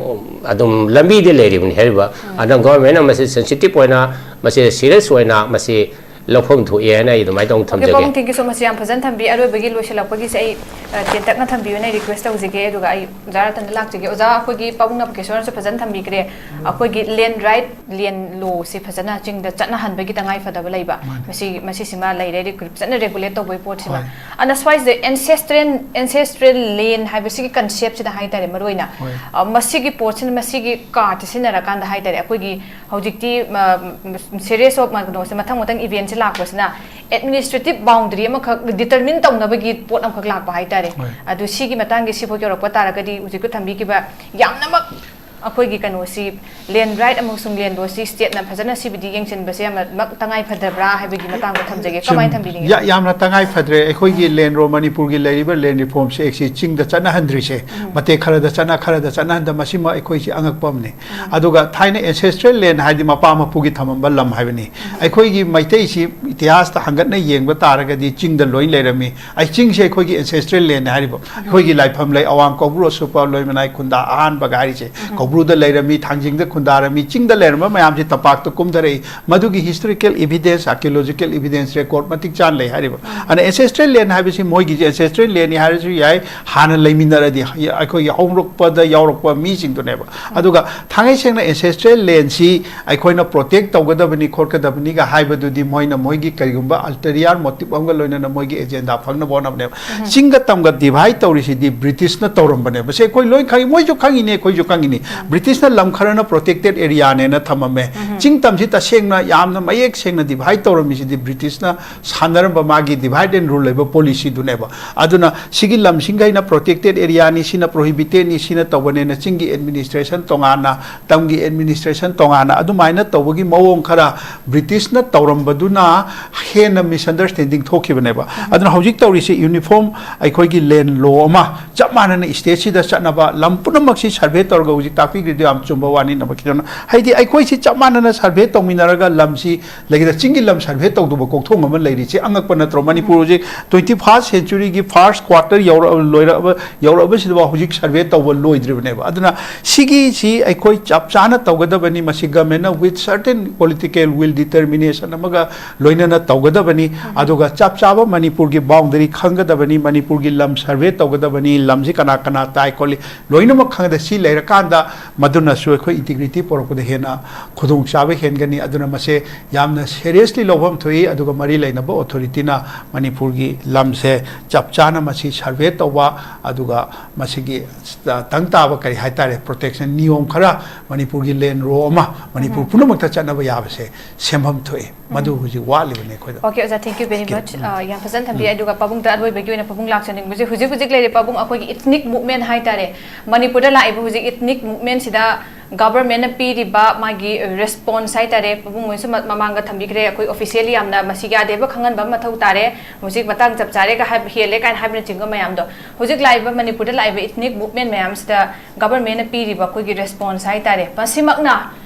ꯑꯗꯨꯝ ꯂꯝꯕꯤꯗꯤ ꯂꯩꯔꯤꯕꯅꯤ ꯍꯥꯏꯔꯤꯕ꯫ ꯑꯗꯨꯅ ꯒꯣꯔꯃꯦꯟꯅ ꯃꯁꯤ ꯁꯦꯟꯁꯤꯇꯤꯞ ꯑꯣꯏꯅ, ꯃꯁꯤ ꯁꯤꯔꯤꯌꯁ ꯑꯣꯏꯅ ꯃꯁꯤ ꯂꯧꯐꯝ ꯊꯣꯛꯑꯦ ꯍꯥꯏꯅ ꯑꯩ ꯑꯗꯨꯃꯥꯏꯅ ꯇꯧꯅ ꯑꯣꯀꯦ, ꯊꯝꯖꯒꯦ꯫ ꯄꯥꯕꯨꯡ, thank you so much꯫ ꯌꯥꯝ ꯐꯖꯅ ꯊꯝꯕꯤ꯫ ꯑꯔꯣꯏꯕꯒꯤ ꯂꯣꯏꯁꯤꯜꯂꯛꯄꯒꯤ ꯑꯩ, ꯑ, ꯇꯦꯟꯇꯛꯅ ꯊꯝꯕꯤꯌꯨꯅ request ꯇꯧꯖꯒꯦ꯫ ꯑꯗꯨꯒ ꯑꯩ ꯑꯣꯖꯥ ꯔꯇꯟꯗ ꯂꯥꯛꯆꯒꯦ꯫ ꯑꯣꯖꯥ, ꯑꯩꯈꯣꯏꯒꯤ ꯄꯥꯕꯨꯡ ꯅꯥꯄꯀꯦꯁꯣꯔꯅꯁꯨ ꯐꯖꯅ ꯊꯝꯕꯤꯈ꯭ꯔꯦ꯫ ꯑꯩꯈꯣꯏꯒꯤ land right, land law ꯁꯤ ꯐꯖꯅ ꯆꯤꯡꯗ ꯆꯠꯅꯍꯟꯕꯒꯤ ꯇꯉꯥꯏ ꯐꯗꯕ ꯂꯩꯕ꯫ ꯃꯥꯅꯦ꯫ ꯃꯁꯤ, ꯃꯁꯤꯁꯤꯃ ꯂꯩꯔꯦ, ꯔꯤꯀ꯭ꯔꯨ-, ꯐꯖꯅ regulate ꯇꯧꯕꯒꯤ ꯄꯣꯠꯁꯤꯃ꯫ ꯍꯣꯏ꯫ ꯑꯗ ꯁ꯭ꯋꯥꯏꯁꯤꯗ ancestral, ancestral land ꯍꯥꯏꯕꯁꯤꯒꯤ concept ꯁꯤꯗ ꯍꯥꯏꯇꯥꯔꯦ, ꯃꯔꯨꯑꯣꯏꯅ, ꯍꯣꯏ꯫ ꯑ, ꯃꯁꯤꯒꯤ ꯄꯣꯠꯁꯤꯅ, ꯃꯁꯤꯒꯤ card ꯁꯦ ꯁꯤꯖꯤꯟꯅꯔꯀꯥꯟꯗ ꯍꯥꯏꯇꯥꯔꯦ, ꯑꯩꯈꯣꯏꯒꯤ ꯍꯧꯖꯤꯛꯇꯤ, ꯃ-, series of, ꯀꯩꯅꯣꯁꯦ, ꯃꯊꯪ ꯃꯊꯪ event ꯁꯦ ꯂꯥꯛꯄꯁꯤꯅ administrative boundary ꯑꯃꯈꯛ determine ꯇꯧꯅꯕꯒꯤ ꯄꯣꯠ ꯑꯃꯈꯛ ꯂꯥꯛꯄ ꯍꯥꯏꯇꯥꯔꯦ꯫ ꯍꯣꯏ꯫ ꯑꯗꯨ ꯁꯤꯒꯤ ꯃꯇꯥꯡꯒꯤ ꯁꯤꯐꯥꯎ ꯌꯧꯔꯛꯄ ꯇꯥꯔꯒꯗꯤ ꯍꯧꯖꯤꯛꯇ ꯊꯝꯕꯤꯈꯤꯕ ꯌꯥꯝꯅꯃꯛ ꯑꯩꯈꯣꯏꯒꯤ ꯀꯩꯅꯣꯁꯤ, ꯂꯦꯟ ꯔꯥꯏꯠ ꯑꯃꯁꯨꯡ ꯂꯦꯟ ꯂꯣꯁꯤ ꯁ꯭ꯇꯦꯠꯅ ꯐꯖꯅ ꯁꯤꯕꯨꯗꯤ ꯌꯦꯡꯁꯤꯟꯕꯁꯦ ꯌꯥꯝꯅꯃꯛ ꯇꯉꯥꯏ ꯐꯗꯕ꯭ꯔꯥ ꯍꯥꯏꯕꯒꯤ ꯃꯇꯥꯡꯗ ꯊꯝꯖꯒꯦ꯫ ꯀꯃꯥꯏꯅ ꯊꯝꯕꯤꯅꯤꯡꯉꯤ? ꯌꯥꯝꯅ ꯇꯉꯥꯏ ꯐꯗ꯭ꯔꯦ꯫ ꯑꯩꯈꯣꯏꯒꯤ ꯂꯦꯟ ꯔꯣ ꯃꯅꯤꯄꯨꯔꯒꯤ ꯂꯩꯔꯤꯕ ꯂꯦꯟ ꯔꯤꯐꯣꯔꯝꯁ ꯑꯦꯛꯁꯤ ꯆꯤꯡꯗ ꯆꯠꯅꯍꯟꯗ꯭ꯔꯤꯁꯦ, ꯃꯇꯦꯛ ꯈꯔꯗ ꯆꯠꯅ, ꯈꯔꯗ ꯆꯠꯅꯍꯟꯗ, ꯃꯁꯤꯃ ꯑꯩꯈꯣꯏꯁꯤ ꯑꯉꯛꯄ ꯑꯃꯅꯤ꯫ ꯑꯗꯨꯒ ꯊꯥꯏꯅ ꯑꯦꯟꯁꯦꯁꯇ꯭ꯔꯦꯜ ꯂꯦꯟ ꯍꯥꯏꯗꯤ ꯃꯄꯥ ꯃꯄꯨꯒꯤ ꯊꯝꯃꯝꯕ ꯂꯝ ꯍꯥꯏꯕꯅꯤ꯫ ꯑꯩꯈꯣꯏꯒꯤ ꯃꯩꯇꯩꯁꯤ ꯏꯇꯤꯍꯥꯁꯇ ꯍꯪꯒꯠꯅ ꯌꯦꯡꯕ ꯇꯥꯔꯒꯗꯤ ꯆꯤꯡꯗ ꯂꯣꯏ ꯂꯩꯔꯝꯃꯤ꯫ ꯑꯩ ꯆꯤꯡꯁꯦ ꯑꯩꯈꯣꯏꯒꯤ ꯑꯦꯟꯁꯦꯁꯇ꯭ꯔꯦꯜ ꯂꯦꯟ ꯍꯥꯏꯔꯤꯕ, ꯑꯩꯈꯣꯏꯒꯤ ꯂꯥꯏꯐꯝ ꯂꯩ, ꯑꯋꯥꯡ ꯀꯧꯕ꯭ꯔꯨ, ꯑꯁꯨꯞꯄ, ꯂꯣꯏꯃꯅꯥꯏ, ꯈꯨꯟꯗꯥ, ꯑꯍꯥꯟꯕꯒ ꯍꯥꯏꯔꯤꯁꯦ, ꯀꯧꯕ꯭ꯔꯨꯗ ꯂꯩꯔꯝꯃꯤ, ꯊꯥꯡꯖꯤꯡꯗ ꯈꯨꯟꯗꯥꯔꯝꯃꯤ, ꯆꯤꯡꯗ ꯂꯩꯔꯝꯕ ꯃꯌꯥꯝꯁꯤ ꯇꯝꯄꯥꯛꯇ ꯀꯨꯝꯊꯔꯛꯏ꯫ ꯃꯗꯨꯒꯤ historical evidence, archaeological evidence record ꯃꯇꯤꯛ ꯆꯥꯅ ꯂꯩ ꯍꯥꯏꯔꯤꯕ꯫ ꯑꯗꯨꯅ ꯑꯦꯟꯁꯦꯁꯇ꯭ꯔꯦꯜ ꯂꯦꯟ ꯍꯥꯏꯕꯁꯤ ꯃꯣꯏꯒꯤꯁꯦ ꯑꯦꯟꯁꯦꯁꯇ꯭ꯔꯦꯜ ꯂꯦꯟꯅꯤ ꯍꯥꯏꯔꯁꯨ ꯌꯥꯏ, ꯍꯥꯟꯅ ꯂꯩꯃꯤꯟꯅꯔꯗꯤ ꯑꯩꯈꯣꯏꯒꯤ ꯍꯧꯔꯛꯄꯗ ꯌꯥꯎꯔꯛꯄ ꯃꯤꯁꯤꯡꯗꯨꯅꯦꯕ꯫ ꯑꯗꯨꯒ ꯊꯥꯡꯉꯩ ꯁꯦꯡꯅ ꯑꯦꯟꯁꯦꯁꯇ꯭ꯔꯦꯜ ꯂꯦꯟꯁꯤ ꯑꯩꯈꯣꯏꯅ ꯄ꯭ꯔꯣꯇꯦꯛ ꯇꯧꯒꯗꯕꯅꯤ, ꯈꯣꯠꯀꯗꯕꯅꯤꯒ ꯍꯥꯏꯕꯗꯨꯗꯤ ꯃꯣꯏꯅ ꯃꯣꯏꯒꯤ ꯀꯔꯤꯒꯨꯝꯕ ꯑꯜꯇꯔꯤꯌꯥꯔ ꯃꯣꯇꯤꯞ ꯑꯃꯒ ꯂꯣꯏꯅꯅ ꯃꯣꯏꯒꯤ ꯑꯦꯖꯦꯟꯗꯥ ꯐꯪꯅꯕ ꯍꯣꯠꯅꯕꯅꯦꯕ꯫ ꯆꯤꯡꯒ ꯇꯝꯒ ꯗꯤꯚꯥꯏꯠ ꯇꯧꯔꯤꯁꯤꯗꯤ ꯕ꯭ꯔꯤꯇꯤꯁꯅ ꯇꯧꯔꯝꯕꯅꯦꯕ꯫ ꯁꯤ ꯑꯩꯈꯣꯏ ꯂꯣꯏ ꯈꯪꯉꯤ, ꯃꯣꯏꯁꯨ ꯈꯪꯉꯤꯅꯤ, ꯑꯩꯈꯣꯏꯁꯨ ꯈꯪꯉꯤꯅꯤ꯫ ꯕ꯭ꯔꯤꯇꯤꯁꯅ ꯂꯝ ꯈꯔꯅ ꯄ꯭ꯔꯣꯇꯦꯛꯇꯦꯠ ꯑꯦꯔꯤꯌꯥꯅꯦꯅ ꯊꯝꯃꯝꯃꯦ꯫ ꯆꯤꯡ ꯇꯝꯁꯤ ꯇꯁꯦꯡꯅ ꯌꯥꯝꯅ ꯃꯌꯦꯛ ꯁꯦꯡꯅ ꯗꯤꯚꯥꯏꯠ ꯇꯧꯔꯝꯃꯤꯁꯤꯗꯤ ꯕ꯭ꯔꯤꯇꯤꯁꯅ ꯁꯥꯟꯅꯔꯝꯕ ꯃꯥꯒꯤ ꯗꯤꯚꯥꯏꯠ ꯑꯦꯟ ꯔꯨꯜ ꯂꯩꯕ ꯄꯣꯂꯤꯁꯤꯗꯨꯅꯦꯕ꯫ ꯑꯗꯨꯅ ꯁꯤꯒꯤ ꯂꯝꯁꯤꯡꯈꯩꯅ ꯄ꯭ꯔꯣꯇꯦꯛꯇꯦꯠ ꯑꯦꯔꯤꯌꯥꯅꯤ, ꯁꯤꯅ ꯄ꯭ꯔꯣꯍꯤꯕꯤꯇꯦꯠꯅꯤ, ꯁꯤꯅ ꯇꯧꯕꯅꯦꯅ ꯆꯤꯡꯒꯤ ꯑꯦꯗꯃꯤꯅꯤꯁꯇ꯭ꯔꯦꯁꯟ ꯇꯣꯉꯥꯟꯅ, ꯇꯝꯒꯤ ꯑꯦꯗꯃꯤꯅꯤꯁꯇ꯭ꯔꯦꯁꯟ ꯇꯣꯉꯥꯟꯅ, ꯑꯗꯨꯃꯥꯏꯅ ꯇꯧꯕꯒꯤ ꯃꯑꯣꯡ ꯈꯔ ꯕ꯭ꯔꯤꯇꯤꯁꯅ ꯇꯧꯔꯝꯕꯗꯨꯅ ꯍꯦꯟꯅ ꯃꯤꯁꯑꯟꯗꯔꯁꯇꯦꯟꯗꯤꯡ ꯊꯣꯛꯈꯤꯕꯅꯦꯕ꯫ ꯑꯗꯨꯅ ꯍꯧꯖꯤꯛ ꯇꯧꯔꯤꯁꯤ ꯌꯨꯅꯤꯐꯣꯔꯝ ꯑꯩꯈꯣꯏꯒꯤ ꯂꯦꯟ ꯂꯣ ꯑꯃ ꯆꯞ ꯃꯥꯟꯅꯅ ꯁ꯭ꯇꯦꯠꯁꯤꯗ ꯆꯠꯅꯕ, ꯂꯝ ꯄꯨꯝꯅꯃꯛꯁꯤ ꯁꯔꯚꯦ ꯇꯧꯔꯒ, ꯍꯧꯖꯤꯛ ꯇꯥꯛꯄꯤꯈ꯭ꯔꯤꯗꯣ ꯌꯥꯝ ꯆꯨꯝꯕ ꯋꯥꯅꯤ, ꯅꯝꯕꯔ ꯈꯤꯇꯪ ꯍꯥꯏꯗꯤ ꯑꯩꯈꯣꯏꯁꯤ ꯆꯞ ꯃꯥꯟꯅꯅ ꯁꯔꯚꯦ ꯇꯧꯃꯤꯟꯅꯔꯒ ꯂꯝꯁꯤ ꯂꯩꯒꯗ ꯆꯤꯡꯒꯤ ꯂꯝ ꯁꯔꯚꯦ ꯇꯧꯗꯕ ꯀꯣꯛꯊꯣꯡ ꯑꯃ ꯂꯩꯔꯤꯁꯦ ꯑꯉꯛꯄ ꯅꯠꯇ꯭ꯔꯣ? ꯃꯅꯤꯄꯨꯔ ꯍꯧꯖꯤꯛ ꯇ꯭ꯋꯦꯟꯇꯤ ꯐꯥꯔꯁ ꯁꯦꯟꯆꯨꯔꯤꯒꯤ ꯐꯥꯔꯁ ꯀ꯭ꯋꯥꯔꯇꯔ ꯌꯧꯔꯛꯑꯕ, ꯂꯣꯏꯔꯛꯑꯕ, ꯌꯧꯔꯛꯑꯕꯁꯤꯗꯐꯥꯎ ꯍꯧꯖꯤꯛ ꯁꯔꯚꯦ ꯇꯧꯕ ꯂꯣꯏꯗ꯭ꯔꯤꯕꯅꯦꯕ꯫ ꯑꯗꯨꯅ ꯁꯤꯒꯤꯁꯤ ꯑꯩꯈꯣꯏ ꯆꯞ ꯆꯥꯅ ꯇꯧꯒꯗꯕꯅꯤ꯫ ꯃꯁꯤ ꯒꯃꯦꯟꯅ with certain political will, determination ꯑꯃꯒ ꯂꯣꯏꯅꯅ ꯇꯧꯒꯗꯕꯅꯤ꯫ ꯑꯗꯨꯒ ꯆꯞ ꯆꯥꯕ ꯃꯅꯤꯄꯨꯔꯒꯤ ꯕꯥꯎꯟꯗꯔꯤ ꯈꯪꯒꯗꯕꯅꯤ, ꯃꯅꯤꯄꯨꯔꯒꯤ ꯂꯝ ꯁꯔꯚꯦ ꯇꯧꯒꯗꯕꯅꯤ, ꯂꯝꯁꯤ ꯀꯅꯥ ꯀꯅꯥ ꯇꯥꯏ ꯈꯣꯠꯂꯤ ꯂꯣꯏꯅꯃꯛ ꯈꯪꯒꯗ꯫ ꯁꯤ ꯂꯩꯔꯀꯥꯟꯗ ꯃꯗꯨꯅꯁꯨ ꯑꯩꯈꯣꯏ ꯏꯟꯇꯤꯒ꯭ꯔꯤꯇꯤ ꯄꯨꯔꯛꯄꯗ ꯍꯦꯟꯅ ꯈꯨꯗꯣꯡ ꯍꯦꯟꯒꯅꯤ꯫ ꯑꯗꯨꯅ ꯃꯁꯦ ꯌꯥꯝꯅ seriously ꯂꯧꯐꯝ ꯊꯣꯛꯏ꯫ ꯑꯗꯨꯒ ꯃꯔꯤ ꯂꯩꯅꯕ authorityꯅ ꯃꯅꯤꯄꯨꯔꯒꯤ ꯂꯝꯁꯦ ꯆꯞ ꯆꯥꯅ ꯃꯁꯤ survey ꯇꯧꯕ, ꯑꯗꯨꯒ ꯃꯁꯤꯒꯤ ꯇꯪ ꯇꯥꯕ, ꯀꯔꯤ ꯍꯥꯏꯇꯥꯔꯦ, protection ꯅꯤꯌꯣꯝ ꯈꯔ ꯃꯅꯤꯄꯨꯔꯒꯤ land row ꯑꯃ ꯃꯅꯤꯄꯨꯔ ꯎꯝ꯫ ꯄꯨꯝꯅꯃꯛꯇ ꯆꯠꯅꯕ ꯌꯥꯕꯁꯦ ꯁꯦꯝꯐꯝ ꯊꯣꯛꯏ꯫ ꯃꯗꯨ ꯎꯝ꯫ ꯍꯧꯖꯤꯛ ꯋꯥꯠꯂꯤꯕꯅꯤ ꯑꯩꯈꯣꯏꯗ꯫ Okay, ꯑꯣꯖꯥ, thank you very much꯫ ꯎꯝ꯫ ꯑ, ꯌꯥꯝ ꯐꯖꯅ ꯊꯝꯕꯤꯔꯦ꯫ ꯎꯝ꯫ ꯑꯗꯨꯒ ꯄꯥꯕꯨꯡꯗ ꯑꯔꯣꯏꯕꯒꯤ ꯑꯣꯏꯅ ꯄꯥꯕꯨꯡ ꯂꯥꯛꯆꯅꯤꯡꯕꯁꯦ, ꯍꯧꯖꯤꯛ ꯍꯧꯖꯤꯛ ꯂꯩꯔꯤꯕ ꯄꯥꯕꯨꯡ, ꯑꯩꯈꯣꯏꯒꯤ ethnic movement ꯍꯥꯏꯇꯥꯔꯦ, ꯃꯅꯤꯄꯨꯔꯗ ꯂꯥꯛꯏꯕ ꯍꯧꯖꯤꯛ ethnic movementꯁꯤꯗ governmentꯅ ꯄꯤꯔꯤꯕ ꯃꯥꯒꯤ response ꯍꯥꯏꯇꯥꯔꯦ, ꯄꯥꯕꯨꯡ ꯍꯣꯏꯁꯨ ꯃ-, ꯃꯃꯥꯡꯗ ꯊꯝꯕꯤꯈ꯭ꯔꯦ, ꯑꯩꯈꯣꯏ officially ꯌꯥꯝꯅ ꯃꯁꯤꯒꯤ ꯑꯗꯦꯕ ꯈꯪꯍꯟꯕ ꯑꯃ ꯃꯊꯧ ꯇꯥꯔꯦ, ꯍꯧꯖꯤꯛ ꯃꯇꯥꯡ ꯆꯞ ꯆꯥꯔꯦꯒ ꯍꯥꯏꯕ, ꯍꯦꯜꯂꯦ ꯀꯥꯏꯅ ꯍꯥꯏꯕꯅꯆꯤꯡꯕ ꯃꯌꯥꯝꯗꯣ꯫ ꯍꯧꯖꯤꯛ ꯂꯥꯛꯏꯕ ꯃꯅꯤꯄꯨꯔꯗ ꯂꯥꯛꯏꯕ ethnic movement ꯃꯌꯥꯝꯁꯤꯗ governmentꯅ ꯄꯤꯔꯤꯕ ꯑꯩꯈꯣꯏꯒꯤ response ꯍꯥꯏꯇꯥꯔꯦ, ꯃꯁꯤꯃꯛꯅ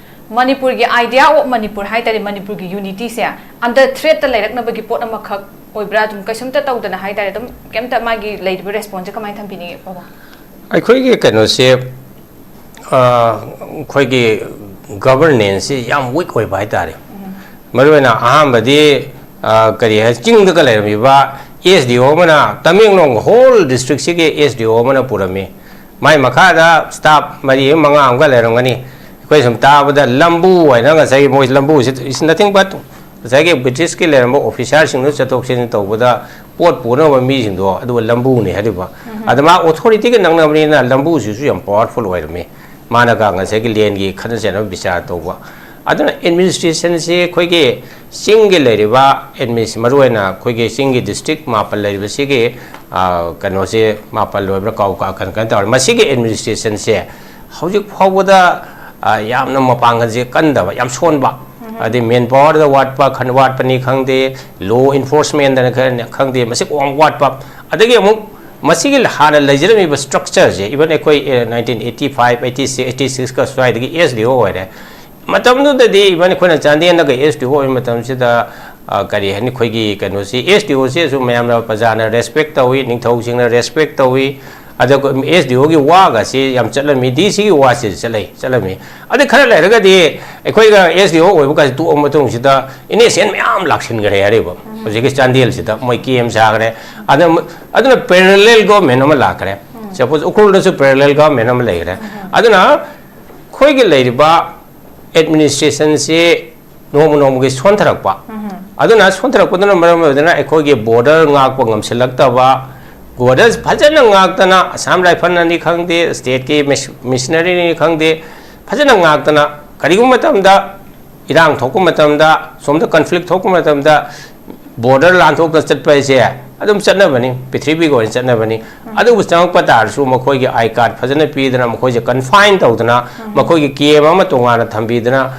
ꯃꯅꯤꯄꯨꯔꯒꯤ idea of ꯃꯅꯤꯄꯨꯔ ꯍꯥꯏꯇꯥꯔꯦ, ꯃꯅꯤꯄꯨꯔꯒꯤ unityꯁꯦ under threatꯇ ꯂꯩꯔꯛꯅꯕꯒꯤ ꯄꯣꯠ ꯑꯃꯈꯛ ꯑꯣꯏꯕ꯭ꯔꯥ? ꯑꯗꯨꯝ ꯀꯩꯁꯨꯝꯇ ꯇꯧꯗꯅ ꯍꯥꯏꯇꯥꯔꯦ, ꯑꯗꯨꯝ ꯀꯩꯝꯇ ꯃꯥꯒꯤ ꯂꯩꯔꯤꯕ responseꯁꯦ ꯀꯃꯥꯏꯅ ꯊꯝꯕꯤꯅꯤꯡꯉꯤ, ꯄꯥꯕꯨꯡ? ꯑꯩꯈꯣꯏꯒꯤ ꯀꯩꯅꯣꯁꯦ, ꯑ, ꯑꯩꯈꯣꯏꯒꯤ governanceꯁꯤ ꯌꯥꯝ weak ꯑꯣꯏꯕ ꯍꯥꯏꯇꯥꯔꯦ꯫ ꯎꯝ꯫ ꯃꯔꯨꯑꯣꯏꯅ ꯑꯍꯥꯟꯕꯗꯤ, ꯑ, ꯀꯔꯤ ꯍꯥꯏ, ꯆꯤꯡꯗꯒ ꯂꯩꯔꯝꯃꯤꯕ SDO ꯑꯃꯅ, ꯇꯃꯦꯡꯂꯣꯡ whole districtꯁꯤꯒꯤ SDO ꯑꯃꯅ ꯄꯨꯔꯝꯃꯤ꯫ ꯃꯥꯏ ꯃꯈꯥꯗ staff ꯃꯔꯤ ꯑꯃ, ꯃꯉꯥ ꯑꯃꯒ ꯂꯩꯔꯝꯒꯅꯤ꯫ ꯑꯩꯈꯣꯏ ꯁꯨꯝ ꯇꯥꯕꯗ ꯂꯝꯕꯨ ꯍꯥꯏꯅ, ꯉꯁꯥꯏꯒꯤ ꯃꯣꯏ ꯂꯝꯕꯨꯁꯤ is nothing but ꯉꯁꯥꯏꯒꯤ Britishꯀꯤ ꯂꯩꯔꯝꯕ officerꯁꯤꯡꯗꯨ ꯆꯠꯊꯣꯛ ꯆꯠꯁꯤꯟ ꯇꯧꯕꯗ ꯄꯣꯠ ꯄꯨꯅꯕ ꯃꯤꯁꯤꯡꯗꯣ, ꯑꯗꯨꯒ ꯂꯝꯕꯨꯅꯤ ꯍꯥꯏꯔꯤꯕ꯫ ꯎꯝ꯫ ꯑꯗ ꯃꯥ authorityꯒ ꯅꯛꯅꯕꯅꯤꯅ ꯂꯝꯕꯨꯁꯤꯁꯨ ꯌꯥꯝ powerful ꯑꯣꯏꯔꯝꯃꯤ꯫ ꯃꯥꯅꯒ ꯉꯁꯥꯏꯒꯤ landꯒꯤ ꯈꯠꯅ ꯆꯩꯅꯕ ꯕꯤꯆꯥꯔ ꯇꯧꯕ꯫ ꯑꯗꯨꯅ administrationꯁꯤ ꯑꯩꯈꯣꯏꯒꯤ ꯆꯤꯡꯒꯤ ꯂꯩꯔꯤꯕ adminis-, ꯃꯔꯨꯑꯣꯏꯅ ꯑꯩꯈꯣꯏꯒꯤ ꯆꯤꯡꯒꯤ district ꯃꯥꯄꯜ ꯂꯩꯔꯤꯕꯁꯤꯒꯤ, ꯑ, ꯀꯩꯅꯣꯁꯦ, ꯃꯥꯄꯜ ꯑꯣꯏꯕ꯭ꯔꯥ, ꯀꯥꯎ-, ꯀꯥ-, ꯀꯩꯅꯣ, ꯀꯩꯅꯣ ꯇꯧꯔꯦ꯫ ꯃꯁꯤꯒꯤ administrationꯁꯦ ꯍꯧꯖꯤꯛ ꯐꯥꯎꯕꯗ, ꯑ, ꯌꯥꯝꯅ ꯃꯄꯥꯡꯒꯜꯁꯦ ꯀꯟꯗꯕ, ꯌꯥꯝ ꯁꯣꯟꯕ꯫ ꯎꯝ꯫ ꯑꯗꯩ manpowerꯗ ꯋꯥꯠꯄ, ꯈꯟ-, ꯋꯥꯠꯄꯅꯤ ꯈꯪꯗꯦ, law enforcementꯗꯅ ꯈꯔ ꯈꯪꯗꯦ, ꯃꯁꯤ ꯌꯥꯝ ꯋꯥꯠꯄ꯫ ꯑꯗꯒꯤ ꯑꯃꯨꯛ ꯃꯁꯤꯒꯤ ꯍꯥꯟꯅ ꯂꯩꯖꯔꯝꯃꯤꯕ structureꯁꯦ, even ꯑꯩꯈꯣꯏ, ꯑ, nineteen eighty five, eighty six, eighty sixꯀ ꯁ꯭ꯋꯥꯏꯗꯒꯤ SDO ꯑꯣꯏꯔꯦ꯫ ꯃꯇꯝꯗꯨꯗꯗꯤ even ꯑꯩꯈꯣꯏꯅ ꯆꯥꯟꯗꯦꯜꯗꯒ SDO ꯑꯣꯏꯕ ꯃꯇꯝꯁꯤꯗ, ꯑ, ꯀꯔꯤ ꯍꯥꯏꯅꯤ, ꯑꯩꯈꯣꯏꯒꯤ ꯀꯩꯅꯣꯁꯤ, SDOꯁꯤ ꯑꯁꯨꯝ ꯃꯌꯥꯝꯅ ꯄ꯭ꯔꯖꯥꯅ respect ꯇꯧꯏ, ꯅꯤꯡꯊꯧꯁꯤꯡꯅ respect ꯇꯧꯏ꯫ ꯑꯗ SDOꯒꯤ ꯋꯥꯒꯁꯤ ꯌꯥꯝ ꯆꯠꯂꯝꯃꯤ, DCꯒꯤ ꯋꯥꯁꯤ ꯆꯠꯂꯩ-, ꯆꯠꯂꯝꯃꯤ꯫ ꯑꯗꯩ ꯈꯔ ꯂꯩꯔꯒꯗꯤ ꯑꯩꯈꯣꯏꯒ SDO ꯑꯣꯏꯕꯒꯁꯤ ꯇꯣꯛꯑ ꯃꯇꯨꯡꯁꯤꯗ innocent ꯃꯌꯥꯝ ꯂꯥꯛꯁꯤꯟꯈ꯭ꯔꯦ ꯍꯥꯏꯔꯤꯕ꯫ ꯎꯝ꯫ ꯍꯧꯖꯤꯛꯀꯤ ꯆꯥꯟꯗꯦꯜꯁꯤꯗ ꯃꯣꯏ camp ꯁꯥꯈ꯭ꯔꯦ꯫ ꯑꯗ, ꯑꯗꯨꯅ parallel government ꯑꯃ ꯂꯥꯛꯈ꯭ꯔꯦ꯫ ꯎꯝ꯫ Suppose ꯎꯈ꯭ꯔꯨꯜꯗꯁꯨ parallel government ꯑꯃ ꯂꯩꯈ꯭ꯔꯦ꯫ ꯎꯝ꯫ ꯑꯗꯨꯅ ꯑꯩꯈꯣꯏꯒꯤ ꯂꯩꯔꯤꯕ ꯑꯦꯗꯃꯤꯅꯤꯁꯇ꯭ꯔꯦꯁꯟꯁꯤ ꯅꯣꯡꯃ ꯅꯣꯡꯃꯒꯤ ꯁꯣꯟꯊꯔꯛꯄ꯫ ꯑꯗꯨꯅ ꯁꯣꯟꯊꯔꯛꯄꯗꯨꯅ ꯃꯔꯝ ꯑꯣꯏꯗꯨꯅ ꯑꯩꯈꯣꯏꯒꯤ ꯕꯣꯔꯗꯔ ꯉꯥꯛꯄ ꯉꯝꯁꯤꯜꯂꯛꯇꯕ, ꯕꯣꯔꯗꯔ ꯐꯖꯅ ꯉꯥꯛꯇꯅ ꯑꯁꯥꯝ ꯔꯥꯏꯐꯜꯅꯅꯤ ꯈꯪꯗꯦ, ꯁ꯭ꯇꯦꯠꯀꯤ ꯃꯤꯁ-, ꯃꯤꯁꯅꯔꯤꯅꯤ ꯈꯪꯗꯦ, ꯐꯖꯅ ꯉꯥꯛꯇꯅ ꯀꯔꯤꯒꯨꯝꯕ ꯃꯇꯝꯗ ꯏꯔꯥꯡ ꯊꯣꯛꯄ ꯃꯇꯝꯗ, ꯁꯣꯝꯗ ꯀꯟꯐ꯭ꯂꯤꯛ ꯊꯣꯛꯄ ꯃꯇꯝꯗ ꯕꯣꯔꯗꯔ ꯂꯥꯟꯊꯣꯛꯇ ꯆꯠꯄ ꯍꯥꯏꯁꯦ ꯑꯗꯨꯝ ꯆꯠꯅꯕꯅꯤ, ꯄ꯭ꯔꯤꯊꯤꯕꯤꯒꯤ ꯑꯣꯏꯅ ꯆꯠꯅꯕꯅꯤ꯫ ꯑꯗꯨꯕꯨ ꯆꯪꯉꯛꯄ ꯇꯥꯔꯁꯨ ꯃꯈꯣꯏꯒꯤ ꯑꯥꯏ ꯀꯥꯔꯗ ꯐꯖꯅ ꯄꯤꯗꯅ, ꯃꯈꯣꯏꯁꯦ ꯀꯟꯐꯥꯏꯟ ꯇꯧꯗꯅ, ꯃꯈꯣꯏꯒꯤ ꯀꯦꯝ ꯑꯃ ꯇꯣꯉꯥꯟꯅ ꯊꯝꯕꯤꯗꯅ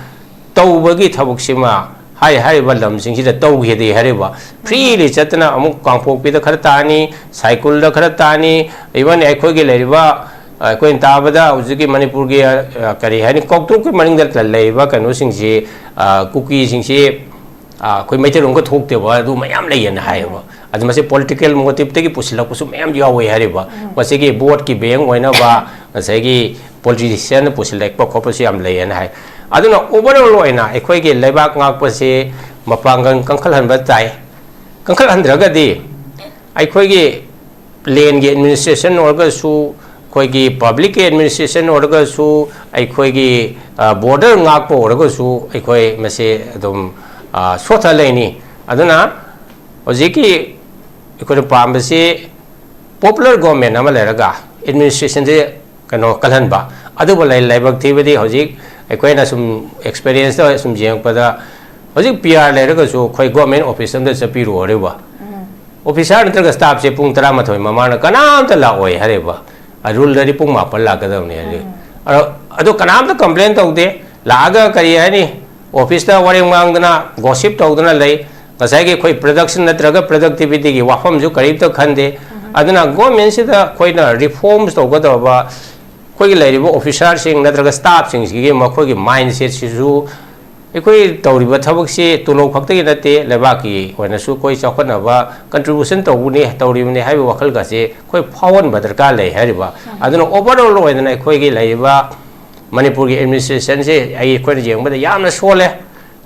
ꯇꯧꯕꯒꯤ ꯊꯕꯛꯁꯤꯃ ꯍꯥꯏ ꯍꯥꯏꯔꯤꯕ ꯂꯝꯁꯤꯡꯁꯤꯗ ꯇꯧꯈꯤꯗꯦ ꯍꯥꯏꯔꯤꯕ꯫ ꯐ꯭ꯔꯤꯂꯤ ꯆꯠꯇꯅ ꯑꯃꯨꯛ ꯀꯥꯡꯄꯣꯛꯄꯤꯗ ꯈꯔ ꯇꯥꯅꯤ, ꯁꯥꯏꯀꯨꯜꯗ ꯈꯔ ꯇꯥꯅꯤ, ꯏꯚꯟ ꯑꯩꯈꯣꯏꯒꯤ ꯂꯩꯔꯤꯕ, ꯑꯩꯈꯣꯏꯅ ꯇꯥꯕꯗ ꯍꯧꯖꯤꯛꯀꯤ ꯃꯅꯤꯄꯨꯔꯒꯤ, ꯑ, ꯀꯔꯤ ꯍꯥꯏꯅꯤ, ꯀꯣꯛꯇ꯭ꯔꯨꯛꯀꯤ ꯃꯅꯤꯡꯗ ꯂꯩꯔꯤꯕ ꯀꯩꯅꯣꯁꯤꯡꯁꯤ, ꯑ, ꯀꯨꯀꯤꯁꯤꯡꯁꯤ, ꯑ, ꯑꯩꯈꯣꯏ ꯃꯩꯇꯩꯂꯣꯟꯒ ꯊꯣꯛꯇꯦꯕ, ꯑꯗꯨ ꯃꯌꯥꯝ ꯂꯩꯌꯦꯅ ꯍꯥꯏꯌꯦꯕ꯫ ꯑꯗꯨ ꯃꯁꯤ ꯄꯣꯂꯤꯇꯤꯀꯦꯜ ꯃꯣꯇꯤꯞꯇꯒꯤ ꯄꯨꯁꯤꯜꯂꯛꯄꯁꯨ ꯃꯌꯥꯝ ꯌꯥꯎꯋꯦ ꯍꯥꯏꯔꯤꯕ꯫ ꯃꯁꯤꯒꯤ ꯚꯣꯠꯀꯤ ꯕꯦꯡ ꯑꯣꯏꯅꯕ ꯉꯁꯥꯏꯒꯤ ꯄꯣꯂꯤꯇꯤꯁꯤꯌꯥꯟꯅ ꯄꯨꯁꯤꯜꯂꯛꯄ ꯈꯣꯠꯄꯁꯨ ꯌꯥꯝ ꯂꯩꯌꯦꯅ ꯍꯥꯏ꯫ ꯑꯗꯨꯅ ꯑꯣꯚꯔꯑꯣꯜ ꯑꯣꯏꯅ ꯑꯩꯈꯣꯏꯒꯤ ꯂꯩꯕꯥꯛ ꯉꯥꯛꯄꯁꯤ ꯃꯄꯥꯡꯒꯜ ꯀꯟꯈꯠꯍꯟꯕ ꯇꯥꯏ꯫ ꯀꯟꯈꯠꯍꯟꯗ꯭ꯔꯒꯗꯤ ꯑꯩꯈꯣꯏꯒꯤ ꯂꯦꯟꯒꯤ ꯑꯦꯗꯃꯤꯅꯤꯁꯇ꯭ꯔꯦꯁꯟ ꯑꯣꯏꯔꯒꯁꯨ, ꯑꯩꯈꯣꯏꯒꯤ ꯄꯕ꯭ꯂꯤꯛꯀꯤ ꯑꯦꯗꯃꯤꯅꯤꯁꯇ꯭ꯔꯦꯁꯟ ꯑꯣꯏꯔꯒꯁꯨ, ꯑꯩꯈꯣꯏꯒꯤ, ꯑ, ꯕꯣꯔꯗꯔ ꯉꯥꯛꯄ ꯑꯣꯏꯔꯒꯁꯨ ꯑꯩꯈꯣꯏ ꯃꯁꯤ ꯑꯗꯨꯝ, ꯑ, ꯁꯣꯠꯊ ꯂꯩꯅꯤ꯫ ꯑꯗꯨꯅ ꯍꯧꯖꯤꯛꯀꯤ ꯑꯩꯈꯣꯏꯅ ꯄꯥꯝꯕꯁꯤ ꯄꯣꯄꯨꯂꯔ ꯒꯣꯔꯃꯦꯟ ꯑꯃ ꯂꯩꯔꯒ ꯑꯦꯗꯃꯤꯅꯤꯁꯇ꯭ꯔꯦꯁꯟꯁꯦ ꯀꯩꯅꯣ ꯀꯜꯍꯟꯕ꯫ ꯑꯗꯨꯕꯨ ꯂꯩ-, ꯂꯥꯏꯕꯛ ꯊꯤꯕꯗꯤ ꯍꯧꯖꯤꯛ ꯑꯩꯈꯣꯏꯅ ꯁꯨꯝ ꯑꯦꯛꯁꯄꯤꯔꯤꯌꯦꯟꯁꯇ ꯁꯨꯝ ꯌꯦꯡꯉꯛꯄꯗ, ꯍꯧꯖꯤꯛ ꯄꯤ ꯑꯥꯔ ꯂꯩꯔꯒꯁꯨ ꯑꯩꯈꯣꯏ ꯒꯣꯔꯃꯦꯟ ꯑꯣꯐꯤꯁ ꯑꯝꯗ ꯆꯠꯄꯤꯔꯨ ꯍꯥꯏꯔꯤꯕ, ꯑꯣꯐꯤꯁꯥꯔ ꯅꯠꯇ꯭ꯔꯒ ꯁ꯭ꯇꯥꯐꯁꯦ ꯄꯨꯡ ꯇꯔꯥꯃꯥꯊꯣꯏ ꯃꯃꯥꯡꯗ ꯀꯅꯥꯝꯇ ꯂꯥꯛꯑꯣꯏ ꯍꯥꯏꯔꯤꯕ꯫ ꯑ, ꯔꯨꯜꯗꯗꯤ ꯄꯨꯡ ꯃꯥꯄꯟ ꯂꯥꯛꯀꯗꯕꯅꯤ ꯍꯥꯏꯔꯤ꯫ ꯑꯗꯣ, ꯑꯗꯣ ꯀꯅꯥꯝꯇ ꯀꯝꯄ꯭ꯂꯦꯟ ꯇꯧꯗꯦ꯫ ꯂꯥꯛꯑꯒ ꯀꯔꯤ ꯍꯥꯏꯅꯤ, ꯑꯣꯐꯤꯁꯇ ꯋꯥꯔꯦꯡ ꯉꯥꯡꯗꯅ, ꯒꯣꯁꯤꯞ ꯇꯧꯗꯅ ꯂꯩ꯫ ꯉꯁꯥꯏꯒꯤ ꯑꯩꯈꯣꯏ ꯄ꯭ꯔꯗꯛꯁꯟ ꯅꯠꯇ꯭ꯔꯒ ꯄ꯭ꯔꯗꯛꯇꯤꯚꯤꯇꯤꯒꯤ ꯋꯥꯐꯝꯁꯨ ꯀꯔꯤꯝꯇ ꯈꯟꯗꯦ꯫ ꯑꯗꯨꯅ ꯒꯣꯔꯃꯦꯟꯁꯤꯗ ꯑꯩꯈꯣꯏꯅ ꯔꯤꯐꯣꯔꯝꯁ ꯇꯧꯒꯗꯕ, ꯑꯩꯈꯣꯏꯒꯤ ꯂꯩꯔꯤꯕ ꯑꯣꯐꯤꯁꯥꯔꯁꯤꯡ ꯅꯠꯇ꯭ꯔꯒ ꯁ꯭ꯇꯥꯐꯁꯤꯡꯁꯤꯒꯤ ꯃꯈꯣꯏꯒꯤ ꯃꯥꯏꯟꯁꯦꯠꯁꯤꯁꯨ ꯑꯩꯈꯣꯏ ꯇꯧꯔꯤꯕ ꯊꯕꯛꯁꯤ ꯇꯣꯂꯣꯞ ꯈꯛꯇꯒꯤ ꯅꯠꯇꯦ, ꯂꯩꯕꯥꯛꯀꯤ ꯑꯣꯏꯅꯁꯨ ꯑꯩꯈꯣꯏ ꯆꯥꯎꯈꯠꯅꯕ ꯀꯟꯇ꯭ꯔꯤꯕ꯭ꯌꯨꯁꯟ ꯇꯧꯕꯅꯤ, ꯇꯧꯔꯤꯕꯅꯤ ꯍꯥꯏꯕ ꯋꯥꯈꯜꯒꯁꯦ ꯑꯩꯈꯣꯏ ꯐꯥꯎꯍꯟꯕ ꯗꯔꯀꯥꯔ ꯂꯩ ꯍꯥꯏꯔꯤꯕ꯫ ꯑꯗꯨꯅ ꯑꯣꯚꯔꯑꯣꯜ ꯑꯣꯏꯗꯅ ꯑꯩꯈꯣꯏꯒꯤ ꯂꯩꯔꯤꯕ ꯃꯅꯤꯄꯨꯔꯒꯤ ꯑꯦꯗꯃꯤꯅꯤꯁꯇ꯭ꯔꯦꯁꯟꯁꯦ ꯑꯩ, ꯑꯩꯈꯣꯏꯅ ꯌꯦꯡꯕꯗ ꯌꯥꯝꯅ ꯁꯣꯜꯂꯦ꯫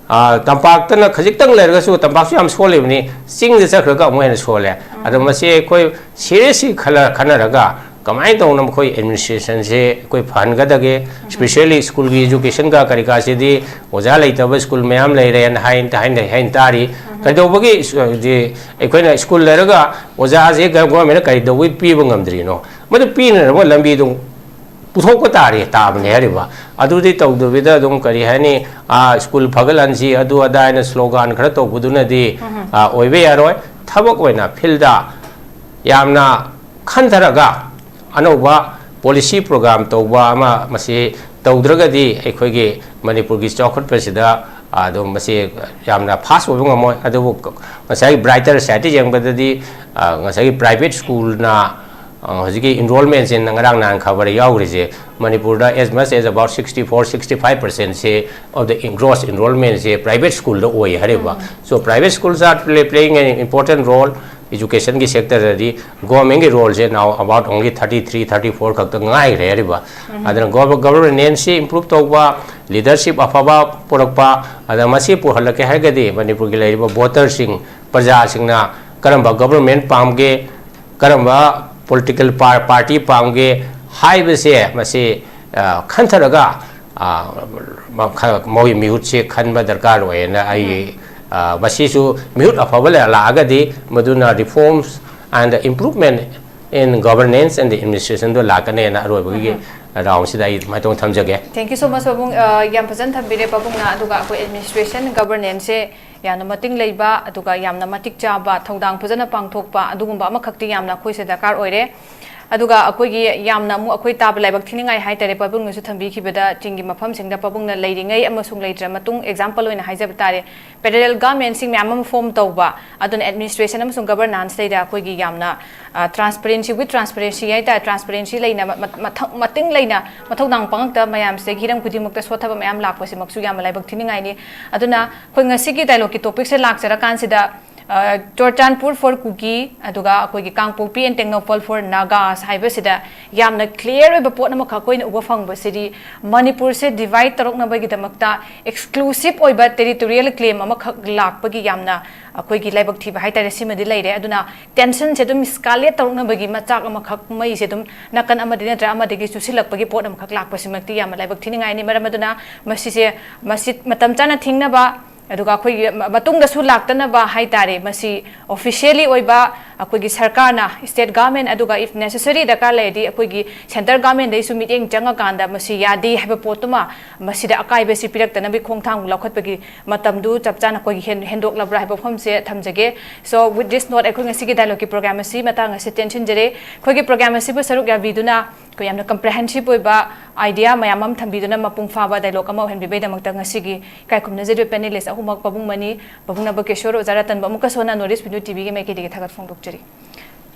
ꯑ, ꯇꯝꯄꯥꯛꯇꯅ ꯈꯖꯤꯛꯇꯪ ꯂꯩꯔꯒꯁꯨ, ꯇꯝꯄꯥꯛꯁꯨ ꯌꯥꯝ ꯁꯣꯜꯂꯤꯕꯅꯤ, ꯆꯤꯡꯗ ꯆꯠꯈ꯭ꯔꯒ ꯑꯃꯨꯛ ꯍꯦꯟꯅ ꯁꯣꯜꯂꯦ꯫ ꯑꯗꯣ ꯃꯁꯤ ꯑꯩꯈꯣꯏ ꯁꯤꯔꯤꯌꯁꯂꯤ ꯈꯜꯂ-, ꯈꯟꯅꯔꯒ ꯀꯃꯥꯏꯅ ꯇꯧꯅ ꯃꯈꯣꯏ ꯑꯦꯗꯃꯤꯅꯤꯁꯇ꯭ꯔꯦꯁꯟꯁꯦ ꯑꯩꯈꯣꯏ ꯐꯍꯟꯒꯗꯒꯦ? ꯁ꯭ꯄꯦꯁꯤꯌꯦꯜꯂꯤ ꯁ꯭ꯀꯨꯜꯒꯤ ꯏꯖꯨꯀꯦꯁꯟꯒ ꯀꯔꯤ ꯀꯥꯁꯤꯗꯤ ꯑꯣꯖꯥ ꯂꯩꯇꯕ ꯁ꯭ꯀꯨꯜ ꯃꯌꯥꯝ ꯂꯩꯔꯦꯅ ꯍꯥꯏꯅ ꯍꯥꯏꯅ ꯍꯥꯏꯅ ꯇꯥꯔꯤ꯫ ꯀꯩꯗꯧꯕꯒꯤ ꯁ-, ꯗꯤ ꯑꯩꯈꯣꯏꯅ ꯁ꯭ꯀꯨꯜ ꯂꯩꯔꯒ ꯑꯣꯖꯥꯁꯦ ꯒ-, ꯒꯣꯔꯃꯦꯟꯅ ꯀꯔꯤꯗꯧꯕꯒꯤ ꯄꯤꯕ ꯉꯝꯗ꯭ꯔꯤꯅꯣ? ꯃꯗꯨ ꯄꯤꯅꯅꯕ ꯂꯝꯕꯤꯗꯨ ꯄꯨꯊꯣꯛꯄ ꯇꯥꯔꯦ, ꯇꯥꯕꯅꯦ ꯍꯥꯏꯔꯤꯕ꯫ ꯑꯗꯨꯗꯤ ꯇꯧꯗꯕꯤꯗ ꯑꯗꯨꯝ ꯀꯔꯤ ꯍꯥꯏꯅꯤ, ꯑꯥ, ꯁ꯭ꯀꯨꯜ ꯐꯒꯠꯍꯟꯁꯤ, ꯑꯗꯨ ꯑꯗꯥ ꯍꯥꯏꯅ ꯁ꯭ꯂꯣꯒꯥꯟ ꯈꯔ ꯇꯧꯕꯗꯨꯅꯗꯤ, ꯑꯥ, ꯑꯣꯏꯕ ꯌꯥꯔꯣꯏ꯫ ꯊꯕꯛ ꯑꯣꯏꯅ ꯐꯤꯜꯗ ꯌꯥꯝꯅ ꯈꯟꯊꯔꯒ ꯑꯅꯧꯕ ꯄꯣꯂꯤꯁꯤ ꯄ꯭ꯔꯣꯒ꯭ꯔꯥꯝ ꯇꯧꯕ ꯑꯃ ꯃꯁꯤ ꯇꯧꯗ꯭ꯔꯒꯗꯤ ꯑꯩꯈꯣꯏꯒꯤ ꯃꯅꯤꯄꯨꯔꯒꯤ ꯆꯥꯎꯈꯠꯄꯁꯤꯗ, ꯑꯥ, ꯑꯗꯨꯝ ꯃꯁꯤ ꯌꯥꯝꯅ ꯐꯥꯁ ꯑꯣꯏꯕ ꯉꯝꯃꯣꯏ꯫ ꯑꯗꯨꯕꯨ ꯉꯁꯥꯏꯒꯤ ꯕ꯭ꯔꯥꯏꯇꯔ ꯁꯥꯏꯠꯇ ꯌꯦꯡꯕꯗꯗꯤ, ꯑꯥ, ꯉꯁꯥꯏꯒꯤ ꯄ꯭ꯔꯥꯏꯚꯦꯠ ꯁ꯭ꯀꯨꯜꯅ, ꯑꯥ, ꯍꯧꯖꯤꯛꯀꯤ ꯏꯟꯔꯣꯜꯃꯦꯟꯁꯦ ꯉꯔꯥꯡ ꯅꯍꯥꯟ ꯈꯕꯔ ꯌꯥꯎꯈ꯭ꯔꯤꯁꯦ, ꯃꯅꯤꯄꯨꯔꯗ as much as about sixty four, sixty five percent say of the gross enrollment say private ꯁ꯭ꯀꯨꯜꯗ ꯑꯣꯏ ꯍꯥꯏꯔꯤꯕ꯫ So private schools are play, playing an important role education ꯒꯤ ꯁꯦꯛꯇꯔꯗꯗꯤ꯫ ꯒꯣꯔꯃꯦꯟꯒꯤ ꯔꯣꯜꯁꯦ now about only thirty three, thirty four ꯈꯛꯇ ꯉꯥꯏꯈ꯭ꯔꯦ ꯍꯥꯏꯔꯤꯕ꯫ ꯑꯗꯨꯅ ꯒꯣꯚꯔꯅꯦꯟꯁꯁꯤ improve ꯇꯧꯕ, leadership ꯑꯐꯕ ꯄꯨꯔꯛꯄ, ꯑꯗ ꯃꯁꯤ ꯄꯨꯍꯜꯂꯛꯀꯦ ꯍꯥꯏꯔꯒꯗꯤ ꯃꯅꯤꯄꯨꯔꯒꯤ ꯂꯩꯔꯤꯕ ꯚꯣꯇꯔꯁꯤꯡ, ꯄ꯭ꯔꯖꯥꯁꯤꯡꯅ ꯀꯔꯝꯕ ꯒꯣꯚꯔꯃꯦꯟ ꯄꯥꯝꯒꯦ, ꯀꯔꯝꯕ ꯄꯣꯂꯤꯇꯤꯀꯦꯜ ꯄꯥꯔ-, ꯄꯥꯔꯇꯤ ꯄꯥꯝꯒꯦ ꯍꯥꯏꯕꯁꯦ ꯃꯁꯤ, ꯑ, ꯈꯟꯊꯔꯒ, ꯑ, ꯃꯈ-, ꯃꯣꯏ ꯃꯤꯍꯨꯠꯁꯦ ꯈꯟꯕ ꯗꯔꯀꯥꯔ ꯑꯣꯏꯌꯦꯅ ꯑꯩ, ꯑ, ꯃꯁꯤꯁꯨ ꯃꯤꯍꯨꯠ ꯑꯐꯕ ꯂ-, ꯂꯥꯛꯑꯒꯗꯤ ꯃꯗꯨꯅ reforms and improvement in governance and the administration ꯗꯣ ꯂꯥꯛꯀꯅꯦꯅ ꯑꯔꯣꯏꯕꯒꯤ ꯔꯥꯎꯟꯁꯤꯗ ꯑꯩ ꯑꯗꯨꯃꯥꯏꯅ ꯇꯧꯅ ꯊꯝꯖꯒꯦ꯫ Thank you so much, ꯄꯥꯕꯨꯡ꯫ ꯑ, ꯌꯥꯝ ꯐꯖꯅ ꯊꯝꯕꯤꯔꯦ ꯄꯥꯕꯨꯡꯅ꯫ ꯑꯗꯨꯒ ꯑꯩꯈꯣꯏ administration, governance ꯁꯦ ꯌꯥꯝꯅ ꯃꯇꯤꯡ ꯂꯩꯕ, ꯑꯗꯨꯒ ꯌꯥꯝꯅ ꯃꯇꯤꯛ ꯆꯥꯕ, ꯊꯧꯗꯥꯡ ꯐꯖꯅ ꯄꯥꯡꯊꯣꯛꯄ, ꯑꯗꯨꯒꯨꯝꯕ ꯑꯃꯈꯛꯇꯤ ꯌꯥꯝꯅ ꯑꯩꯈꯣꯏꯁꯦ ꯗꯔꯀꯥꯔ ꯑꯣꯏꯔꯦ꯫ ꯑꯗꯨꯒ ꯑꯩꯈꯣꯏꯒꯤ ꯌꯥꯝꯅ ꯑꯃꯨꯛ ꯑꯩꯈꯣꯏ ꯇꯥꯕ ꯂꯥꯏꯕꯛ ꯊꯤꯅꯤꯡꯉꯥꯏ ꯍꯥꯏꯇꯥꯔꯦ, ꯄꯥꯕꯨꯡꯅꯁꯨ ꯊꯝꯕꯤꯈꯤꯕꯗ, ꯆꯤꯡꯒꯤ ꯃꯐꯝꯁꯤꯡꯗ ꯄꯥꯕꯨꯡꯅ ꯂꯩꯔꯤꯉꯩ ꯑꯃꯁꯨꯡ ꯂꯩꯇ꯭ꯔ ꯃꯇꯨꯡ, example ꯑꯣꯏꯅ ꯍꯥꯏꯖꯕ ꯇꯥꯔꯦ, parallel government ꯁꯤꯡ ꯃꯌꯥꯝ ꯑꯃ form ꯇꯧꯕ, ꯑꯗꯨꯅ administration ꯑꯃꯁꯨꯡ governance ꯁꯤꯗ ꯑꯩꯈꯣꯏꯒꯤ ꯌꯥꯝꯅ, ꯑ, transparency, with transparency ꯍꯥꯏꯇꯥꯔꯦ, transparency ꯂꯩꯅ ꯃ-, ꯃ-, ꯃꯊꯧ-, ꯃꯇꯤꯡ ꯂꯩꯅ ꯃꯊꯧꯗꯥꯡ ꯄꯥꯡꯉꯛꯇꯕ ꯃꯌꯥꯝꯁꯤꯗꯒꯤ ꯍꯤꯔꯝ ꯈꯨꯗꯤꯡꯃꯛꯇ ꯁꯣꯠꯊꯕ ꯃꯌꯥꯝ ꯂꯥꯛꯄꯁꯤꯃꯛꯁꯨ ꯌꯥꯝꯅ ꯂꯥꯏꯕꯛ ꯊꯤꯅꯤꯡꯉꯥꯏꯅꯤ꯫ ꯑꯗꯨꯅ ꯑꯩꯈꯣꯏ ꯉꯁꯤꯒꯤ dialogue ꯀꯤ topic ꯁꯦ ꯂꯥꯛꯆꯔꯀꯥꯟꯁꯤꯗ, ꯆꯨꯔꯆꯥꯟꯄꯨꯔ ꯐꯣꯔ ꯀꯨꯀꯤ, ꯑꯗꯨꯒ ꯑꯩꯈꯣꯏꯒꯤ ꯀꯥꯡꯄꯣꯛꯄꯤ ꯑꯦꯟ ꯇꯦꯡꯅꯧꯄꯜ ꯐꯣꯔ ꯅꯥꯒꯥꯁ ꯍꯥꯏꯕꯁꯤꯗ ꯌꯥꯝꯅ ꯀ꯭ꯂꯤꯌꯥꯔ ꯑꯣꯏꯕ ꯄꯣꯠ ꯑꯃꯈꯛ ꯑꯩꯈꯣꯏꯅ ꯎꯕ ꯐꯪꯕꯁꯤꯗꯤ, ꯃꯅꯤꯄꯨꯔꯁꯦ ꯗꯤꯚꯥꯏꯠ ꯇꯧꯔꯛꯅꯕꯒꯤꯗꯃꯛꯇ ꯑꯦꯛꯁꯀ꯭ꯂꯨꯁꯤꯞ ꯑꯣꯏꯕ ꯇꯦꯔꯤꯇꯣꯔꯤꯌꯦꯜ ꯀ꯭ꯂꯦꯝ ꯑꯃꯈꯛ ꯂꯥꯛꯄꯒꯤ ꯌꯥꯝꯅ ꯑꯩꯈꯣꯏꯒꯤ ꯂꯥꯏꯕꯛ ꯊꯤꯕ ꯍꯥꯏꯇꯥꯔꯦ, ꯁꯤꯃꯗꯤ ꯂꯩꯔꯦ꯫ ꯑꯗꯨꯅ ꯇꯦꯟꯁꯟꯁꯦ ꯑꯗꯨꯝ ꯏꯁꯀꯥꯂꯦꯠ ꯇꯧꯔꯛꯅꯕꯒꯤ ꯃꯆꯥꯛ ꯑꯃꯈꯛ ꯃꯩꯁꯦ ꯑꯗꯨꯝ ꯅꯥꯀꯟ ꯑꯃꯗꯤ ꯅꯠꯇ꯭ꯔꯒ ꯑꯃꯗꯒꯤ ꯆꯨꯁꯤꯜꯂꯛꯄꯒꯤ ꯄꯣꯠ ꯑꯃꯈꯛ ꯂꯥꯛꯄꯁꯤꯃꯛꯇꯤ ꯌꯥꯝꯅ ꯂꯥꯏꯕꯛ ꯊꯤꯅꯤꯡꯉꯥꯏꯅꯤ꯫ ꯃꯔꯝ ꯑꯗꯨꯅ ꯃꯁꯤꯁꯦ, ꯃꯁꯤ ꯃꯇꯝ ꯆꯥꯅ ꯊꯤꯡꯅꯕ, ꯑꯗꯨꯒ ꯑꯩꯈꯣꯏꯒꯤ ꯃꯇꯨꯡꯗꯁꯨ ꯂꯥꯛꯇꯅꯕ ꯍꯥꯏꯇꯥꯔꯦ, ꯃꯁꯤ ꯑꯣꯐꯤꯁꯤꯌꯦꯜꯂꯤ ꯑꯣꯏꯕ ꯑꯩꯈꯣꯏꯒꯤ ꯁꯔꯀꯥꯔꯅ, ꯁ꯭ꯇꯦꯠ ꯒꯚꯔꯟꯃꯦꯟꯠ, ꯑꯗꯨꯒ if necessary ꯗꯔꯀꯥꯔ ꯂꯩꯔꯗꯤ ꯑꯩꯈꯣꯏꯒꯤ ꯁꯦꯟꯇ꯭ꯔꯦꯜ ꯒꯚꯔꯟꯃꯦꯟꯠꯗꯩꯁꯨ ꯃꯤꯠꯌꯦꯡ ꯆꯪꯉꯀꯥꯟꯗ ꯃꯁꯤ ꯌꯥꯗꯦ ꯍꯥꯏꯕ ꯄꯣꯠꯇꯨꯃ, ꯃꯁꯤꯗ ꯑꯀꯥꯏꯕꯁꯤ ꯄꯤꯔꯛꯇꯅꯕꯒꯤ ꯈꯣꯡꯊꯥꯡ ꯂꯧꯈꯠꯄꯒꯤ ꯃꯇꯝꯗꯨ ꯆꯞ ꯆꯥꯅ ꯑꯩꯈꯣꯏꯒꯤ ꯍꯦꯟ-, ꯍꯦꯟꯗꯣꯛꯂꯕ꯭ꯔꯥ ꯍꯥꯏꯕ ꯋꯥꯐꯝꯁꯦ ꯊꯝꯖꯒꯦ꯫ So with this note, ꯑꯩꯈꯣꯏ ꯉꯁꯤꯒꯤ ꯗꯥꯏꯂꯣꯒꯀꯤ ꯄ꯭ꯔꯣꯒ꯭ꯔꯥꯝ ꯑꯁꯤ ꯃꯇꯥꯡ ꯑꯁꯤ ꯇꯦꯟꯁꯤꯟꯖꯔꯦ꯫ ꯑꯩꯈꯣꯏꯒꯤ ꯄ꯭ꯔꯣꯒ꯭ꯔꯥꯝ ꯑꯁꯤꯕꯨ ꯁꯔꯨꯛ ꯌꯥꯕꯤꯗꯨꯅ ꯑꯩꯈꯣꯏ ꯌꯥꯝꯅ ꯀꯝꯄ꯭ꯔꯦꯍꯦꯟꯁꯤꯞ ꯑꯣꯏꯕ ꯑꯥꯏꯗꯤꯌꯥ ꯃꯌꯥꯝ ꯑꯃ ꯊꯝꯕꯤꯗꯨꯅ ꯃꯄꯨꯡ ꯐꯥꯕ ꯗꯥꯏꯂꯣꯒ ꯑꯃ ꯑꯣꯏꯍꯟꯕꯤꯕꯩꯗꯃꯛꯇ ꯉꯁꯤꯒꯤ ꯏꯀꯥꯏ ꯈꯨꯝꯅꯖꯔꯤꯕ ꯄꯦꯅꯦꯂꯤꯁ ꯑꯍꯨꯝꯃꯛ, ꯄꯥꯕꯨꯡ ꯃꯅꯤ, ꯄꯥꯕꯨꯡ ꯅꯕꯀꯦꯁꯣꯔ, ꯑꯣꯖꯥ ꯔꯇꯟꯕꯨ ꯑꯃꯨꯛꯀꯁꯨ ꯍꯟꯅ ꯅꯣꯔꯠ ꯏꯁ ꯚꯤꯅꯨ ꯇꯤꯚꯤꯒꯤ ꯃꯥꯏꯀꯩꯗꯒꯤ ꯊꯥꯒꯠ ꯐꯣꯡꯗꯣꯛꯆꯔꯤ꯫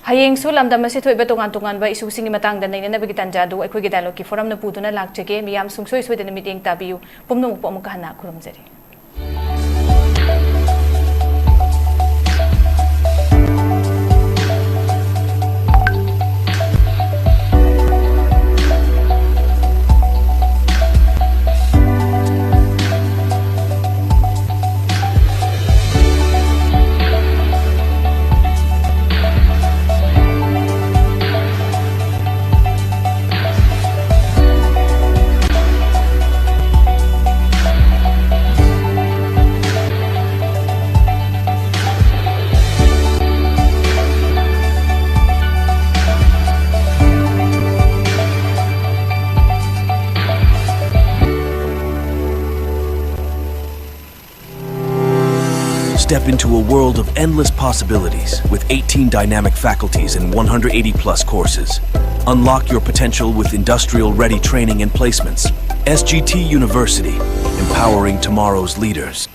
ꯍꯌꯦꯡꯁꯨ ꯂꯝꯗꯝ ꯑꯁꯤ ꯊꯣꯛꯏꯕ ꯇꯣꯉꯥꯟ ꯇꯣꯉꯥꯟꯕ ꯏꯁꯨꯁꯤꯡꯒꯤ ꯃꯇꯥꯡꯗ ꯅꯩꯅꯅꯕꯒꯤ ꯇꯥꯟꯖꯥ ꯑꯗꯨ ꯑꯩꯈꯣꯏꯒꯤ ꯗꯥꯏꯂꯣꯒꯀꯤ ꯐꯣꯔꯝꯅ ꯄꯨꯗꯨꯅ ꯂꯥꯛꯆꯒꯦ꯫ ꯃꯤꯌꯥꯝ ꯁꯨꯡꯁꯣꯏ ꯁꯣꯏꯗꯅ ꯃꯤꯠꯌꯦꯡ ꯇꯥꯕꯤꯌꯨ꯫ ꯄꯨꯝꯅꯃꯛꯄꯨ ꯑꯃꯨꯛꯀ ꯍꯟꯅ ꯈꯨꯔꯨꯝꯖꯔꯤ꯫ Step into a world of endless possibilities with eighteen dynamic faculties and one hundred eighty plus courses. Unlock your potential with industrial ready training and placements. S G T University, empowering tomorrow's leaders.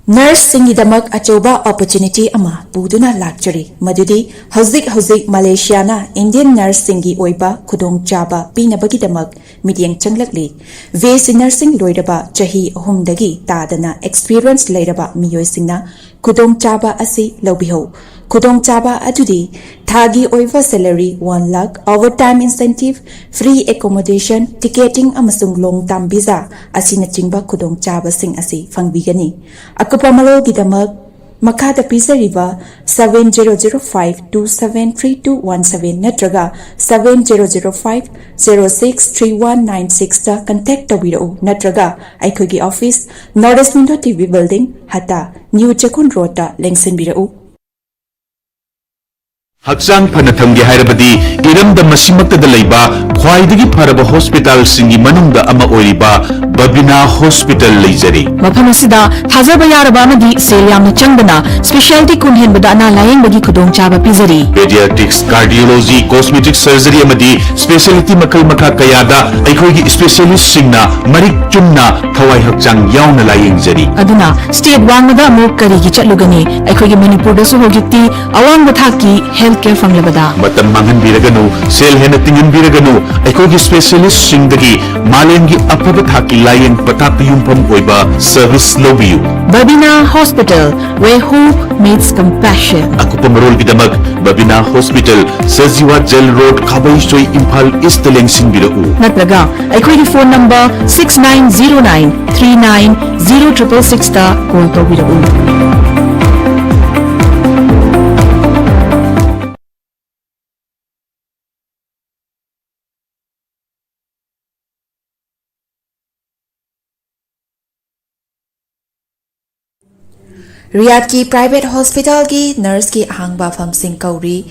Nurseꯁꯤꯡꯒꯤꯗꯃꯛ ꯑꯆꯧꯕ opportunity ꯑꯃ ꯄꯨꯗꯨꯅ ꯂꯥꯛꯆꯔꯤ, ꯃꯗꯨꯗꯤ ꯍꯧꯖꯤꯛ ꯍꯧꯖꯤꯛ ꯃꯂꯦꯁꯤꯌꯥꯅ Indian nurseꯁꯤꯡꯒꯤ ꯑꯣꯏꯕ ꯈꯨꯗꯣꯡꯆꯥꯕ ꯄꯤꯅꯕꯒꯤꯗꯃꯛ ꯃꯤꯠꯌꯦꯡ ꯆꯪꯂꯛꯂꯤ꯫ ꯕꯤ ꯑꯦꯁ ꯁꯤ nursing ꯂꯣꯏꯔꯕ ꯆꯍꯤ ꯑꯍꯨꯝꯗꯒꯤ ꯇꯥꯗꯅ experience ꯂꯩꯔꯕ ꯃꯤꯑꯣꯏꯁꯤꯡꯅ ꯈꯨꯗꯣꯡꯆꯥꯕ ꯑꯁꯤ ꯂꯧꯕꯤꯍꯧ꯫ ꯈꯨꯗꯣꯡꯆꯥꯕ ꯑꯗꯨꯗꯤ ꯊꯥꯒꯤ ꯑꯣꯏꯕ salary one lakh, overtime incentive, free accommodation, ticketing ꯑꯃꯁꯨꯡ long term visa ꯑꯁꯤꯅꯆꯤꯡꯕ ꯈꯨꯗꯣꯡꯆꯥꯕꯁꯤꯡ ꯑꯁꯤ ꯐꯪꯕꯤꯒꯅꯤ꯫ ꯑꯀꯨꯞꯄ ꯃꯔꯣꯜꯒꯤꯗꯃꯛ ꯃꯈꯥꯗ ꯄꯤꯖꯔꯤꯕ seven zero zero five two seven three two one seven ꯅꯠꯇ꯭ꯔꯒ seven zero zero five zero six three one nine sixꯇ contact ꯇꯧꯕꯤꯔꯛꯎ, ꯅꯠꯇ꯭ꯔꯒ ꯑꯩꯈꯣꯏꯒꯤ office North East Window T V Building, ꯍꯠꯇꯥ, New ꯆꯦꯛꯀꯣꯟ ꯔꯣꯗꯇ ꯂꯦꯡꯁꯤꯟꯕꯤꯔꯛꯎ꯫ ꯍꯛꯆꯥꯡ ꯐꯅ ꯊꯝꯒꯦ ꯍꯥꯏꯔꯕꯗꯤ ꯏꯔꯝꯗꯝ ꯑꯁꯤꯃꯛꯇꯗ ꯂꯩꯕ ꯈ꯭ꯋꯥꯏꯗꯒꯤ ꯐꯔꯕ ꯍꯣꯁꯄꯤꯇꯥꯜꯁꯤꯡꯒꯤ ꯃꯅꯨꯡꯗ ꯑꯃ ꯑꯣꯏꯔꯤꯕ ꯕꯕꯤꯅꯥ ꯍꯣꯁꯄꯤꯇꯥꯜ ꯂꯩꯖꯔꯤ꯫ ꯃꯐꯝ ꯑꯁꯤꯗ ꯊꯥꯖꯕ ꯌꯥꯔꯕ ꯑꯃꯗꯤ ꯁꯦꯜ ꯌꯥꯝꯅ ꯆꯪꯗꯅ specialty ꯀꯨꯟ ꯍꯦꯟꯕꯗ ꯑꯅꯥ ꯂꯥꯌꯦꯡꯕꯒꯤ ꯈꯨꯗꯣꯡꯆꯥꯕ ꯄꯤꯖꯔꯤ꯫ Pediatrics, cardiology, cosmetic surgery ꯑꯃꯗꯤ specialty ꯃꯈꯜ ꯃꯈꯥ ꯀꯌꯥꯗ ꯑꯩꯈꯣꯏꯒꯤ specialistꯁꯤꯡꯅ ꯃꯔꯤꯛ ꯆꯨꯝꯅ ꯊꯋꯥꯏ ꯍꯛꯆꯥꯡ ꯌꯥꯎꯅ ꯂꯥꯌꯦꯡꯖꯔꯤ꯫ ꯑꯗꯨꯅ state ꯋꯥꯡꯃꯗ ꯑꯃꯨꯛ ꯀꯔꯤꯒꯤ ꯆꯠꯂꯨꯒꯅꯤ? ꯑꯩꯈꯣꯏꯒꯤ ꯃꯅꯤꯄꯨꯔꯗꯁꯨ ꯍꯧꯖꯤꯛꯇꯤ ꯑꯋꯥꯡꯕ ꯊꯥꯛꯀꯤ health care ꯐꯪꯂꯕꯗ꯫ ꯃꯇꯝ ꯃꯥꯡꯍꯟꯕꯤꯔꯒꯅꯨ, ꯁꯦꯜ ꯍꯦꯟꯅ ꯇꯤꯡꯍꯟꯕꯤꯔꯒꯅꯨ, ꯑꯩꯈꯣꯏꯒꯤ specialistꯁꯤꯡꯗꯒꯤ ꯃꯥꯂꯦꯝꯒꯤ ꯑꯐꯕ ꯊꯥꯛꯀꯤ ꯂꯥꯌꯦꯡ ꯄꯊꯥꯞꯇ ꯌꯨꯝꯐꯝ ꯑꯣꯏꯕ service ꯂꯧꯕꯤꯌꯨ꯫ Babina hospital, where hope meets compassion꯫ ꯑꯀꯨꯞꯄ ꯃꯔꯣꯜꯒꯤꯗꯃꯛ Babina hospital, Sajiwa jail road, Khabeisoi, Imphal east ꯂꯦꯡꯁꯤꯟꯕꯤꯔꯛꯎ꯫ ꯅꯠꯇ꯭ꯔꯒ ꯑꯩꯈꯣꯏꯒꯤ phone number six nine zero nine three nine zero triple sixꯇ call ꯇꯧꯕꯤꯔꯛꯎ꯫ ꯔꯤꯌꯥꯗꯀꯤ private hospitalꯒꯤ nurseꯀꯤ ꯑꯍꯥꯡꯕ ꯐꯝꯁꯤꯡ ꯀꯧꯔꯤ꯫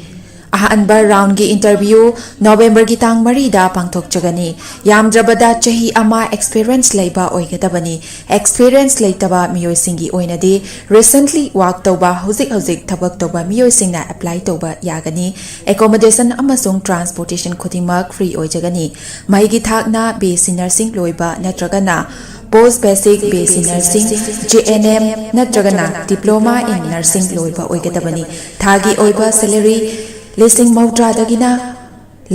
ꯑꯍꯥꯟꯕ roundꯒꯤ interview Novemberꯒꯤ ꯇꯥꯡ ꯃꯔꯤꯗ ꯄꯥꯡꯊꯣꯛꯆꯒꯅꯤ꯫ ꯌꯥꯝꯗ꯭ꯔꯕꯗ ꯆꯍꯤ ꯑꯃ experience ꯂꯩꯕ ꯑꯣꯏꯒꯗꯕꯅꯤ꯫ Experience ꯂꯩꯇꯕ ꯃꯤꯑꯣꯏꯁꯤꯡꯒꯤ ꯑꯣꯏꯅꯗꯤ recently work ꯇꯧꯕ, ꯍꯧꯖꯤꯛ ꯍꯧꯖꯤꯛ ꯊꯕꯛ ꯇꯧꯕ ꯃꯤꯑꯣꯏꯁꯤꯡꯅ apply ꯇꯧꯕ ꯌꯥꯒꯅꯤ꯫ Accommodation ꯑꯃꯁꯨꯡ transportation ꯈꯨꯗꯤꯡꯃꯛ free ꯑꯣꯏꯖꯒꯅꯤ꯫ ꯃꯍꯩꯒꯤ ꯊꯥꯛꯅ B S C nursing ꯂꯣꯏꯕ ꯅꯠꯇ꯭ꯔꯒꯅ Post Basic B S C Nursing, G N M ꯅꯠꯇ꯭ꯔꯒꯅ Diploma in Nursing ꯂꯣꯏꯕ ꯑꯣꯏꯒꯗꯕꯅꯤ꯫ ꯊꯥꯒꯤ ꯑꯣꯏꯕ salary ꯂꯤꯁꯤꯡ ꯃꯧꯗ꯭ꯔꯥꯗꯒꯤꯅ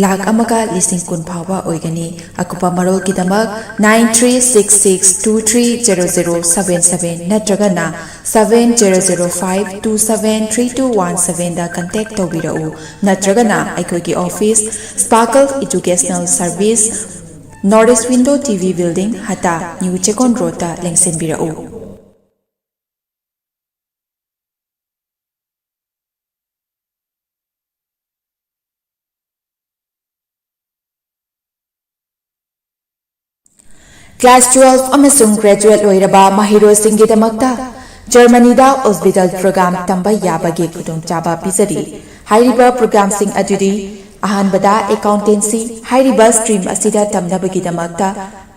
ꯂꯥꯈ ꯑꯃꯒ ꯂꯤꯁꯤꯡ ꯀꯨꯟ ꯐꯥꯎꯕ ꯑꯣꯏꯒꯅꯤ꯫ ꯑꯀꯨꯞꯄ ꯃꯔꯣꯜꯒꯤꯗꯃꯛ nine three six six two three zero zero seven seven ꯅꯠꯇ꯭ꯔꯒꯅ seven zero zero five two seven three two one seven ꯗ contact ꯇꯧꯕꯤꯔꯛꯎ, ꯅꯠꯇ꯭ꯔꯒꯅ ꯑꯩꯈꯣꯏꯒꯤ office, Sparkle Educational Service, North East Window T V Building, ꯍꯇꯥ, New Checkon Road ꯇ ꯂꯦꯡꯁꯤꯟꯕꯤꯔꯛꯎ꯫ Class twelve ꯑꯃꯁꯨꯡ graduate ꯂꯣꯏꯔꯕ ꯃꯍꯩꯔꯣꯏꯁꯤꯡꯒꯤꯗꯃꯛꯇ ꯖꯔꯃꯅꯤꯗ hospital program ꯇꯝꯕ ꯌꯥꯕꯒꯤ ꯈꯨꯗꯣꯡꯆꯥꯕ ꯄꯤꯖꯔꯤ꯫ ꯍꯥꯏꯔꯤꯕ programꯁꯤꯡ ꯑꯗꯨꯗꯤ: ꯑꯍꯥꯟꯕꯗ, accountancy꯫ ꯍꯥꯏꯔꯤꯕ stream ꯑꯁꯤꯗ ꯇꯝꯅꯕꯒꯤꯗꯃꯛꯇ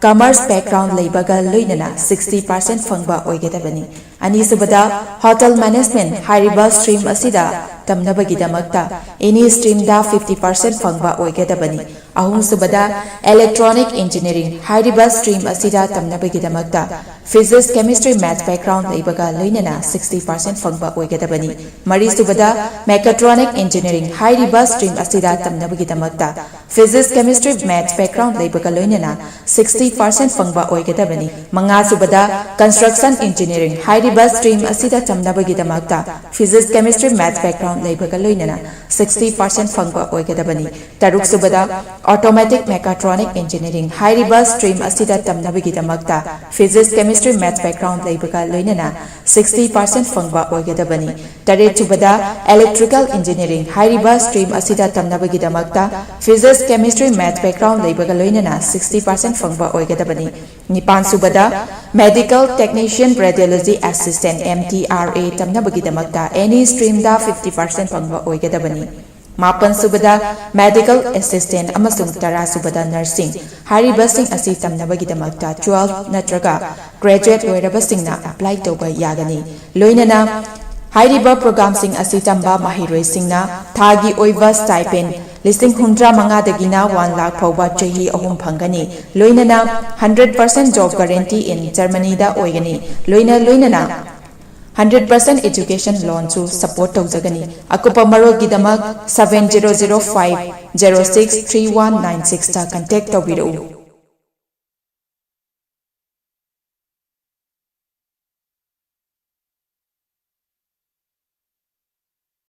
commerce background ꯂꯩꯕꯒ ꯂꯣꯏꯅꯅ sixty percent ꯐꯪꯕ ꯑꯣꯏꯒꯗꯕꯅꯤ꯫ ꯑꯅꯤꯁꯨꯕꯗ, hotel management꯫ ꯍꯥꯏꯔꯤꯕ stream ꯑꯁꯤꯗ ꯇꯝꯅꯕꯒꯤꯗꯃꯛꯇ any streamꯗ fifty percent ꯐꯪꯕ ꯑꯣꯏꯒꯗꯕꯅꯤ꯫ ꯑꯍꯨꯝꯁꯨꯕꯗ, electronic engineering꯫ ꯍꯥꯏꯔꯤꯕ stream ꯑꯁꯤꯗ ꯇꯝꯅꯕꯒꯤꯗꯃꯛꯇ physics, chemistry, maths background ꯂꯩꯕꯒ ꯂꯣꯏꯅꯅ sixty percent ꯐꯪꯕ ꯑꯣꯏꯒꯗꯕꯅꯤ꯫ ꯃꯔꯤꯁꯨꯕꯗ, mechatronic engineering꯫ ꯍꯥꯏꯔꯤꯕ stream ꯑꯁꯤꯗ ꯇꯝꯅꯕꯒꯤꯗꯃꯛꯇ physics, chemistry, maths background ꯂꯩꯕꯒ ꯂꯣꯏꯅꯅ sixty percent ꯐꯪꯕ ꯑꯣꯏꯒꯗꯕꯅꯤ꯫ ꯃꯉꯥꯁꯨꯕꯗ, construction engineering꯫ ꯍꯥꯏꯔꯤꯕ stream ꯑꯁꯤꯗ ꯇꯝꯅꯕꯒꯤꯗꯃꯛꯇ physics, chemistry, maths background ꯂꯩꯕꯒ ꯂꯣꯏꯅꯅ sixty percent ꯐꯪꯕ ꯑꯣꯏꯒꯗꯕꯅꯤ꯫ ꯇꯔꯨꯛꯁꯨꯕꯗ, automatic mechatronic engineering꯫ ꯍꯥꯏꯔꯤꯕ stream ꯑꯁꯤꯗ ꯇꯝꯅꯕꯒꯤꯗꯃꯛꯇ physics, chemistry, maths background ꯂꯩꯕꯒ ꯂꯣꯏꯅꯅ sixty percent ꯐꯪꯕ ꯑꯣꯏꯒꯗꯕꯅꯤ꯫ ꯇꯔꯦꯠꯁꯨꯕꯗ, electrical engineering꯫ ꯍꯥꯏꯔꯤꯕ stream ꯑꯁꯤꯗ ꯇꯝꯅꯕꯒꯤꯗꯃꯛꯇ physics, chemistry, maths background ꯂꯩꯕꯒ ꯂꯣꯏꯅꯅ sixty percent ꯐꯪꯕ ꯑꯣꯏꯒꯗꯕꯅꯤ꯫ ꯅꯤꯄꯥꯟꯁꯨꯕꯗ, medical technician, radiology assistant, M T R A ꯇꯝꯅꯕꯒꯤꯗꯃꯛꯇ any streamꯗ fifty percent ꯐꯪꯕ ꯑꯣꯏꯒꯗꯕꯅꯤ꯫ ꯃꯥꯄꯟꯁꯨꯕꯗ, medical assistant ꯑꯃꯁꯨꯡ ꯇꯔꯥꯁꯨꯕꯗ, nursing꯫ ꯍꯥꯏꯔꯤꯕꯁꯤꯡ ꯑꯁꯤ ꯇꯝꯅꯕꯒꯤꯗꯃꯛꯇ twelve ꯅꯠꯇ꯭ꯔꯒ graduate ꯂꯣꯏꯔꯕꯁꯤꯡꯅ apply ꯇꯧꯕ ꯌꯥꯒꯅꯤ꯫ ꯂꯣꯏꯅꯅ ꯍꯥꯏꯔꯤꯕ programꯁꯤꯡ ꯑꯁꯤ ꯇꯝꯕ ꯃꯍꯩꯔꯣꯏꯁꯤꯡꯅ ꯊꯥꯒꯤ ꯑꯣꯏꯕ stipend ꯂꯤꯁꯤꯡ ꯍꯨꯝꯗ꯭ꯔꯥ ꯃꯉꯥꯗꯒꯤꯅ ꯋꯥꯟ ꯂꯥꯈ ꯐꯥꯎꯕ ꯆꯍꯤ ꯑꯍꯨꯝ ꯐꯪꯒꯅꯤ꯫ ꯂꯣꯏꯅꯅ hundred percent job guarantee in Germany ꯗ ꯑꯣꯏꯒꯅꯤ꯫ ꯂꯣꯏꯅ ꯂꯣꯏꯅꯅ hundred percent education loan ꯁꯨ support ꯇꯧꯖꯒꯅꯤ꯫ ꯑꯀꯨꯞꯄ ꯃꯔꯣꯜꯒꯤꯗꯃꯛ seven zero zero five zero six three one nine six ꯇ contact ꯇꯧꯕꯤꯔꯛꯎ꯫